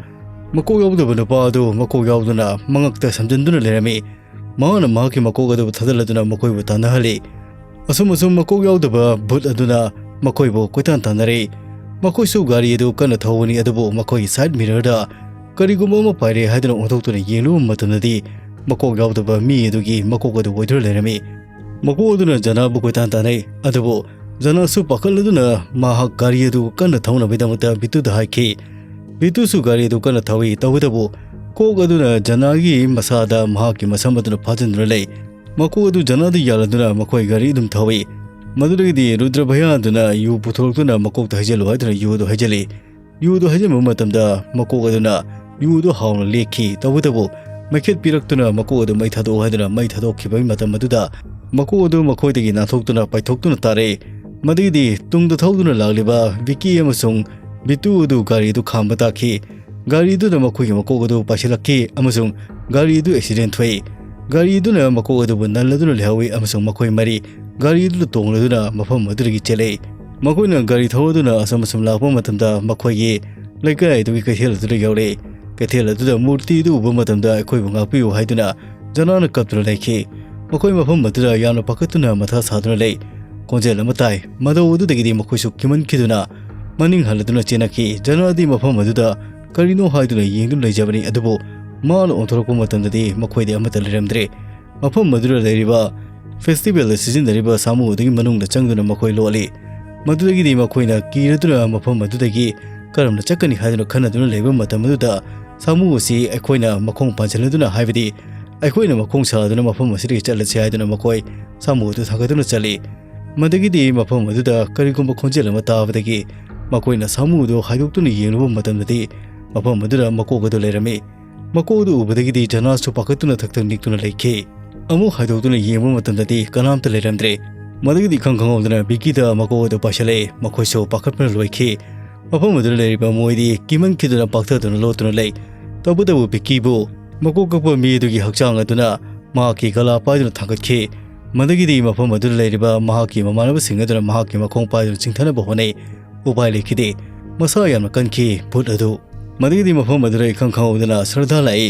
ꯃꯀꯣꯛ ꯌꯥꯎꯗꯕ ꯅꯨꯄꯥ ꯑꯗꯨ ꯃꯀꯣꯛ ꯌꯥꯎꯗꯨꯅ ꯃꯉꯛꯇ ꯁꯝꯖꯤꯟꯗꯨꯅ ꯂꯩꯔꯝꯃꯤ꯫ ꯃꯍꯥꯛꯅ ꯃꯍꯥꯛꯀꯤ ꯃꯀꯣꯛ ꯑꯗꯨꯕꯨ ꯊꯥꯗꯠꯂꯗꯨꯅ ꯃꯈꯣꯏꯕꯨ ꯇꯥꯟꯅꯍꯜꯂꯤ꯫ ꯑꯁꯨꯝ ꯑꯁꯨꯝ ꯃꯀꯣꯛ ꯌꯥꯎꯗꯕ ꯚꯨꯠ ꯑꯗꯨꯅ ꯃꯈꯣꯏꯕꯨ ꯀꯣꯏꯇꯥꯟ ꯇꯥꯟꯅꯔꯛꯏ꯫ ꯃꯈꯣꯏꯁꯨ ꯒꯥꯔꯤ ꯑꯗꯨ ꯀꯟꯅ ꯊꯧꯕꯅꯤ, ꯑꯗꯨꯕꯨ ꯃꯈꯣꯏꯒꯤ side mirror ꯗ ꯀꯔꯤꯒꯨꯝꯕ ꯑꯃ ꯄꯥꯏꯔꯦ ꯍꯥꯏꯗꯨꯅ ꯑꯣꯟꯊꯣꯛꯇꯨꯅ ꯌꯦꯡꯂꯨꯕ ꯃꯇꯝꯗꯗꯤ ꯃꯀꯣꯛ ꯌꯥꯎꯗꯕ ꯃꯤ ꯑꯗꯨꯒꯤ ꯃꯀꯣꯛ ꯑꯗꯨ ꯑꯣꯏꯗꯨꯅ ꯂꯩꯔꯝꯃꯤ꯫ ꯃꯀꯣꯛ ꯑꯗꯨꯅ ꯖꯅꯥꯕꯨ ꯀꯣꯏꯇꯥꯟ ꯇꯥꯟꯅꯩ, ꯑꯗꯨꯕꯨ ꯖꯅꯥꯁꯨ ꯄꯥꯈꯠꯂꯗꯨꯅ ꯃꯍꯥꯛ ꯒꯥꯔꯤ ꯑꯗꯨ ꯀꯟꯅ ꯊꯧꯅꯕꯒꯤꯗꯃꯛꯇ ꯕꯤꯇꯨꯗ ꯍꯥꯏꯈꯤ꯫ ꯕꯤꯇꯨꯁꯨ ꯒꯥꯔꯤ ꯑꯗꯨ ꯀꯟꯅ ꯊꯧꯏ, ꯇꯧꯕꯇꯕꯨ ꯀꯣꯛ ꯑꯗꯨꯅ ꯖꯅꯥꯒꯤ ꯃꯁꯥꯗ ꯃꯍꯥꯛꯀꯤ ꯃꯁꯝ ꯑꯗꯨꯅ ꯐꯥꯖꯤꯟꯗꯨꯅ ꯂꯩ꯫ ꯃꯀꯣꯛ ꯑꯗꯨ ꯖꯅꯥꯗ ꯌꯥꯜꯂꯗꯨꯅ ꯃꯈꯣꯏ ꯒꯥꯔꯤ ꯑꯗꯨꯝ ꯊꯧꯏ꯫ ꯃꯗꯨꯗꯒꯤꯗꯤ ꯔꯨꯗ꯭ꯔ ꯚꯌꯥ ꯑꯗꯨꯅ ꯌꯨ ꯄꯨꯊꯣꯔꯛꯇꯨꯅ ꯃꯀꯣꯛꯇ ꯍꯩꯖꯤꯜꯂꯨ ꯍꯥꯏꯗꯨꯅ ꯌꯨ ꯑꯗꯨ ꯍꯩꯖꯤꯜꯂꯤ꯫ ꯌꯨ ꯑꯗꯨ ꯍꯩꯖꯤꯟꯕ ꯃꯇꯝꯗ ꯃꯀꯣꯛ ꯑꯗꯨꯅ ꯌꯨ ꯑꯗꯨ ꯍꯥꯎꯅ ꯂꯦꯛꯈꯤ꯫ ꯇꯧꯕꯇꯕꯨ ꯃꯩꯈꯦꯠ ꯄꯤꯔꯛꯇꯨꯅ ꯃꯀꯣꯛ ꯑꯗꯨ ꯃꯩ ꯊꯥꯗꯣꯛꯎ ꯍꯥꯏꯗꯨꯅ ꯃꯩ ꯊꯥꯗꯣꯛꯈꯤꯕꯒꯤ ꯃꯇꯝ ꯑꯗꯨꯗ ꯃꯀꯣꯛ ꯑꯗꯨ ꯃꯈꯣꯏꯗꯒꯤ ꯅꯥꯟꯊꯣꯛꯇꯨꯅ ꯄꯥꯏꯊꯣꯛꯇꯨꯅ ꯇꯥꯔꯛꯏ꯫ ꯃꯗꯨꯒꯤꯗꯤ ꯇꯨꯡꯗ ꯊꯧꯗꯨꯅ ꯂꯥꯛꯂꯤꯕ ꯚꯤꯀꯤ ꯑꯃꯁꯨꯡ ꯕꯤꯇꯨ ꯑꯗꯨ ꯒꯥꯔꯤ ꯑꯗꯨ ꯈꯥꯝꯕ ꯇꯥꯈꯤ꯫ ꯒꯥꯔꯤꯗꯨꯅ ꯃꯈꯣꯏꯒꯤ ꯃꯀꯣꯛ ꯑꯗꯨ ꯄꯥꯏꯁꯤꯜꯂꯛꯈꯤ ꯑꯃꯁꯨꯡ ꯒꯥꯔꯤ ꯑꯗꯨ accident ꯊꯣꯛꯏ꯫ ꯒꯥꯔꯤ ꯑꯗꯨꯅ ꯃꯀꯣꯛ ꯑꯗꯨꯕꯨ ꯅꯜꯂꯗꯨꯅ ꯂꯩꯍꯧꯏ ꯑꯃꯁꯨꯡ ꯃꯈꯣꯏ ꯃꯔꯤ ꯒꯥꯔꯤ ꯑꯗꯨꯗ ꯇꯣꯡꯂꯗꯨꯅ ꯃꯐꯝ ꯑꯗꯨꯗꯒꯤ ꯆꯦꯜꯂꯛꯏ꯫ ꯃꯈꯣꯏꯅ ꯒꯥꯔꯤ ꯊꯧꯔꯗꯨꯅ ꯑꯁꯨꯝ ꯑꯁꯨꯝ ꯂꯥꯛꯄ ꯃꯇꯝꯗ ꯃꯈꯣꯏꯒꯤ ꯂꯩꯀꯥꯏ ꯑꯗꯨꯒꯤ ꯀꯩꯊꯦꯜ ꯑꯗꯨꯗ ꯌꯧꯔꯛꯏ꯫ ꯀꯩꯊꯦꯜ ꯑꯗꯨꯗ ꯃꯨꯔꯇꯤ ꯑꯗꯨ ꯎꯕ ꯃꯇꯝꯗ ꯑꯩꯈꯣꯏꯕꯨ ꯉꯥꯛꯄꯤꯌꯨ ꯍꯥꯏꯗꯨꯅ ꯖꯅꯥꯅ ꯀꯞꯇꯨꯅ ꯂꯩꯈꯤ꯫ ꯃꯈꯣꯏ ꯃꯐꯝ ꯑꯗꯨꯗ ꯌꯥꯝꯅ ꯄꯥꯈꯠꯇꯨꯅ ꯃꯊꯥ ꯁꯥꯗꯨꯅ ꯂꯩ꯫ ꯈꯣꯟꯖꯦꯜ ꯑꯃ ꯇꯥꯏ꯫ ꯃꯇꯧ ꯑꯗꯨꯗꯒꯤꯗꯤ ꯃꯈꯣꯏꯁꯨ ꯀꯤꯃꯟꯈꯤꯗꯨꯅ ꯃꯅꯤꯡ ꯍꯜꯂꯗꯨꯅ ꯆꯦꯟꯅꯈꯤ꯫ ꯖꯅꯥꯗꯤ ꯃꯐꯝ ꯑꯗꯨꯗ ꯀꯔꯤꯅꯣ ꯍꯥꯏꯗꯨꯅ ꯌꯦꯡꯗꯨꯅ ꯂꯩꯖꯕꯅꯤ, ꯑꯗꯨꯕꯨ ꯃꯥꯅ ꯑꯣꯟꯊꯣꯔꯛꯄ ꯃꯇꯝꯗꯗꯤ ꯃꯈꯣꯏꯗꯤ ꯑꯃꯠꯇ ꯂꯩꯔꯝꯗ꯭ꯔꯦ꯫ ꯃꯐꯝ ꯑꯗꯨꯗ ꯂꯩꯔꯤꯕ festival ꯗ ꯁꯤꯖꯤꯟꯅꯔꯤꯕ ꯁꯥꯃꯨ ꯑꯗꯨꯒꯤ ꯃꯅꯨꯡꯗ ꯆꯪꯗꯨꯅ ꯃꯈꯣꯏ ꯂꯣꯠꯂꯤ꯫ ꯃꯗꯨꯗꯒꯤꯗꯤ ꯃꯈꯣꯏꯅ ꯀꯤꯔꯗꯨꯅ ꯃꯐꯝ ꯑꯗꯨꯗꯒꯤ ꯀꯔꯝꯅ ꯆꯠꯀꯅꯤ ꯍꯥꯏꯗꯨꯅ ꯈꯟꯅꯗꯨꯅ ꯂꯩꯕ ꯃꯇꯝ ꯑꯗꯨꯗ ꯁꯥꯃꯨ ꯑꯁꯤ ꯑꯩꯈꯣꯏꯅ ꯃꯈꯣꯡ ꯄꯥꯟꯁꯤꯜꯂꯗꯨꯅ, ꯍꯥꯏꯕꯗꯤ ꯑꯩꯈꯣꯏꯅ ꯃꯈꯣꯡ ꯁꯥꯗꯨꯅ ꯃꯐꯝ ꯑꯁꯤꯗꯒꯤ ꯆꯠꯂꯁꯤ ꯍꯥꯏꯗꯨꯅ ꯃꯈꯣꯏ ꯁꯥꯃꯨ ꯑꯗꯨ ꯊꯥꯡꯒꯠꯇꯨꯅ ꯆꯠꯂꯤ꯫ ꯃꯗꯒꯤꯗꯤ ꯃꯐꯝ ꯑꯗꯨꯗ ꯀꯔꯤꯒꯨꯝꯕ ꯈꯣꯟꯖꯦꯜ ꯑꯃ ꯇꯥꯕꯗꯒꯤ ꯃꯈꯣꯏꯅ ꯁꯥꯃꯨ ꯑꯗꯨ ꯍꯥꯏꯗꯣꯛꯇꯨꯅ ꯌꯦꯡꯂꯨꯕ ꯃꯇꯝꯗꯗꯤ ꯃꯐꯝ ꯑꯗꯨꯗ ꯃꯀꯣꯛ ꯑꯗꯨ ꯂꯩꯔꯝꯃꯤ꯫ ꯃꯀꯣꯛ ꯑꯗꯨ ꯎꯕꯗꯒꯤꯗꯤ ꯖꯅꯥꯁꯨ ꯄꯥꯈꯠꯇꯨꯅ ꯊꯛ ꯊꯛ ꯅꯤꯛꯇꯨꯅ ꯂꯩꯈꯤ꯫ ꯑꯃꯨꯛ ꯍꯥꯏꯗꯣꯛꯇꯨꯅ ꯌꯦꯡꯕ ꯃꯇꯝꯗꯗꯤ ꯀꯅꯥꯝꯇ ꯂꯩꯔꯝꯗ꯭ꯔꯦ꯫ ꯃꯗꯨꯒꯤꯗꯤ ꯏꯈꯪ ꯈꯪꯍꯧꯗꯅ ꯕꯤꯀꯤꯗ ꯃꯀꯣꯛ ꯑꯗꯨ ꯄꯥꯏꯁꯤꯜꯂꯛꯏ꯫ ꯃꯈꯣꯏꯁꯨ ꯄꯥꯈꯠꯄꯅ ꯂꯣꯏꯈꯤ꯫ ꯃꯐꯝ ꯑꯗꯨꯗ ꯂꯩꯔꯤꯕ ꯃꯣꯏꯗꯤ ꯀꯤꯃꯟꯈꯤꯗꯨꯅ ꯄꯥꯛꯊꯗꯨꯅ ꯂꯣꯠꯇꯨꯅ ꯂꯩ꯫ ꯇꯧꯕꯇꯕꯨ ꯕꯤꯀꯤꯕꯨ ꯃꯀꯣꯛ ꯀꯛꯄ ꯃꯤ ꯑꯗꯨꯒꯤ ꯍꯛꯆꯥꯡ ꯑꯗꯨꯅ ꯃꯍꯥꯛꯀꯤ ꯒꯂꯥ ꯄꯥꯏꯗꯨꯅ ꯊꯥꯡꯒꯠꯈꯤ꯫ ꯃꯗꯨꯒꯤꯗꯤ ꯃꯐꯝ ꯑꯗꯨꯗ ꯂꯩꯔꯤꯕ ꯃꯍꯥꯛꯀꯤ ꯃꯃꯥꯟꯅꯕꯁꯤꯡ ꯑꯗꯨꯅ ꯃꯍꯥꯛꯀꯤ ꯃꯈꯣꯡ ꯄꯥꯏꯗꯨꯅ ꯆꯤꯡꯊꯅꯕ ꯍꯣꯠꯅꯩ꯫ ꯎꯄꯥꯏ ꯂꯩꯈꯤꯗꯦ꯫ ꯃꯁꯥ ꯌꯥꯝꯅ ꯀꯟꯈꯤ ꯚꯨꯠ ꯑꯗꯨ꯫ ꯃꯗꯨꯒꯤꯗꯤ ꯃꯐꯝ ꯑꯗꯨꯗ ꯏꯈꯪ ꯈꯪꯍꯧꯗꯅ ꯁ꯭ꯔꯗꯥ ꯂꯥꯛꯏ꯫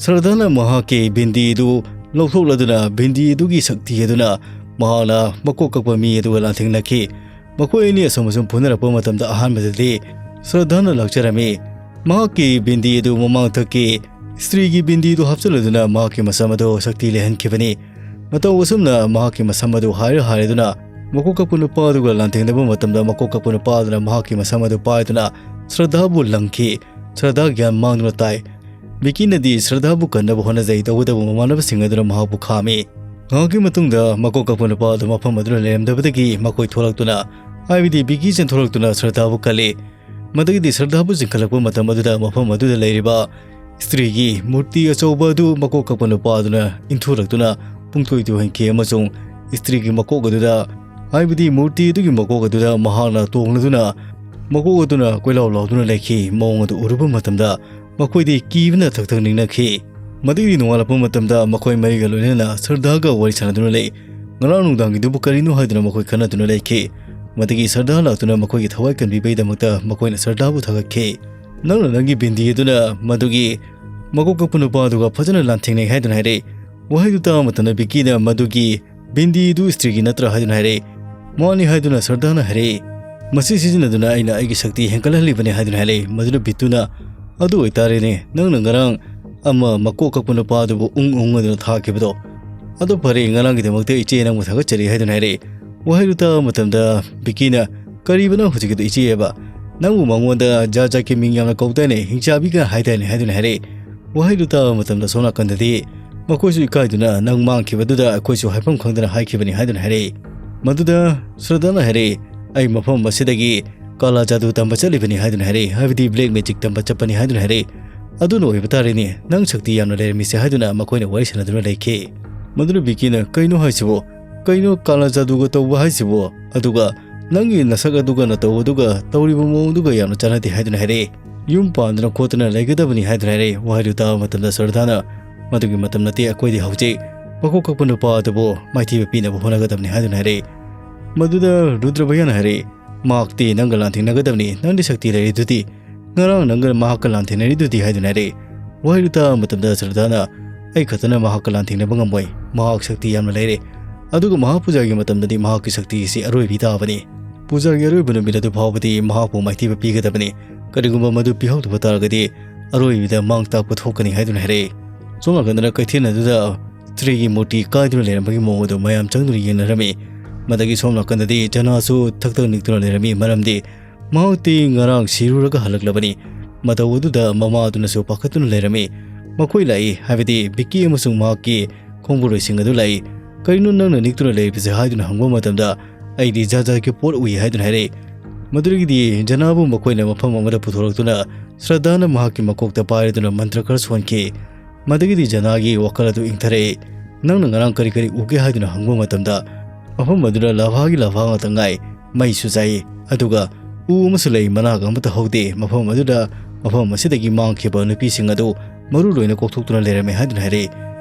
ꯁ꯭ꯔꯗꯥꯅ ꯃꯍꯥꯛꯀꯤ ꯕꯤꯟꯗꯤ ꯑꯗꯨ ꯂꯧꯊꯣꯛꯂꯗꯨꯅ ꯕꯤꯟꯗꯤ ꯑꯗꯨꯒꯤ ꯁꯛꯇꯤ ꯑꯗꯨꯅ ꯃꯍꯥꯛꯅ ꯃꯀꯣꯛ ꯀꯛꯄ ꯃꯤ ꯑꯗꯨꯒ ꯂꯥꯟꯊꯦꯡꯅꯈꯤ꯫ ꯃꯈꯣꯏ ꯑꯅꯤ ꯑꯁꯨꯝ ꯑꯁꯨꯝ ꯐꯨꯅꯔꯛꯄ ꯃꯇꯝꯗ ꯑꯍꯥꯟꯕꯗꯗꯤ ꯁ꯭ꯔꯗꯥꯅ ꯂꯥꯛꯆꯔꯝꯃꯤ꯫ ꯃꯍꯥꯛꯀꯤ ꯕꯤꯟꯗꯤ ꯑꯗꯨ ꯃꯃꯥꯡꯊꯛꯀꯤ ꯁ꯭ꯇ꯭ꯔꯤꯒꯤ ꯕꯤꯟꯗꯤꯗꯨ ꯍꯥꯞꯆꯤꯜꯂꯗꯨꯅ ꯃꯍꯥꯛꯀꯤ ꯃꯁꯝ ꯑꯗꯨ ꯁꯛꯇꯤ ꯂꯩꯍꯟꯈꯤꯕꯅꯤ꯫ ꯃꯇꯧ ꯑꯁꯨꯝꯅ ꯃꯍꯥꯛꯀꯤ ꯃꯁꯝ ꯑꯗꯨ ꯍꯥꯏꯔ ꯍꯥꯏꯔꯗꯨꯅ ꯃꯀꯣꯛ ꯀꯛꯄ ꯅꯨꯄꯥ ꯑꯗꯨꯒ ꯂꯥꯟꯊꯦꯡꯅꯕ ꯃꯇꯝꯗ ꯃꯀꯣꯛ ꯀꯛꯄ ꯅꯨꯄꯥ ꯑꯗꯨꯅ ꯃꯍꯥꯛꯀꯤ ꯃꯁꯝ ꯑꯗꯨ ꯄꯥꯏꯗꯨꯅ ꯁ꯭ꯔꯗꯥꯕꯨ ꯂꯪꯈꯤ꯫ ꯁ꯭ꯔꯗꯥ ꯒ꯭ꯌꯥꯟ ꯃꯥꯡꯗꯨꯅ ꯇꯥꯏ꯫ ꯕꯤꯀꯤꯅꯗꯤ ꯁ꯭ꯔꯗꯥꯕꯨ ꯀꯟꯅꯕ ꯍꯣꯠꯅꯖꯩ, ꯇꯧꯕꯇꯕꯨ ꯃꯃꯥꯟꯅꯕꯁꯤꯡ ꯑꯗꯨꯅ ꯃꯍꯥꯛꯄꯨ ꯈꯥꯝꯃꯤ꯫ ꯉꯥꯏꯍꯥꯛꯀꯤ ꯃꯇꯨꯡꯗ ꯃꯀꯣꯛ ꯀꯛꯄ ꯅꯨꯄꯥ ꯑꯗꯨ ꯃꯐꯝ ꯑꯗꯨꯗ ꯂꯩꯔꯝꯗꯕꯗꯒꯤ ꯃꯈꯣꯏ ꯊꯣꯛꯂꯛꯇꯨꯅ, ꯍꯥꯏꯕꯗꯤ ꯕꯤꯀꯤ ꯆꯦꯟꯊꯣꯔꯛꯇꯨꯅ ꯁ꯭ꯔꯗꯥꯕꯨ ꯀꯜꯂꯤ꯫ ꯃꯗꯨꯒꯤꯗꯤ ꯁ꯭ꯔꯗꯥꯕꯨ ꯆꯤꯡꯈꯠꯂꯛꯄ ꯃꯇꯝ ꯑꯗꯨꯗ ꯃꯐꯝ ꯑꯗꯨꯗ ꯂꯩꯔꯤꯕ ꯁ꯭ꯇ꯭ꯔꯤꯒꯤ ꯃꯨꯔꯇꯤ ꯑꯆꯧꯕ ꯑꯗꯨ ꯃꯀꯣꯛ ꯀꯛꯄ ꯅꯨꯄꯥ ꯑꯗꯨꯅ ꯏꯟꯊꯨꯔꯛꯇꯨꯅ ꯄꯨꯡꯇꯣꯏ ꯇꯣꯏꯍꯟꯈꯤ ꯑꯃꯁꯨꯡ ꯁ꯭ꯇ꯭ꯔꯤꯒꯤ ꯃꯀꯣꯛ ꯑꯗꯨꯗ, ꯍꯥꯏꯕꯗꯤ ꯃꯨꯔꯇꯤ ꯑꯗꯨꯒꯤ ꯃꯀꯣꯛ ꯑꯗꯨꯗ ꯃꯍꯥꯛꯅ ꯇꯣꯡꯂꯗꯨꯅ ꯃꯀꯣꯛ ꯑꯗꯨꯅ ꯀꯣꯏꯂꯥꯎ ꯂꯥꯎꯗꯨꯅ ꯂꯩꯈꯤ꯫ ꯃꯑꯣꯡ ꯑꯗꯨ ꯎꯔꯨꯕ ꯃꯇꯝꯗ ꯃꯈꯣꯏꯗꯤ ꯀꯤꯕꯅ ꯊꯛ ꯊꯛ ꯅꯤꯛꯅꯈꯤ꯫ ꯃꯗꯨꯒꯤ ꯅꯣꯡꯉꯥꯜꯂꯛꯄ ꯃꯇꯝꯗ ꯃꯈꯣꯏ ꯃꯔꯤꯒ ꯂꯣꯏꯅꯅ ꯁ꯭ꯔꯗꯥꯒ ꯋꯥꯔꯤ ꯁꯥꯟꯅꯗꯨꯅ ꯂꯩ꯫ ꯉꯔꯥꯡ ꯅꯨꯡꯗꯥꯡꯒꯤꯗꯨꯕꯨ ꯀꯔꯤꯅꯣ ꯍꯥꯏꯗꯨꯅ ꯃꯈꯣꯏ ꯈꯟꯅꯗꯨꯅ ꯂꯩꯈꯤ꯫ ꯃꯗꯨꯒꯤ ꯁ꯭ꯔꯗꯥ ꯂꯥꯛꯇꯨꯅ ꯃꯈꯣꯏꯒꯤ ꯊꯋꯥꯏ ꯀꯟꯕꯤꯕꯒꯤꯗꯃꯛꯇ ꯃꯈꯣꯏꯅ ꯁ꯭ꯔꯗꯥꯕꯨ ꯊꯥꯒꯠꯈꯤ꯫ "ꯅꯪꯅ ꯅꯪꯒꯤ ꯕꯤꯟꯗꯤ ꯑꯗꯨꯅ ꯃꯗꯨꯒꯤ ꯃꯀꯣꯛ ꯀꯛꯄ ꯅꯨꯄꯥ ꯑꯗꯨꯒ ꯐꯖꯅ ꯂꯥꯟꯊꯦꯡꯅꯩ" ꯍꯥꯏꯗꯨꯅ ꯍꯥꯏꯔꯛꯏ꯫ ꯋꯥꯍꯩꯗꯨ ꯇꯥꯕ ꯃꯇꯝꯗ ꯕꯤꯀꯤꯅ ꯃꯗꯨꯒꯤ ꯕꯤꯟꯗꯤ ꯑꯗꯨ ꯁ꯭ꯇ꯭ꯔꯤꯒꯤ ꯅꯠꯇ꯭ꯔꯥ ꯍꯥꯏꯗꯨꯅ ꯍꯥꯏꯔꯛꯏ꯫ "ꯃꯥꯅꯤ" ꯍꯥꯏꯗꯨꯅ ꯁ꯭ꯔꯗꯥꯅ ꯍꯥꯏꯔꯛꯏ꯫ "ꯃꯁꯤ ꯁꯤꯖꯤꯟꯅꯗꯨꯅ ꯑꯩꯅ ꯑꯩꯒꯤ ꯁꯛꯇꯤ ꯍꯦꯟꯒꯠꯍꯜꯂꯤꯕꯅꯤ" ꯍꯥꯏꯗꯨꯅ ꯍꯥꯏꯔꯛꯏ꯫ ꯃꯗꯨꯅ ꯕꯤꯇꯨꯅ, "ꯑꯗꯨ ꯑꯣꯏꯇꯥꯔꯦꯅꯦ, ꯅꯪꯅ ꯉꯔꯥꯡ ꯑꯃ ꯃꯀꯣꯛ ꯀꯛꯄ ꯅꯨꯄꯥ ꯑꯗꯨꯕꯨ ꯎꯪ ꯎꯪ ꯑꯗꯨꯅ ꯊꯥꯈꯤꯕꯗꯣ꯫ ꯑꯗꯨ ꯐꯔꯦ, ꯉꯔꯥꯡꯒꯤꯗꯃꯛꯇ ꯏꯆꯦ ꯅꯪꯕꯨ ꯊꯥꯒꯠꯆꯔꯤ" ꯍꯥꯏꯗꯨꯅ ꯍꯥꯏꯔꯛꯏ꯫ ꯋꯥꯍꯩꯗꯨ ꯇꯥꯕ ꯃꯇꯝꯗ ꯕꯤꯀꯤꯅ, "ꯀꯔꯤꯕꯅꯣ ꯍꯧꯖꯤꯛꯀꯤꯗꯣ ꯏꯆꯦ ꯍꯥꯏꯕ? ꯅꯪꯕꯨ ꯃꯉꯣꯟꯗ ꯖꯥꯠ ꯖꯥꯠꯀꯤ ꯃꯤꯡ ꯌꯥꯝꯅ ꯀꯧꯗꯥꯏꯅꯦ, ꯍꯤꯡꯆꯥꯕꯤꯒ ꯍꯥꯏꯗꯥꯏꯅꯦ?" ꯍꯥꯏꯗꯨꯅ ꯍꯥꯏꯔꯛꯏ꯫ ꯋꯥꯍꯩꯗꯨ ꯇꯥꯕ ꯃꯇꯝꯗ ꯁꯣꯝ ꯅꯥꯀꯟꯗꯗꯤ ꯃꯈꯣꯏꯁꯨ ꯏꯀꯥꯏꯗꯨꯅ, "ꯅꯪ ꯃꯥꯡꯈꯤꯕꯗꯨꯗ ꯑꯩꯈꯣꯏꯁꯨ ꯍꯥꯏꯐꯝ ꯈꯪꯗꯅ ꯍꯥꯏꯈꯤꯕꯅꯤ" ꯍꯥꯏꯗꯨꯅ ꯍꯥꯏꯔꯛꯏ꯫ ꯃꯗꯨꯗ ꯁ꯭ꯔꯗꯥꯅ ꯍꯥꯏꯔꯛꯏ, "ꯑꯩ ꯃꯐꯝ ꯑꯁꯤꯗꯒꯤ ꯀꯥꯂꯥ ꯖꯥꯗꯨ ꯇꯝꯕ ꯆꯠꯂꯤꯕꯅꯤ" ꯍꯥꯏꯗꯨꯅ ꯍꯥꯏꯔꯛꯏ, ꯍꯥꯏꯕꯗꯤ ꯕ꯭ꯂꯦꯛ ꯃꯦꯖꯤꯛ ꯇꯝꯕ ꯆꯠꯄꯅꯤ ꯍꯥꯏꯗꯨꯅ ꯍꯥꯏꯔꯛꯏ꯫ "ꯑꯗꯨꯅ ꯑꯣꯏꯕ ꯇꯥꯔꯦꯅꯦ, ꯅꯪ ꯁꯛꯇꯤ ꯌꯥꯝꯅ ꯂꯩꯔꯝꯃꯤꯁꯦ" ꯍꯥꯏꯗꯨꯅ ꯃꯈꯣꯏꯅ ꯋꯥꯔꯤ ꯁꯥꯟꯅꯗꯨꯅ ꯂꯩꯈꯤ꯫ ꯃꯗꯨꯅ ꯕꯤꯀꯤꯅ, "ꯀꯩꯅꯣ ꯍꯥꯏꯁꯤꯕꯣ? ꯀꯩꯅꯣ ꯀꯥꯂꯥ ꯖꯥꯗꯨꯒ ꯇꯧꯕ ꯍꯥꯏꯁꯤꯕꯣ? ꯑꯗꯨꯒ ꯅꯪꯒꯤ ꯅꯁꯛ ꯑꯗꯨꯒ ꯅꯇꯧ ꯑꯗꯨꯒ ꯇꯧꯔꯤꯕ ꯃꯑꯣꯡꯗꯨꯒ ꯌꯥꯝꯅ ꯆꯥꯟꯅꯗꯦ" ꯍꯥꯏꯗꯨꯅ ꯍꯥꯏꯔꯛꯏ꯫ "ꯌꯨꯝ ꯄꯥꯟꯗꯅ ꯈꯣꯠꯇꯅ ꯂꯩꯒꯗꯕꯅꯤ" ꯍꯥꯏꯗꯨꯅ ꯍꯥꯏꯔꯛꯏ꯫ ꯋꯥꯍꯩꯗꯨ ꯇꯥꯕ ꯃꯇꯝꯗ ꯁ꯭ꯔꯗꯥꯅ, "ꯃꯗꯨꯒꯤ ꯃꯇꯝ ꯅꯠꯇꯦ, ꯑꯩꯈꯣꯏꯗꯤ ꯍꯧꯖꯤꯛ ꯃꯀꯣꯛ ꯀꯛꯄ ꯅꯨꯄꯥ ꯑꯗꯨꯕꯨ ꯃꯥꯏꯊꯤꯕ ꯄꯤꯅꯕ ꯍꯣꯠꯅꯒꯗꯕꯅꯤ ꯍꯥꯏꯗꯨꯅ ꯍꯥꯏꯔꯛꯏ꯫ ꯃꯗꯨꯗ ꯔꯨꯗ꯭ꯔꯕꯌꯥꯅ ꯍꯥꯏꯔꯛꯏ, "ꯃꯍꯥꯛꯇꯤ ꯅꯪꯒ ꯂꯥꯟꯊꯦꯡꯅꯒꯗꯕꯅꯤ, ꯅꯪꯗꯤ ꯁꯛꯇꯤ ꯂꯩꯔꯤꯗꯨꯗꯤ꯫ ꯉꯔꯥꯡ ꯅꯪꯒ ꯃꯍꯥꯛꯀ ꯂꯥꯟꯊꯦꯡꯅꯔꯤꯗꯨꯗꯤ" ꯍꯥꯏꯗꯨꯅ ꯍꯥꯏꯔꯛꯏ꯫ ꯋꯥꯍꯩꯗꯨ ꯇꯥꯕ ꯃꯇꯝꯗ ꯁ꯭ꯔꯗꯥꯅ, "ꯑꯩ ꯈꯛꯇꯅ ꯃꯍꯥꯛꯀ ꯂꯥꯟꯊꯦꯡꯅꯕ ꯉꯝꯃꯣꯏ, ꯃꯍꯥꯛ ꯁꯛꯇꯤ ꯌꯥꯝꯅ ꯂꯩꯔꯦ꯫ ꯑꯗꯨꯒ ꯃꯍꯥꯛ ꯄꯨꯖꯥꯒꯤ ꯃꯇꯝꯗꯗꯤ ꯃꯍꯥꯛꯀꯤ ꯁꯛꯇꯤ ꯑꯁꯤ ꯑꯔꯣꯏꯕꯤ ꯇꯥꯕꯅꯤ꯫ ꯄꯨꯖꯥꯒꯤ ꯑꯔꯣꯏꯕ ꯅꯨꯃꯤꯠ ꯑꯗꯨ ꯐꯥꯎꯕꯗꯤ ꯃꯍꯥꯛꯄꯨ ꯃꯥꯏꯊꯤꯕ ꯄꯤꯒꯗꯕꯅꯤ꯫ ꯀꯔꯤꯒꯨꯝꯕ ꯃꯗꯨ ꯄꯤꯍꯧꯗꯕ ꯇꯥꯔꯒꯗꯤ ꯑꯔꯣꯏꯕꯤꯗ ꯃꯥꯡ ꯇꯥꯛꯄ ꯊꯣꯛꯀꯅꯤ" ꯍꯥꯏꯗꯨꯅ ꯍꯥꯏꯔꯛꯏ꯫ ꯁꯣꯝ ꯅꯥꯀꯟꯗꯅ ꯀꯩꯊꯦꯜ ꯑꯗꯨꯗ ꯁ꯭ꯔꯤꯒꯤ ꯃꯨꯔꯇꯤ ꯀꯥꯏꯗꯨꯅ ꯂꯩꯔꯝꯕꯒꯤ ꯃꯑꯣꯡ ꯑꯗꯨ ꯃꯌꯥꯝ ꯆꯪꯗꯨꯅ ꯌꯦꯡꯅꯔꯝꯃꯤ꯫ ꯃꯗꯒꯤ ꯁꯣꯝ ꯅꯥꯀꯟꯗꯗꯤ ꯖꯅꯥꯁꯨ ꯊꯛ ꯊꯛ ꯅꯤꯛꯇꯨꯅ ꯂꯩꯔꯝꯃꯤ, ꯃꯔꯝꯗꯤ ꯃꯍꯥꯛꯇꯤ ꯉꯔꯥꯡ ꯁꯤꯔꯨꯔꯒ ꯍꯜꯂꯛꯂꯕꯅꯤ꯫ ꯃꯇꯧ ꯑꯗꯨꯗ ꯃꯃꯥ ꯑꯗꯨꯅꯁꯨ ꯄꯥꯈꯠꯇꯨꯅ ꯂꯩꯔꯝꯃꯤ꯫ ꯃꯈꯣꯏ ꯂꯥꯛꯏ, ꯍꯥꯏꯕꯗꯤ ꯕꯤꯛꯀꯤ ꯑꯃꯁꯨꯡ ꯃꯍꯥꯛꯀꯤ ꯈꯣꯡꯕꯨꯔꯣꯏꯁꯤꯡ ꯑꯗꯨ ꯂꯥꯛꯏ꯫ "ꯀꯔꯤꯅꯣ ꯅꯪꯅ ꯅꯤꯛꯇꯨꯅ ꯂꯩꯔꯤꯕꯁꯦ?" ꯍꯥꯏꯗꯨꯅ ꯍꯪꯕ ꯃꯇꯝꯗ, "ꯑꯩꯗꯤ ꯖꯥꯠ ꯖꯥꯠꯀꯤ ꯄꯣꯠ ꯎꯏ" ꯍꯥꯏꯗꯨꯅ ꯍꯥꯏꯔꯛꯏ꯫ ꯃꯗꯨꯗꯒꯤꯗꯤ ꯖꯅꯥꯕꯨ ꯃꯈꯣꯏꯅ ꯃꯐꯝ ꯑꯃꯗ ꯄꯨꯊꯣꯔꯛꯇꯨꯅ ꯁ꯭ꯔꯗꯥꯅ ꯃꯍꯥꯛꯀꯤ ꯃꯀꯣꯛꯇ ꯄꯥꯏꯔꯗꯨꯅ ꯃꯟꯇ꯭ꯔ ꯈꯔ ꯁꯣꯟꯈꯤ꯫ ꯃꯗꯒꯤꯗꯤ ꯖꯅꯥꯒꯤ ꯋꯥꯈꯜ ꯑꯗꯨ ꯏꯪꯊꯔꯛꯏ꯫ "ꯅꯪꯅ ꯉꯔꯥꯡ ꯀꯔꯤ ꯀꯔꯤ ꯎꯒꯦ?" ꯍꯥꯏꯗꯨꯅ ꯍꯪꯕ ꯃꯇꯝꯗ, "ꯃꯐꯝ ꯑꯗꯨꯗ ꯂꯥꯚꯥꯒꯤ ꯂꯥꯚꯥ ꯉꯥꯛꯇ ꯉꯥꯏ, ꯃꯩꯁꯨ ꯆꯥꯏ, ꯑꯗꯨꯒ ꯎ ꯑꯃꯁꯨ ꯂꯩ, ꯃꯅꯥꯒ ꯑꯃꯠꯇ ꯍꯧꯗꯦ꯫ ꯃꯐꯝ ꯑꯗꯨꯗ, ꯃꯐꯝ ꯑꯁꯤꯗꯒꯤ ꯃꯥꯡꯈꯤꯕ ꯅꯨꯄꯤꯁꯤꯡ ꯑꯗꯨ ꯃꯔꯨ ꯂꯣꯏꯅ ꯀꯣꯛꯊꯣꯛꯇꯨꯅ ꯂꯩꯔꯝꯃꯦ" ꯍꯥꯏꯗꯨꯅ ꯍꯥꯏꯔꯛꯏ꯫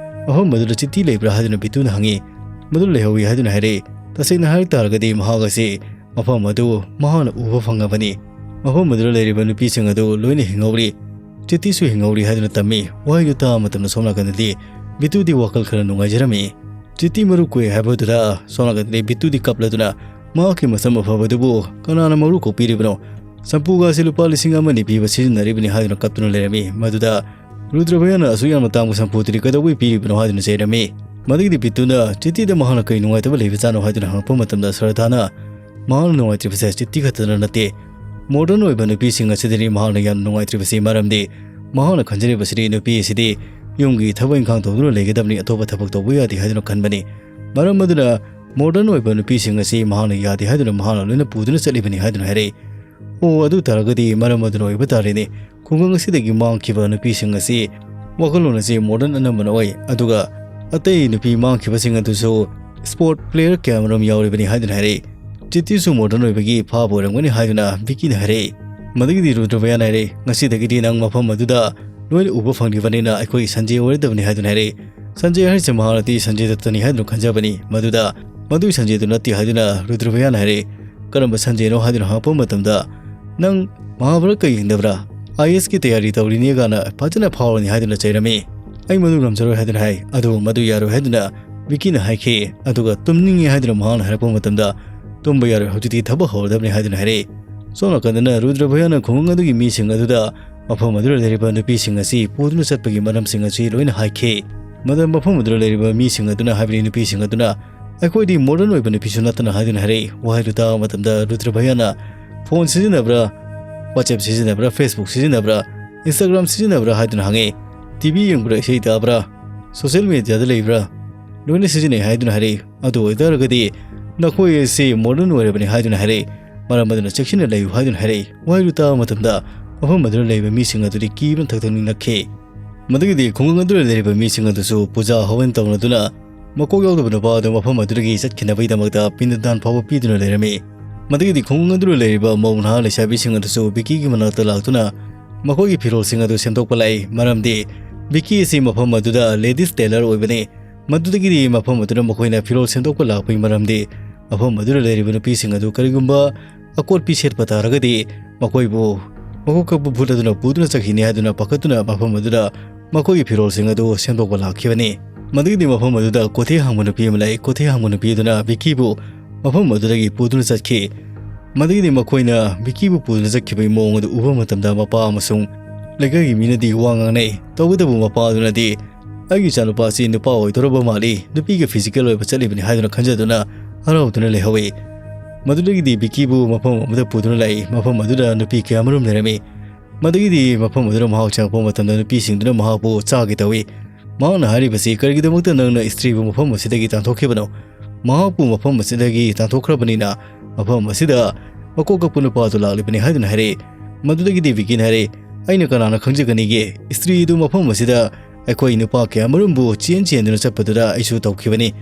"ꯃꯐꯝ ꯑꯗꯨꯗ ꯆꯤꯇꯤ ꯂꯩꯕ꯭ꯔꯥ?" ꯍꯥꯏꯗꯨꯅ ꯕꯤꯇꯨꯅ ꯍꯪꯉꯤ꯫ "ꯃꯗꯨ ꯂꯩꯍꯧꯋꯤ" ꯍꯥꯏꯗꯨꯅ ꯍꯥꯏꯔꯛꯏ꯫ ꯇꯁꯦꯡꯅ ꯍꯥꯏꯔꯛ ꯇꯥꯔꯒꯗꯤ ꯃꯍꯥꯛ ꯑꯁꯤ ꯃꯐꯝ ꯑꯗꯨ ꯃꯍꯥꯛꯅ ꯎꯕ ꯐꯪꯉꯕꯅꯤ꯫ ꯃꯐꯝ ꯑꯗꯨꯗ ꯂꯩꯔꯤꯕ ꯅꯨꯄꯤꯁꯤꯡ ꯑꯗꯨ ꯂꯣꯏꯅ ꯍꯤꯡꯍꯧꯔꯤ, ꯆꯤꯇꯤꯁꯨ ꯍꯤꯡꯍꯧꯔꯤ ꯍꯥꯏꯗꯨꯅ ꯇꯝꯃꯤ꯫ ꯋꯥꯍꯩꯗꯨ ꯇꯥꯕ ꯃꯇꯝꯗ ꯁꯣꯝ ꯅꯥꯀꯟꯗꯗꯤ ꯕꯤꯇꯨꯗꯤ ꯋꯥꯈꯜ ꯈꯔ ꯅꯨꯡꯉꯥꯏꯖꯔꯝꯃꯤ꯫ ꯆꯤꯇꯤ ꯃꯔꯨ ꯀꯣꯛꯑꯦ ꯍꯥꯏꯕꯗꯨꯗ ꯁꯣꯝ ꯅꯥꯀꯟꯗꯗꯤ ꯕꯤꯇꯨꯗꯤ ꯀꯞꯂꯗꯨꯅ, "ꯃꯍꯥꯛꯀꯤ ꯃꯁꯝ ꯑꯐꯕꯗꯨꯕꯨ ꯀꯅꯥꯅ ꯃꯔꯨ ꯀꯣꯛꯄꯤꯔꯤꯕꯅꯣ? ꯁꯝꯄꯨꯒ ꯑꯁꯤ ꯂꯨꯄꯥ ꯂꯤꯁꯤꯡ ꯑꯃꯅꯤ ꯄꯤꯕ ꯁꯤꯖꯤꯟꯅꯔꯤꯕꯅꯤ" ꯍꯥꯏꯗꯨꯅ ꯀꯞꯇꯨꯅ ꯂꯩꯔꯝꯃꯤ꯫ ꯃꯗꯨꯗ ꯔꯨꯗ꯭ꯔꯕꯌꯥꯅ "ꯑꯁꯨꯛ ꯌꯥꯝꯅ ꯇꯥꯡꯕ ꯁꯝꯄꯨꯗꯨꯗꯤ ꯀꯩꯗꯧꯕꯩ ꯄꯤꯔꯤꯕꯅꯣ?" ꯍꯥꯏꯗꯨꯅ ꯆꯩꯔꯝꯃꯤ꯫ ꯃꯗꯒꯤꯗꯤ ꯕꯤꯇꯨꯅ ꯆꯤꯇꯤꯗ ꯃꯍꯥꯛꯅ ꯀꯔꯤ ꯅꯨꯡꯉꯥꯏꯇꯕ ꯂꯩꯕꯖꯥꯠꯅꯣ ꯍꯥꯏꯗꯨꯅ ꯍꯪꯉꯛꯄ ꯃꯇꯝꯗ ꯁ꯭ꯔꯗꯥꯅ ꯃꯍꯥꯛꯅ ꯅꯨꯡꯉꯥꯏꯇ꯭ꯔꯤꯕꯁꯦ ꯆꯤꯇꯤ ꯈꯛꯇꯗ ꯅꯠꯇꯦ, ꯃꯣꯗꯔꯟ ꯑꯣꯏꯕ ꯅꯨꯄꯤꯁꯤꯡ ꯑꯁꯤꯗꯅꯤ ꯃꯍꯥꯛꯅ ꯌꯥꯝꯅ ꯅꯨꯡꯉꯥꯏꯇ꯭ꯔꯤꯕꯁꯤ꯫ ꯃꯔꯝꯗꯤ ꯃꯍꯥꯛꯅ ꯈꯟꯖꯔꯤꯕꯁꯤꯗꯤ ꯅꯨꯄꯤ ꯑꯁꯤꯗꯤ ꯌꯨꯝꯒꯤ ꯊꯕꯛ ꯏꯪꯈꯥꯡ ꯇꯧꯗꯨꯅ ꯂꯩꯒꯗꯕꯅꯤ, ꯑꯇꯣꯞꯄ ꯊꯕꯛ ꯇꯧꯕ ꯌꯥꯗꯦ ꯍꯥꯏꯗꯨꯅ ꯈꯟꯕꯅꯤ꯫ ꯃꯔꯝ ꯑꯗꯨꯅ ꯃꯣꯗꯔꯟ ꯑꯣꯏꯕ ꯅꯨꯄꯤꯁꯤꯡ ꯑꯁꯤ ꯃꯍꯥꯛꯅ ꯌꯥꯗꯦ ꯍꯥꯏꯗꯨꯅ ꯃꯍꯥꯛꯅ ꯂꯣꯏꯅ ꯄꯨꯗꯨꯅ ꯆꯠꯂꯤꯕꯅꯤ ꯍꯥꯏꯗꯨꯅ ꯍꯥꯏꯔꯛꯏ꯫ "ꯑꯣ, ꯑꯗꯨ ꯇꯥꯔꯒꯗꯤ ꯃꯔꯝ ꯑꯗꯨꯅ ꯑꯣꯏꯕ ꯇꯥꯔꯦꯅꯦ꯫ ꯈꯨꯡꯒꯪ ꯑꯁꯤꯗꯒꯤ ꯃꯥꯡꯈꯤꯕ ꯅꯨꯄꯤꯁꯤꯡ ꯑꯁꯤ ꯋꯥꯈꯜꯂꯣꯟ ꯑꯁꯤ ꯃꯣꯗꯔꯟ ꯑꯅꯝꯕꯅ ꯑꯣꯏ, ꯑꯗꯨꯒ ꯑꯇꯩ ꯅꯨꯄꯤ ꯃꯥꯡꯈꯤꯕꯁꯤꯡ ꯑꯗꯨꯁꯨ ꯁ꯭ꯄꯣꯔꯠ ꯄ꯭ꯂꯦꯌꯔ ꯀꯌꯥꯃꯔꯨꯝ ꯌꯥꯎꯔꯤꯕꯅꯤ" ꯍꯥꯏꯗꯨꯅ ꯍꯥꯏꯔꯛꯏ꯫ "ꯆꯤꯇꯤꯁꯨ ꯃꯣꯗꯔꯟ ꯑꯣꯏꯕꯒꯤ ꯐꯥꯕ ꯑꯣꯏꯔꯝꯒꯅꯤ" ꯍꯥꯏꯗꯨꯅ ꯕꯤꯀꯤꯅ ꯍꯥꯏꯔꯛꯏ꯫ ꯃꯗꯒꯤꯗꯤ ꯔꯨꯗ꯭ꯔꯕꯌꯥꯅ ꯍꯥꯏꯔꯛꯏ, "ꯉꯁꯤꯗꯒꯤꯗꯤ ꯅꯪ ꯃꯐꯝ ꯑꯗꯨꯗ ꯂꯣꯏꯅ ꯎꯕ ꯐꯪꯂꯤꯕꯅꯤꯅ ꯑꯩꯈꯣꯏ ꯁꯟꯖꯦ ꯑꯣꯏꯔꯗꯕꯅꯤ" ꯍꯥꯏꯗꯨꯅ ꯍꯥꯏꯔꯛꯏ꯫ ꯁꯟꯖꯦ ꯍꯥꯏꯔꯤꯁꯦ ꯃꯍꯥꯛꯅꯗꯤ ꯁꯟꯖꯦ ꯗꯠꯇꯅꯤ ꯍꯥꯏꯗꯨꯅ ꯈꯟꯖꯕꯅꯤ꯫ ꯃꯗꯨꯗ ꯃꯗꯨꯒꯤ ꯁꯟꯖꯦꯗꯨ ꯅꯠꯇꯦ ꯍꯥꯏꯗꯨꯅ ꯔꯨꯗ꯭ꯔꯚꯌꯥꯅ ꯍꯥꯏꯔꯛꯏ꯫ "ꯀꯔꯝꯕ ꯁꯟꯖꯦꯅꯣ?" ꯍꯥꯏꯗꯨꯅ ꯍꯪꯉꯛꯄ ꯃꯇꯝꯗ, "ꯅꯪ ꯃꯍꯥꯚꯥꯔꯠꯀ ꯌꯦꯡꯗꯕ꯭ꯔꯥ? ꯑꯥꯏ ꯑꯦꯁꯀꯤ ꯇꯌꯥꯔꯤ ꯇꯧꯔꯤꯅꯦ" ꯀꯥꯏꯅ ꯐꯖꯅ ꯐꯥꯎꯔꯅꯤ ꯍꯥꯏꯗꯨꯅ ꯆꯩꯔꯝꯃꯤ꯫ "ꯑꯩ ꯃꯗꯨ ꯉꯝꯖꯔꯣꯏ" ꯍꯥꯏꯗꯨꯅ ꯍꯥꯏ꯫ "ꯑꯗꯨ ꯃꯗꯨ ꯌꯥꯔꯣꯏ" ꯍꯥꯏꯗꯨꯅ ꯕꯤꯀꯤꯅ ꯍꯥꯏꯈꯤ꯫ ꯑꯗꯨꯒ "ꯇꯨꯝꯅꯤꯡꯉꯤ" ꯍꯥꯏꯗꯨꯅ ꯃꯍꯥꯛꯅ ꯍꯥꯏꯔꯛꯄ ꯃꯇꯝꯗ, "ꯇꯨꯝꯕ ꯌꯥꯔꯣꯏ, ꯍꯧꯖꯤꯛꯇꯤ ꯊꯕꯛ ꯍꯧꯔꯗꯕꯅꯤ" ꯍꯥꯏꯗꯨꯅ ꯍꯥꯏꯔꯛꯏ꯫ ꯁꯣꯝ ꯅꯥꯀꯟꯗꯅ ꯔꯨꯗ꯭ꯔꯚꯌꯥꯅ ꯈꯨꯡꯒꯪ ꯑꯗꯨꯒꯤ ꯃꯤꯁꯤꯡ ꯑꯗꯨꯗ ꯃꯐꯝ ꯑꯗꯨꯗ ꯂꯩꯔꯤꯕ ꯅꯨꯄꯤꯁꯤꯡ ꯑꯁꯤ ꯄꯨꯗꯨꯅ ꯆꯠꯄꯒꯤ ꯃꯔꯝꯁꯤꯡ ꯑꯁꯤ ꯂꯣꯏꯅ ꯍꯥꯏꯈꯤ꯫ ꯃꯗꯨꯗ ꯃꯐꯝ ꯑꯗꯨꯗ ꯂꯩꯔꯤꯕ ꯃꯤꯁꯤꯡ ꯑꯗꯨꯅ, ꯍꯥꯏꯕꯗꯤ ꯅꯨꯄꯤꯁꯤꯡ ꯑꯗꯨꯅ, "ꯑꯩꯈꯣꯏꯗꯤ ꯃꯣꯗꯔꯟ ꯑꯣꯏꯕ ꯅꯨꯄꯤꯁꯨ ꯅꯠꯇꯅ" ꯍꯥꯏꯗꯨꯅ ꯍꯥꯏꯔꯛꯏ꯫ ꯋꯥꯍꯩꯗꯨ ꯇꯥꯕ ꯃꯇꯝꯗ ꯔꯨꯗ꯭ꯔꯚꯌꯥꯅ, "ꯐꯣꯟ ꯁꯤꯖꯤꯟꯅꯕ꯭ꯔꯥ, WhatsApp ꯁꯤꯖꯤꯟꯅꯕ꯭ꯔꯥ, Facebook ꯁꯤꯖꯤꯟꯅꯕ꯭ꯔꯥ, Instagram ꯁꯤꯖꯤꯟꯅꯕ꯭ꯔꯥ?" ꯍꯥꯏꯗꯨꯅ ꯍꯪꯉꯤ꯫ "ꯇꯤ ꯚꯤ ꯌꯦꯡꯕ꯭ꯔꯥ, ꯏꯁꯩ ꯇꯥꯕ꯭ꯔꯥ, ꯁꯣꯁꯤꯌꯦꯜ ꯃꯦꯗꯤꯌꯥꯗ ꯂꯩꯕ꯭ꯔꯥ?" "ꯂꯣꯏꯅ ꯁꯤꯖꯤꯟꯅꯩ" ꯍꯥꯏꯗꯨꯅ ꯍꯥꯏꯔꯛꯏ꯫ "ꯑꯗꯨ ꯑꯣꯏꯇꯥꯔꯒꯗꯤ ꯅꯈꯣꯏ ꯑꯁꯤ ꯃꯣꯗꯔꯟ ꯑꯣꯏꯔꯕꯅꯤ" ꯍꯥꯏꯗꯨꯅ ꯍꯥꯏꯔꯛꯏ꯫ "ꯃꯔꯝ ꯑꯗꯨꯅ ꯆꯦꯛꯁꯤꯟꯅ ꯂꯩꯌꯨ" ꯍꯥꯏꯗꯨꯅ ꯍꯥꯏꯔꯛꯏ꯫ ꯋꯥꯍꯩꯗꯨ ꯇꯥꯕ ꯃꯇꯝꯗ ꯃꯐꯝ ꯑꯗꯨꯗ ꯂꯩꯕ ꯃꯤꯁꯤꯡ ꯑꯗꯨꯗꯤ ꯀꯤꯕꯅ ꯊꯛ ꯊꯛ ꯅꯤꯛꯅꯈꯤ꯫ ꯃꯗꯨꯒꯤꯗꯤ ꯈꯨꯡꯒꯪ ꯑꯗꯨꯗ ꯂꯩꯔꯤꯕ ꯃꯤꯁꯤꯡ ꯑꯗꯨꯁꯨ ꯄꯨꯖꯥ ꯍꯋꯟ ꯇꯧꯅꯗꯨꯅ ꯃꯀꯣꯛ ꯌꯥꯎꯗꯕ ꯅꯨꯄꯥ ꯑꯗꯨ ꯃꯐꯝ ꯑꯗꯨꯗꯒꯤ ꯆꯠꯈꯤꯅꯕꯒꯤꯗꯃꯛꯇ ꯄꯤꯟꯗꯗꯥꯟ ꯐꯥꯎꯕ ꯄꯤꯗꯨꯅ ꯂꯩꯔꯝꯃꯤ꯫ ꯃꯗꯨꯒꯤꯗꯤ ꯈꯨꯡꯒꯪ ꯑꯗꯨꯗ ꯂꯩꯔꯤꯕ ꯃꯧ ꯅꯍꯥ ꯂꯩꯁꯥꯕꯤꯁꯤꯡ ꯑꯗꯨꯁꯨ ꯕꯤꯀꯤꯒꯤ ꯃꯅꯥꯛꯇ ꯂꯥꯛꯇꯨꯅ ꯃꯈꯣꯏꯒꯤ ꯐꯤꯔꯣꯜꯁꯤꯡ ꯑꯗꯨ ꯁꯦꯝꯗꯣꯛꯄ ꯂꯥꯛꯏ꯫ ꯃꯔꯝꯗꯤ ꯕꯤꯀꯤ ꯑꯁꯤ ꯃꯐꯝ ꯑꯗꯨꯗ ꯂꯦꯗꯤꯁ ꯇꯦꯂꯔ ꯑꯣꯏꯕꯅꯤ꯫ ꯃꯗꯨꯗꯒꯤꯗꯤ ꯃꯐꯝ ꯑꯗꯨꯗ ꯃꯈꯣꯏꯅ ꯐꯤꯔꯣꯜ ꯁꯦꯝꯗꯣꯛꯄ ꯂꯥꯛꯄꯒꯤ ꯃꯔꯝꯗꯤ ꯃꯐꯝ ꯑꯗꯨꯗ ꯂꯩꯔꯤꯕ ꯅꯨꯄꯤꯁꯤꯡ ꯑꯗꯨ ꯀꯔꯤꯒꯨꯝꯕ ꯑꯀꯣꯠꯄꯤ ꯁꯦꯠꯄ ꯇꯥꯔꯒꯗꯤ ꯃꯈꯣꯏꯕꯨ ꯃꯀꯣꯛ ꯀꯛꯄ ꯚꯨꯠ ꯑꯗꯨꯅ ꯄꯨꯗꯨꯅ ꯆꯠꯈꯤꯅꯤ ꯍꯥꯏꯗꯨꯅ ꯄꯥꯈꯠꯇꯨꯅ ꯃꯐꯝ ꯑꯗꯨꯗ ꯃꯈꯣꯏꯒꯤ ꯐꯤꯔꯣꯜꯁꯤꯡ ꯑꯗꯨ ꯁꯦꯝꯗꯣꯛꯄ ꯂꯥꯛꯈꯤꯕꯅꯤ꯫ ꯃꯗꯨꯒꯤꯗꯤ ꯃꯐꯝ ꯑꯗꯨꯗ ꯀꯣꯊꯤ ꯍꯥꯡꯕ ꯅꯨꯄꯤ ꯑꯃ ꯂꯩ꯫ ꯀꯣꯊꯤ ꯍꯥꯡꯕ ꯅꯨꯄꯤ ꯑꯗꯨꯅ ꯕꯤꯀꯤꯕꯨ ꯃꯐꯝ ꯑꯗꯨꯗꯒꯤ ꯄꯨꯗꯨꯅ ꯆꯠꯈꯤ꯫ ꯃꯗꯨꯒꯤꯗꯤ ꯃꯈꯣꯏꯅ ꯕꯤꯀꯤꯕꯨ ꯄꯨꯗꯨꯅ ꯆꯠꯈꯤꯕꯒꯤ ꯃꯑꯣꯡ ꯑꯗꯨ ꯎꯕ ꯃꯇꯝꯗ ꯃꯄꯥ ꯑꯃꯁꯨꯡ ꯂꯩꯀꯥꯏꯒꯤ ꯃꯤꯅꯗꯤ ꯋꯥ ꯉꯥꯡꯅꯩ꯫ ꯇꯧꯕꯇꯕꯨ ꯃꯄꯥ ꯑꯗꯨꯅꯗꯤ, "ꯑꯩꯒꯤ ꯏꯆꯥꯅꯨꯄꯥ ꯑꯁꯤ ꯅꯨꯄꯥ ꯑꯣꯏꯗꯧꯔꯕ ꯃꯥꯜꯂꯤ, ꯅꯨꯄꯤꯒ ꯐꯤꯖꯤꯀꯦꯜ ꯑꯣꯏꯕ ꯆꯠꯂꯤꯕꯅꯤ" ꯍꯥꯏꯗꯨꯅ ꯈꯟꯖꯗꯨꯅ ꯍꯔꯥꯎꯗꯨꯅ ꯂꯩꯍꯧꯏ꯫ ꯃꯗꯨꯗꯒꯤꯗꯤ ꯕꯤꯀꯤꯕꯨ ꯃꯐꯝ ꯑꯃꯗ ꯄꯨꯗꯨꯅ ꯂꯥꯛꯏ꯫ ꯃꯐꯝ ꯑꯗꯨꯗ ꯅꯨꯄꯤ ꯀꯌꯥꯃꯔꯨꯝ ꯂꯩꯔꯝꯃꯤ꯫ ꯃꯗꯨꯒꯤꯗꯤ ꯃꯐꯝ ꯑꯗꯨꯗ ꯃꯍꯥꯛ ꯆꯪꯉꯛꯄ ꯃꯇꯝꯗ ꯅꯨꯄꯤꯁꯤꯡꯗꯨꯅ ꯃꯍꯥꯛꯄꯨ ꯆꯥꯒꯦ ꯇꯧꯏ꯫ ꯃꯍꯥꯛꯅ ꯍꯥꯏꯔꯤꯕꯁꯤ, "ꯀꯔꯤꯒꯤꯗꯃꯛꯇ ꯅꯪꯅ ꯏꯁꯇ꯭ꯔꯤꯕꯨ ꯃꯐꯝ ꯑꯁꯤꯗꯒꯤ ꯇꯥꯟꯊꯣꯛꯈꯤꯕꯅꯣ? ꯃꯍꯥꯛꯄꯨ ꯃꯐꯝ ꯑꯁꯤꯗꯒꯤ ꯇꯥꯟꯊꯣꯛꯈ꯭ꯔꯕꯅꯤꯅ ꯃꯐꯝ ꯑꯁꯤꯗ ꯃꯀꯣꯛ ꯀꯛꯄ ꯅꯨꯄꯥ ꯑꯗꯨ ꯂꯥꯛꯂꯤꯕꯅꯤ" ꯍꯥꯏꯗꯨꯅ ꯍꯥꯏꯔꯛꯏ꯫ ꯃꯗꯨꯗꯒꯤꯗꯤ ꯕꯤꯀꯤꯅ ꯍꯥꯏꯔꯛꯏ, "ꯑꯩꯅ ꯀꯅꯥꯅ ꯈꯪꯖꯒꯅꯤꯒꯦ? ꯏꯁꯇ꯭ꯔꯤ ꯑꯗꯨ ꯃꯐꯝ ꯑꯁꯤꯗ ꯑꯩꯈꯣꯏ ꯅꯨꯄꯥ ꯀꯌꯥꯃꯔꯨꯝꯕꯨ ꯆꯦꯟ ꯆꯦꯟꯗꯨꯅ ꯆꯠꯄꯗꯨꯗ ꯑꯩꯁꯨ ꯇꯧꯈꯤꯕꯅꯤ꯫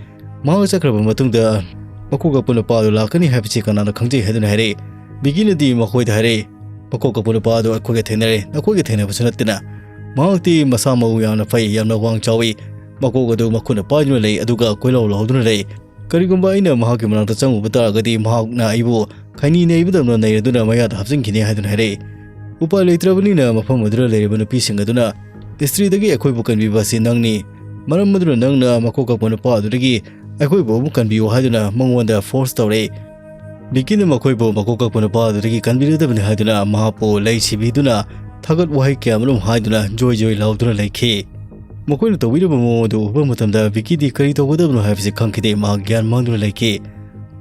ꯃꯍꯥꯛ ꯆꯠꯈ꯭ꯔꯕ ꯃꯇꯨꯡꯗ ꯃꯀꯣꯛ ꯀꯛꯄ ꯅꯨꯄꯥ ꯑꯗꯨ ꯂꯥꯛꯀꯅꯤ ꯍꯥꯏꯕꯁꯤ ꯀꯅꯥꯅ ꯈꯪꯖꯩ?" ꯍꯥꯏꯗꯨꯅ ꯍꯥꯏꯔꯛꯏ꯫ ꯕꯤꯀꯤꯅꯗꯤ ꯃꯈꯣꯏꯗ ꯍꯥꯏꯔꯛꯏ, "ꯃꯀꯣꯛ ꯀꯛꯄ ꯅꯨꯄꯥ ꯑꯗꯨ ꯑꯩꯈꯣꯏꯒ ꯊꯦꯡꯅꯔꯦ, ꯅꯈꯣꯏꯒ ꯊꯦꯡꯅꯕꯁꯨ ꯅꯠꯇꯅ꯫ ꯃꯍꯥꯛꯇꯤ ꯃꯁꯥ ꯃꯎ ꯌꯥꯝꯅ ꯐꯩ, ꯌꯥꯝꯅ ꯋꯥꯡ ꯆꯥꯎꯏ꯫ ꯃꯀꯣꯛ ꯑꯗꯨ ꯃꯈꯨꯠꯅ ꯄꯥꯏꯗꯨꯅ ꯂꯩ, ꯑꯗꯨꯒ ꯀꯣꯏꯂꯥꯎ ꯂꯥꯎꯗꯨꯅ ꯂꯩ꯫ "ꯀꯔꯤꯒꯨꯝꯕ ꯑꯩꯅ ꯃꯍꯥꯛꯀꯤ ꯃꯅꯥꯛꯇ ꯆꯪꯉꯨꯕ ꯇꯥꯔꯒꯗꯤ, ꯃꯍꯥꯛꯅ ꯑꯩꯕꯨ ꯈꯩꯅꯤ ꯅꯩꯕꯗꯧꯅ ꯅꯩꯔꯗꯨꯅ ꯃꯌꯥꯗ ꯍꯥꯞꯆꯤꯟꯈꯤꯅꯤ" ꯍꯥꯏꯗꯨꯅ ꯍꯥꯏꯔꯛꯏ꯫ ꯎꯄꯥꯏ ꯂꯩꯇ꯭ꯔꯕꯅꯤꯅ ꯃꯐꯝ ꯑꯗꯨꯗ ꯂꯩꯔꯤꯕ ꯅꯨꯄꯤꯁꯤꯡ ꯑꯗꯨꯅ, "ꯏꯁꯇ꯭ꯔꯤꯗꯒꯤ ꯑꯩꯈꯣꯏꯕꯨ ꯀꯟꯕꯤꯕ ꯑꯁꯤ ꯅꯪꯅꯤ, ꯃꯔꯝ ꯑꯗꯨꯅ ꯅꯪꯅ ꯃꯀꯣꯛ ꯀꯛꯄ ꯅꯨꯄꯥ ꯑꯗꯨꯗꯒꯤ ꯑꯩꯈꯣꯏꯕꯨ ꯑꯃꯨꯛ ꯀꯟꯕꯤꯌꯨ" ꯍꯥꯏꯗꯨꯅ ꯃꯉꯣꯟꯗ ꯐꯣꯔꯁ ꯇꯧꯔꯛꯏ꯫ ꯕꯤꯀꯤꯅ ꯃꯈꯣꯏꯕꯨ ꯃꯀꯣꯛ ꯀꯛꯄ ꯅꯨꯄꯥ ꯑꯗꯨꯗꯒꯤ ꯀꯟꯕꯤꯔꯗꯕꯅꯤ ꯍꯥꯏꯗꯨꯅ ꯃꯍꯥꯛꯄꯨ ꯂꯩ ꯁꯤꯕꯤꯗꯨꯅ ꯊꯥꯒꯠ ꯋꯥꯍꯩ ꯀꯌꯥꯃꯔꯨꯝ ꯍꯥꯏꯗꯨꯅ ꯖꯣꯏ ꯖꯣꯏ ꯂꯥꯎꯗꯨꯅ ꯂꯩꯈꯤ꯫ ꯃꯈꯣꯏꯅ ꯇꯧꯕꯤꯔꯤꯕ ꯃꯑꯣꯡ ꯑꯗꯨ ꯎꯕ ꯃꯇꯝꯗ ꯕꯤꯀꯤꯗꯤ ꯀꯔꯤ ꯇꯧꯒꯗꯕꯅꯣ ꯍꯥꯏꯕꯁꯤ ꯈꯪꯈꯤꯗꯦ, ꯃꯍꯥꯛ ꯒ꯭ꯌꯥꯟ ꯃꯥꯡꯗꯨꯅ ꯂꯩꯈꯤ꯫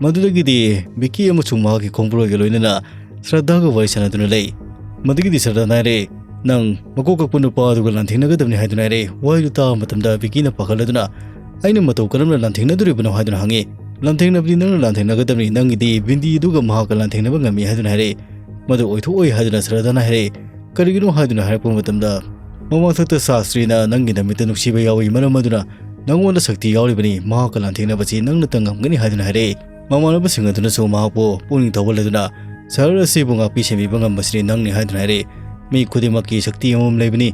ꯃꯗꯨꯗꯒꯤꯗꯤ ꯕꯤꯀꯤ ꯑꯃꯁꯨꯡ ꯃꯍꯥꯛꯀꯤ ꯈꯣꯡꯕꯨꯂꯣꯏꯒ ꯂꯣꯏꯅꯅ ꯁ꯭ꯔꯗꯥꯒ ꯋꯥꯔꯤ ꯁꯥꯟꯅꯗꯨꯅ ꯂꯩ꯫ ꯃꯗꯨꯒꯤꯗꯤ ꯁ꯭ꯔꯗꯥꯅ ꯍꯥꯏꯔꯦ, "ꯅꯪ ꯃꯀꯣꯛ ꯀꯛꯄ ꯅꯨꯄꯥ ꯑꯗꯨꯒ ꯂꯥꯟꯊꯦꯡꯅꯒꯗꯕꯅꯤ" ꯍꯥꯏꯗꯨꯅ ꯍꯥꯏꯔꯦ꯫ ꯋꯥꯍꯩꯗꯨ ꯇꯥꯕ ꯃꯇꯝꯗ ꯕꯤꯀꯤꯅ ꯄꯥꯈꯠꯂꯗꯨꯅ, "ꯑꯩꯅ ꯃꯇꯧ ꯀꯔꯝꯅ ꯂꯥꯟꯊꯦꯡꯅꯗꯣꯔꯤꯕꯅꯣ?" ꯍꯥꯏꯗꯨꯅ ꯍꯪꯉꯤ꯫ "ꯂꯥꯟꯊꯦꯡꯅꯕꯗꯤ ꯅꯪꯅ ꯂꯥꯟꯊꯦꯡꯅꯒꯗꯕꯅꯤ, ꯅꯪꯒꯤꯗꯤ ꯕꯤꯟꯗꯤ ꯑꯗꯨꯒ ꯃꯍꯥꯛꯀ ꯂꯥꯟꯊꯦꯡꯅꯕ ꯉꯝꯃꯤ" ꯍꯥꯏꯗꯨꯅ ꯍꯥꯏꯔꯦ꯫ "ꯃꯗꯨ ꯑꯣꯏꯊꯣꯛꯑꯣꯏ" ꯍꯥꯏꯗꯨꯅ ꯁ꯭ꯔꯗꯥꯅ ꯍꯥꯏꯔꯦ꯫ "ꯀꯔꯤꯒꯤꯅꯣ?" ꯍꯥꯏꯗꯨꯅ ꯍꯥꯏꯔꯛꯄ ꯃꯇꯝꯗ, "ꯃꯃꯥꯡꯊꯛꯇ ꯁꯥꯁꯇ꯭ꯔꯤꯅ ꯅꯪꯒꯤ ꯅꯃꯤꯠꯇ ꯅꯨꯡꯁꯤꯕ ꯌꯥꯎꯏ, ꯃꯔꯝ ꯑꯗꯨꯅ ꯅꯪꯉꯣꯟꯗ ꯁꯛꯇꯤ ꯌꯥꯎꯔꯤꯕꯅꯤ, ꯃꯍꯥꯛꯀ ꯂꯥꯟꯊꯦꯡꯅꯕꯁꯤ ꯅꯪꯅꯇ ꯉꯝꯒꯅꯤ" ꯍꯥꯏꯗꯨꯅ ꯍꯥꯏꯔꯛꯏ꯫ ꯃꯃꯥꯟꯅꯕꯁꯤꯡ ꯑꯗꯨꯅꯁꯨ ꯃꯍꯥꯛꯄꯨ ꯄꯨꯛꯅꯤꯡ ꯊꯧꯒꯠꯂꯗꯨꯅ, "ꯁꯍꯔ ꯑꯁꯤꯕꯨ ꯉꯥꯛꯄꯤ ꯁꯦꯟꯕꯤꯕ ꯉꯝꯕꯁꯤꯗꯤ ꯅꯪꯅꯤ" ꯍꯥꯏꯗꯨꯅ ꯍꯥꯏꯔꯛꯏ꯫ "ꯃꯤ ꯈꯨꯗꯤꯡꯃꯛꯀꯤ ꯁꯛꯇꯤ ꯑꯃꯃꯝ ꯂꯩꯕꯅꯤ꯫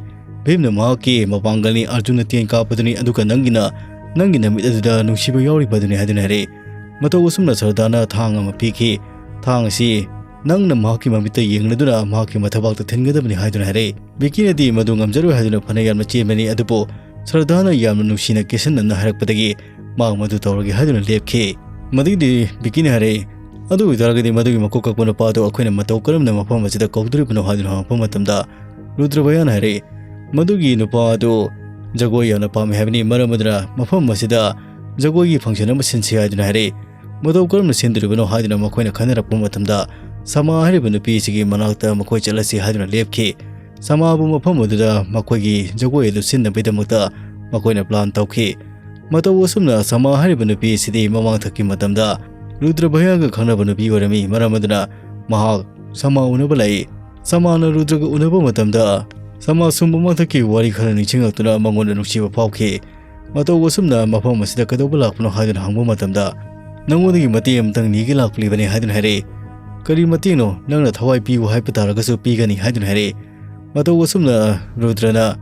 ꯚꯤꯝꯅ ꯃꯍꯥꯛꯀꯤ ꯃꯄꯥꯡꯒꯜꯅꯤ, ꯑꯔꯖꯨꯟꯅ ꯇꯦꯟ ꯀꯥꯞꯄꯗꯨꯅꯤ, ꯑꯗꯨꯒ ꯅꯪꯒꯤꯅ ꯅꯪꯒꯤ ꯅꯃꯤꯠ ꯑꯗꯨꯗ ꯅꯨꯡꯁꯤꯕ ꯌꯥꯎꯔꯤꯕ ꯑꯗꯨꯅꯤ" ꯍꯥꯏꯗꯨꯅ ꯍꯥꯏꯔꯛꯏ꯫ ꯃꯇꯧ ꯑꯁꯨꯝꯅ ꯁ꯭ꯔꯗꯥꯅ ꯊꯥꯡ ꯑꯃ ꯄꯤꯈꯤ꯫ "ꯊꯥꯡ ꯑꯁꯤ ꯅꯪꯅ ꯃꯍꯥꯛꯀꯤ ꯃꯃꯤꯠꯇ ꯌꯦꯡꯂꯗꯨꯅ ꯃꯍꯥꯛꯀꯤ ꯃꯊꯕꯥꯛꯇ ꯊꯤꯟꯒꯗꯕꯅꯤ" ꯍꯥꯏꯗꯨꯅ ꯍꯥꯏꯔꯛꯏ꯫ ꯕꯤꯀꯤꯅꯗꯤ ꯃꯗꯨ ꯉꯝꯖꯔꯣꯏ ꯍꯥꯏꯗꯨꯅ ꯐꯅ ꯌꯥꯝꯅ ꯆꯦꯟꯕꯅꯤ, ꯑꯗꯨꯕꯨ ꯁ꯭ꯔꯗꯥꯅ ꯌꯥꯝꯅ ꯅꯨꯡꯁꯤꯅ ꯀꯦꯁꯟꯅꯅ ꯍꯥꯏꯔꯛꯄꯗꯒꯤ ꯃꯍꯥꯛ ꯃꯗꯨ ꯇꯧꯔꯒꯦ ꯍꯥꯏꯗꯨꯅ ꯂꯦꯞꯈꯤ꯫ ꯃꯗꯨꯒꯤꯗꯤ ꯕꯤꯀꯤꯅ ꯍꯥꯏꯔꯛꯏ, "ꯑꯗꯨ ꯑꯣꯏꯇꯥꯔꯒꯗꯤ ꯃꯗꯨꯒꯤ ꯃꯀꯣꯛ ꯀꯛꯄ ꯅꯨꯄꯥ ꯑꯗꯨ ꯑꯩꯈꯣꯏꯅ ꯃꯇꯧ ꯀꯔꯝꯅ ꯃꯐꯝ ꯑꯁꯤꯗ ꯀꯧꯗꯣꯔꯤꯕꯅꯣ?" ꯍꯥꯏꯗꯨꯅ ꯍꯪꯉꯛꯄ ꯃꯇꯝꯗ, ꯔꯨꯗ꯭ꯔꯕꯌꯥꯅ ꯍꯥꯏꯔꯛꯏ, "ꯃꯗꯨꯒꯤ ꯅꯨꯄꯥ ꯑꯗꯨ ꯖꯒꯣꯏ ꯌꯥꯝꯅ ꯄꯥꯝꯃꯤ ꯍꯥꯏꯕꯅꯤ, ꯃꯔꯝ ꯑꯗꯨꯅ ꯃꯐꯝ ꯑꯁꯤꯗ ꯖꯒꯣꯏꯒꯤ ꯐꯪꯁꯟ ꯑꯃ ꯁꯤꯟꯁꯤ" ꯍꯥꯏꯗꯨꯅ ꯍꯥꯏꯔꯛꯏ꯫ "ꯃꯇꯧ ꯀꯔꯝꯅ ꯁꯤꯟꯗꯣꯔꯤꯕꯅꯣ?" ꯍꯥꯏꯗꯨꯅ ꯃꯈꯣꯏꯅ ꯈꯟꯅꯔꯛꯄ ꯃꯇꯝꯗ, ꯁꯃꯥ ꯍꯥꯏꯔꯤꯕ ꯅꯨꯄꯤ ꯑꯁꯤꯒꯤ ꯃꯅꯥꯛꯇ ꯃꯈꯣꯏ ꯆꯠꯂꯁꯤ ꯍꯥꯏꯗꯨꯅ ꯂꯦꯞꯈꯤ꯫ ꯁꯃꯥꯕꯨ ꯃꯐꯝ ꯑꯗꯨꯗ ꯃꯈꯣꯏꯒꯤ ꯖꯒꯣꯏ ꯑꯗꯨ ꯁꯤꯟꯅꯕꯒꯤꯗꯃꯛꯇ ꯃꯈꯣꯏꯅ ꯄ꯭ꯂꯥꯟ ꯇꯧꯈꯤ꯫ ꯃꯇꯧ ꯑꯁꯨꯝꯅ ꯁꯃꯥ ꯍꯥꯏꯔꯤꯕ ꯅꯨꯄꯤ ꯑꯁꯤꯗꯤ ꯃꯃꯥꯡꯊꯛꯀꯤ ꯃꯇꯝꯗ ꯔꯨꯗ꯭ꯔ ꯚꯌꯥꯒ ꯈꯪꯅꯕ ꯅꯨꯄꯤ ꯑꯣꯏꯔꯝꯃꯤ, ꯃꯔꯝ ꯑꯗꯨꯅ ꯃꯍꯥꯛ ꯁꯃꯥ ꯎꯅꯕ ꯂꯥꯛꯏ꯫ ꯁꯃꯥꯅ ꯔꯨꯗ꯭ꯔꯒ ꯎꯅꯕ ꯃꯇꯝꯗ, ꯁꯃꯥꯁꯨ ꯃꯃꯥꯡꯊꯛꯀꯤ ꯋꯥꯔꯤ ꯈꯔ ꯅꯤꯡꯁꯤꯡꯂꯛꯇꯨꯅ ꯃꯉꯣꯟꯗ ꯅꯨꯡꯁꯤꯕ ꯐꯥꯎꯈꯤ꯫ "ꯃꯇꯧ ꯑꯁꯨꯝꯅ ꯃꯐꯝ ꯑꯁꯤꯗ ꯀꯩꯗꯧꯕ ꯂꯥꯛꯄꯅꯣ?" ꯍꯥꯏꯗꯨꯅ ꯍꯪꯕ ꯃꯇꯝꯗ, "ꯅꯉꯣꯟꯗꯒꯤ ꯃꯇꯦꯡ ꯑꯃꯇꯪ ꯅꯤꯒꯦ ꯂꯥꯛꯂꯤꯕꯅꯤ" ꯍꯥꯏꯗꯨꯅ ꯍꯥꯏꯔꯛꯏ꯫ "ꯀꯔꯤ ꯃꯇꯦꯡꯅꯣ? ꯅꯪꯅ ꯊꯋꯥꯏ ꯄꯤꯌꯨ ꯍꯥꯏꯕ ꯇꯥꯔꯒꯁꯨ ꯄꯤꯒꯅꯤ" ꯍꯥꯏꯗꯨꯅ ꯍꯥꯏꯔꯛꯏ꯫ ꯃꯇꯧ ꯑꯁꯨꯝꯅ ꯔꯨꯗ꯭ꯔꯅ,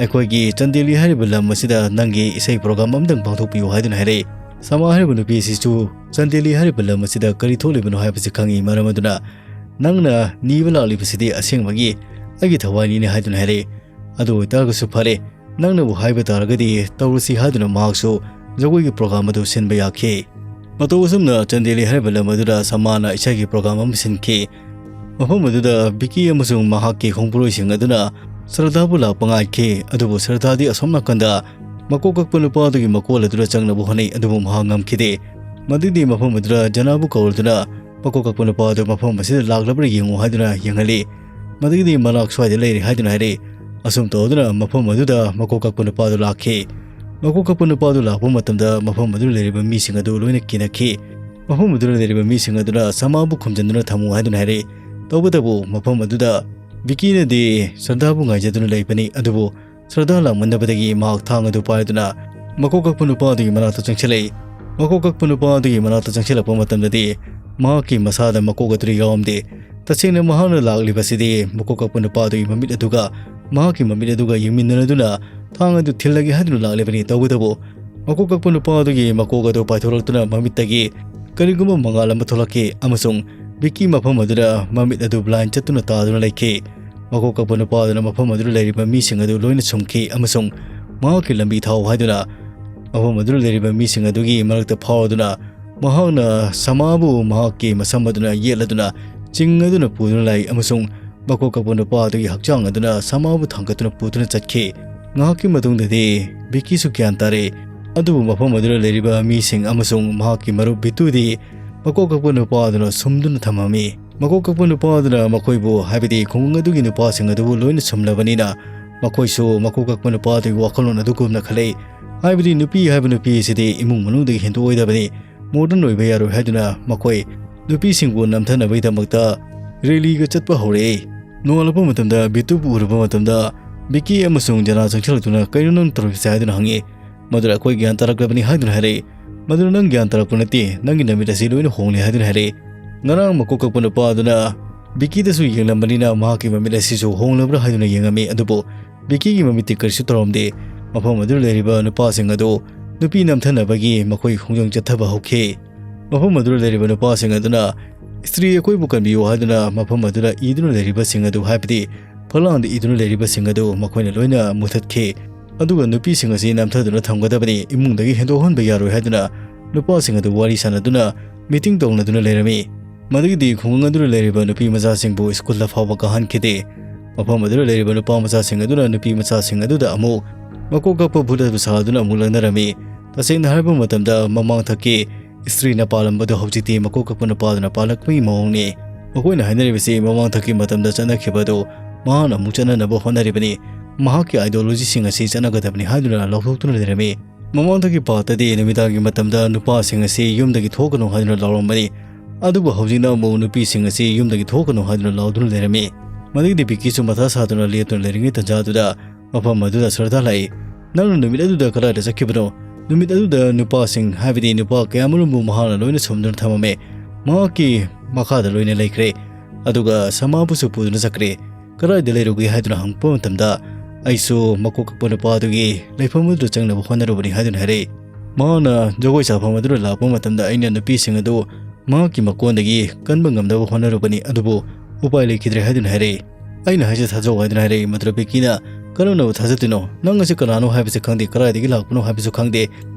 "ꯑꯩꯈꯣꯏꯒꯤ ꯆꯟꯗꯦꯂꯤ ꯍꯥꯏꯔꯤꯕ ꯂꯝ ꯑꯁꯤꯗ ꯅꯪꯒꯤ ꯏꯁꯩ ꯄ꯭ꯔꯣꯒ꯭ꯔꯥꯝ ꯑꯃꯇꯪ ꯄꯥꯡꯊꯣꯛꯄꯤꯌꯨ" ꯍꯥꯏꯗꯨꯅ ꯍꯥꯏꯔꯛꯏ꯫ ꯁꯃꯥ ꯍꯥꯏꯔꯤꯕ ꯅꯨꯄꯤ ꯑꯁꯤꯁꯨ ꯆꯟꯗꯦꯂꯤ ꯍꯥꯏꯔꯤꯕ ꯂꯝ ꯑꯁꯤꯗ ꯀꯔꯤ ꯊꯣꯛꯂꯤꯕꯅꯣ ꯍꯥꯏꯕꯁꯤ ꯈꯪꯉꯤ, ꯃꯔꯝ ꯑꯗꯨꯅ "ꯅꯪꯅ ꯅꯤꯕ ꯂꯥꯛꯂꯤꯕꯁꯤꯗꯤ ꯑꯁꯦꯡꯕꯒꯤ ꯑꯩꯒꯤ ꯊꯋꯥꯏꯅꯤꯅꯦ" ꯍꯥꯏꯗꯨꯅ ꯍꯥꯏꯔꯛꯏ꯫ "ꯑꯗꯨ ꯑꯣꯏꯇꯥꯔꯒꯁꯨ ꯐꯔꯦ, ꯅꯪꯅꯕꯨ ꯍꯥꯏꯕ ꯇꯥꯔꯒꯗꯤ ꯇꯧꯔꯁꯤ" ꯍꯥꯏꯗꯨꯅ ꯃꯍꯥꯛꯁꯨ ꯖꯒꯣꯏꯒꯤ ꯄ꯭ꯔꯣꯒ꯭ꯔꯥꯝ ꯑꯗꯨ ꯁꯤꯟꯕ ꯌꯥꯈꯤ꯫ ꯃꯇꯧ ꯑꯁꯨꯝꯅ ꯆꯟꯗꯦꯂꯤ ꯍꯥꯏꯔꯤꯕ ꯂꯝ ꯑꯗꯨꯗ ꯁꯃꯥꯅ ꯏꯁꯩꯒꯤ ꯄ꯭ꯔꯣꯒ꯭ꯔꯥꯝ ꯑꯃ ꯁꯤꯟꯈꯤ꯫ ꯃꯐꯝ ꯑꯗꯨꯗ ꯕꯤꯀꯤ ꯑꯃꯁꯨꯡ ꯃꯍꯥꯛꯀꯤ ꯈꯣꯡꯕꯨꯔꯣꯏꯁꯤꯡ ꯑꯗꯨꯅ ꯁ꯭ꯔꯗꯥꯕꯨ ꯂꯥꯛꯄ ꯉꯥꯏꯈꯤ, ꯑꯗꯨꯕꯨ ꯁ꯭ꯔꯗꯥꯗꯤ ꯑꯁꯣꯝ ꯅꯥꯀꯟꯗ ꯃꯀꯣꯛ ꯀꯛꯄ ꯅꯨꯄꯥ ꯑꯗꯨꯒꯤ ꯃꯀꯣꯜ ꯑꯗꯨꯗ ꯆꯪꯅꯕ ꯍꯣꯠꯅꯩ, ꯑꯗꯨꯕꯨ ꯃꯍꯥꯛ ꯉꯝꯈꯤꯗꯦ꯫ ꯃꯗꯨꯗꯤ ꯃꯐꯝ ꯑꯗꯨꯗ ꯖꯅꯥꯕꯨ ꯀꯧꯔꯗꯨꯅ ꯃꯀꯣꯛ ꯀꯛꯄ ꯅꯨꯄꯥ ꯑꯗꯨ ꯃꯐꯝ ꯑꯁꯤꯗ ꯂꯥꯛꯂꯕ꯭ꯔꯥ ꯌꯦꯡꯉꯨ ꯍꯥꯏꯗꯨꯅ ꯌꯦꯡꯍꯜꯂꯤ꯫ ꯃꯗꯨꯒꯤꯗꯤ ꯃꯅꯥꯛ ꯁ꯭ꯋꯥꯏꯗ ꯂꯩꯔꯦ ꯍꯥꯏꯗꯨꯅ ꯍꯥꯏꯔꯛꯏ꯫ ꯑꯁꯨꯝ ꯇꯧꯗꯨꯅ ꯃꯐꯝ ꯑꯗꯨꯗ ꯃꯀꯣꯛ ꯀꯛꯄ ꯅꯨꯄꯥ ꯑꯗꯨ ꯂꯥꯛꯈꯤ꯫ ꯃꯀꯣꯛ ꯀꯛꯄ ꯅꯨꯄꯥ ꯑꯗꯨ ꯂꯥꯛꯄ ꯃꯇꯝꯗ ꯃꯐꯝ ꯑꯗꯨꯗ ꯂꯩꯔꯤꯕ ꯃꯤꯁꯤꯡ ꯑꯗꯨ ꯂꯣꯏꯅ ꯀꯤꯅꯈꯤ꯫ ꯃꯐꯝ ꯑꯗꯨꯗ ꯂꯩꯔꯤꯕ ꯃꯤꯁꯤꯡ ꯑꯗꯨꯅ ꯁꯃꯥꯕꯨ ꯈꯨꯝꯖꯤꯟꯗꯨꯅ ꯊꯝꯃꯨ ꯍꯥꯏꯗꯨꯅ ꯍꯥꯏꯔꯛꯏ꯫ ꯇꯧꯕꯇꯕꯨ ꯃꯐꯝ ꯑꯗꯨꯗ ꯕꯤꯀꯤꯅꯗꯤ ꯁ꯭ꯔꯗꯥꯕꯨ ꯉꯥꯏꯖꯗꯨꯅ ꯂꯩꯕꯅꯤ, ꯑꯗꯨꯕꯨ ꯁ꯭ꯔꯗꯥ ꯂꯥꯛꯃꯟꯗꯕꯗꯒꯤ ꯃꯍꯥꯛ ꯊꯥꯡ ꯑꯗꯨ ꯄꯥꯏꯗꯨꯅ ꯃꯀꯣꯛ ꯀꯛꯄ ꯅꯨꯄꯥ ꯑꯗꯨꯒꯤ ꯃꯅꯥꯛꯇ ꯆꯪꯁꯤꯜꯂꯛꯏ꯫ ꯃꯀꯣꯛ ꯀꯛꯄ ꯅꯨꯄꯥ ꯑꯗꯨꯒꯤ ꯃꯅꯥꯛꯇ ꯆꯪꯁꯤꯜꯂꯛꯄ ꯃꯇꯝꯗꯗꯤ ꯃꯍꯥꯛꯀꯤ ꯃꯁꯥꯗ ꯃꯀꯣꯛ ꯑꯗꯨ ꯌꯥꯎꯔꯝꯗꯦ꯫ ꯇꯁꯦꯡꯅ ꯃꯍꯥꯛꯅ ꯂꯥꯛꯂꯤꯕꯁꯤꯗꯤ ꯃꯀꯣꯛ ꯀꯛꯄ ꯅꯨꯄꯥ ꯑꯗꯨꯒꯤ ꯃꯃꯤꯠ ꯑꯗꯨꯒ ꯃꯍꯥꯛꯀꯤ ꯃꯃꯤꯠ ꯑꯗꯨꯒ ꯌꯦꯡꯃꯤꯟꯅꯔꯗꯨꯅ ꯊꯥꯡ ꯑꯗꯨ ꯊꯤꯜꯂꯒꯦ ꯍꯥꯏꯗꯨꯅ ꯂꯥꯛꯂꯤꯕꯅꯤ꯫ ꯇꯧꯕꯇꯕꯨ ꯃꯀꯣꯛ ꯀꯛꯄ ꯅꯨꯄꯥ ꯑꯗꯨꯒꯤ ꯃꯀꯣꯛ ꯑꯗꯨ ꯄꯥꯏꯊꯣꯔꯛꯇꯨꯅ ꯃꯃꯤꯠꯇꯒꯤ ꯀꯔꯤꯒꯨꯝꯕ ꯃꯉꯥꯜ ꯑꯃ ꯊꯣꯛꯂꯛꯈꯤ ꯑꯃꯁꯨꯡ ꯕꯤꯀꯤ ꯃꯐꯝ ꯑꯗꯨꯗ ꯃꯃꯤꯠ ꯑꯗꯨ ꯕ꯭ꯂꯥꯏꯟ ꯆꯠꯇꯨꯅ ꯇꯥꯗꯨꯅ ꯂꯩꯈꯤ꯫ ꯃꯀꯣꯛ ꯀꯛꯄ ꯅꯨꯄꯥ ꯑꯗꯨꯅ ꯃꯐꯝ ꯑꯗꯨꯗ ꯂꯩꯔꯤꯕ ꯃꯤꯁꯤꯡ ꯑꯗꯨ ꯂꯣꯏꯅ ꯁꯨꯝꯈꯤ ꯑꯃꯁꯨꯡ ꯃꯍꯥꯛꯀꯤ ꯂꯝꯕꯤ ꯊꯥꯎ ꯍꯥꯏꯗꯨꯅ ꯃꯐꯝ ꯑꯗꯨꯗ ꯂꯩꯔꯤꯕ ꯃꯤꯁꯤꯡ ꯑꯗꯨꯒꯤ ꯃꯔꯛꯇ ꯐꯥꯎꯔꯗꯨꯅ ꯃꯍꯥꯛꯅ ꯁꯃꯥꯕꯨ ꯃꯍꯥꯛꯀꯤ ꯃꯁꯝ ꯑꯗꯨꯅ ꯌꯦꯠꯂꯗꯨꯅ ꯆꯤꯡ ꯑꯗꯨꯅ ꯄꯨꯗꯨꯅ ꯂꯥꯛꯏ ꯑꯃꯁꯨꯡ ꯃꯀꯣꯛ ꯀꯛꯄ ꯅꯨꯄꯥ ꯑꯗꯨꯒꯤ ꯍꯛꯆꯥꯡ ꯑꯗꯨꯅ ꯁꯃꯥꯕꯨ ꯊꯥꯡꯒꯠꯇꯨꯅ ꯄꯨꯗꯨꯅ ꯆꯠꯈꯤ꯫ ꯉꯥꯏꯍꯥꯛꯀꯤ ꯃꯇꯨꯡꯗꯗꯤ ꯕꯤꯀꯤꯁꯨ ꯒ꯭ꯌꯥꯟ ꯇꯥꯔꯦ꯫ ꯑꯗꯨꯕꯨ ꯃꯐꯝ ꯑꯗꯨꯗ ꯂꯩꯔꯤꯕ ꯃꯤꯁꯤꯡ ꯑꯃꯁꯨꯡ ꯃꯍꯥꯛꯀꯤ ꯃꯔꯨꯞ ꯕꯤꯇꯨꯗꯤ ꯃꯀꯣꯛ ꯀꯛꯄ ꯅꯨꯄꯥ ꯑꯗꯨꯅ ꯁꯨꯝꯗꯨꯅ ꯊꯝꯃꯝꯃꯤ꯫ ꯃꯀꯣꯛ ꯀꯛꯄ ꯅꯨꯄꯥ ꯑꯗꯨꯅ ꯃꯈꯣꯏꯕꯨ, ꯍꯥꯏꯕꯗꯤ ꯈꯨꯡꯒꯪ ꯑꯗꯨꯒꯤ ꯅꯨꯄꯥꯁꯤꯡ ꯑꯗꯨꯕꯨ ꯂꯣꯏꯅ ꯁꯨꯝꯂꯕꯅꯤꯅ, ꯃꯈꯣꯏꯁꯨ ꯃꯀꯣꯛ ꯀꯛꯄ ꯅꯨꯄꯥ ꯑꯗꯨꯒꯤ ꯋꯥꯈꯜꯂꯣꯟ ꯑꯗꯨꯒꯨꯝꯅ ꯈꯜꯂꯛꯏ꯫ ꯍꯥꯏꯕꯗꯤ ꯅꯨꯄꯤ ꯍꯥꯏꯕ ꯅꯨꯄꯤ ꯑꯁꯤꯗꯤ ꯏꯃꯨꯡ ꯃꯅꯨꯡꯗꯒꯤ ꯍꯦꯟꯗꯣꯛꯑꯣꯏꯗꯕꯅꯤ, ꯃꯣꯗꯔꯟ ꯑꯣꯏꯕ ꯌꯥꯔꯣꯏ ꯍꯥꯏꯗꯨꯅ ꯃꯈꯣꯏ ꯅꯨꯄꯤꯁꯤꯡꯕꯨ ꯅꯝꯊꯅꯕꯒꯤꯗꯃꯛꯇ ꯔꯦꯂꯤꯒ ꯆꯠꯄ ꯍꯧꯔꯛꯏ꯫ ꯅꯣꯡꯉꯥꯜꯂꯛꯄ ꯃꯇꯝꯗ ꯕꯤꯇꯨꯕꯨ ꯎꯔꯨꯕ ꯃꯇꯝꯗ ꯕꯤꯀꯤ ꯑꯃꯁꯨꯡ ꯖꯅꯥ ꯆꯪꯁꯤꯜꯂꯛꯇꯨꯅ "ꯀꯩꯅꯣ ꯅꯪ ꯇꯧꯔꯤꯕꯁꯦ?" ꯍꯥꯏꯗꯨꯅ ꯍꯪꯉꯤ꯫ ꯃꯗꯨꯗ "ꯑꯩꯈꯣꯏ ꯒ꯭ꯌꯥꯟ ꯇꯥꯔꯛꯂꯕꯅꯤ" ꯍꯥꯏꯗꯨꯅ ꯍꯥꯏꯔꯛꯏ꯫ ꯃꯗꯨꯗ "ꯅꯪ ꯒ꯭ꯌꯥꯟ ꯇꯥꯔꯛꯄ ꯅꯠꯇꯦ, ꯅꯪꯒꯤ ꯅꯃꯤꯠ ꯑꯁꯤ ꯂꯣꯏꯅ ꯍꯣꯡꯂꯦ" ꯍꯥꯏꯗꯨꯅ ꯍꯥꯏꯔꯛꯏ꯫ ꯉꯔꯥꯡ ꯃꯀꯣꯛ ꯀꯛꯄ ꯅꯨꯄꯥ ꯑꯗꯨꯅ ꯕꯤꯀꯤꯗꯁꯨ ꯌꯦꯡꯂꯝꯕꯅꯤꯅ ꯃꯍꯥꯛꯀꯤ ꯃꯃꯤꯠ ꯑꯁꯤꯁꯨ ꯍꯣꯡꯂꯕ꯭ꯔꯥ ꯍꯥꯏꯗꯨꯅ ꯌꯦꯡꯉꯝꯃꯤ, ꯑꯗꯨꯕꯨ ꯕꯤꯀꯤꯒꯤ ꯃꯃꯤꯠꯇꯤ ꯀꯔꯤꯁꯨ ꯇꯧꯔꯝꯗꯦ꯫ ꯃꯐꯝ ꯑꯗꯨꯗ ꯂꯩꯔꯤꯕ ꯅꯨꯄꯥꯁꯤꯡ ꯑꯗꯨ ꯅꯨꯄꯤ ꯅꯝꯊꯅꯕꯒꯤ ꯃꯈꯣꯏ ꯈꯣꯡꯖꯪ ꯆꯠꯊꯕ ꯍꯧꯈꯤ꯫ ꯃꯐꯝ ꯑꯗꯨꯗ ꯂꯩꯔꯤꯕ ꯅꯨꯄꯥꯁꯤꯡ ꯑꯗꯨꯅ, "ꯏꯁꯇ꯭ꯔꯤ ꯑꯩꯈꯣꯏꯕꯨ ꯀꯟꯕꯤꯌꯨ" ꯍꯥꯏꯗꯨꯅ ꯃꯐꯝ ꯑꯗꯨꯗ ꯏꯗꯨꯅ ꯂꯩꯔꯤꯕꯁꯤꯡ ꯑꯗꯨ, ꯍꯥꯏꯕꯗꯤ ꯐꯛꯂꯥꯡꯗ ꯏꯗꯨꯅ ꯂꯩꯔꯤꯕꯁꯤꯡ ꯑꯗꯨ ꯃꯈꯣꯏꯅ ꯂꯣꯏꯅ ꯃꯨꯊꯠꯈꯤ꯫ ꯑꯗꯨꯒ ꯅꯨꯄꯤꯁꯤꯡ ꯑꯁꯤ ꯅꯝꯊꯗꯨꯅ ꯊꯝꯒꯗꯕꯅꯤ, ꯏꯃꯨꯡꯗꯒꯤ ꯍꯦꯟꯗꯣꯛꯍꯟꯕ ꯌꯥꯔꯣꯏ ꯍꯥꯏꯗꯨꯅ ꯅꯨꯄꯥꯁꯤꯡ ꯑꯗꯨ ꯋꯥꯔꯤ ꯁꯥꯟꯅꯗꯨꯅ ꯃꯤꯇꯤꯡ ꯇꯧꯅꯗꯨꯅ ꯂꯩꯔꯝꯃꯤ꯫ ꯃꯗꯨꯒꯤꯗꯤ ꯈꯨꯡꯒꯪ ꯑꯗꯨꯗ ꯂꯩꯔꯤꯕ ꯅꯨꯄꯤ ꯃꯆꯥꯁꯤꯡꯕꯨ ꯁ꯭ꯀꯨꯜꯗ ꯐꯥꯎꯕ ꯀꯥꯍꯟꯈꯤꯗꯦ꯫ ꯃꯐꯝ ꯑꯗꯨꯗ ꯂꯩꯔꯤꯕ ꯅꯨꯄꯥ ꯃꯆꯥꯁꯤꯡ ꯑꯗꯨꯅ ꯅꯨꯄꯤ ꯃꯆꯥꯁꯤꯡ ꯑꯗꯨꯗ ꯑꯃꯨꯛ ꯃꯀꯣꯛ ꯀꯛꯄ ꯚꯨꯠ ꯑꯗꯨ ꯁꯥꯗꯨꯅ ꯑꯃꯨꯛ ꯂꯛꯅꯔꯝꯃꯤ꯫ ꯇꯁꯦꯡꯅ ꯍꯥꯏꯔꯕ ꯃꯇꯝꯗ, ꯃꯃꯥꯡꯊꯛꯀꯤ ꯏꯁꯇ꯭ꯔꯤꯅ ꯄꯥꯜꯂꯝꯕꯗꯨ ꯍꯧꯖꯤꯛꯇꯤ ꯃꯀꯣꯛ ꯀꯛꯄ ꯅꯨꯄꯥꯗꯨꯅ ꯄꯥꯜꯂꯛꯄꯒꯤ ꯃꯑꯣꯡꯅꯤ꯫ ꯃꯈꯣꯏꯅ ꯍꯥꯏꯅꯔꯤꯕꯁꯤ ꯃꯃꯥꯡꯊꯛꯀꯤ ꯃꯇꯝꯗ ꯆꯠꯅꯈꯤꯕ ꯑꯗꯨ ꯃꯍꯥꯛꯅ ꯑꯃꯨꯛ ꯆꯠꯅꯅꯕ ꯍꯣꯠꯅꯔꯤꯕꯅꯤ, ꯃꯍꯥꯛꯀꯤ ideologyꯁꯤꯡ ꯑꯁꯤ ꯆꯠꯅꯒꯗꯕꯅꯤ ꯍꯥꯏꯗꯨꯅ ꯂꯥꯎꯊꯣꯛꯇꯨꯅ ꯂꯩꯔꯝꯃꯤ꯫ ꯃꯃꯥꯡꯊꯛꯀꯤ ꯄꯥꯠꯇꯗꯤ ꯅꯨꯃꯤꯗꯥꯡꯒꯤ ꯃꯇꯝꯗ ꯅꯨꯄꯥꯁꯤꯡ ꯑꯁꯤ ꯌꯨꯝꯗꯒꯤ ꯊꯣꯛꯀꯅꯨ ꯍꯥꯏꯗꯨꯅ ꯂꯥꯎꯔꯝꯕꯅꯤ, ꯑꯗꯨꯕꯨ ꯍꯧꯖꯤꯛꯅ ꯑꯃꯨꯛ ꯅꯨꯄꯤꯁꯤꯡ ꯑꯁꯤ ꯌꯨꯝꯗꯒꯤ ꯊꯣꯛꯀꯅꯨ ꯍꯥꯏꯗꯨꯅ ꯂꯥꯎꯗꯨꯅ ꯂꯩꯔꯝꯃꯤ꯫ ꯃꯗꯨꯒꯤꯗꯤ ꯕꯤꯀꯤꯁꯨ ꯃꯊꯥ ꯁꯥꯗꯨꯅ ꯂꯦꯞꯇꯨꯅ ꯂꯩꯔꯤꯉꯩ ꯇꯟꯖꯥꯗꯨꯗ ꯃꯐꯝ ꯑꯗꯨꯗ ꯁꯔꯗꯥ ꯂꯥꯛꯏ꯫ "ꯅꯪꯅ ꯅꯨꯃꯤꯠ ꯑꯗꯨꯗ ꯀꯗꯥꯏꯗ ꯆꯠꯈꯤꯕꯅꯣ?" ꯅꯨꯃꯤꯠ ꯑꯗꯨꯗ ꯅꯨꯄꯥꯁꯤꯡ, ꯍꯥꯏꯕꯗꯤ ꯅꯨꯄꯥ ꯀꯌꯥꯃꯔꯨꯝꯕꯨ ꯃꯍꯥꯛꯅ ꯂꯣꯏꯅ ꯁꯨꯝꯗꯨꯅ ꯊꯝꯃꯝꯃꯦ꯫ ꯃꯍꯥꯛꯀꯤ ꯃꯈꯥꯗ ꯂꯣꯏꯅ ꯂꯩꯈ꯭ꯔꯦ꯫ ꯑꯗꯨꯒ ꯁꯃꯥꯕꯨꯁꯨ ꯄꯨꯗꯨꯅ ꯆꯠꯈ꯭ꯔꯦ꯫ "ꯀꯗꯥꯏꯗ ꯂꯩꯔꯨꯒꯦ?" ꯍꯥꯏꯗꯨꯅ ꯍꯪꯉꯛꯄ ꯃꯇꯝꯗ, "ꯑꯩꯁꯨ ꯃꯀꯣꯛ ꯀꯛꯄ ꯅꯨꯄꯥꯗꯨꯒꯤ ꯂꯩꯐꯝ ꯑꯗꯨꯗ ꯆꯪꯅꯕ ꯍꯣꯠꯅꯔꯨꯕꯅꯤ" ꯍꯥꯏꯗꯨꯅ ꯍꯥꯏꯔꯛꯏ꯫ ꯃꯍꯥꯛꯅ ꯖꯒꯣꯏ ꯁꯥꯐꯝ ꯑꯗꯨꯗ ꯂꯥꯛꯄ ꯃꯇꯝꯗ, "ꯑꯩꯅ ꯅꯨꯄꯤꯁꯤꯡ ꯑꯗꯨ ꯃꯍꯥꯛꯀꯤ ꯃꯀꯣꯟꯗꯒꯤ ꯀꯟꯕ ꯉꯝꯅꯕ ꯍꯣꯠꯅꯔꯨꯕꯅꯤ, ꯑꯗꯨꯕꯨ ꯎꯄꯥꯏ ꯂꯩꯈꯤꯗ꯭ꯔꯦ" ꯍꯥꯏꯗꯨꯅ ꯍꯥꯏꯔꯛꯏ꯫ "ꯑꯩꯅ ꯍꯥꯏꯖ ꯊꯥꯖꯧ" ꯍꯥꯏꯗꯨꯅ ꯍꯥꯏꯔꯛꯏ꯫ ꯃꯗꯨꯗ ꯕꯤꯀꯤꯅ, "ꯀꯔꯝꯅꯕꯨ ꯊꯥꯖꯗꯣꯏꯅꯣ? ꯅꯪ ꯑꯁꯤ ꯀꯅꯥꯅꯣ ꯍꯥꯏꯕꯁꯤ ꯈꯪꯗꯦ, ꯀꯗꯥꯏꯗꯒꯤ ꯂꯥꯛꯄꯅꯣ ꯍꯥꯏꯕꯁꯨ ꯈꯪꯗꯦ,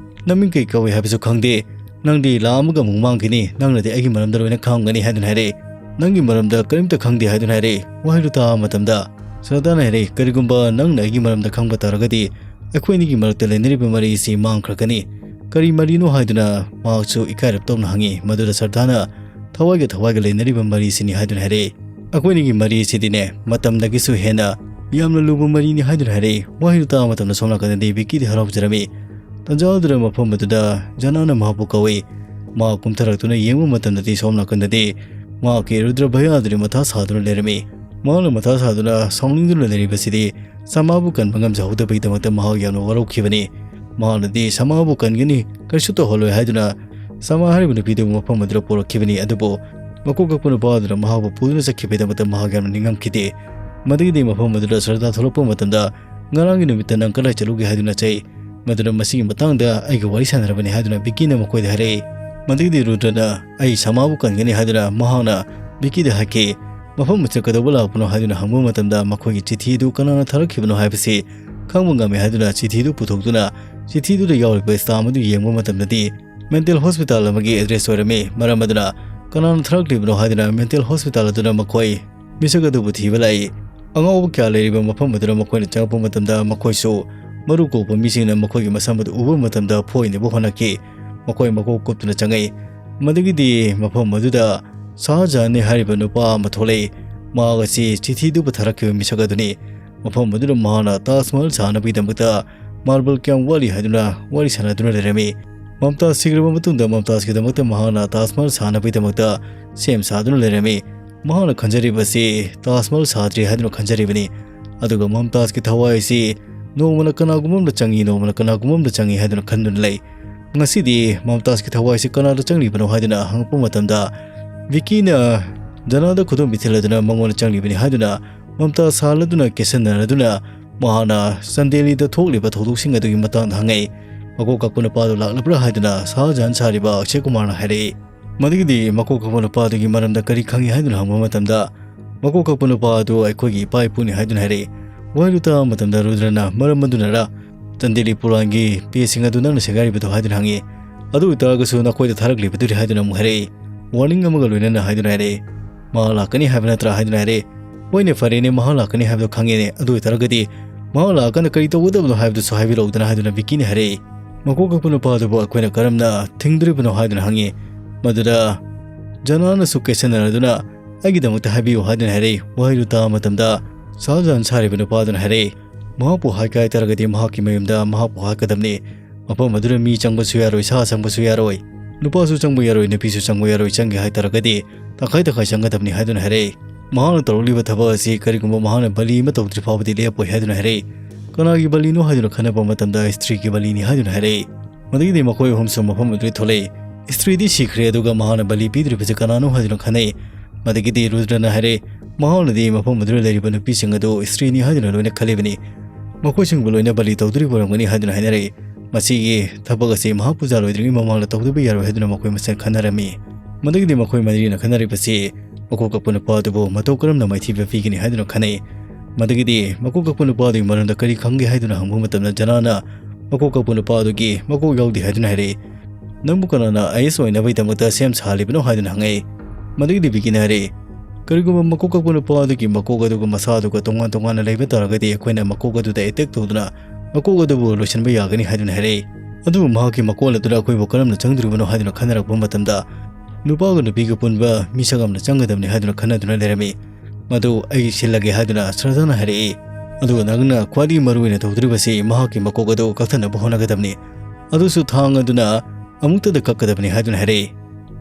ꯅꯃꯤꯡ ꯀꯩ ꯀꯧꯏ ꯍꯥꯏꯕꯁꯨ ꯈꯪꯗꯦ꯫ ꯅꯪꯗꯤ ꯂꯥꯛ ꯑꯃꯒ ꯑꯃꯨꯛ ꯃꯥꯡꯈꯤꯅꯤ, ꯅꯪꯅꯗꯤ ꯑꯩꯒꯤ ꯃꯔꯝꯗ ꯂꯣꯏꯅ ꯈꯪꯉꯝꯒꯅꯤ" ꯍꯥꯏꯗꯨꯅ ꯍꯥꯏꯔꯛꯏ꯫ "ꯅꯪꯒꯤ ꯃꯔꯝꯗ ꯀꯔꯤꯝꯇ ꯈꯪꯗꯦ" ꯍꯥꯏꯗꯨꯅ ꯍꯥꯏꯔꯛꯏ꯫ ꯋꯥꯍꯩꯗꯨ ꯇꯥꯕ ꯃꯇꯝꯗ ꯁꯔꯗꯥꯅ ꯍꯥꯏꯔꯛꯏ, "ꯀꯔꯤꯒꯨꯝꯕ ꯅꯪꯅ ꯑꯩꯒꯤ ꯃꯔꯝꯗ ꯈꯪꯕ ꯇꯥꯔꯒꯗꯤ, ꯑꯩꯈꯣꯏ ꯑꯅꯤꯒꯤ ꯃꯔꯛꯇ ꯂꯩꯅꯔꯤꯕ ꯃꯔꯤ ꯑꯁꯤ ꯃꯥꯡꯈ꯭ꯔꯒꯅꯤ꯫ ꯀꯔꯤ ꯃꯔꯤꯅꯣ?" ꯍꯥꯏꯗꯨꯅ ꯃꯍꯥꯛꯁꯨ ꯏꯀꯥꯏꯔꯞ ꯇꯧꯅ ꯍꯪꯉꯤ꯫ ꯃꯗꯨꯗ ꯁꯔꯗꯥꯅ, "ꯊꯋꯥꯏꯒ ꯊꯋꯥꯏꯒ ꯂꯩꯅꯔꯤꯕ ꯃꯔꯤꯁꯤꯅꯤ" ꯍꯥꯏꯗꯨꯅ ꯍꯥꯏꯔꯛꯏ꯫ "ꯑꯩꯈꯣꯏ ꯑꯅꯤꯒꯤ ꯃꯔꯤ ꯑꯁꯤꯗꯤꯅꯦ, ꯃꯇꯝꯗꯒꯤꯁꯨ ꯍꯦꯟꯅ ꯌꯥꯝꯅ ꯂꯨꯕ ꯃꯔꯤꯅꯤ" ꯍꯥꯏꯗꯨꯅ ꯍꯥꯏꯔꯛꯏ꯫ ꯋꯥꯍꯩꯗꯨ ꯇꯥꯕ ꯃꯇꯝꯗ ꯁꯣꯝ ꯅꯥꯀꯟꯗꯗꯤ ꯕꯤꯀꯤꯗꯤ ꯍꯔꯥꯎꯖꯔꯝꯃꯤ꯫ ꯇꯟꯖꯥ ꯑꯗꯨꯗ ꯃꯐꯝ ꯑꯗꯨꯗ ꯖꯅꯥꯅ ꯃꯍꯥꯛꯄꯨ ꯀꯧꯏ꯫ ꯃꯍꯥꯛ ꯀꯨꯝꯊꯔꯛꯇꯨꯅ ꯌꯦꯡꯕ ꯃꯇꯝꯗꯗꯤ ꯁꯣꯝ ꯅꯥꯀꯟꯗꯗꯤ ꯃꯍꯥꯛꯀꯤ ꯔꯨꯗ꯭ꯔ ꯚꯌꯥ ꯑꯗꯨꯅ ꯃꯊꯥ ꯁꯥꯗꯨꯅ ꯂꯩꯔꯝꯃꯤ꯫ ꯃꯍꯥꯛꯅ ꯃꯊꯥ ꯁꯥꯗꯨꯅ ꯁꯥꯎꯅꯤꯡꯗꯨꯅ ꯂꯩꯔꯤꯕꯁꯤꯗꯤ ꯁꯃꯥꯕꯨ ꯀꯟꯕ ꯉꯝꯖꯍꯧꯗꯕꯒꯤꯗꯃꯛꯇ ꯃꯍꯥꯛ ꯌꯥꯝꯅ ꯋꯥꯔꯧꯈꯤꯕꯅꯤ꯫ ꯃꯍꯥꯛꯅꯗꯤ ꯁꯃꯥꯕꯨ ꯀꯟꯒꯅꯤ, ꯀꯔꯤꯁꯨ ꯇꯧꯍꯜꯂꯣꯏ ꯍꯥꯏꯗꯨꯅ ꯁꯃꯥ ꯍꯥꯏꯔꯤꯕ ꯅꯨꯄꯤꯗꯨ ꯃꯐꯝ ꯑꯗꯨꯗ ꯄꯨꯔꯛꯈꯤꯕꯅꯤ꯫ ꯑꯗꯨꯕꯨ ꯃꯀꯣꯛ ꯀꯛꯄ ꯅꯨꯄꯥ ꯑꯗꯨꯅ ꯃꯍꯥꯛꯄꯨ ꯄꯨꯗꯨꯅ ꯆꯠꯈꯤꯕꯒꯤꯗꯃꯛꯇ ꯃꯍꯥꯛ ꯌꯥꯝꯅ ꯅꯤꯡꯉꯝꯈꯤꯗꯦ꯫ ꯃꯗꯨꯒꯤꯗꯤ ꯃꯐꯝ ꯑꯗꯨꯗ ꯁꯔꯗꯥ ꯊꯣꯛꯂꯛꯄ ꯃꯇꯝꯗ, "ꯉꯔꯥꯡꯒꯤ ꯅꯨꯃꯤꯠꯇ ꯅꯪ ꯀꯗꯥꯏ ꯆꯠꯂꯨꯒꯦ?" ꯍꯥꯏꯗꯨꯅ ꯆꯩ꯫ ꯃꯗꯨꯅ ꯃꯁꯤꯒꯤ ꯃꯇꯥꯡꯗ ꯑꯩꯒ ꯋꯥꯔꯤ ꯁꯥꯟꯅꯔꯕꯅꯤ ꯍꯥꯏꯗꯨꯅ ꯕꯤꯀꯤꯅ ꯃꯈꯣꯏꯗ ꯍꯥꯏꯔꯛꯏ꯫ ꯃꯗꯨꯒꯤꯗꯤ ꯔꯨꯗ꯭ꯔꯅ, "ꯑꯩ ꯁꯃꯥꯕꯨ ꯀꯟꯒꯅꯤ" ꯍꯥꯏꯗꯨꯅ ꯃꯍꯥꯛꯅ ꯕꯤꯀꯤꯗ ꯍꯥꯏꯈꯤ꯫ ꯃꯐꯝ ꯑꯁꯤꯗ ꯀꯩꯗꯧꯕ ꯂꯥꯛꯄꯅꯣ ꯍꯥꯏꯗꯨꯅ ꯍꯪꯕ ꯃꯇꯝꯗ, ꯃꯈꯣꯏꯒꯤ ꯆꯤꯊꯤ ꯑꯗꯨ ꯀꯅꯥꯅ ꯊꯥꯔꯛꯈꯤꯕꯅꯣ ꯍꯥꯏꯕꯁꯤ ꯈꯪꯕ ꯉꯝꯃꯤ ꯍꯥꯏꯗꯨꯅ ꯆꯤꯊꯤꯗꯨ ꯄꯨꯊꯣꯛꯇꯨꯅ, ꯆꯤꯊꯤꯗꯨꯗ ꯌꯥꯎꯔꯤꯕ stamp ꯑꯗꯨ ꯌꯦꯡꯕ ꯃꯇꯝꯗꯗꯤ mental hospital ꯑꯃꯒꯤ address ꯑꯣꯏꯔꯝꯃꯤ꯫ ꯃꯔꯝ ꯑꯗꯨꯅ ꯀꯅꯥꯅ ꯊꯥꯔꯛꯂꯤꯕꯅꯣ ꯍꯥꯏꯗꯨꯅ mental hospital ꯑꯗꯨꯅ ꯃꯈꯣꯏ ꯃꯤꯁꯛ ꯑꯗꯨꯕꯨ ꯊꯤꯕ ꯂꯥꯛꯏ꯫ ꯑꯉꯥꯎꯕ ꯀꯌꯥ ꯂꯩꯔꯤꯕ ꯃꯐꯝ ꯑꯗꯨꯗ ꯃꯈꯣꯏꯅ ꯆꯪꯂꯛꯄ ꯃꯇꯝꯗ, ꯃꯈꯣꯏꯁꯨ ꯃꯔꯨ ꯀꯣꯛꯄ ꯃꯤꯁꯤꯡꯅ ꯃꯈꯣꯏꯒꯤ ꯃꯁꯝ ꯑꯗꯨ ꯎꯕ ꯃꯇꯝꯗ ꯐꯣꯏꯅꯕ ꯍꯣꯠꯅꯈꯤ꯫ ꯃꯈꯣꯏ ꯃꯀꯣꯛ ꯀꯨꯞꯇꯨꯅ ꯆꯪꯉꯛꯏ꯫ ꯃꯗꯨꯒꯤꯗꯤ ꯃꯐꯝ ꯑꯗꯨꯗ ꯁꯥꯍꯖꯍꯥꯟꯅꯤ ꯍꯥꯏꯔꯤꯕ ꯅꯨꯄꯥ ꯑꯃ ꯊꯣꯛꯂꯛꯏ꯫ ꯃꯍꯥꯛ ꯑꯁꯤ ꯆꯤꯊꯤꯗꯨꯕꯨ ꯊꯥꯔꯛꯈꯤꯕ ꯃꯤꯁꯛ ꯑꯗꯨꯅꯤ꯫ ꯃꯐꯝ ꯑꯗꯨꯗ ꯃꯍꯥꯛꯅ ꯇꯥꯖ ꯃꯍꯜ ꯁꯥꯅꯕꯒꯤꯗꯃꯛꯇ marble ꯀꯌꯥꯝ ꯋꯥꯠꯂꯤ ꯍꯥꯏꯗꯨꯅ ꯋꯥꯔꯤ ꯁꯥꯟꯅꯗꯨꯅ ꯂꯩꯔꯝꯃꯤ꯫ ꯃꯝꯇꯥꯖ ꯁꯤꯈ꯭ꯔꯕ ꯃꯇꯨꯡꯗ ꯃꯝꯇꯥꯖꯀꯤꯗꯃꯛꯇ ꯃꯍꯥꯛꯅ ꯇꯥꯖ ꯃꯍꯜ ꯁꯥꯅꯕꯒꯤꯗꯃꯛꯇ ꯁꯦꯝ ꯁꯥꯗꯨꯅ ꯂꯩꯔꯝꯃꯤ꯫ ꯃꯍꯥꯛꯅ ꯈꯟꯖꯔꯤꯕꯁꯤ ꯇꯥꯖ ꯃꯍꯜ ꯁꯥꯗ꯭ꯔꯤ ꯍꯥꯏꯗꯨꯅ ꯈꯟꯖꯔꯤꯕꯅꯤ꯫ ꯑꯗꯨꯒ ꯃꯝꯇꯥꯖꯀꯤ ꯊꯋꯥꯏ ꯑꯁꯤ ꯅꯣꯡꯃꯅ ꯀꯅꯥꯒꯨꯝꯕ ꯑꯃꯗ ꯆꯪꯏ, ꯅꯣꯡꯃꯅ ꯀꯅꯥꯒꯨꯝꯕ ꯑꯃꯗ ꯆꯪꯏ ꯍꯥꯏꯗꯨꯅ ꯈꯟꯗꯨꯅ ꯂꯩ꯫ ꯉꯁꯤꯗꯤ ꯃꯝꯇꯥꯖꯀꯤ ꯊꯋꯥꯏꯁꯤ ꯀꯅꯥꯗ ꯆꯪꯂꯤꯕꯅꯣ ꯍꯥꯏꯗꯨꯅ ꯍꯪꯉꯛꯄ ꯃꯇꯝꯗ, ꯕꯤꯀꯤꯅ ꯖꯅꯥꯗ ꯈꯨꯗꯣꯝꯕꯤ ꯊꯤꯜꯂꯗꯨꯅ ꯃꯉꯣꯟꯗ ꯆꯪꯂꯤꯕꯅꯤ ꯍꯥꯏꯗꯨꯅ ꯃꯝꯇꯥꯖ ꯁꯥꯍꯜꯂꯗꯨꯅ ꯀꯦꯁꯟꯅꯔꯗꯨꯅ ꯃꯍꯥꯛꯅ ꯆꯟꯗꯦꯂꯤꯗ ꯊꯣꯛꯂꯤꯕ ꯊꯧꯗꯣꯛꯁꯤꯡ ꯑꯗꯨꯒꯤ ꯃꯇꯥꯡꯗ ꯍꯪꯉꯛꯏ꯫ ꯃꯀꯣꯛ ꯀꯛꯄ ꯅꯨꯄꯥꯗꯨ ꯂꯥꯛꯂꯕ꯭ꯔꯥ ꯍꯥꯏꯗꯨꯅ ꯁꯥꯍꯖꯍꯥꯟ ꯁꯥꯔꯤꯕ ꯑꯛꯁꯦ ꯀꯨꯃꯥꯔꯅ ꯍꯥꯏꯔꯛꯏ꯫ ꯃꯗꯨꯒꯤꯗꯤ ꯃꯀꯣꯛ ꯀꯛꯄ ꯅꯨꯄꯥ ꯑꯗꯨꯒꯤ ꯃꯔꯝꯗ ꯀꯔꯤ ꯈꯪꯏ ꯍꯥꯏꯗꯨꯅ ꯍꯪꯕ ꯃꯇꯝꯗ, ꯃꯀꯣꯛ ꯀꯛꯄ ꯅꯨꯄꯥ ꯑꯗꯨ ꯑꯩꯈꯣꯏꯒꯤ ꯏꯄꯥ ꯏꯄꯨꯅꯤ ꯍꯥꯏꯗꯨꯅ ꯍꯥꯏꯔꯛꯏ꯫ ꯋꯥꯍꯩꯗꯨ ꯇꯥꯕ ꯃꯇꯝꯗ ꯔꯨꯗ꯭ꯔꯅ, "ꯃꯔꯝ ꯑꯗꯨꯅꯔ ꯆꯟꯗꯦꯂꯤ ꯄꯨꯔꯥꯟꯒꯤ ꯄꯦꯁꯤꯡ ꯑꯗꯨ ꯅꯪꯅ ꯁꯦꯒꯥꯏꯔꯤꯕꯗꯣ?" ꯍꯥꯏꯗꯨꯅ ꯍꯪꯉꯤ꯫ "ꯑꯗꯨ ꯑꯣꯏꯇꯥꯔꯒꯁꯨ ꯅꯈꯣꯏꯗ ꯊꯥꯔꯛꯂꯤꯕꯗꯨꯗꯤ?" ꯍꯥꯏꯗꯨꯅ ꯑꯃꯨꯛ ꯍꯥꯏꯔꯛꯏ꯫ "Warning ꯑꯃꯒ ꯂꯣꯏꯅꯅ" ꯍꯥꯏꯗꯨꯅ ꯍꯥꯏꯔꯛꯏ꯫ "ꯃꯍꯥꯛ ꯂꯥꯛꯀꯅꯤ ꯍꯥꯏꯕ ꯅꯠꯇ꯭ꯔꯥ?" ꯍꯥꯏꯗꯨꯅ ꯍꯥꯏꯔꯛꯏ꯫ "ꯍꯣꯏꯅꯦ, ꯐꯔꯦꯅꯦ, ꯃꯍꯥꯛ ꯂꯥꯛꯀꯅꯤ ꯍꯥꯏꯕꯗꯣ ꯈꯪꯉꯦꯅꯦ, ꯑꯗꯨ ꯑꯣꯏꯇꯥꯔꯒꯗꯤ ꯃꯍꯥꯛ ꯂꯥꯛꯑꯀꯥꯟꯗ ꯀꯔꯤ ꯇꯧꯒꯗꯕꯅꯣ ꯍꯥꯏꯕꯗꯨꯁꯨ ꯍꯥꯏꯕꯤꯔꯛꯎꯗꯅ" ꯍꯥꯏꯗꯨꯅ ꯕꯤꯀꯤꯅ ꯍꯥꯏꯔꯛꯏ꯫ ꯃꯀꯣꯛ ꯀꯛꯄ ꯅꯨꯄꯥ ꯑꯗꯨꯕꯨ ꯑꯩꯈꯣꯏꯅ ꯀꯔꯝꯅ ꯊꯤꯡꯗꯣꯔꯤꯕꯅꯣ ꯍꯥꯏꯗꯨꯅ ꯍꯪꯉꯤ꯫ ꯃꯗꯨꯗ ꯖꯅꯥꯅꯁꯨ ꯀꯦꯁꯟꯅꯔꯗꯨꯅ, "ꯑꯩꯒꯤꯗꯃꯛꯇ ꯍꯥꯏꯕꯤꯌꯨ" ꯍꯥꯏꯗꯨꯅ ꯍꯥꯏꯔꯛꯏ꯫ ꯋꯥꯍꯩꯗꯨ ꯇꯥꯕ ꯃꯇꯝꯗ ꯁꯥꯍꯖꯍꯥꯟ ꯁꯥꯔꯤꯕ ꯅꯨꯄꯥꯗꯨꯅ ꯍꯥꯏꯔꯛꯏ, "ꯃꯍꯥꯛꯄꯨ ꯍꯥꯏꯒꯦ ꯍꯥꯏꯇꯥꯔꯒꯗꯤ ꯃꯍꯥꯛꯀꯤ ꯃꯌꯨꯝꯗ ꯃꯍꯥꯛꯄꯨ ꯍꯥꯠꯀꯗꯕꯅꯤ꯫ ꯃꯐꯝ ꯑꯗꯨꯗ ꯃꯤ ꯆꯪꯕꯁꯨ ꯌꯥꯔꯣꯏ, ꯁꯥ ꯆꯪꯕꯁꯨ ꯌꯥꯔꯣꯏ, ꯅꯨꯄꯥꯁꯨ ꯆꯪꯕ ꯌꯥꯔꯣꯏ, ꯅꯨꯄꯤꯁꯨ ꯆꯪꯕ ꯌꯥꯔꯣꯏ, ꯆꯪꯒꯦ ꯍꯥꯏꯇꯥꯔꯒꯗꯤ ꯇꯪꯈꯥꯏ ꯇꯪꯈꯥꯏ ꯆꯪꯒꯗꯕꯅꯤ" ꯍꯥꯏꯗꯨꯅ ꯍꯥꯏꯔꯛꯏ꯫ ꯃꯍꯥꯛꯅ ꯇꯧꯔꯛꯂꯤꯕ ꯊꯕꯛ ꯑꯁꯤ ꯀꯔꯤꯒꯨꯝꯕ ꯃꯍꯥꯛꯅ ꯕꯂꯤ ꯑꯃ ꯇꯧꯗ꯭ꯔꯤ ꯐꯥꯎꯕꯗꯤ ꯂꯦꯞꯄꯣꯏ ꯍꯥꯏꯗꯨꯅ ꯍꯥꯏꯔꯛꯏ꯫ ꯀꯅꯥꯒꯤ ꯕꯂꯤꯅꯣ ꯍꯥꯏꯗꯨꯅ ꯈꯟꯅꯕ ꯃꯇꯝꯗ ꯁ꯭ꯇ꯭ꯔꯤꯒꯤ ꯕꯂꯤꯅꯤ ꯍꯥꯏꯗꯨꯅ ꯍꯥꯏꯔꯛꯏ꯫ ꯃꯗꯨꯒꯤꯗꯤ ꯃꯈꯣꯏ ꯑꯍꯨꯝꯁꯨ ꯃꯐꯝ ꯑꯗꯨꯗꯒꯤ ꯊꯣꯛꯂꯛꯏ꯫ ꯁ꯭ꯇ꯭ꯔꯤꯗꯤ ꯁꯤꯈ꯭ꯔꯦ, ꯑꯗꯨꯒ ꯃꯍꯥꯛꯅ ꯕꯂꯤ ꯄꯤꯗ꯭ꯔꯤꯕꯁꯤ ꯀꯅꯥꯅꯣ ꯍꯥꯏꯗꯨꯅ ꯈꯟꯅꯩ꯫ ꯃꯗꯨꯒꯤꯗꯤ ꯔꯨꯗ꯭ꯔꯅ ꯍꯥꯏꯔꯛꯏ, ꯃꯍꯥꯛꯅꯗꯤ ꯃꯐꯝ ꯑꯗꯨꯗ ꯂꯩꯔꯤꯕ ꯅꯨꯄꯤꯁꯤꯡ ꯑꯗꯨ ꯏꯁꯇ꯭ꯔꯤꯅꯤ ꯍꯥꯏꯗꯨꯅ ꯂꯣꯏꯅ ꯈꯜꯂꯤꯕꯅꯤ꯫ ꯃꯈꯣꯏꯁꯤꯡꯕꯨ ꯂꯣꯏꯅ ꯕꯂꯤ ꯇꯧꯗꯣꯔꯤꯕ ꯑꯣꯏꯔꯝꯒꯅꯤ ꯍꯥꯏꯗꯨꯅ ꯍꯥꯏꯅꯔꯛꯏ꯫ ꯃꯁꯤꯒꯤ ꯊꯕꯛ ꯑꯁꯤ ꯃꯍꯥꯛ ꯄꯨꯖꯥ ꯂꯣꯏꯗ꯭ꯔꯤꯉꯩ ꯃꯃꯥꯡꯗ ꯇꯧꯗꯕ ꯌꯥꯔꯣꯏ ꯍꯥꯏꯗꯨꯅ ꯃꯈꯣꯏ ꯃꯁꯦꯜ ꯈꯟꯅꯔꯝꯃꯤ꯫ ꯃꯗꯨꯒꯤꯗꯤ ꯃꯈꯣꯏ ꯃꯔꯤꯅ ꯈꯟꯅꯔꯤꯕꯁꯤ ꯃꯀꯣꯛ ꯀꯛꯄ ꯅꯨꯄꯥ ꯑꯗꯨꯕꯨ ꯃꯇꯧ ꯀꯔꯝꯅ ꯃꯥꯏꯊꯤꯕ ꯄꯤꯒꯅꯤ ꯍꯥꯏꯗꯨꯅ ꯈꯟꯅꯩ꯫ ꯃꯗꯨꯒꯤꯗꯤ ꯃꯀꯣꯛ ꯀꯛꯄ ꯅꯨꯄꯥ ꯑꯗꯨꯒꯤ ꯃꯔꯝꯗ ꯀꯔꯤ ꯈꯪꯒꯦ ꯍꯥꯏꯗꯨꯅ ꯍꯪꯕ ꯃꯇꯝꯗ ꯖꯅꯥꯅ ꯃꯀꯣꯛ ꯀꯛꯄ ꯅꯨꯄꯥ ꯑꯗꯨꯒꯤ ꯃꯀꯣꯛ ꯌꯥꯎꯗꯦ ꯍꯥꯏꯗꯨꯅ ꯍꯥꯏꯔꯛꯏ꯫ "ꯅꯪꯕꯨ ꯀꯅꯥꯅ ꯑꯥꯏ ꯑꯦꯁ ꯑꯣꯏꯅꯕꯒꯤꯗꯃꯛꯇ ꯁꯦꯝ ꯁꯥꯍꯜꯂꯤꯕꯅꯣ?" ꯍꯥꯏꯗꯨꯅ ꯍꯪꯉꯛꯏ꯫ ꯃꯗꯨꯒꯤꯗꯤ ꯕꯤꯀꯤꯅ ꯍꯥꯏꯔꯛꯏ, "ꯀꯔꯤꯒꯨꯝꯕ ꯃꯀꯣꯛ ꯀꯛꯄ ꯅꯨꯄꯥ ꯑꯗꯨꯒꯤ ꯃꯀꯣꯛ ꯑꯗꯨꯒ ꯃꯁꯥ ꯑꯗꯨꯒ ꯇꯣꯉꯥꯟ ꯇꯣꯉꯥꯟꯅ ꯂꯩꯕ ꯇꯥꯔꯒꯗꯤ ꯑꯩꯈꯣꯏꯅ ꯃꯀꯣꯛ ꯑꯗꯨꯗ ꯑꯦꯇꯦꯛ ꯇꯧꯗꯨꯅ ꯃꯀꯣꯛ ꯑꯗꯨꯕꯨ ꯂꯣꯏꯁꯤꯟꯕ ꯌꯥꯒꯅꯤ" ꯍꯥꯏꯗꯨꯅ ꯍꯥꯏꯔꯛꯏ꯫ ꯑꯗꯨꯕꯨ ꯃꯍꯥꯛꯀꯤ ꯃꯀꯣꯜ ꯑꯗꯨꯅ ꯑꯩꯈꯣꯏꯕꯨ ꯀꯔꯝꯅ ꯆꯪꯗꯣꯔꯤꯕꯅꯣ ꯍꯥꯏꯗꯨꯅ ꯈꯟꯅꯔꯛꯄ ꯃꯇꯝꯗ, ꯅꯨꯄꯥꯒ ꯅꯨꯄꯤꯒ ꯄꯨꯟꯕ ꯃꯤꯁꯛ ꯑꯃꯅ ꯆꯪꯒꯗꯕꯅꯤ ꯍꯥꯏꯗꯨꯅ ꯈꯟꯅꯗꯨꯅ ꯂꯩꯔꯝꯃꯤ꯫ "ꯃꯗꯨ ꯑꯩ ꯁꯤꯜꯂꯒꯦ" ꯍꯥꯏꯗꯨꯅ ꯁ꯭ꯔꯗꯥꯅ ꯍꯥꯏꯔꯛꯏ꯫ "ꯑꯗꯨꯒ ꯅꯪꯅ ꯈ꯭ꯋꯥꯏꯗꯒꯤ ꯃꯔꯨꯑꯣꯏꯅ ꯇꯧꯗꯣꯔꯤꯕꯁꯤ ꯃꯍꯥꯛꯀꯤ ꯃꯀꯣꯛ ꯑꯗꯨ ꯀꯛꯊꯅꯕ ꯍꯣꯠꯅꯒꯗꯕꯅꯤ꯫ ꯑꯗꯨꯁꯨ ꯊꯥꯡ ꯑꯗꯨꯅ ꯑꯃꯨꯛꯇꯗ ꯀꯛꯀꯗꯕꯅꯤ" ꯍꯥꯏꯗꯨꯅ ꯍꯥꯏꯔꯛꯏ꯫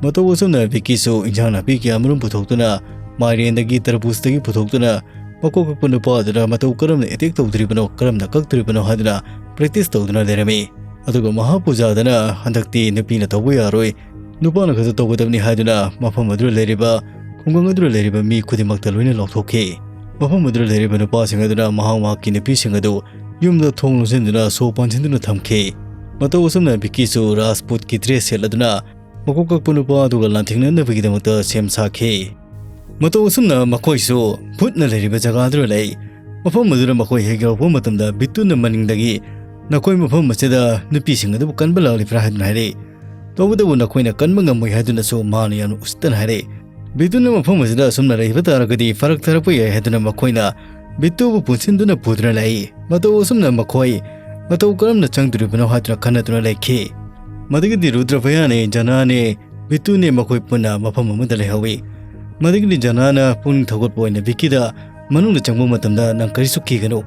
ꯃꯇꯧ ꯑꯁꯨꯝꯅ ꯕꯤꯀꯤꯁꯨ ꯏꯟꯁꯥꯡ ꯅꯥꯄꯤ ꯀꯌꯥꯃꯔꯨꯝ ꯄꯨꯊꯣꯛꯇꯨꯅ, ꯃꯥꯏꯔꯦꯟꯗꯒꯤ ꯇꯔꯕꯨꯖꯇꯒꯤ ꯄꯨꯊꯣꯛꯇꯨꯅ, ꯃꯀꯣꯛ ꯀꯛꯄ ꯅꯨꯄꯥ ꯑꯗꯨꯅ ꯃꯇꯧ ꯀꯔꯝꯅ ꯑꯦꯇꯦꯛ ꯇꯧꯗꯣꯔꯤꯕꯅꯣ, ꯀꯔꯝꯅ ꯀꯛꯇꯣꯔꯤꯕꯅꯣ ꯍꯥꯏꯗꯨꯅ ꯄ꯭ꯔꯦꯛꯇꯤꯁ ꯇꯧꯗꯨꯅ ꯂꯩꯔꯝꯃꯤ꯫ ꯑꯗꯨꯒ ꯃꯍꯥꯛ ꯄꯨꯖꯥꯗꯅ, "ꯍꯟꯗꯛꯇꯤ ꯅꯨꯄꯤꯅ ꯇꯧꯕ ꯌꯥꯔꯣꯏ, ꯅꯨꯄꯥꯅ ꯈꯛꯇ ꯇꯧꯒꯗꯕꯅꯤ" ꯍꯥꯏꯗꯨꯅ ꯃꯐꯝ ꯑꯗꯨꯗ ꯂꯩꯔꯤꯕ, ꯈꯨꯡꯒꯪ ꯑꯗꯨꯗ ꯂꯩꯔꯤꯕ ꯃꯤ ꯈꯨꯗꯤꯡꯃꯛꯇ ꯂꯣꯏꯅ ꯂꯥꯎꯊꯣꯛꯈꯤ꯫ ꯃꯐꯝ ꯑꯗꯨꯗ ꯂꯩꯔꯤꯕ ꯅꯨꯄꯥꯁꯤꯡ ꯑꯗꯨꯅ ꯃꯍꯥꯛ ꯃꯍꯥꯛꯀꯤ ꯅꯨꯄꯤꯁꯤꯡ ꯑꯗꯨ ꯌꯨꯝꯗ ꯊꯣꯡ ꯂꯣꯟꯁꯤꯟꯗꯨꯅ ꯁꯣ ꯄꯥꯟꯁꯤꯟꯗꯨꯅ ꯊꯝꯈꯤ꯫ ꯃꯇꯧ ꯑꯁꯨꯝꯅ ꯕꯤꯀꯤꯁꯨ ꯔꯥꯖꯄꯨꯠꯀꯤ ꯗ꯭ꯔꯦꯁ ꯁꯦꯠꯂꯗꯨꯅ ꯃꯀꯣꯛ ꯀꯛꯄ ꯅꯨꯄꯥ ꯑꯗꯨꯒ ꯂꯥꯟꯊꯦꯡꯅꯅꯕꯒꯤꯗꯃꯛꯇ ꯁꯦꯝ ꯁꯥꯈꯤ꯫ ꯃꯇꯧ ꯑꯁꯨꯝꯅ ꯃꯈꯣꯏꯁꯨ ꯚꯨꯠꯅ ꯂꯩꯔꯤꯕ ꯖꯒꯥꯗꯨꯗ ꯂꯩ꯫ ꯃꯐꯝ ꯑꯗꯨꯗ ꯃꯈꯣꯏ ꯍꯦꯛ ꯌꯧꯔꯛꯄ ꯃꯇꯝꯗ ꯕꯤꯇꯨꯅ ꯃꯅꯤꯡꯗꯒꯤ, "ꯅꯈꯣꯏ ꯃꯐꯝ ꯑꯁꯤꯗ ꯅꯨꯄꯤꯁꯤꯡ ꯑꯗꯨꯕꯨ ꯀꯟꯕ ꯂꯥꯛꯂꯤꯕ꯭ꯔꯥ?" ꯍꯥꯏꯗꯨꯅ ꯍꯥꯏꯔꯛꯏ꯫ "ꯇꯧꯕꯇꯕꯨ ꯅꯈꯣꯏꯅ ꯀꯟꯕ ꯉꯝꯃꯣꯏ" ꯍꯥꯏꯗꯨꯅꯁꯨ ꯃꯍꯥꯛꯅ ꯌꯥꯝꯅ ꯎꯁꯤꯠꯇꯅ ꯍꯥꯏꯔꯛꯏ꯫ ꯕꯤꯇꯨꯅ ꯃꯐꯝ ꯑꯁꯤꯗ ꯑꯁꯨꯝꯅ ꯂꯩꯕ ꯇꯥꯔꯒꯗꯤ ꯐꯔꯛ ꯇꯥꯔꯛꯄ ꯌꯥꯏ ꯍꯥꯏꯗꯨꯅ ꯃꯈꯣꯏꯅ ꯕꯤꯇꯨꯕꯨ ꯄꯨꯟꯁꯤꯟꯗꯨꯅ ꯄꯨꯗꯨꯅ ꯂꯥꯛꯏ꯫ ꯃꯇꯧ ꯑꯁꯨꯝꯅ ꯃꯈꯣꯏ ꯃꯇꯧ ꯀꯔꯝꯅ ꯆꯪꯗꯣꯔꯤꯕꯅꯣ ꯍꯥꯏꯗꯨꯅ ꯈꯟꯅꯗꯨꯅ ꯂꯩꯈꯤ꯫ ꯃꯗꯨꯒꯤꯗꯤ ꯔꯨꯗ꯭ꯔꯚꯌꯥꯅꯦ, ꯖꯅꯥꯅꯦ, ꯕꯤꯇꯨꯅꯦ ꯃꯈꯣꯏ ꯄꯨꯟꯅ ꯃꯐꯝ ꯑꯃꯗ ꯂꯩꯍꯧꯏ꯫ ꯃꯗꯨꯒꯤꯗꯤ ꯖꯅꯥꯅ ꯄꯨꯛꯅꯤꯡ ꯊꯧꯒꯠꯄ ꯑꯣꯏꯅ ꯕꯤꯀꯤꯗ ꯃꯅꯨꯡꯗ ꯆꯪꯕ ꯃꯇꯝꯗ, "ꯅꯪ ꯀꯔꯤꯁꯨ ꯀꯤꯒꯅꯨ,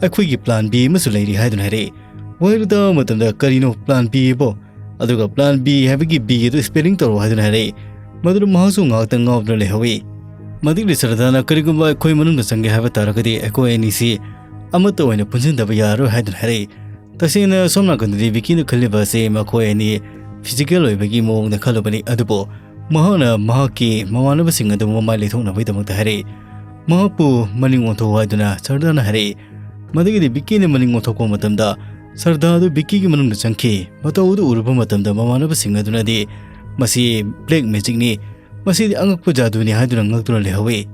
ꯑꯩꯈꯣꯏꯒꯤ ꯄ꯭ꯂꯥꯟ ꯕꯤ ꯑꯃꯁꯨ ꯂꯩꯔꯤ" ꯍꯥꯏꯗꯨꯅ ꯍꯥꯏꯔꯛꯏ꯫ ꯋꯥꯍꯩꯗꯨ ꯇꯥꯕ ꯃꯇꯝꯗ, "ꯀꯔꯤꯅꯣ ꯄ꯭ꯂꯥꯟ ꯕꯤ ꯑꯕꯣ?" ꯑꯗꯨꯒ ꯄ꯭ꯂꯥꯟ ꯕꯤ ꯍꯥꯏꯕꯒꯤ ꯕꯤ ꯑꯗꯨ ꯁ꯭ꯄꯦꯂꯤꯡ ꯇꯧꯔꯛꯑꯣ ꯍꯥꯏꯗꯨꯅ ꯍꯥꯏꯔꯛꯏ꯫ ꯃꯗꯨꯗ ꯃꯍꯥꯛꯁꯨ ꯉꯥꯏꯍꯥꯛꯇꯪ ꯉꯥꯎꯗꯨꯅ ꯂꯩꯍꯧꯏ꯫ ꯃꯗꯨꯒꯤꯗꯤ ꯁꯔꯗꯥꯅ, "ꯀꯔꯤꯒꯨꯝꯕ ꯑꯩꯈꯣꯏ ꯃꯅꯨꯡꯗ ꯆꯪꯒꯦ ꯍꯥꯏꯕ ꯇꯥꯔꯒꯗꯤ ꯑꯩꯈꯣꯏ ꯑꯅꯤꯁꯤ ꯑꯃꯠꯇ ꯑꯣꯏꯅ ꯄꯨꯟꯁꯤꯟꯗꯕ ꯌꯥꯔꯔꯣꯏ" ꯍꯥꯏꯗꯨꯅ ꯍꯥꯏꯔꯛꯏ꯫ ꯇꯁꯦꯡꯅ ꯁꯣꯝ ꯅꯥꯀꯟꯗꯗꯤ ꯕꯤꯀꯤꯅ ꯈꯜꯂꯤꯕ ꯑꯁꯤ ꯃꯈꯣꯏ ꯑꯅꯤ ꯐꯤꯖꯤꯀꯦꯜ ꯑꯣꯏꯕꯒꯤ ꯃꯑꯣꯡꯗ ꯈꯜꯂꯨꯕꯅꯤ, ꯑꯗꯨꯕꯨ ꯃꯍꯥꯛꯅ ꯃꯍꯥꯛꯀꯤ ꯃꯃꯥꯟꯅꯕꯁꯤꯡ ꯑꯗꯨ ꯃꯃꯥꯏ ꯂꯩꯊꯣꯛꯅꯕꯒꯤꯗꯃꯛꯇ ꯍꯥꯏꯔꯛꯏ꯫ ꯃꯍꯥꯛꯄꯨ ꯃꯅꯤꯡ ꯑꯣꯟꯊꯣꯛꯎ ꯍꯥꯏꯗꯨꯅ ꯁꯔꯗꯥꯅ ꯍꯥꯏꯔꯛꯏ꯫ ꯃꯗꯨꯒꯤꯗꯤ ꯕꯤꯛꯀꯤꯅ ꯃꯅꯤꯡ ꯑꯣꯟꯊꯣꯛꯄ ꯃꯇꯝꯗ ꯁꯔꯗꯥ ꯑꯗꯨ ꯕꯤꯛꯀꯤꯒꯤ ꯃꯅꯨꯡꯗ ꯆꯪꯈꯤ꯫ ꯃꯇꯧ ꯑꯗꯨ ꯎꯔꯨꯕ ꯃꯇꯝꯗ ꯃꯃꯥꯟꯅꯕꯁꯤꯡ ꯑꯗꯨꯅꯗꯤ "ꯃꯁꯤ ꯕ꯭ꯂꯦꯛ ꯃꯦꯖꯤꯛꯅꯤ, ꯃꯁꯤꯗꯤ ꯑꯉꯛꯄ ꯖꯥꯗꯨꯅꯤ" ꯍꯥꯏꯗꯨꯅ ꯉꯛꯇꯨꯅ ꯂꯩꯍꯧꯏ꯫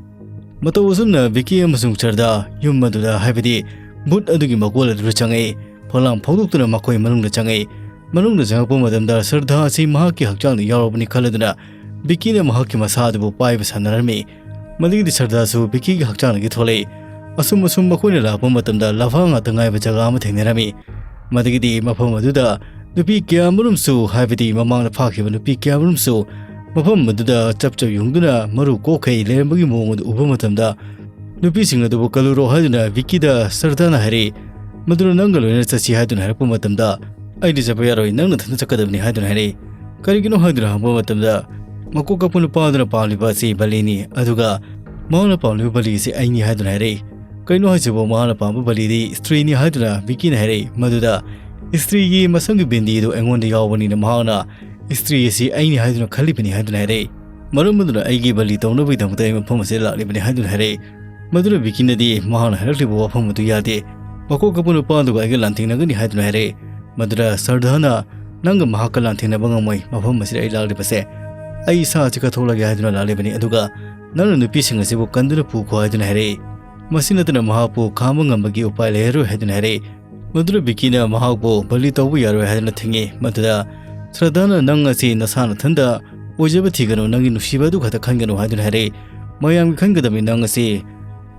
ꯃꯇꯧ ꯑꯁꯨꯝꯅ ꯕꯤꯛꯀꯤ ꯑꯃꯁꯨꯡ ꯁꯔꯗꯥ ꯌꯨꯝ ꯑꯗꯨꯗ, ꯍꯥꯏꯕꯗꯤ ꯕꯨꯠ ꯑꯗꯨꯒꯤ ꯃꯀꯣꯜ ꯑꯗꯨꯗ ꯆꯪꯉꯛꯏ꯫ ꯐꯣꯂꯥꯡ ꯐꯥꯎꯗꯣꯛꯇꯨꯅ ꯃꯈꯣꯏ ꯃꯅꯨꯡꯗ ꯆꯪꯉꯛꯏ꯫ ꯃꯅꯨꯡꯗ ꯆꯪꯉꯛꯄ ꯃꯇꯝꯗ ꯁꯔꯗꯥ ꯑꯁꯤ ꯃꯍꯥꯛꯀꯤ ꯍꯛꯆꯥꯡꯗ ꯌꯥꯎꯔꯕꯅꯤ ꯈꯜꯂꯗꯨꯅ ꯕꯤꯛꯀꯤꯅ ꯃꯍꯥꯛꯀꯤ ꯃꯁꯥ ꯑꯗꯨꯕꯨ ꯄꯥꯏꯕ ꯁꯥꯟꯅꯔꯝꯃꯤ꯫ ꯃꯗꯨꯒꯤꯗꯤ ꯁꯔꯗꯥꯁꯨ ꯕꯤꯛꯀꯤꯒꯤ ꯍꯛꯆꯥꯡꯗꯒꯤ ꯊꯣꯛꯂꯛꯏ꯫ ꯑꯁꯨꯝ ꯑꯁꯨꯝ ꯃꯈꯣꯏꯅ ꯂꯥꯛꯄ ꯃꯇꯝꯗ ꯂꯐꯥ ꯉꯥꯛꯇ ꯉꯥꯏꯕ ꯖꯒꯥ ꯑꯃ ꯊꯦꯡꯅꯔꯝꯃꯤ꯫ ꯃꯗꯨꯒꯤꯗꯤ ꯃꯐꯝ ꯑꯗꯨꯗ ꯅꯨꯄꯤ ꯀꯌꯥꯃꯔꯨꯝꯁꯨ, ꯍꯥꯏꯕꯗꯤ ꯃꯃꯥꯡꯗ ꯐꯥꯈꯤꯕ ꯅꯨꯄꯤ ꯀꯌꯥꯃꯔꯨꯝꯁꯨ ꯃꯐꯝ ꯑꯗꯨꯗ ꯆꯞ ꯆꯞ ꯌꯨꯡꯗꯨꯅ ꯃꯔꯨ ꯀꯣꯛꯈꯩ ꯂꯩꯔꯝꯕꯒꯤ ꯃꯑꯣꯡ ꯑꯗꯨ ꯎꯕ ꯃꯇꯝꯗ, ꯅꯨꯄꯤꯁꯤꯡ ꯑꯗꯨꯕꯨ ꯀꯜꯂꯨꯔꯣ ꯍꯥꯏꯗꯨꯅ ꯕꯤꯛꯀꯤꯗ ꯁꯔꯗꯥꯅ ꯍꯥꯏꯔꯛꯏ꯫ ꯃꯗꯨꯅ "ꯅꯪꯒ ꯂꯣꯏꯅꯅ ꯆꯠꯁꯤ" ꯍꯥꯏꯗꯨꯅ ꯍꯥꯏꯔꯛꯄ ꯃꯇꯝꯗ, "ꯑꯩꯗꯤ ꯆꯠꯄ ꯌꯥꯔꯣꯏ, ꯅꯪ ꯅꯊꯟꯇ ꯆꯠꯀꯗꯕꯅꯤ" ꯍꯥꯏꯗꯨꯅ ꯍꯥꯏꯔꯛꯏ꯫ ꯀꯔꯤꯒꯤꯅꯣ ꯍꯥꯏꯗꯨꯅ ꯍꯪꯕ ꯃꯇꯝꯗ, ꯃꯀꯣꯛ ꯀꯛꯄ ꯅꯨꯄꯥ ꯑꯗꯨꯅ ꯄꯥꯝꯂꯤꯕ ꯑꯁꯤ ꯕꯂꯤꯅꯤ, ꯑꯗꯨꯒ ꯃꯍꯥꯛꯅ ꯄꯥꯝꯂꯤꯕ ꯕꯂꯤ ꯑꯁꯤ ꯑꯩꯅꯤ ꯍꯥꯏꯗꯨꯅ ꯍꯥꯏꯔꯛꯏ꯫ "ꯀꯩꯅꯣ ꯍꯥꯏꯁꯤꯕꯨ? ꯃꯍꯥꯛꯅ ꯄꯥꯝꯕ ꯕꯂꯤꯗꯤ ꯏꯁꯇ꯭ꯔꯤꯅꯤ" ꯍꯥꯏꯗꯨꯅ ꯕꯤꯛꯀꯤꯅ ꯍꯥꯏꯔꯛꯏ꯫ ꯃꯗꯨꯗ ꯏꯁꯇ꯭ꯔꯤꯒꯤ ꯃꯁꯝꯒꯤ ꯕꯤꯟꯗꯤ ꯑꯗꯨ ꯑꯩꯉꯣꯟꯗ ꯌꯥꯎꯕꯅꯤꯅ ꯃꯍꯥꯛꯅ ꯏꯁꯇ꯭ꯔꯤ ꯑꯁꯤ ꯑꯩꯅꯤ ꯍꯥꯏꯗꯨꯅ ꯈꯜꯂꯤꯕꯅꯤ ꯍꯥꯏꯗꯨꯅ ꯍꯥꯏꯔꯛꯏ꯫ ꯃꯔꯝ ꯑꯗꯨꯅ ꯑꯩꯒꯤ ꯕꯂꯤ ꯇꯧꯅꯕꯒꯤꯗꯃꯛꯇ ꯑꯩ ꯃꯐꯝ ꯑꯁꯤꯗ ꯂꯥꯛꯂꯤꯕꯅꯤ ꯍꯥꯏꯗꯨꯅ ꯍꯥꯏꯔꯛꯏ꯫ ꯃꯗꯨꯅ ꯕꯤꯛꯀꯤꯅꯗꯤ ꯃꯍꯥꯛꯅ ꯍꯥꯏꯔꯛꯂꯤꯕ ꯋꯥꯐꯝ ꯑꯗꯨ ꯌꯥꯗꯦ꯫ ꯃꯀꯣꯛ ꯀꯛꯄ ꯅꯨꯄꯥ ꯑꯗꯨꯒ ꯑꯩꯒ ꯂꯥꯟꯊꯦꯡꯅꯒꯅꯤ ꯍꯥꯏꯗꯨꯅ ꯍꯥꯏꯔꯛꯏ꯫ ꯃꯗꯨꯗ ꯁꯔꯗꯥꯅ, "ꯅꯪꯒ ꯃꯍꯥꯛꯀ ꯂꯥꯟꯊꯦꯡꯅꯕ ꯉꯝꯃꯣꯏ꯫ ꯃꯐꯝ ꯑꯁꯤꯗ ꯑꯩ ꯂꯥꯛꯂꯤꯕꯁꯦ ꯑꯩ ꯏꯁꯥ ꯑꯁꯤ ꯀꯠꯊꯣꯛꯂꯒꯦ ꯍꯥꯏꯗꯨꯅ ꯂꯥꯛꯂꯤꯕꯅꯤ, ꯑꯗꯨꯒ ꯅꯪꯅ ꯅꯨꯄꯤꯁꯤꯡ ꯑꯁꯤꯕꯨ ꯀꯟꯗꯨꯅ ꯄꯨꯈꯣ" ꯍꯥꯏꯗꯨꯅ ꯍꯥꯏꯔꯛꯏ꯫ ꯃꯁꯤ ꯅꯠꯇꯅ ꯃꯍꯥꯛꯄꯨ ꯈꯥꯝꯕ ꯉꯝꯕꯒꯤ ꯎꯄꯥꯏ ꯂꯩꯔꯔꯣꯏ ꯍꯥꯏꯗꯨꯅ ꯍꯥꯏꯔꯛꯏ꯫ ꯃꯗꯨꯗ ꯕꯤꯛꯀꯤꯅ ꯃꯍꯥꯛꯄꯨ ꯕꯂꯤ ꯇꯧꯕ ꯌꯥꯔꯣꯏ ꯍꯥꯏꯗꯨꯅ ꯊꯤꯡꯉꯤ꯫ ꯃꯗꯨꯗ ꯁꯔꯗꯥꯅ, "ꯅꯪ ꯑꯁꯤ ꯅꯁꯥ ꯅꯊꯟꯗ ꯑꯣꯏꯖꯕ ꯊꯤꯒꯅꯨ, ꯅꯪꯒꯤ ꯅꯨꯡꯁꯤꯕ ꯑꯗꯨ ꯈꯛꯇ ꯈꯟꯒꯅꯨ" ꯍꯥꯏꯗꯨꯅ ꯍꯥꯏꯔꯛꯏ꯫ "ꯃꯌꯥꯝꯒꯤ ꯈꯟꯒꯗꯕꯅꯤ, ꯅꯪ ꯑꯁꯤ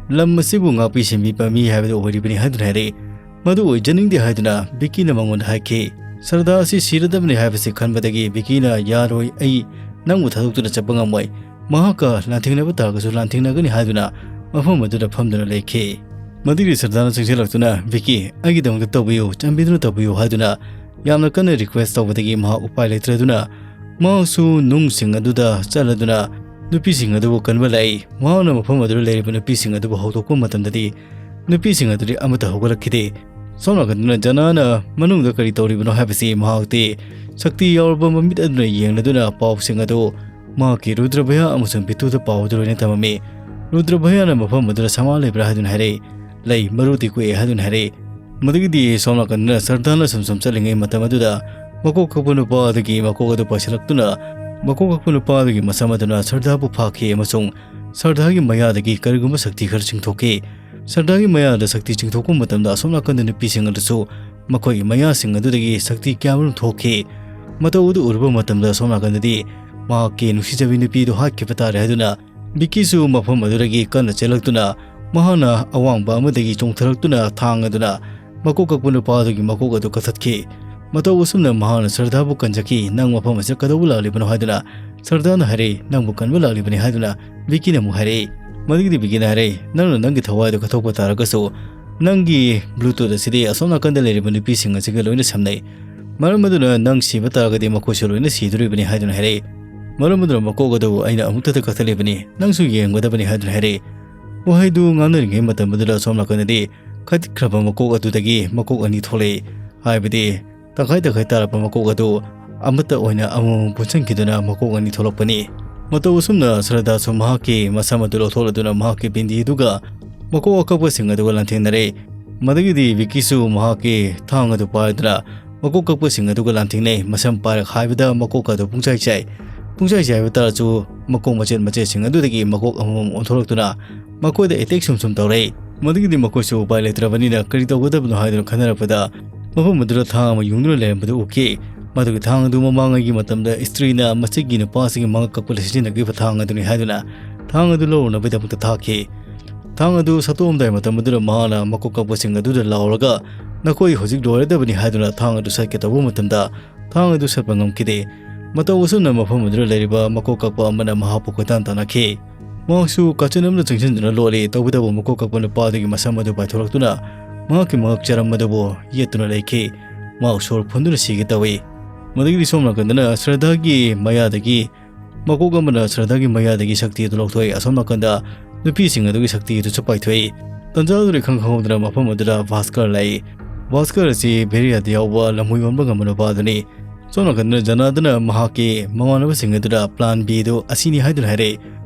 ꯂꯝ ꯑꯁꯤꯕꯨ ꯉꯥꯛꯄꯤ ꯁꯦꯟꯕꯤꯕ ꯃꯤ ꯍꯥꯏꯕꯗꯨ ꯑꯣꯏꯔꯤꯕꯅꯤ" ꯍꯥꯏꯗꯨꯅ ꯍꯥꯏꯔꯛꯏ꯫ "ꯃꯗꯨ ꯑꯣꯏꯖꯅꯤꯡꯗꯦ" ꯍꯥꯏꯗꯨꯅ ꯕꯤꯛꯀꯤꯅ ꯃꯉꯣꯟꯗ ꯍꯥꯏꯈꯤ꯫ ꯁꯔꯗꯥ ꯑꯁꯤ ꯁꯤꯔꯗꯕꯅꯤ ꯍꯥꯏꯕꯁꯤ ꯈꯟꯕꯗꯒꯤ ꯕꯤꯛꯀꯤꯅ, "ꯌꯥꯔꯣꯏ, ꯑꯩ ꯅꯪꯕꯨ ꯊꯥꯗꯣꯛꯇꯨꯅ ꯆꯠꯄ ꯉꯝꯃꯣꯏ꯫ ꯃꯍꯥꯛꯀ ꯂꯥꯟꯊꯦꯡꯅꯕ ꯇꯥꯔꯒꯁꯨ ꯂꯥꯟꯊꯦꯡꯅꯒꯅꯤ" ꯍꯥꯏꯗꯨꯅ ꯃꯐꯝ ꯑꯗꯨꯗ ꯐꯝꯗꯨꯅ ꯂꯩꯈꯤ꯫ ꯃꯗꯨꯒꯤ ꯁꯔꯗꯥꯅ ꯆꯪꯁꯤꯜꯂꯛꯇꯨꯅ, "ꯕꯤꯛꯀꯤ, ꯑꯩꯒꯤꯗꯃꯛꯇ ꯇꯧꯕꯤꯌꯨ, ꯆꯥꯟꯕꯤꯗꯨꯅ ꯇꯧꯕꯤꯌꯨ" ꯍꯥꯏꯗꯨꯅ ꯌꯥꯝꯅ ꯀꯟꯅ ꯔꯤꯀ꯭ꯋꯦꯁ ꯇꯧꯕꯗꯒꯤ ꯃꯍꯥꯛ ꯎꯄꯥꯏ ꯂꯩꯇ꯭ꯔꯗꯨꯅ ꯃꯍꯥꯛꯁꯨ ꯅꯨꯡꯁꯤꯡ ꯑꯗꯨꯗ ꯆꯠꯂꯗꯨꯅ ꯅꯨꯄꯤꯁꯤꯡ ꯑꯗꯨꯕꯨ ꯀꯟꯕ ꯂꯥꯛꯏ꯫ ꯃꯍꯥꯛꯅ ꯃꯐꯝ ꯑꯗꯨꯗ ꯂꯩꯔꯤꯕ ꯅꯨꯄꯤꯁꯤꯡ ꯑꯗꯨꯕꯨ ꯍꯧꯗꯣꯛꯄ ꯃꯇꯝꯗꯗꯤ ꯅꯨꯄꯤꯁꯤꯡ ꯑꯗꯨꯗꯤ ꯑꯃꯠꯇ ꯍꯧꯒꯠꯂꯛꯈꯤꯗꯦ꯫ ꯁꯣꯝ ꯅꯥꯀꯟꯗꯅ ꯖꯅꯥꯅ ꯃꯅꯨꯡꯗ ꯀꯔꯤ ꯇꯧꯔꯤꯕꯅꯣ ꯍꯥꯏꯕꯁꯤ ꯃꯍꯥꯛꯇꯤ ꯁꯛꯇꯤ ꯌꯥꯎꯔꯕ ꯃꯃꯤꯠ ꯑꯗꯨꯅ ꯌꯦꯡꯂꯗꯨꯅ ꯄꯥꯎꯁꯤꯡ ꯑꯗꯨ ꯃꯍꯥꯛꯀꯤ ꯔꯨꯗ꯭ꯔꯕꯌꯥ ꯑꯃꯁꯨꯡ ꯕꯤꯇꯨꯗ ꯄꯥꯎ ꯑꯗꯨ ꯂꯣꯏꯅ ꯇꯝꯃꯝꯃꯤ꯫ ꯔꯨꯗ꯭ꯔꯚꯌꯥꯅ ꯃꯐꯝ ꯑꯗꯨꯗ ꯁꯃꯥ ꯂꯩꯕ꯭ꯔꯥ ꯍꯥꯏꯗꯨꯅ ꯍꯥꯏꯔꯛꯏ꯫ "ꯂꯩ, ꯃꯔꯨꯗꯤ ꯀꯣꯛꯑꯦ" ꯍꯥꯏꯗꯨꯅ ꯍꯥꯏꯔꯛꯏ꯫ ꯃꯗꯨꯒꯤꯗꯤ ꯁꯣꯝ ꯅꯥꯀꯟꯗꯅ ꯁꯔꯗꯥꯅ ꯁꯨꯝ ꯁꯨꯝ ꯆꯠꯂꯤꯉꯩ ꯃꯇꯝ ꯑꯗꯨꯗ ꯃꯀꯣꯛ ꯀꯛꯄ ꯅꯨꯄꯥ ꯑꯗꯨꯒꯤ ꯃꯀꯣꯛ ꯑꯗꯨ ꯄꯥꯏꯁꯤꯜꯂꯛꯇꯨꯅ ꯃꯀꯣꯛ ꯀꯛꯄ ꯅꯨꯄꯥ ꯑꯗꯨꯒꯤ ꯃꯁꯝ ꯑꯗꯨꯅ ꯁꯔꯗꯥꯕꯨ ꯐꯥꯈꯤ ꯑꯃꯁꯨꯡ ꯁꯔꯗꯥꯒꯤ ꯃꯌꯥꯗꯒꯤ ꯀꯔꯤꯒꯨꯝꯕ ꯁꯛꯇꯤ ꯈꯔ ꯆꯤꯡꯊꯣꯛꯈꯤ꯫ ꯁꯔꯗꯥꯒꯤ ꯃꯌꯥꯗ ꯁꯛꯇꯤ ꯆꯤꯡꯊꯣꯛꯄ ꯃꯇꯝꯗ ꯑꯁꯣꯝ ꯅꯥꯀꯟꯗ ꯅꯨꯄꯤꯁꯤꯡ ꯑꯗꯨꯁꯨ ꯃꯈꯣꯏꯒꯤ ꯃꯌꯥꯁꯤꯡ ꯑꯗꯨꯗꯒꯤ ꯁꯛꯇꯤ ꯀꯌꯥꯃꯔꯨꯝ ꯊꯣꯛꯈꯤ꯫ ꯃꯇꯧ ꯑꯗꯨ ꯎꯔꯨꯕ ꯃꯇꯝꯗ ꯑꯁꯣꯝ ꯅꯥꯀꯟꯗꯗꯤ ꯃꯍꯥꯛꯀꯤ ꯅꯨꯡꯁꯤꯖꯕꯤ ꯅꯨꯄꯤꯗꯨ ꯍꯥꯠꯈꯤꯕ ꯇꯥꯔꯦ ꯍꯥꯏꯗꯨꯅ ꯕꯤꯀꯤꯁꯨ ꯃꯐꯝ ꯑꯗꯨꯗꯒꯤ ꯀꯟꯅ ꯆꯦꯜꯂꯛꯇꯨꯅ ꯃꯍꯥꯛꯅ ꯑꯋꯥꯡꯕ ꯑꯃꯗꯒꯤ ꯆꯣꯡꯊꯔꯛꯇꯨꯅ ꯊꯥꯡ ꯑꯗꯨꯅ ꯃꯀꯣꯛ ꯀꯛꯄ ꯅꯨꯄꯥ ꯑꯗꯨꯒꯤ ꯃꯀꯣꯛ ꯑꯗꯨ ꯀꯛꯊꯠꯈꯤ꯫ ꯃꯇꯧ ꯑꯁꯨꯝꯅ ꯃꯍꯥꯛꯅ ꯁꯔꯗꯥꯕꯨ ꯀꯟꯖꯈꯤ, "ꯅꯪ ꯃꯐꯝ ꯑꯁꯤꯗ ꯀꯩꯗꯧꯕ ꯂꯥꯛꯂꯤꯕꯅꯣ?" ꯍꯥꯏꯗꯨꯅ ꯁꯔꯗꯥꯅ ꯍꯥꯏꯔꯛꯏ꯫ "ꯅꯪꯕꯨ ꯀꯟꯕ ꯂꯥꯛꯂꯤꯕꯅꯤ" ꯍꯥꯏꯗꯨꯅ ꯕꯤꯀꯤꯅ ꯑꯃꯨꯛ ꯍꯥꯏꯔꯛꯏ꯫ ꯃꯗꯨꯒꯤꯗꯤ ꯕꯤꯀꯤꯅ ꯍꯥꯏꯔꯛꯏ, "ꯅꯪꯅ ꯅꯪꯒꯤ ꯊꯋꯥꯏꯗꯨ ꯀꯠꯊꯣꯛꯄ ꯇꯥꯔꯒꯁꯨ ꯅꯪꯒꯤ ꯕ꯭ꯂꯨꯇꯨꯠ ꯑꯁꯤꯗꯤ ꯑꯁꯣꯝ ꯅꯥꯀꯟꯗ ꯂꯩꯔꯤꯕ ꯅꯨꯄꯤꯁꯤꯡ ꯑꯁꯤꯒ ꯂꯣꯏꯅ ꯁꯝꯅꯩ꯫ ꯃꯔꯝ ꯑꯗꯨꯅ ꯅꯪ ꯁꯤꯕ ꯇꯥꯔꯒꯗꯤ ꯃꯈꯣꯏꯁꯨ ꯂꯣꯏꯅ ꯁꯤꯗꯣꯔꯤꯕꯅꯤ" ꯍꯥꯏꯗꯨꯅ ꯍꯥꯏꯔꯛꯏ꯫ ꯃꯔꯝ ꯑꯗꯨꯅ ꯃꯀꯣꯛ ꯑꯗꯨ ꯑꯩꯅ ꯑꯃꯨꯛꯇꯗ ꯀꯛꯊꯠꯂꯤꯕꯅꯤ, ꯅꯪꯁꯨ ꯌꯦꯡꯒꯗꯕꯅꯤ ꯍꯥꯏꯗꯨꯅ ꯍꯥꯏꯔꯛꯏ꯫ ꯋꯥꯍꯩꯗꯨ ꯉꯥꯡꯅꯔꯤꯉꯩ ꯃꯇꯝ ꯑꯗꯨꯗ ꯑꯁꯣꯝ ꯅꯥꯀꯟꯗꯗꯤ ꯈꯥꯏꯗꯠꯈ꯭ꯔꯕ ꯃꯀꯣꯛ ꯑꯗꯨꯗꯒꯤ ꯃꯀꯣꯛ ꯑꯅꯤ ꯊꯣꯛꯂꯛꯏ꯫ ꯍꯥꯏꯕꯗꯤ ꯇꯪꯈꯥꯏ ꯇꯪꯈꯥꯏ ꯇꯥꯔꯛꯄ ꯃꯀꯣꯛ ꯑꯗꯨ ꯑꯃꯠꯇ ꯑꯣꯏꯅ ꯑꯃꯃꯝ ꯄꯨꯟꯁꯤꯟꯈꯤꯗꯨꯅ ꯃꯀꯣꯛ ꯑꯅꯤ ꯊꯣꯛꯂꯛꯄꯅꯤ꯫ ꯃꯇꯧ ꯑꯁꯨꯝꯅ ꯁꯔꯗꯥꯁꯨ ꯃꯍꯥꯛꯀꯤ ꯃꯁꯝ ꯑꯗꯨ ꯂꯧꯊꯣꯛꯂꯗꯨꯅ ꯃꯍꯥꯛꯀꯤ ꯕꯤꯟꯗꯤ ꯑꯗꯨꯒ ꯃꯀꯣꯛ ꯑꯀꯛꯄꯁꯤꯡ ꯑꯗꯨꯒ ꯂꯥꯟꯊꯦꯡꯅꯔꯦ꯫ ꯃꯗꯨꯒꯤꯗꯤ ꯕꯤꯀꯤꯁꯨ ꯃꯍꯥꯛꯀꯤ ꯊꯥꯡ ꯑꯗꯨ ꯄꯥꯏꯗꯨꯅ ꯃꯀꯣꯛ ꯀꯛꯄꯁꯤꯡ ꯑꯗꯨꯒ ꯂꯥꯟꯊꯦꯡꯅꯩ꯫ ꯃꯁꯝ ꯄꯥꯏꯔꯛ ꯍꯥꯏꯕꯗ ꯃꯀꯣꯛ ꯑꯗꯨ ꯄꯨꯡꯆꯥꯏ ꯆꯥꯏ꯫ ꯄꯨꯡꯆꯥꯏ ꯆꯥꯏꯕ ꯇꯥꯔꯁꯨ ꯃꯀꯣꯛ ꯃꯆꯦꯠ ꯃꯆꯦꯠꯁꯤꯡ ꯑꯗꯨꯗꯒꯤ ꯃꯀꯣꯛ ꯑꯃꯃꯝ ꯑꯣꯟꯊꯣꯔꯛꯇꯨꯅ ꯃꯈꯣꯏꯗ ꯑꯦꯇꯦꯛ ꯁꯨꯝ ꯁꯨꯝ ꯇꯧꯔꯛꯏ꯫ ꯃꯗꯨꯒꯤꯗꯤ ꯃꯈꯣꯏꯁꯨ ꯎꯄꯥꯏ ꯂꯩꯇ꯭ꯔꯕꯅꯤꯅ ꯀꯔꯤ ꯇꯧꯒꯗꯕꯅꯣ ꯍꯥꯏꯗꯨꯅ ꯈꯟꯅꯔꯛꯄꯗ ꯃꯐꯝ ꯑꯗꯨꯗ ꯊꯥꯡ ꯑꯃ ꯌꯨꯡꯗꯨꯅ ꯂꯩꯔꯝꯕꯗꯨ ꯎꯈꯤ꯫ ꯃꯗꯨꯒꯤ ꯊꯥꯡ ꯑꯗꯨ ꯃꯃꯥꯡꯉꯩꯒꯤ ꯃꯇꯝꯗ ꯏꯁꯇ꯭ꯔꯤꯅ ꯃꯁꯤꯒꯤ ꯅꯨꯄꯥꯁꯤꯒꯤ ꯃꯉꯛ ꯀꯛꯄꯗ ꯁꯤꯖꯤꯟꯅꯈꯤꯕ ꯊꯥꯡ ꯑꯗꯨꯅꯤ ꯍꯥꯏꯗꯨꯅ ꯊꯥꯡ ꯑꯗꯨ ꯂꯧꯔꯨꯅꯕꯒꯤꯗꯃꯛꯇ ꯊꯥꯈꯤ꯫ ꯊꯥꯡ ꯑꯗꯨ ꯁꯠꯇꯣꯛꯑꯝꯗꯥꯏ ꯃꯇꯝ ꯑꯗꯨꯗ ꯃꯍꯥꯛꯅ ꯃꯀꯣꯛ ꯀꯛꯄꯁꯤꯡ ꯑꯗꯨꯗ ꯂꯥꯎꯔꯒ "ꯅꯈꯣꯏ ꯍꯧꯖꯤꯛ ꯂꯣꯏꯔꯗꯕꯅꯤ" ꯍꯥꯏꯗꯨꯅ ꯊꯥꯡ ꯑꯗꯨ ꯁꯠꯀꯦ ꯇꯧꯕ ꯃꯇꯝꯗ ꯊꯥꯡ ꯑꯗꯨ ꯁꯠꯄ ꯉꯝꯈꯤꯗꯦ꯫ ꯃꯇꯧ ꯑꯁꯨꯝꯅ ꯃꯐꯝ ꯑꯗꯨꯗ ꯂꯩꯔꯤꯕ ꯃꯀꯣꯛ ꯀꯛꯄ ꯑꯃꯅ ꯃꯍꯥꯛꯄꯨ ꯀꯣꯏꯇꯥꯟ ꯇꯥꯟꯅꯈꯤ꯫ ꯃꯍꯥꯛꯁꯨ ꯀꯥꯆꯤꯟ ꯑꯃꯗ ꯆꯪꯁꯤꯟꯗꯨꯅ ꯂꯣꯠꯂꯤ, ꯇꯧꯕꯇꯕꯨ ꯃꯀꯣꯛ ꯀꯛꯄ ꯅꯨꯄꯥ ꯑꯗꯨꯒꯤ ꯃꯁꯝ ꯑꯗꯨ ꯄꯥꯏꯊꯣꯔꯛꯇꯨꯅ ꯃꯍꯥꯛꯀꯤ ꯃꯉꯛ ꯆꯔꯝ ꯑꯗꯨꯕꯨ ꯌꯦꯠꯇꯨꯅ ꯂꯩꯈꯤ꯫ ꯃꯍꯥꯛ ꯁꯣꯔ ꯐꯨꯟꯗꯨꯅ ꯁꯤꯒꯦ ꯇꯧꯏ꯫ ꯃꯗꯨꯒꯤꯗꯤ ꯁꯣꯝ ꯅꯥꯀꯟꯗꯅ ꯁ꯭ꯔꯗꯥꯒꯤ ꯃꯌꯥꯗꯒꯤ ꯃꯀꯣꯛ ꯑꯃꯅ ꯁ꯭ꯔꯗꯥꯒꯤ ꯃꯌꯥꯗꯒꯤ ꯁꯛꯇꯤ ꯑꯗꯨ ꯂꯧꯊꯣꯛꯏ꯫ ꯑꯁꯣꯝ ꯅꯥꯀꯟꯗ ꯅꯨꯄꯤꯁꯤꯡ ꯑꯗꯨꯒꯤ ꯁꯛꯇꯤ ꯑꯗꯨꯁꯨ ꯄꯥꯏꯊꯣꯛꯏ꯫ ꯇꯟꯖꯥ ꯑꯗꯨꯗ ꯏꯈꯪ ꯈꯪꯍꯧꯗꯅ ꯃꯐꯝ ꯑꯗꯨꯗ ꯚꯥꯁꯀꯔ ꯂꯥꯛꯏ꯫ ꯚꯥꯁꯀꯔ ꯑꯁꯤ ꯚꯦꯔꯤꯌꯥꯗ ꯌꯥꯎꯕ ꯂꯝꯍꯨꯏ ꯑꯣꯟꯕ ꯉꯝꯕ ꯅꯨꯄꯥ ꯑꯗꯨꯅꯤ꯫ ꯁꯣꯝ ꯅꯥꯀꯟꯗꯅ ꯖꯅꯥꯗꯅ ꯃꯍꯥꯛꯀꯤ ꯃꯃꯥꯟꯅꯕꯁꯤꯡ ꯑꯗꯨꯗ plan B ꯑꯗꯨ ꯑꯁꯤꯅꯤ ꯍꯥꯏꯗꯨꯅ ꯍꯥꯏꯔꯛꯏ꯫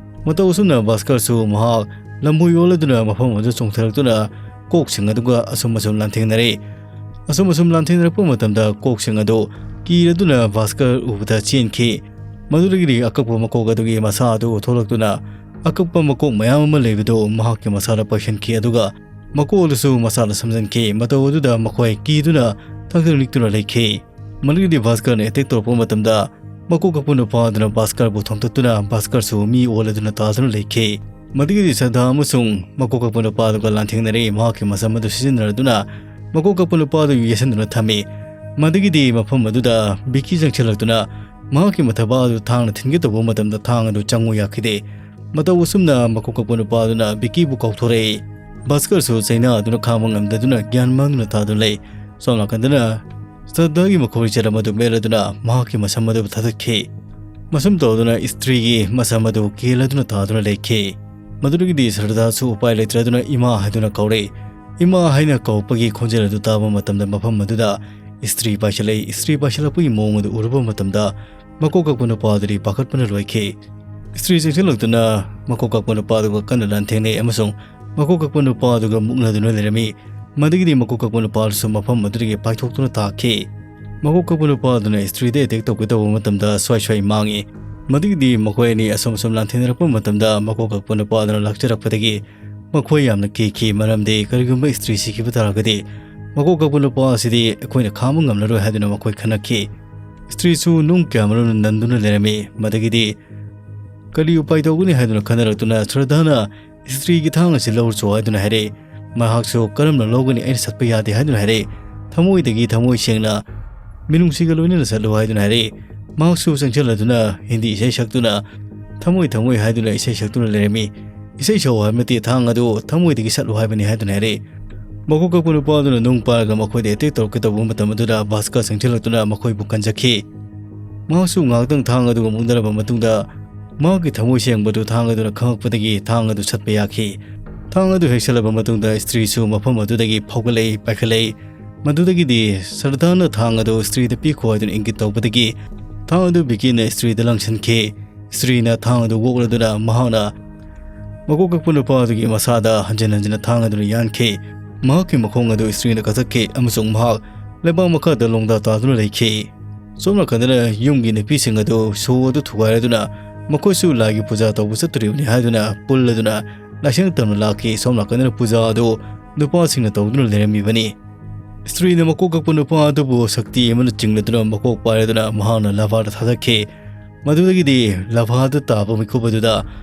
ꯃꯇꯧ ꯑꯁꯨꯝꯅ ꯚꯥꯁꯀꯔꯁꯨ ꯃꯍꯥꯛ ꯂꯝꯕꯣꯏ ꯑꯣꯜꯂꯗꯨꯅ ꯃꯐꯝ ꯑꯗꯨ ꯆꯣꯡꯊꯔꯛꯇꯨꯅ ꯀꯣꯛꯁꯤꯡ ꯑꯗꯨꯒ ꯑꯁꯨꯝ ꯑꯁꯨꯝ ꯂꯥꯟꯊꯦꯡꯅꯔꯦ꯫ ꯑꯁꯨꯝ ꯑꯁꯨꯝ ꯂꯥꯟꯊꯦꯡꯅꯔꯛꯄ ꯃꯇꯝꯗ ꯀꯣꯛꯁꯤꯡ ꯑꯗꯨ ꯀꯤꯔꯗꯨꯅ ꯚꯥꯁꯀꯔ ꯎꯕꯗ ꯆꯦꯟꯈꯤ꯫ ꯃꯗꯨꯗꯒꯤꯗꯤ ꯑꯀꯛꯄ ꯃꯀꯣꯛ ꯑꯗꯨꯒꯤ ꯃꯁꯥ ꯑꯗꯨ ꯊꯣꯛꯂꯛꯇꯨꯅ ꯑꯀꯛꯄ ꯃꯀꯣꯛ ꯃꯌꯥꯝ ꯑꯃ ꯂꯩꯕꯗꯨ ꯃꯍꯥꯛꯀꯤ ꯃꯁꯥꯗ ꯄꯥꯏꯁꯤꯟꯈꯤ, ꯑꯗꯨꯒ ꯃꯀꯣꯛ ꯑꯗꯨꯁꯨ ꯃꯁꯥꯗ ꯁꯝꯖꯤꯟꯈꯤ꯫ ꯃꯇꯧ ꯑꯗꯨꯗ ꯃꯈꯣꯏ ꯀꯤꯗꯨꯅ ꯊꯛꯇ ꯅꯤꯛꯇꯨꯅ ꯂꯩꯈꯤ꯫ ꯃꯗꯨꯒꯤꯗꯤ ꯚꯥꯁꯀꯔꯅ ꯑꯦꯇꯦꯛ ꯇꯧꯔꯛꯄ ꯃꯇꯝꯗ ꯃꯀꯣꯛ ꯀꯛꯄ ꯅꯨꯄꯥ ꯑꯗꯨꯅ ꯚꯥꯁꯀꯔꯕꯨ ꯊꯣꯝꯇꯠꯇꯨꯅ ꯚꯥꯁꯀꯔꯁꯨ ꯃꯤ ꯑꯣꯜꯂꯗꯨꯅ ꯇꯥꯗꯨꯅ ꯂꯩꯈꯤ꯫ ꯃꯗꯨꯒꯤꯗꯤ ꯁꯗꯥ ꯑꯃꯁꯨꯡ ꯃꯀꯣꯛ ꯀꯛꯄ ꯅꯨꯄꯥ ꯑꯗꯨꯒ ꯂꯥꯟꯊꯦꯡꯅꯔꯦ꯫ ꯃꯍꯥꯛꯀꯤ ꯃꯁꯝ ꯑꯗꯨ ꯁꯤꯖꯤꯟꯅꯔꯗꯨꯅ ꯃꯀꯣꯛ ꯀꯛꯄ ꯅꯨꯄꯥ ꯑꯗꯨ ꯌꯦꯠꯁꯤꯟꯗꯨꯅ ꯊꯝꯃꯤ꯫ ꯃꯗꯨꯒꯤꯗꯤ ꯃꯐꯝ ꯑꯗꯨꯗ ꯕꯤꯀꯤ ꯆꯪꯁꯤꯜꯂꯛꯇꯨꯅ ꯃꯍꯥꯛꯀꯤ ꯃꯊꯕꯥꯛ ꯑꯗꯨ ꯊꯥꯡꯅ ꯊꯤꯟꯒꯦ ꯇꯧꯕ ꯃꯇꯝꯗ ꯊꯥꯡ ꯑꯗꯨ ꯆꯪꯉꯨ ꯌꯥꯈꯤꯗꯦ꯫ ꯃꯇꯧ ꯑꯁꯨꯝꯅ ꯃꯀꯣꯛ ꯀꯛꯄ ꯅꯨꯄꯥ ꯑꯗꯨꯅ ꯕꯤꯀꯤꯕꯨ ꯀꯥꯎꯊꯣꯔꯛꯏ꯫ ꯚꯥꯁꯀꯔꯁꯨ ꯆꯩꯅꯥ ꯑꯗꯨꯅ ꯈꯥꯡꯕ ꯉꯝꯗꯗꯨꯅ ꯒ꯭ꯌꯥꯟ ꯃꯥꯡꯗꯨꯅ ꯇꯥꯗꯨꯅ ꯂꯩ꯫ ꯁꯣꯝ ꯅꯥꯀꯟꯗꯅ ꯁ꯭ꯔꯗꯥꯒꯤ ꯃꯈꯣꯡ ꯂꯩꯆꯠ ꯑꯃꯗꯨ ꯃꯦꯠꯂꯗꯨꯅ ꯃꯍꯥꯛꯀꯤ ꯃꯁꯝ ꯑꯗꯨ ꯊꯥꯗꯠꯈꯤ꯫ ꯃꯁꯨꯝ ꯇꯧꯗꯨꯅ ꯏꯁꯇ꯭ꯔꯤꯒꯤ ꯃꯁꯝ ꯑꯗꯨ ꯀꯦꯜꯂꯗꯨꯅ ꯇꯥꯗꯨꯅ ꯂꯩꯈꯤ꯫ ꯃꯗꯨꯗꯒꯤꯗꯤ ꯁ꯭ꯔꯗꯥꯁꯨ ꯎꯄꯥꯏ ꯂꯩꯇ꯭ꯔꯗꯨꯅ ꯏꯃꯥ ꯍꯥꯏꯗꯨꯅ ꯀꯧꯔꯛꯏ꯫ ꯏꯃꯥ ꯍꯥꯏꯅ ꯀꯧꯔꯛꯄꯒꯤ ꯈꯣꯟꯖꯦꯜ ꯑꯗꯨ ꯇꯥꯕ ꯃꯇꯝꯗ ꯃꯐꯝ ꯑꯗꯨꯗ ꯏꯁꯇ꯭ꯔꯤ ꯄꯥꯏꯁꯤꯜꯂꯛꯏ꯫ ꯏꯁꯇ꯭ꯔꯤ ꯄꯥꯏꯁꯤꯜꯂꯛꯄꯒꯤ ꯃꯑꯣꯡ ꯑꯗꯨ ꯎꯔꯨꯕ ꯃꯇꯝꯗ ꯃꯀꯣꯛ ꯀꯛꯄ ꯅꯨꯄꯥ ꯑꯗꯨꯗꯤ ꯄꯥꯈꯠꯄꯅ ꯂꯣꯏꯈꯤ꯫ ꯏꯁꯇ꯭ꯔꯤ ꯆꯪꯁꯤꯜꯂꯛꯇꯨꯅ ꯃꯀꯣꯛ ꯀꯛꯄ ꯅꯨꯄꯥ ꯑꯗꯨꯒ ꯀꯟꯅ ꯂꯥꯟꯊꯦꯡꯅꯩ ꯑꯃꯁꯨꯡ ꯃꯀꯣꯛ ꯀꯛꯄ ꯅꯨꯄꯥ ꯑꯗꯨꯒ ꯃꯨꯛꯅꯗꯨꯅ ꯂꯩꯔꯝꯃꯤ꯫ ꯃꯗꯨꯒꯤꯗꯤ ꯃꯀꯣꯛ ꯀꯛꯄ ꯅꯨꯄꯥ ꯑꯗꯨꯁꯨ ꯃꯐꯝ ꯑꯗꯨꯗꯒꯤ ꯄꯥꯏꯊꯣꯛꯇꯨꯅ ꯇꯥꯈꯤ꯫ ꯃꯀꯣꯛ ꯀꯛꯄ ꯅꯨꯄꯥ ꯑꯗꯨꯅ ꯏꯁꯇ꯭ꯔꯤꯗ ꯑꯦꯇꯦꯛ ꯇꯧꯒꯦ ꯇꯧꯕ ꯃꯇꯝꯗ ꯁ꯭ꯋꯥꯏ ꯁ꯭ꯋꯥꯏ ꯃꯥꯡꯉꯤ꯫ ꯃꯗꯨꯒꯤꯗꯤ ꯃꯈꯣꯏ ꯑꯅꯤ ꯑꯁꯨꯝ ꯑꯁꯨꯝ ꯂꯥꯟꯊꯦꯡꯅꯔꯛꯄ ꯃꯇꯝꯗ ꯃꯀꯣꯛ ꯀꯛꯄ ꯅꯨꯄꯥ ꯑꯗꯨꯅ ꯂꯥꯛꯆꯔꯛꯄꯗꯒꯤ ꯃꯈꯣꯏ ꯌꯥꯝꯅ ꯀꯤꯈꯤ, ꯃꯔꯝꯗꯤ ꯀꯔꯤꯒꯨꯝꯕ ꯏꯁꯇ꯭ꯔꯤ ꯁꯤꯈꯤꯕ ꯇꯥꯔꯒꯗꯤ ꯃꯀꯣꯛ ꯀꯛꯄ ꯅꯨꯄꯥ ꯑꯁꯤꯗꯤ ꯑꯩꯈꯣꯏꯅ ꯈꯥꯝꯕ ꯉꯝꯂꯔꯣꯏ ꯍꯥꯏꯗꯨꯅ ꯃꯈꯣꯏ ꯈꯟꯅꯈꯤ꯫ ꯏꯁꯇ꯭ꯔꯤꯁꯨ ꯅꯨꯡ ꯀꯌꯥꯃꯔꯨꯝꯅ ꯅꯟꯗꯨꯅ ꯂꯩꯔꯝꯃꯤ꯫ ꯃꯗꯒꯤꯗꯤ ꯀꯔꯤ ꯎꯄꯥꯏ ꯇꯧꯒꯅꯤ ꯍꯥꯏꯗꯨꯅ ꯈꯟꯅꯔꯛꯇꯨꯅ ꯁ꯭ꯔꯗꯥꯅ ꯏꯁꯇ꯭ꯔꯤꯒꯤ ꯊꯥꯡ ꯑꯁꯤ ꯂꯧꯔꯨꯆꯣ ꯍꯥꯏꯗꯨꯅ ꯍꯥꯏꯔꯛꯏ꯫ ꯃꯍꯥꯛꯁꯨ ꯀꯔꯝꯅ ꯂꯧꯒꯅꯤ, ꯑꯩꯅ ꯆꯠꯄ ꯌꯥꯗꯦ ꯍꯥꯏꯗꯨꯅ ꯍꯥꯏꯔꯛꯏ꯫ ꯊꯃꯣꯏꯗꯒꯤ ꯊꯃꯣꯏ ꯁꯦꯡꯅ ꯃꯤꯅꯨꯡꯁꯤꯒ ꯂꯣꯏꯅꯅ ꯆꯠꯂꯨ ꯍꯥꯏꯗꯨꯅ ꯍꯥꯏꯔꯛꯏ꯫ ꯃꯍꯥꯛꯁꯨ ꯆꯪꯁꯤꯜꯂꯗꯨꯅ ꯍꯤꯟꯗꯤ ꯏꯁꯩ ꯁꯛꯇꯨꯅ ꯊꯃꯣꯏ ꯊꯃꯣꯏ ꯍꯥꯏꯗꯨꯅ ꯏꯁꯩ ꯁꯛꯇꯨꯅ ꯂꯩꯔꯝꯃꯤ꯫ ꯏꯁꯩ ꯁꯛꯎ ꯍꯥꯏꯕ ꯅꯠꯇꯦ, ꯊꯥꯡ ꯑꯗꯨ ꯊꯃꯣꯏꯗꯒꯤ ꯁꯠꯂꯨ ꯍꯥꯏꯕꯅꯤ ꯍꯥꯏꯗꯨꯅ ꯍꯥꯏꯔꯛꯏ꯫ ꯃꯀꯣꯛ ꯀꯛꯄ ꯅꯨꯄꯥ ꯑꯗꯨꯅ ꯅꯨꯡ ꯄꯥꯏꯔꯒ ꯃꯈꯣꯏꯗ ꯑꯦꯇꯦꯛ ꯇꯧꯔꯛꯀꯦ ꯇꯧꯕ ꯃꯇꯝ ꯑꯗꯨꯗ ꯚꯥꯁꯀꯔ ꯆꯪꯁꯤꯜꯂꯛꯇꯨꯅ ꯃꯈꯣꯏꯕꯨ ꯀꯟꯖꯈꯤ꯫ ꯃꯍꯥꯛꯁꯨ ꯉꯥꯏꯍꯥꯛꯇꯪ ꯊꯥꯡ ꯑꯗꯨꯒ ꯃꯨꯛꯅꯔꯕ ꯃꯇꯨꯡꯗ ꯃꯍꯥꯛꯀꯤ ꯊꯃꯣꯏ ꯁꯦꯡꯕꯗꯨ ꯊꯥꯡ ꯑꯗꯨꯅ ꯈꯪꯉꯛꯄꯗꯒꯤ ꯊꯥꯡ ꯑꯗꯨ ꯁꯠꯄ ꯌꯥꯈꯤ꯫ ꯊꯥꯡ ꯑꯗꯨ ꯍꯦꯛ ꯁꯠꯂꯕ ꯃꯇꯨꯡꯗ ꯏꯁꯇ꯭ꯔꯤꯁꯨ ꯃꯐꯝ ꯑꯗꯨꯗꯒꯤ ꯐꯥꯎꯒꯠꯂꯛꯏ, ꯄꯥꯏꯈꯠꯂꯛꯏ꯫ ꯃꯗꯨꯗꯒꯤꯗꯤ ꯁꯔꯗꯥꯅ ꯊꯥꯡ ꯑꯗꯨ ꯏꯁꯇ꯭ꯔꯤꯗ ꯄꯤꯈꯣ ꯍꯥꯏꯗꯨꯅ ꯏꯪꯒꯤꯠ ꯇꯧꯕꯗꯒꯤ ꯊꯥꯡ ꯑꯗꯨ ꯕꯤꯀꯤꯅ ꯏꯁꯇ꯭ꯔꯤꯗ ꯂꯪꯁꯤꯟꯈꯤ꯫ ꯏꯁꯇ꯭ꯔꯤꯅ ꯊꯥꯡ ꯑꯗꯨ ꯑꯣꯛꯂꯗꯨꯅ ꯃꯍꯥꯛꯅ ꯃꯀꯣꯛ ꯀꯛꯄ ꯅꯨꯄꯥ ꯑꯗꯨꯒꯤ ꯃꯁꯥꯗ ꯍꯟꯖꯤꯟ ꯍꯟꯖꯤꯟꯅ ꯊꯥꯡ ꯑꯗꯨꯅ ꯌꯥꯟꯈꯤ꯫ ꯃꯍꯥꯛꯀꯤ ꯃꯈꯣꯡ ꯑꯗꯨ ꯏꯁꯇ꯭ꯔꯤꯅ ꯀꯛꯊꯠꯈꯤ ꯑꯃꯁꯨꯡ ꯃꯍꯥꯛ ꯂꯩꯕꯥꯛ ꯃꯈꯥꯗ ꯂꯣꯡꯗꯥ ꯇꯥꯗꯨꯅ ꯂꯩꯈꯤ꯫ ꯁꯣꯝ ꯅꯥꯀꯟꯗꯅ ꯌꯨꯝꯒꯤ ꯅꯨꯄꯤꯁꯤꯡ ꯑꯗꯨ ꯁꯣ ꯑꯗꯨ ꯊꯨꯒꯥꯏꯔꯗꯨꯅ ꯃꯈꯣꯏꯁꯨ ꯂꯥꯏꯒꯤ ꯄꯨꯖꯥ ꯇꯧꯕ ꯆꯠꯇꯣꯔꯤꯕꯅꯤ ꯍꯥꯏꯗꯨꯅ ꯄꯨꯜꯂꯗꯨꯅ ꯂꯥꯏꯁꯪ ꯇꯝꯅ ꯂꯥꯛꯈꯤ꯫ ꯁꯣꯝ ꯅꯥꯀꯟꯗꯅ ꯄꯨꯖꯥ ꯑꯗꯨ ꯅꯨꯄꯥꯁꯤꯡꯅ ꯇꯧꯗꯨꯅ ꯂꯩꯔꯝꯃꯤꯕꯅꯤ꯫ ꯏꯁꯇ꯭ꯔꯤꯅ ꯃꯀꯣꯛ ꯀꯛꯄ ꯅꯨꯄꯥ ꯑꯗꯨꯕꯨ ꯁꯛꯇꯤ ꯑꯃꯅ ꯆꯤꯡꯂꯗꯨꯅ ꯃꯀꯣꯛ ꯄꯥꯏꯔꯗꯨꯅ ꯃꯍꯥꯛꯅ ꯂꯚꯥꯗ ꯊꯥꯗꯈꯤ꯫ ꯃꯗꯨꯗꯒꯤꯗꯤ ꯂꯚꯥꯗ ꯇꯥꯕ ꯃꯤꯀꯨꯞ ꯑꯗꯨꯗ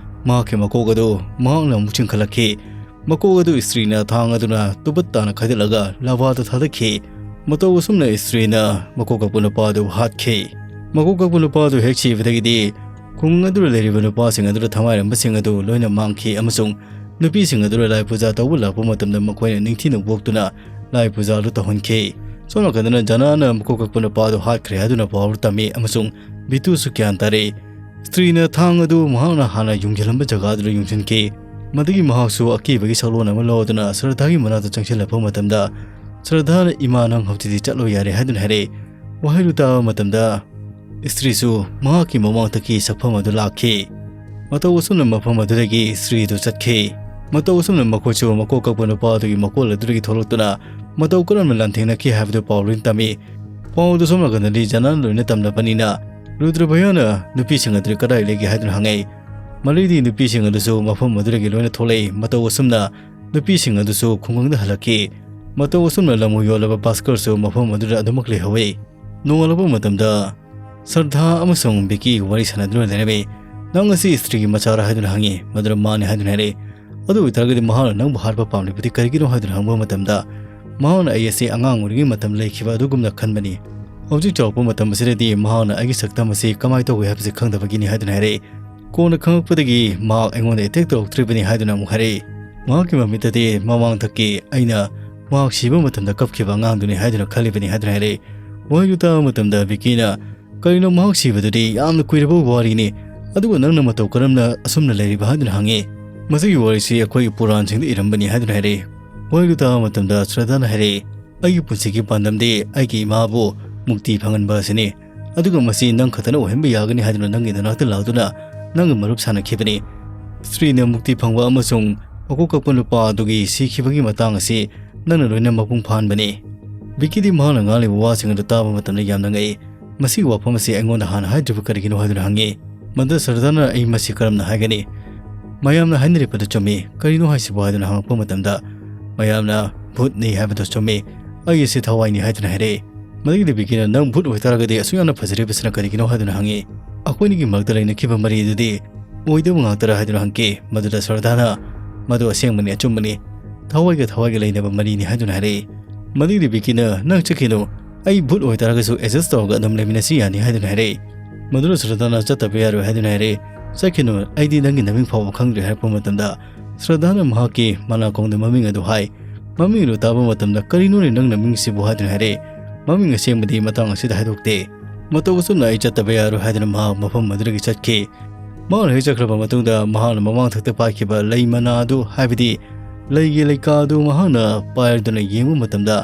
ꯃꯍꯥꯛꯀꯤ ꯃꯀꯣꯛ ꯑꯗꯨ ꯃꯍꯥꯛꯅ ꯑꯃꯨꯛ ꯆꯤꯡꯈꯠꯂꯛꯈꯤ꯫ ꯃꯀꯣꯛ ꯑꯗꯨ ꯏꯁꯇ꯭ꯔꯤꯅ ꯊꯥꯡ ꯑꯗꯨꯅ ꯇꯨꯄꯠ ꯇꯥꯅ ꯈꯥꯏꯗꯠꯂꯒ ꯂꯚꯥꯗ ꯊꯥꯗꯈꯤ꯫ ꯃꯇꯧ ꯑꯁꯨꯝꯅ ꯏꯁꯇ꯭ꯔꯤꯅ ꯃꯀꯣꯛ ꯀꯛꯄ ꯅꯨꯄꯥ ꯑꯗꯨ ꯍꯥꯠꯈꯤ꯫ ꯃꯀꯣꯛ ꯀꯛꯄ ꯅꯨꯄꯥ ꯑꯗꯨ ꯍꯦꯛ ꯁꯤꯕꯗꯒꯤꯗꯤ ꯈꯨꯡꯒꯪ ꯑꯗꯨꯗ ꯂꯩꯔꯤꯕ ꯅꯨꯄꯥꯁꯤꯡ ꯑꯗꯨꯗ ꯊꯋꯥꯏꯔꯝꯕꯁꯤꯡ ꯑꯗꯨ ꯂꯣꯏꯅ ꯃꯥꯡꯈꯤ ꯑꯃꯁꯨꯡ ꯅꯨꯄꯤꯁꯤꯡ ꯑꯗꯨꯗ ꯂꯥꯏ ꯄꯨꯖꯥ ꯇꯧꯕ ꯂꯥꯛꯄ ꯃꯇꯝꯗ ꯃꯈꯣꯏꯅ ꯅꯤꯡꯊꯤꯅ ꯑꯣꯛꯇꯨꯅ ꯂꯥꯏ ꯄꯨꯖꯥ ꯑꯗꯨ ꯇꯧꯍꯟꯈꯤ꯫ ꯁꯣꯝ ꯅꯥꯀꯟꯗꯅ ꯖꯅꯥꯅ ꯃꯀꯣꯛ ꯀꯛꯄ ꯅꯨꯄꯥ ꯑꯗꯨ ꯍꯥꯠꯈ꯭ꯔꯦ ꯍꯥꯏꯗꯨꯅ ꯄꯥꯎ ꯑꯗꯨ ꯇꯝꯃꯤ ꯑꯃꯁꯨꯡ ꯕꯤꯇꯨꯁꯨ ꯒ꯭ꯌꯥꯟ ꯇꯥꯔꯦ꯫ ꯏꯁꯇ꯭ꯔꯤꯅ ꯊꯥꯡ ꯑꯗꯨ ꯃꯍꯥꯛꯅ ꯍꯥꯟꯅ ꯌꯨꯡꯁꯤꯜꯂꯝꯕ ꯖꯒꯥ ꯑꯗꯨꯗ ꯌꯨꯡꯁꯤꯟꯈꯤ꯫ ꯃꯗꯨꯒꯤ ꯃꯍꯥꯛꯁꯨ ꯑꯀꯤꯕꯒꯤ ꯁꯛꯂꯣꯟ ꯑꯃ ꯂꯧꯗꯨꯅ ꯁ꯭ꯔꯗꯥꯒꯤ ꯃꯅꯥꯛꯇ ꯆꯪꯁꯤꯜꯂꯛꯄ ꯃꯇꯝꯗ, ꯁ꯭ꯔꯗꯥꯅ, "ꯏꯃꯥ, ꯅꯪ ꯍꯧꯖꯤꯛꯇꯤ ꯆꯠꯂꯣ ꯌꯥꯔꯦ" ꯍꯥꯏꯗꯨꯅ ꯍꯥꯏꯔꯛꯏ꯫ ꯋꯥꯍꯩꯗꯨ ꯇꯥꯕ ꯃꯇꯝꯗ ꯏꯁꯇ꯭ꯔꯤꯁꯨ ꯃꯍꯥꯛꯀꯤ ꯃꯃꯥꯡꯗꯒꯤ ꯁꯛꯐꯝ ꯑꯗꯨ ꯂꯥꯛꯈꯤ꯫ ꯃꯇꯧ ꯑꯁꯨꯝꯅ ꯃꯐꯝ ꯑꯗꯨꯗꯒꯤ ꯏꯁꯇ꯭ꯔꯤꯗꯨ ꯆꯠꯈꯤ꯫ ꯃꯇꯧ ꯑꯁꯨꯝꯅ ꯃꯈꯣꯏꯁꯨ ꯃꯀꯣꯛ ꯀꯛꯄ ꯅꯨꯄꯥ ꯑꯗꯨꯒꯤ ꯃꯀꯣꯜ ꯑꯗꯨꯗꯒꯤ ꯊꯣꯛꯂꯛꯇꯨꯅ ꯃꯇꯧ ꯀꯔꯝꯅ ꯂꯥꯟꯊꯦꯡꯅꯈꯤ ꯍꯥꯏꯕꯗꯨ ꯄꯥꯎ ꯂꯣꯏꯅ ꯇꯝꯃꯤ꯫ ꯄꯥꯎꯗꯨ ꯁꯣꯝ ꯅꯥꯀꯟꯗꯗꯤ ꯖꯅꯥꯅ ꯂꯣꯏꯅ ꯇꯝꯂꯕꯅꯤꯅ, ꯔꯨꯗ꯭ꯔꯚꯌꯥꯅ ꯅꯨꯄꯤꯁꯤꯡ ꯑꯗꯨ ꯀꯗꯥꯏ ꯂꯩꯒꯦ ꯍꯥꯏꯗꯨꯅ ꯍꯪꯉꯛꯏ꯫ ꯃꯗꯨꯗꯒꯤꯗꯤ ꯅꯨꯄꯤꯁꯤꯡ ꯑꯗꯨꯁꯨ ꯃꯐꯝ ꯑꯗꯨꯗꯒꯤ ꯂꯣꯏꯅ ꯊꯣꯛꯂꯛꯏ꯫ ꯃꯇꯧ ꯑꯁꯨꯝꯅ ꯅꯨꯄꯤꯁꯤꯡ ꯑꯗꯨꯁꯨ ꯈꯨꯡꯒꯪꯗ ꯍꯜꯂꯛꯈꯤ꯫ ꯃꯇꯧ ꯑꯁꯨꯝꯅ ꯂꯝꯃꯨ ꯌꯣꯜꯂꯕ ꯚꯥꯁꯀꯔꯁꯨ ꯃꯐꯝ ꯑꯗꯨꯗ ꯑꯗꯨꯃꯛ ꯂꯩꯍꯧꯋꯤ꯫ ꯅꯣꯡꯉꯥꯜꯂꯛꯄ ꯃꯇꯝꯗ ꯁ꯭ꯔꯗꯥ ꯑꯃꯁꯨꯡ ꯕꯤꯀꯤ ꯋꯥꯔꯤ ꯁꯥꯟꯅꯗꯨꯅ ꯂꯩꯔꯝꯃꯤ꯫ "ꯅꯪ ꯑꯁꯤ ꯏꯁꯇ꯭ꯔꯤꯒꯤ ꯃꯆꯥꯔ?" ꯍꯥꯏꯗꯨꯅ ꯍꯪꯉꯤ꯫ ꯃꯗꯨꯗ ꯃꯥꯅꯤ ꯍꯥꯏꯗꯨꯅ ꯍꯥꯏꯔꯛꯏ꯫ "ꯑꯗꯨ ꯑꯣꯏꯇꯥꯔꯒꯗꯤ ꯃꯍꯥꯛꯅ ꯅꯪꯕꯨ ꯍꯥꯠꯄ ꯄꯥꯝꯂꯤꯕꯗꯤ ꯀꯔꯤꯒꯤꯅꯣ?" ꯍꯥꯏꯗꯨꯅ ꯍꯪꯕ ꯃꯇꯝꯗ, ꯃꯍꯥꯛꯅ "ꯑꯩ ꯑꯁꯤ ꯑꯉꯥꯡ ꯑꯣꯏꯔꯤꯉꯩ ꯃꯇꯝ ꯂꯩꯈꯤꯕ ꯑꯗꯨꯒꯨꯝꯅ ꯈꯟꯕꯅꯤ꯫ ꯍꯧꯖꯤꯛ ꯆꯥꯎꯔꯛꯄ ꯃꯇꯝ ꯑꯁꯤꯗꯗꯤ ꯃꯍꯥꯛꯅ ꯑꯩꯒꯤ ꯁꯛꯇꯝ ꯑꯁꯤ ꯀꯃꯥꯏꯅ ꯇꯧꯏ ꯍꯥꯏꯕꯁꯤ ꯈꯪꯗꯕꯒꯤꯅꯤ" ꯍꯥꯏꯗꯨꯅ ꯍꯥꯏꯔꯛꯏ꯫ "ꯀꯣꯟꯅ ꯈꯪꯂꯛꯄꯗꯒꯤ ꯃꯍꯥꯛ ꯑꯩꯉꯣꯟꯗ ꯑꯦꯇꯦꯛ ꯇꯧꯔꯛꯇ꯭ꯔꯤꯕꯅꯤ" ꯍꯥꯏꯗꯨꯅ ꯑꯃꯨꯛ ꯍꯥꯏꯔꯛꯏ꯫ ꯃꯍꯥꯛꯀꯤ ꯃꯃꯤꯠꯇꯗꯤ ꯃꯃꯥꯡꯊꯛꯀꯤ ꯑꯩꯅ ꯃꯍꯥꯛ ꯁꯤꯕ ꯃꯇꯝꯗ ꯀꯞꯈꯤꯕ ꯑꯉꯥꯡꯗꯨꯅꯤ ꯍꯥꯏꯗꯨꯅ ꯈꯜꯂꯤꯕꯅꯤ ꯍꯥꯏꯗꯨꯅ ꯍꯥꯏꯔꯛꯏ꯫ ꯋꯥꯍꯩꯗꯨ ꯇꯥꯕ ꯃꯇꯝꯗ ꯕꯤꯀꯤꯅ, "ꯀꯔꯤꯅꯣ, ꯃꯍꯥꯛ ꯁꯤꯕꯗꯨꯗꯤ ꯌꯥꯝꯅ ꯀꯨꯏꯔꯕ ꯋꯥꯔꯤꯅꯤ, ꯑꯗꯨꯒ ꯅꯪꯅ ꯃꯇꯧ ꯀꯔꯝꯅ ꯑꯁꯨꯝꯅ ꯂꯩꯔꯤꯕ?" ꯍꯥꯏꯗꯨꯅ ꯍꯪꯉꯤ꯫ "ꯃꯁꯤꯒꯤ ꯋꯥꯔꯤꯁꯤ ꯑꯩꯈꯣꯏꯒꯤ ꯄꯨꯔꯥꯟꯁꯤꯡꯗ ꯏꯔꯝꯕꯅꯤ" ꯍꯥꯏꯗꯨꯅ ꯍꯥꯏꯔꯛꯏ꯫ ꯋꯥꯍꯩꯗꯨ ꯇꯥꯕ ꯃꯇꯝꯗ ꯁ꯭ꯔꯗꯥꯅ ꯍꯥꯏꯔꯛꯏ, "ꯑꯩꯒꯤ ꯄꯨꯟꯁꯤꯒꯤ ꯄꯥꯟꯗꯝꯗꯤ ꯑꯩꯒꯤ ꯏꯃꯥꯕꯨ ꯃꯨꯛꯇꯤ ꯐꯪꯍꯟꯕ ꯑꯁꯤꯅꯤ꯫ ꯑꯗꯨꯒ ꯃꯁꯤ ꯅꯪ ꯈꯛꯇꯅ ꯑꯣꯏꯍꯟꯕ ꯌꯥꯒꯅꯤ ꯍꯥꯏꯗꯨꯅ ꯅꯪꯒꯤ ꯅꯅꯥꯛꯇ ꯂꯥꯛꯇꯨꯅ ꯅꯪꯒ ꯃꯔꯨꯞ ꯁꯥꯟꯅꯈꯤꯕꯅꯤ꯫ ꯁ꯭ꯔꯤꯅ ꯃꯨꯛꯇꯤ ꯐꯪꯕ ꯑꯃꯁꯨꯡ ꯃꯀꯣꯛ ꯀꯛꯄ ꯅꯨꯄꯥ ꯑꯗꯨꯒꯤ ꯁꯤꯈꯤꯕꯒꯤ ꯃꯇꯥꯡ ꯑꯁꯤ ꯅꯪꯅ ꯂꯣꯏꯅ ꯃꯄꯨꯡ ꯐꯥꯍꯟꯕꯅꯤ꯫ ꯕꯤꯀꯤꯗꯤ ꯃꯍꯥꯛꯅ ꯉꯥꯡꯂꯤꯕ ꯋꯥꯁꯤꯡ ꯑꯗꯨ ꯇꯥꯕ ꯃꯇꯝꯗ ꯌꯥꯝꯅ ꯉꯛꯏ꯫ "ꯃꯁꯤꯒꯤ ꯋꯥꯐꯝ ꯑꯁꯤ ꯑꯩꯉꯣꯟꯗ ꯍꯥꯟꯅ ꯍꯥꯏꯗ꯭ꯔꯤꯕ ꯀꯔꯤꯒꯤꯅꯣ?" ꯍꯥꯏꯗꯨꯅ ꯍꯪꯉꯤ꯫ ꯃꯗꯨꯗ ꯁꯔꯗꯥꯅ, "ꯑꯩ ꯃꯁꯤ ꯀꯔꯝꯅ ꯍꯥꯏꯒꯅꯤ? ꯃꯌꯥꯝꯅ ꯍꯥꯏꯅꯔꯤꯕꯗꯨ ꯆꯨꯝꯃꯤ꯫ ꯀꯔꯤꯅꯣ ꯍꯥꯏꯁꯤꯕꯨ?" ꯍꯥꯏꯗꯨꯅ ꯍꯪꯂꯛꯄ ꯃꯇꯝꯗ, ꯃꯌꯥꯝꯅ, "ꯚꯨꯠꯅꯤ ꯍꯥꯏꯕꯗꯨ ꯆꯨꯝꯃꯤ꯫ ꯑꯩ ꯑꯁꯤ ꯊꯋꯥꯏꯅꯤ" ꯍꯥꯏꯗꯨꯅ ꯍꯥꯏꯔꯛꯏ꯫ ꯃꯗꯨꯒꯤꯗꯤ ꯕꯤꯀꯤꯅ, "ꯅꯪ ꯚꯨꯠ ꯑꯣꯏꯇꯥꯔꯒꯗꯤ ꯑꯁꯨꯛ ꯌꯥꯝꯅ ꯐꯖꯔꯤꯕꯁꯤꯅ ꯀꯔꯤꯒꯤꯅꯣ?" ꯍꯥꯏꯗꯨꯅ ꯍꯪꯉꯤ꯫ "ꯑꯩꯈꯣꯏꯅꯤꯒꯤ ꯃꯔꯛꯇ ꯂꯩꯅꯈꯤꯕ ꯃꯔꯤ ꯑꯗꯨꯗꯤ ꯑꯣꯏꯗꯕ ꯉꯥꯛꯇꯔꯥ?" ꯍꯥꯏꯗꯨꯅ ꯍꯪꯈꯤ꯫ ꯃꯗꯨꯗ ꯁꯔꯗꯥꯅ, "ꯃꯗꯨ ꯑꯁꯦꯡꯕꯅꯤ, ꯑꯆꯨꯝꯕꯅꯤ꯫ ꯊꯋꯥꯏꯒ ꯊꯋꯥꯏꯒ ꯂꯩꯅꯕ ꯃꯔꯤꯅꯤ" ꯍꯥꯏꯗꯨꯅ ꯍꯥꯏꯔꯛꯏ꯫ ꯃꯗꯨꯒꯤꯗꯤ ꯕꯤꯀꯤꯅ, "ꯅꯪ ꯆꯠꯈꯤꯅꯨ꯫ ꯑꯩ ꯚꯨꯠ ꯑꯣꯏꯇꯥꯔꯒꯁꯨ adjust ꯇꯧꯔꯒ ꯑꯗꯨꯝ ꯂꯩꯃꯤꯟꯅꯁꯤ ꯌꯥꯅꯤ" ꯍꯥꯏꯗꯨꯅ ꯍꯥꯏꯔꯛꯏ꯫ ꯃꯗꯨꯅ ꯁꯔꯗꯥꯅ, "ꯆꯠꯇꯕ ꯌꯥꯔꯣꯏ" ꯍꯥꯏꯗꯨꯅ ꯍꯥꯏꯔꯛꯏ꯫ "ꯆꯠꯈꯤꯅꯨ, ꯑꯩꯗꯤ ꯅꯪꯒꯤ ꯅꯃꯤꯡ ꯐꯥꯎꯕ ꯈꯪꯗ꯭ꯔꯤ" ꯍꯥꯏꯔꯛꯄ ꯃꯇꯝꯗ, ꯁꯔꯗꯥꯅ ꯃꯍꯥꯛꯀꯤ ꯃꯅꯥꯀꯣꯡꯗ ꯃꯃꯤꯡ ꯑꯗꯨ ꯍꯥꯏ꯫ ꯃꯃꯤꯡ ꯑꯗꯨ ꯇꯥꯕ ꯃꯇꯝꯗ, "ꯀꯔꯤꯅꯣꯅꯦ ꯅꯪ ꯅꯃꯤꯡꯁꯤꯕꯨ?" ꯍꯥꯏꯗꯨꯅ ꯍꯥꯏꯔꯛꯏ꯫ ꯃꯃꯤꯡ ꯑꯁꯦꯡꯕꯗꯤ ꯃꯇꯥꯡ ꯑꯁꯤꯗ ꯍꯥꯏꯗꯣꯛꯇꯦ꯫ ꯃꯇꯧ ꯑꯁꯨꯝꯅ ꯑꯩ ꯆꯠꯇꯕ ꯌꯥꯔꯣꯏ ꯍꯥꯏꯗꯨꯅ ꯃꯍꯥꯛ ꯃꯐꯝ ꯑꯗꯨꯗꯒꯤ ꯆꯠꯈꯤ꯫ ꯃꯍꯥꯛꯅ ꯍꯦꯛ ꯆꯠꯈ꯭ꯔꯕ ꯃꯇꯨꯡꯗ, ꯃꯍꯥꯛꯅ ꯃꯃꯥꯡꯊꯛꯇ ꯄꯥꯏꯈꯤꯕ ꯂꯩ ꯃꯅꯥ ꯑꯗꯨ, ꯍꯥꯏꯕꯗꯤ ꯂꯩꯒꯤ ꯂꯩꯀꯥ ꯑꯗꯨ ꯃꯍꯥꯛꯅ ꯄꯥꯏꯗꯨꯅ ꯌꯦꯡꯕ ꯃꯇꯝꯗ,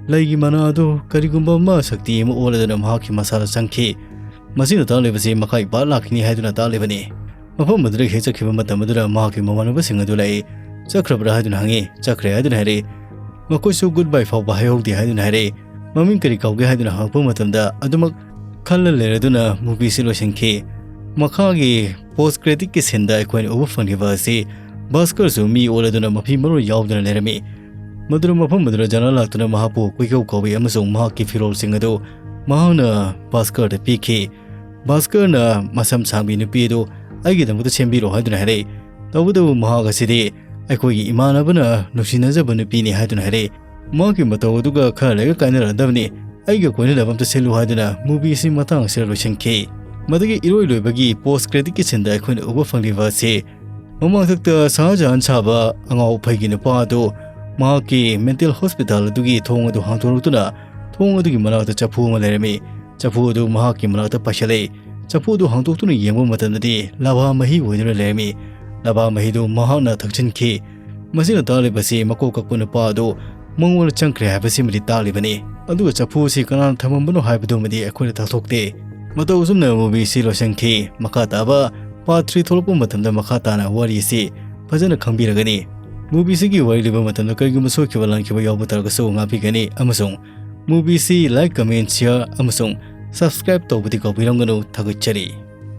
ꯂꯩꯒꯤ ꯃꯅꯥ ꯑꯗꯨ ꯀꯔꯤꯒꯨꯝꯕ ꯑꯃ ꯁꯛꯇꯤ ꯑꯃ ꯑꯣꯜꯂꯗꯨꯅ ꯃꯍꯥꯛꯀꯤ ꯃꯁꯥꯗ ꯆꯪꯈꯤ꯫ ꯃꯁꯤꯅ ꯇꯥꯛꯂꯤꯕꯁꯤ ꯃꯈꯥ ꯏꯄꯥ ꯂꯥꯛꯈꯤꯅꯤ ꯍꯥꯏꯗꯨꯅ ꯇꯥꯛꯂꯤꯕꯅꯤ꯫ ꯃꯐꯝ ꯑꯗꯨꯗꯒꯤ ꯍꯦꯛ ꯆꯠꯈꯤꯕ ꯃꯇꯝ ꯑꯗꯨꯗ ꯃꯍꯥꯛꯀꯤ ꯃꯃꯥꯟꯅꯕꯁꯤꯡ ꯑꯗꯨ ꯂꯥꯛꯏ꯫ "ꯆꯠꯈ꯭ꯔꯕ꯭ꯔꯥ?" ꯍꯥꯏꯗꯨꯅ ꯍꯪꯉꯤ꯫ "ꯆꯠꯈ꯭ꯔꯦ" ꯍꯥꯏꯗꯨꯅ ꯍꯥꯏꯔꯛꯏ꯫ ꯃꯈꯣꯏꯁꯨ goodbye ꯐꯥꯎꯕ ꯍꯥꯏꯍꯧꯗꯦ ꯍꯥꯏꯗꯨꯅ ꯍꯥꯏꯔꯛꯏ꯫ "ꯃꯃꯤꯡ ꯀꯔꯤ ꯀꯧꯒꯦ?" ꯍꯥꯏꯗꯨꯅ ꯍꯪꯉꯛꯄ ꯃꯇꯝꯗ, ꯑꯗꯨꯃꯛ ꯈꯜꯂ ꯂꯩꯔꯗꯨꯅ movieꯁꯤ ꯂꯣꯏꯁꯤꯟꯈꯤ꯫ ꯃꯈꯥꯒꯤ post creditꯀꯤ sceneꯗ ꯑꯩꯈꯣꯏꯅ ꯎꯕ ꯐꯪꯂꯤꯕ ꯑꯁꯤ ꯚꯥꯁꯀꯔꯁꯨ ꯃꯤ ꯑꯣꯜꯂꯗꯨꯅ ꯃꯐꯤ ꯃꯔꯣꯜ ꯌꯥꯎꯗꯅ ꯂꯩꯔꯝꯃꯤ꯫ ꯃꯗꯨꯅ ꯃꯐꯝ ꯑꯗꯨꯗ ꯖꯅꯥ ꯂꯥꯛꯇꯨꯅ ꯃꯍꯥꯛꯄꯨ ꯀꯣꯏꯀꯧ ꯀꯧꯏ ꯑꯃꯁꯨꯡ ꯃꯍꯥꯛꯀꯤ ꯐꯤꯔꯣꯜꯁꯤꯡ ꯑꯗꯨ ꯃꯍꯥꯛꯅ ꯚꯥꯁꯀꯔꯗ ꯄꯤꯈꯤ꯫ ꯚꯥꯁꯀꯔꯅ ꯃꯁꯝ ꯁꯥꯡꯕꯤ ꯅꯨꯄꯤ ꯑꯗꯨ ꯑꯩꯒꯤꯗꯃꯛꯇ ꯁꯦꯝꯕꯤꯔꯣ ꯍꯥꯏꯗꯨꯅ ꯍꯥꯏꯔꯛꯏ꯫ ꯇꯧꯕꯇꯕꯨ ꯃꯍꯥꯛ ꯑꯁꯤꯗꯤ ꯑꯩꯈꯣꯏꯒꯤ ꯏꯃꯥꯟꯅꯕꯅ ꯅꯨꯡꯁꯤꯅꯖꯕ ꯅꯨꯄꯤꯅꯤ ꯍꯥꯏꯗꯨꯅ ꯍꯥꯏꯔꯛꯏ꯫ ꯃꯍꯥꯛꯀꯤ ꯃꯇꯧ ꯑꯗꯨꯒ ꯈꯔ ꯂꯩꯔꯒ ꯀꯥꯏꯅꯔꯛꯑꯗꯕꯅꯤ꯫ ꯑꯩꯒ ꯀꯣꯏꯅꯅꯕ ꯑꯝꯇ ꯁꯤꯜꯂꯨ ꯍꯥꯏꯗꯨꯅ movie ꯑꯁꯤ ꯃꯇꯥꯡ ꯑꯁꯤꯗ ꯂꯣꯏꯁꯤꯟꯈꯤ꯫ ꯃꯗꯨꯒꯤ ꯏꯔꯣꯏ ꯂꯣꯏꯕꯒꯤ post creditꯀꯤ sceneꯗ ꯑꯩꯈꯣꯏꯅ ꯎꯕ ꯐꯪꯂꯤꯕ ꯑꯁꯤ ꯃꯃꯥꯡꯊꯛꯇ ꯁꯍꯥꯖꯍꯥꯟ ꯁꯥꯕ ꯑꯉꯥꯎ ꯑꯐꯩꯒꯤ ꯅꯨꯄꯥ ꯑꯗꯨ ꯃꯍꯥꯛꯀꯤ mental hospital ꯑꯗꯨꯒꯤ ꯊꯣꯡ ꯑꯗꯨ ꯍꯥꯡꯗꯣꯔꯛꯇꯨꯅ ꯊꯣꯡ ꯑꯗꯨꯒꯤ ꯃꯅꯥꯛꯇ ꯆꯐꯨ ꯑꯃ ꯂꯩꯔꯝꯃꯤ꯫ ꯆꯐꯨ ꯑꯗꯨ ꯃꯍꯥꯛꯀꯤ ꯃꯅꯥꯛꯇ ꯄꯥꯏꯁꯤꯜꯂꯤ꯫ ꯆꯐꯨ ꯑꯗꯨ ꯍꯥꯡꯗꯣꯛꯇꯨꯅ ꯌꯦꯡꯕ ꯃꯇꯝꯗꯗꯤ ꯂꯥꯚꯥ ꯃꯍꯤ ꯑꯣꯏꯗꯨꯅ ꯂꯩꯔꯝꯃꯤ꯫ ꯂꯥꯚꯥ ꯃꯍꯤꯗꯨ ꯃꯍꯥꯛꯅ ꯊꯛꯆꯤꯟꯈꯤ꯫ ꯃꯁꯤꯅ ꯇꯥꯛꯂꯤꯕꯁꯤ ꯃꯀꯣꯛ ꯀꯛꯄ ꯅꯨꯄꯥ ꯑꯗꯨ ꯃꯉꯣꯟꯗ ꯆꯪꯈ꯭ꯔꯦ ꯍꯥꯏꯕꯁꯤꯃꯗꯤ ꯇꯥꯛꯂꯤꯕꯅꯤ꯫ ꯑꯗꯨꯒ ꯆꯐꯨ ꯑꯁꯤ ꯀꯅꯥꯅ ꯊꯝꯃꯝꯕꯅꯣ ꯍꯥꯏꯕꯗꯨꯃꯗꯤ ꯑꯩꯈꯣꯏꯅ ꯇꯥꯛꯊꯣꯛꯇꯦ꯫ ꯃꯇꯧ ꯑꯁꯨꯝꯅ movie ꯑꯁꯤ ꯂꯣꯏꯁꯤꯟꯈꯤ꯫ ꯃꯈꯥ ꯇꯥꯕ part three ꯊꯣꯛꯂꯛꯄ ꯃꯇꯝꯗ ꯃꯈꯥ ꯇꯥꯅ ꯋꯥꯔꯤ ꯑꯁꯤ ꯐꯖꯅ ꯈꯪꯕꯤꯔꯒꯅꯤ꯫ Movie ꯑꯁꯤꯒꯤ ꯋꯥꯔꯤ ꯂꯤꯕ ꯃꯇꯝꯗ ꯀꯔꯤꯒꯨꯝꯕ ꯁꯣꯏꯈꯤꯕ ꯂꯥꯟꯈꯤꯕ ꯌꯥꯎꯕ ꯇꯥꯔꯒꯁꯨ ꯉꯥꯛꯄꯤꯒꯅꯤ ꯑꯃꯁꯨꯡ movie ꯑꯁꯤ like, comment, share ꯑꯃꯁꯨꯡ subscribe ꯇꯧꯕꯗꯤ ꯀꯥꯎꯕꯤꯔꯝꯒꯅꯨ꯫ ꯊꯥꯒꯠꯆꯔꯤ꯫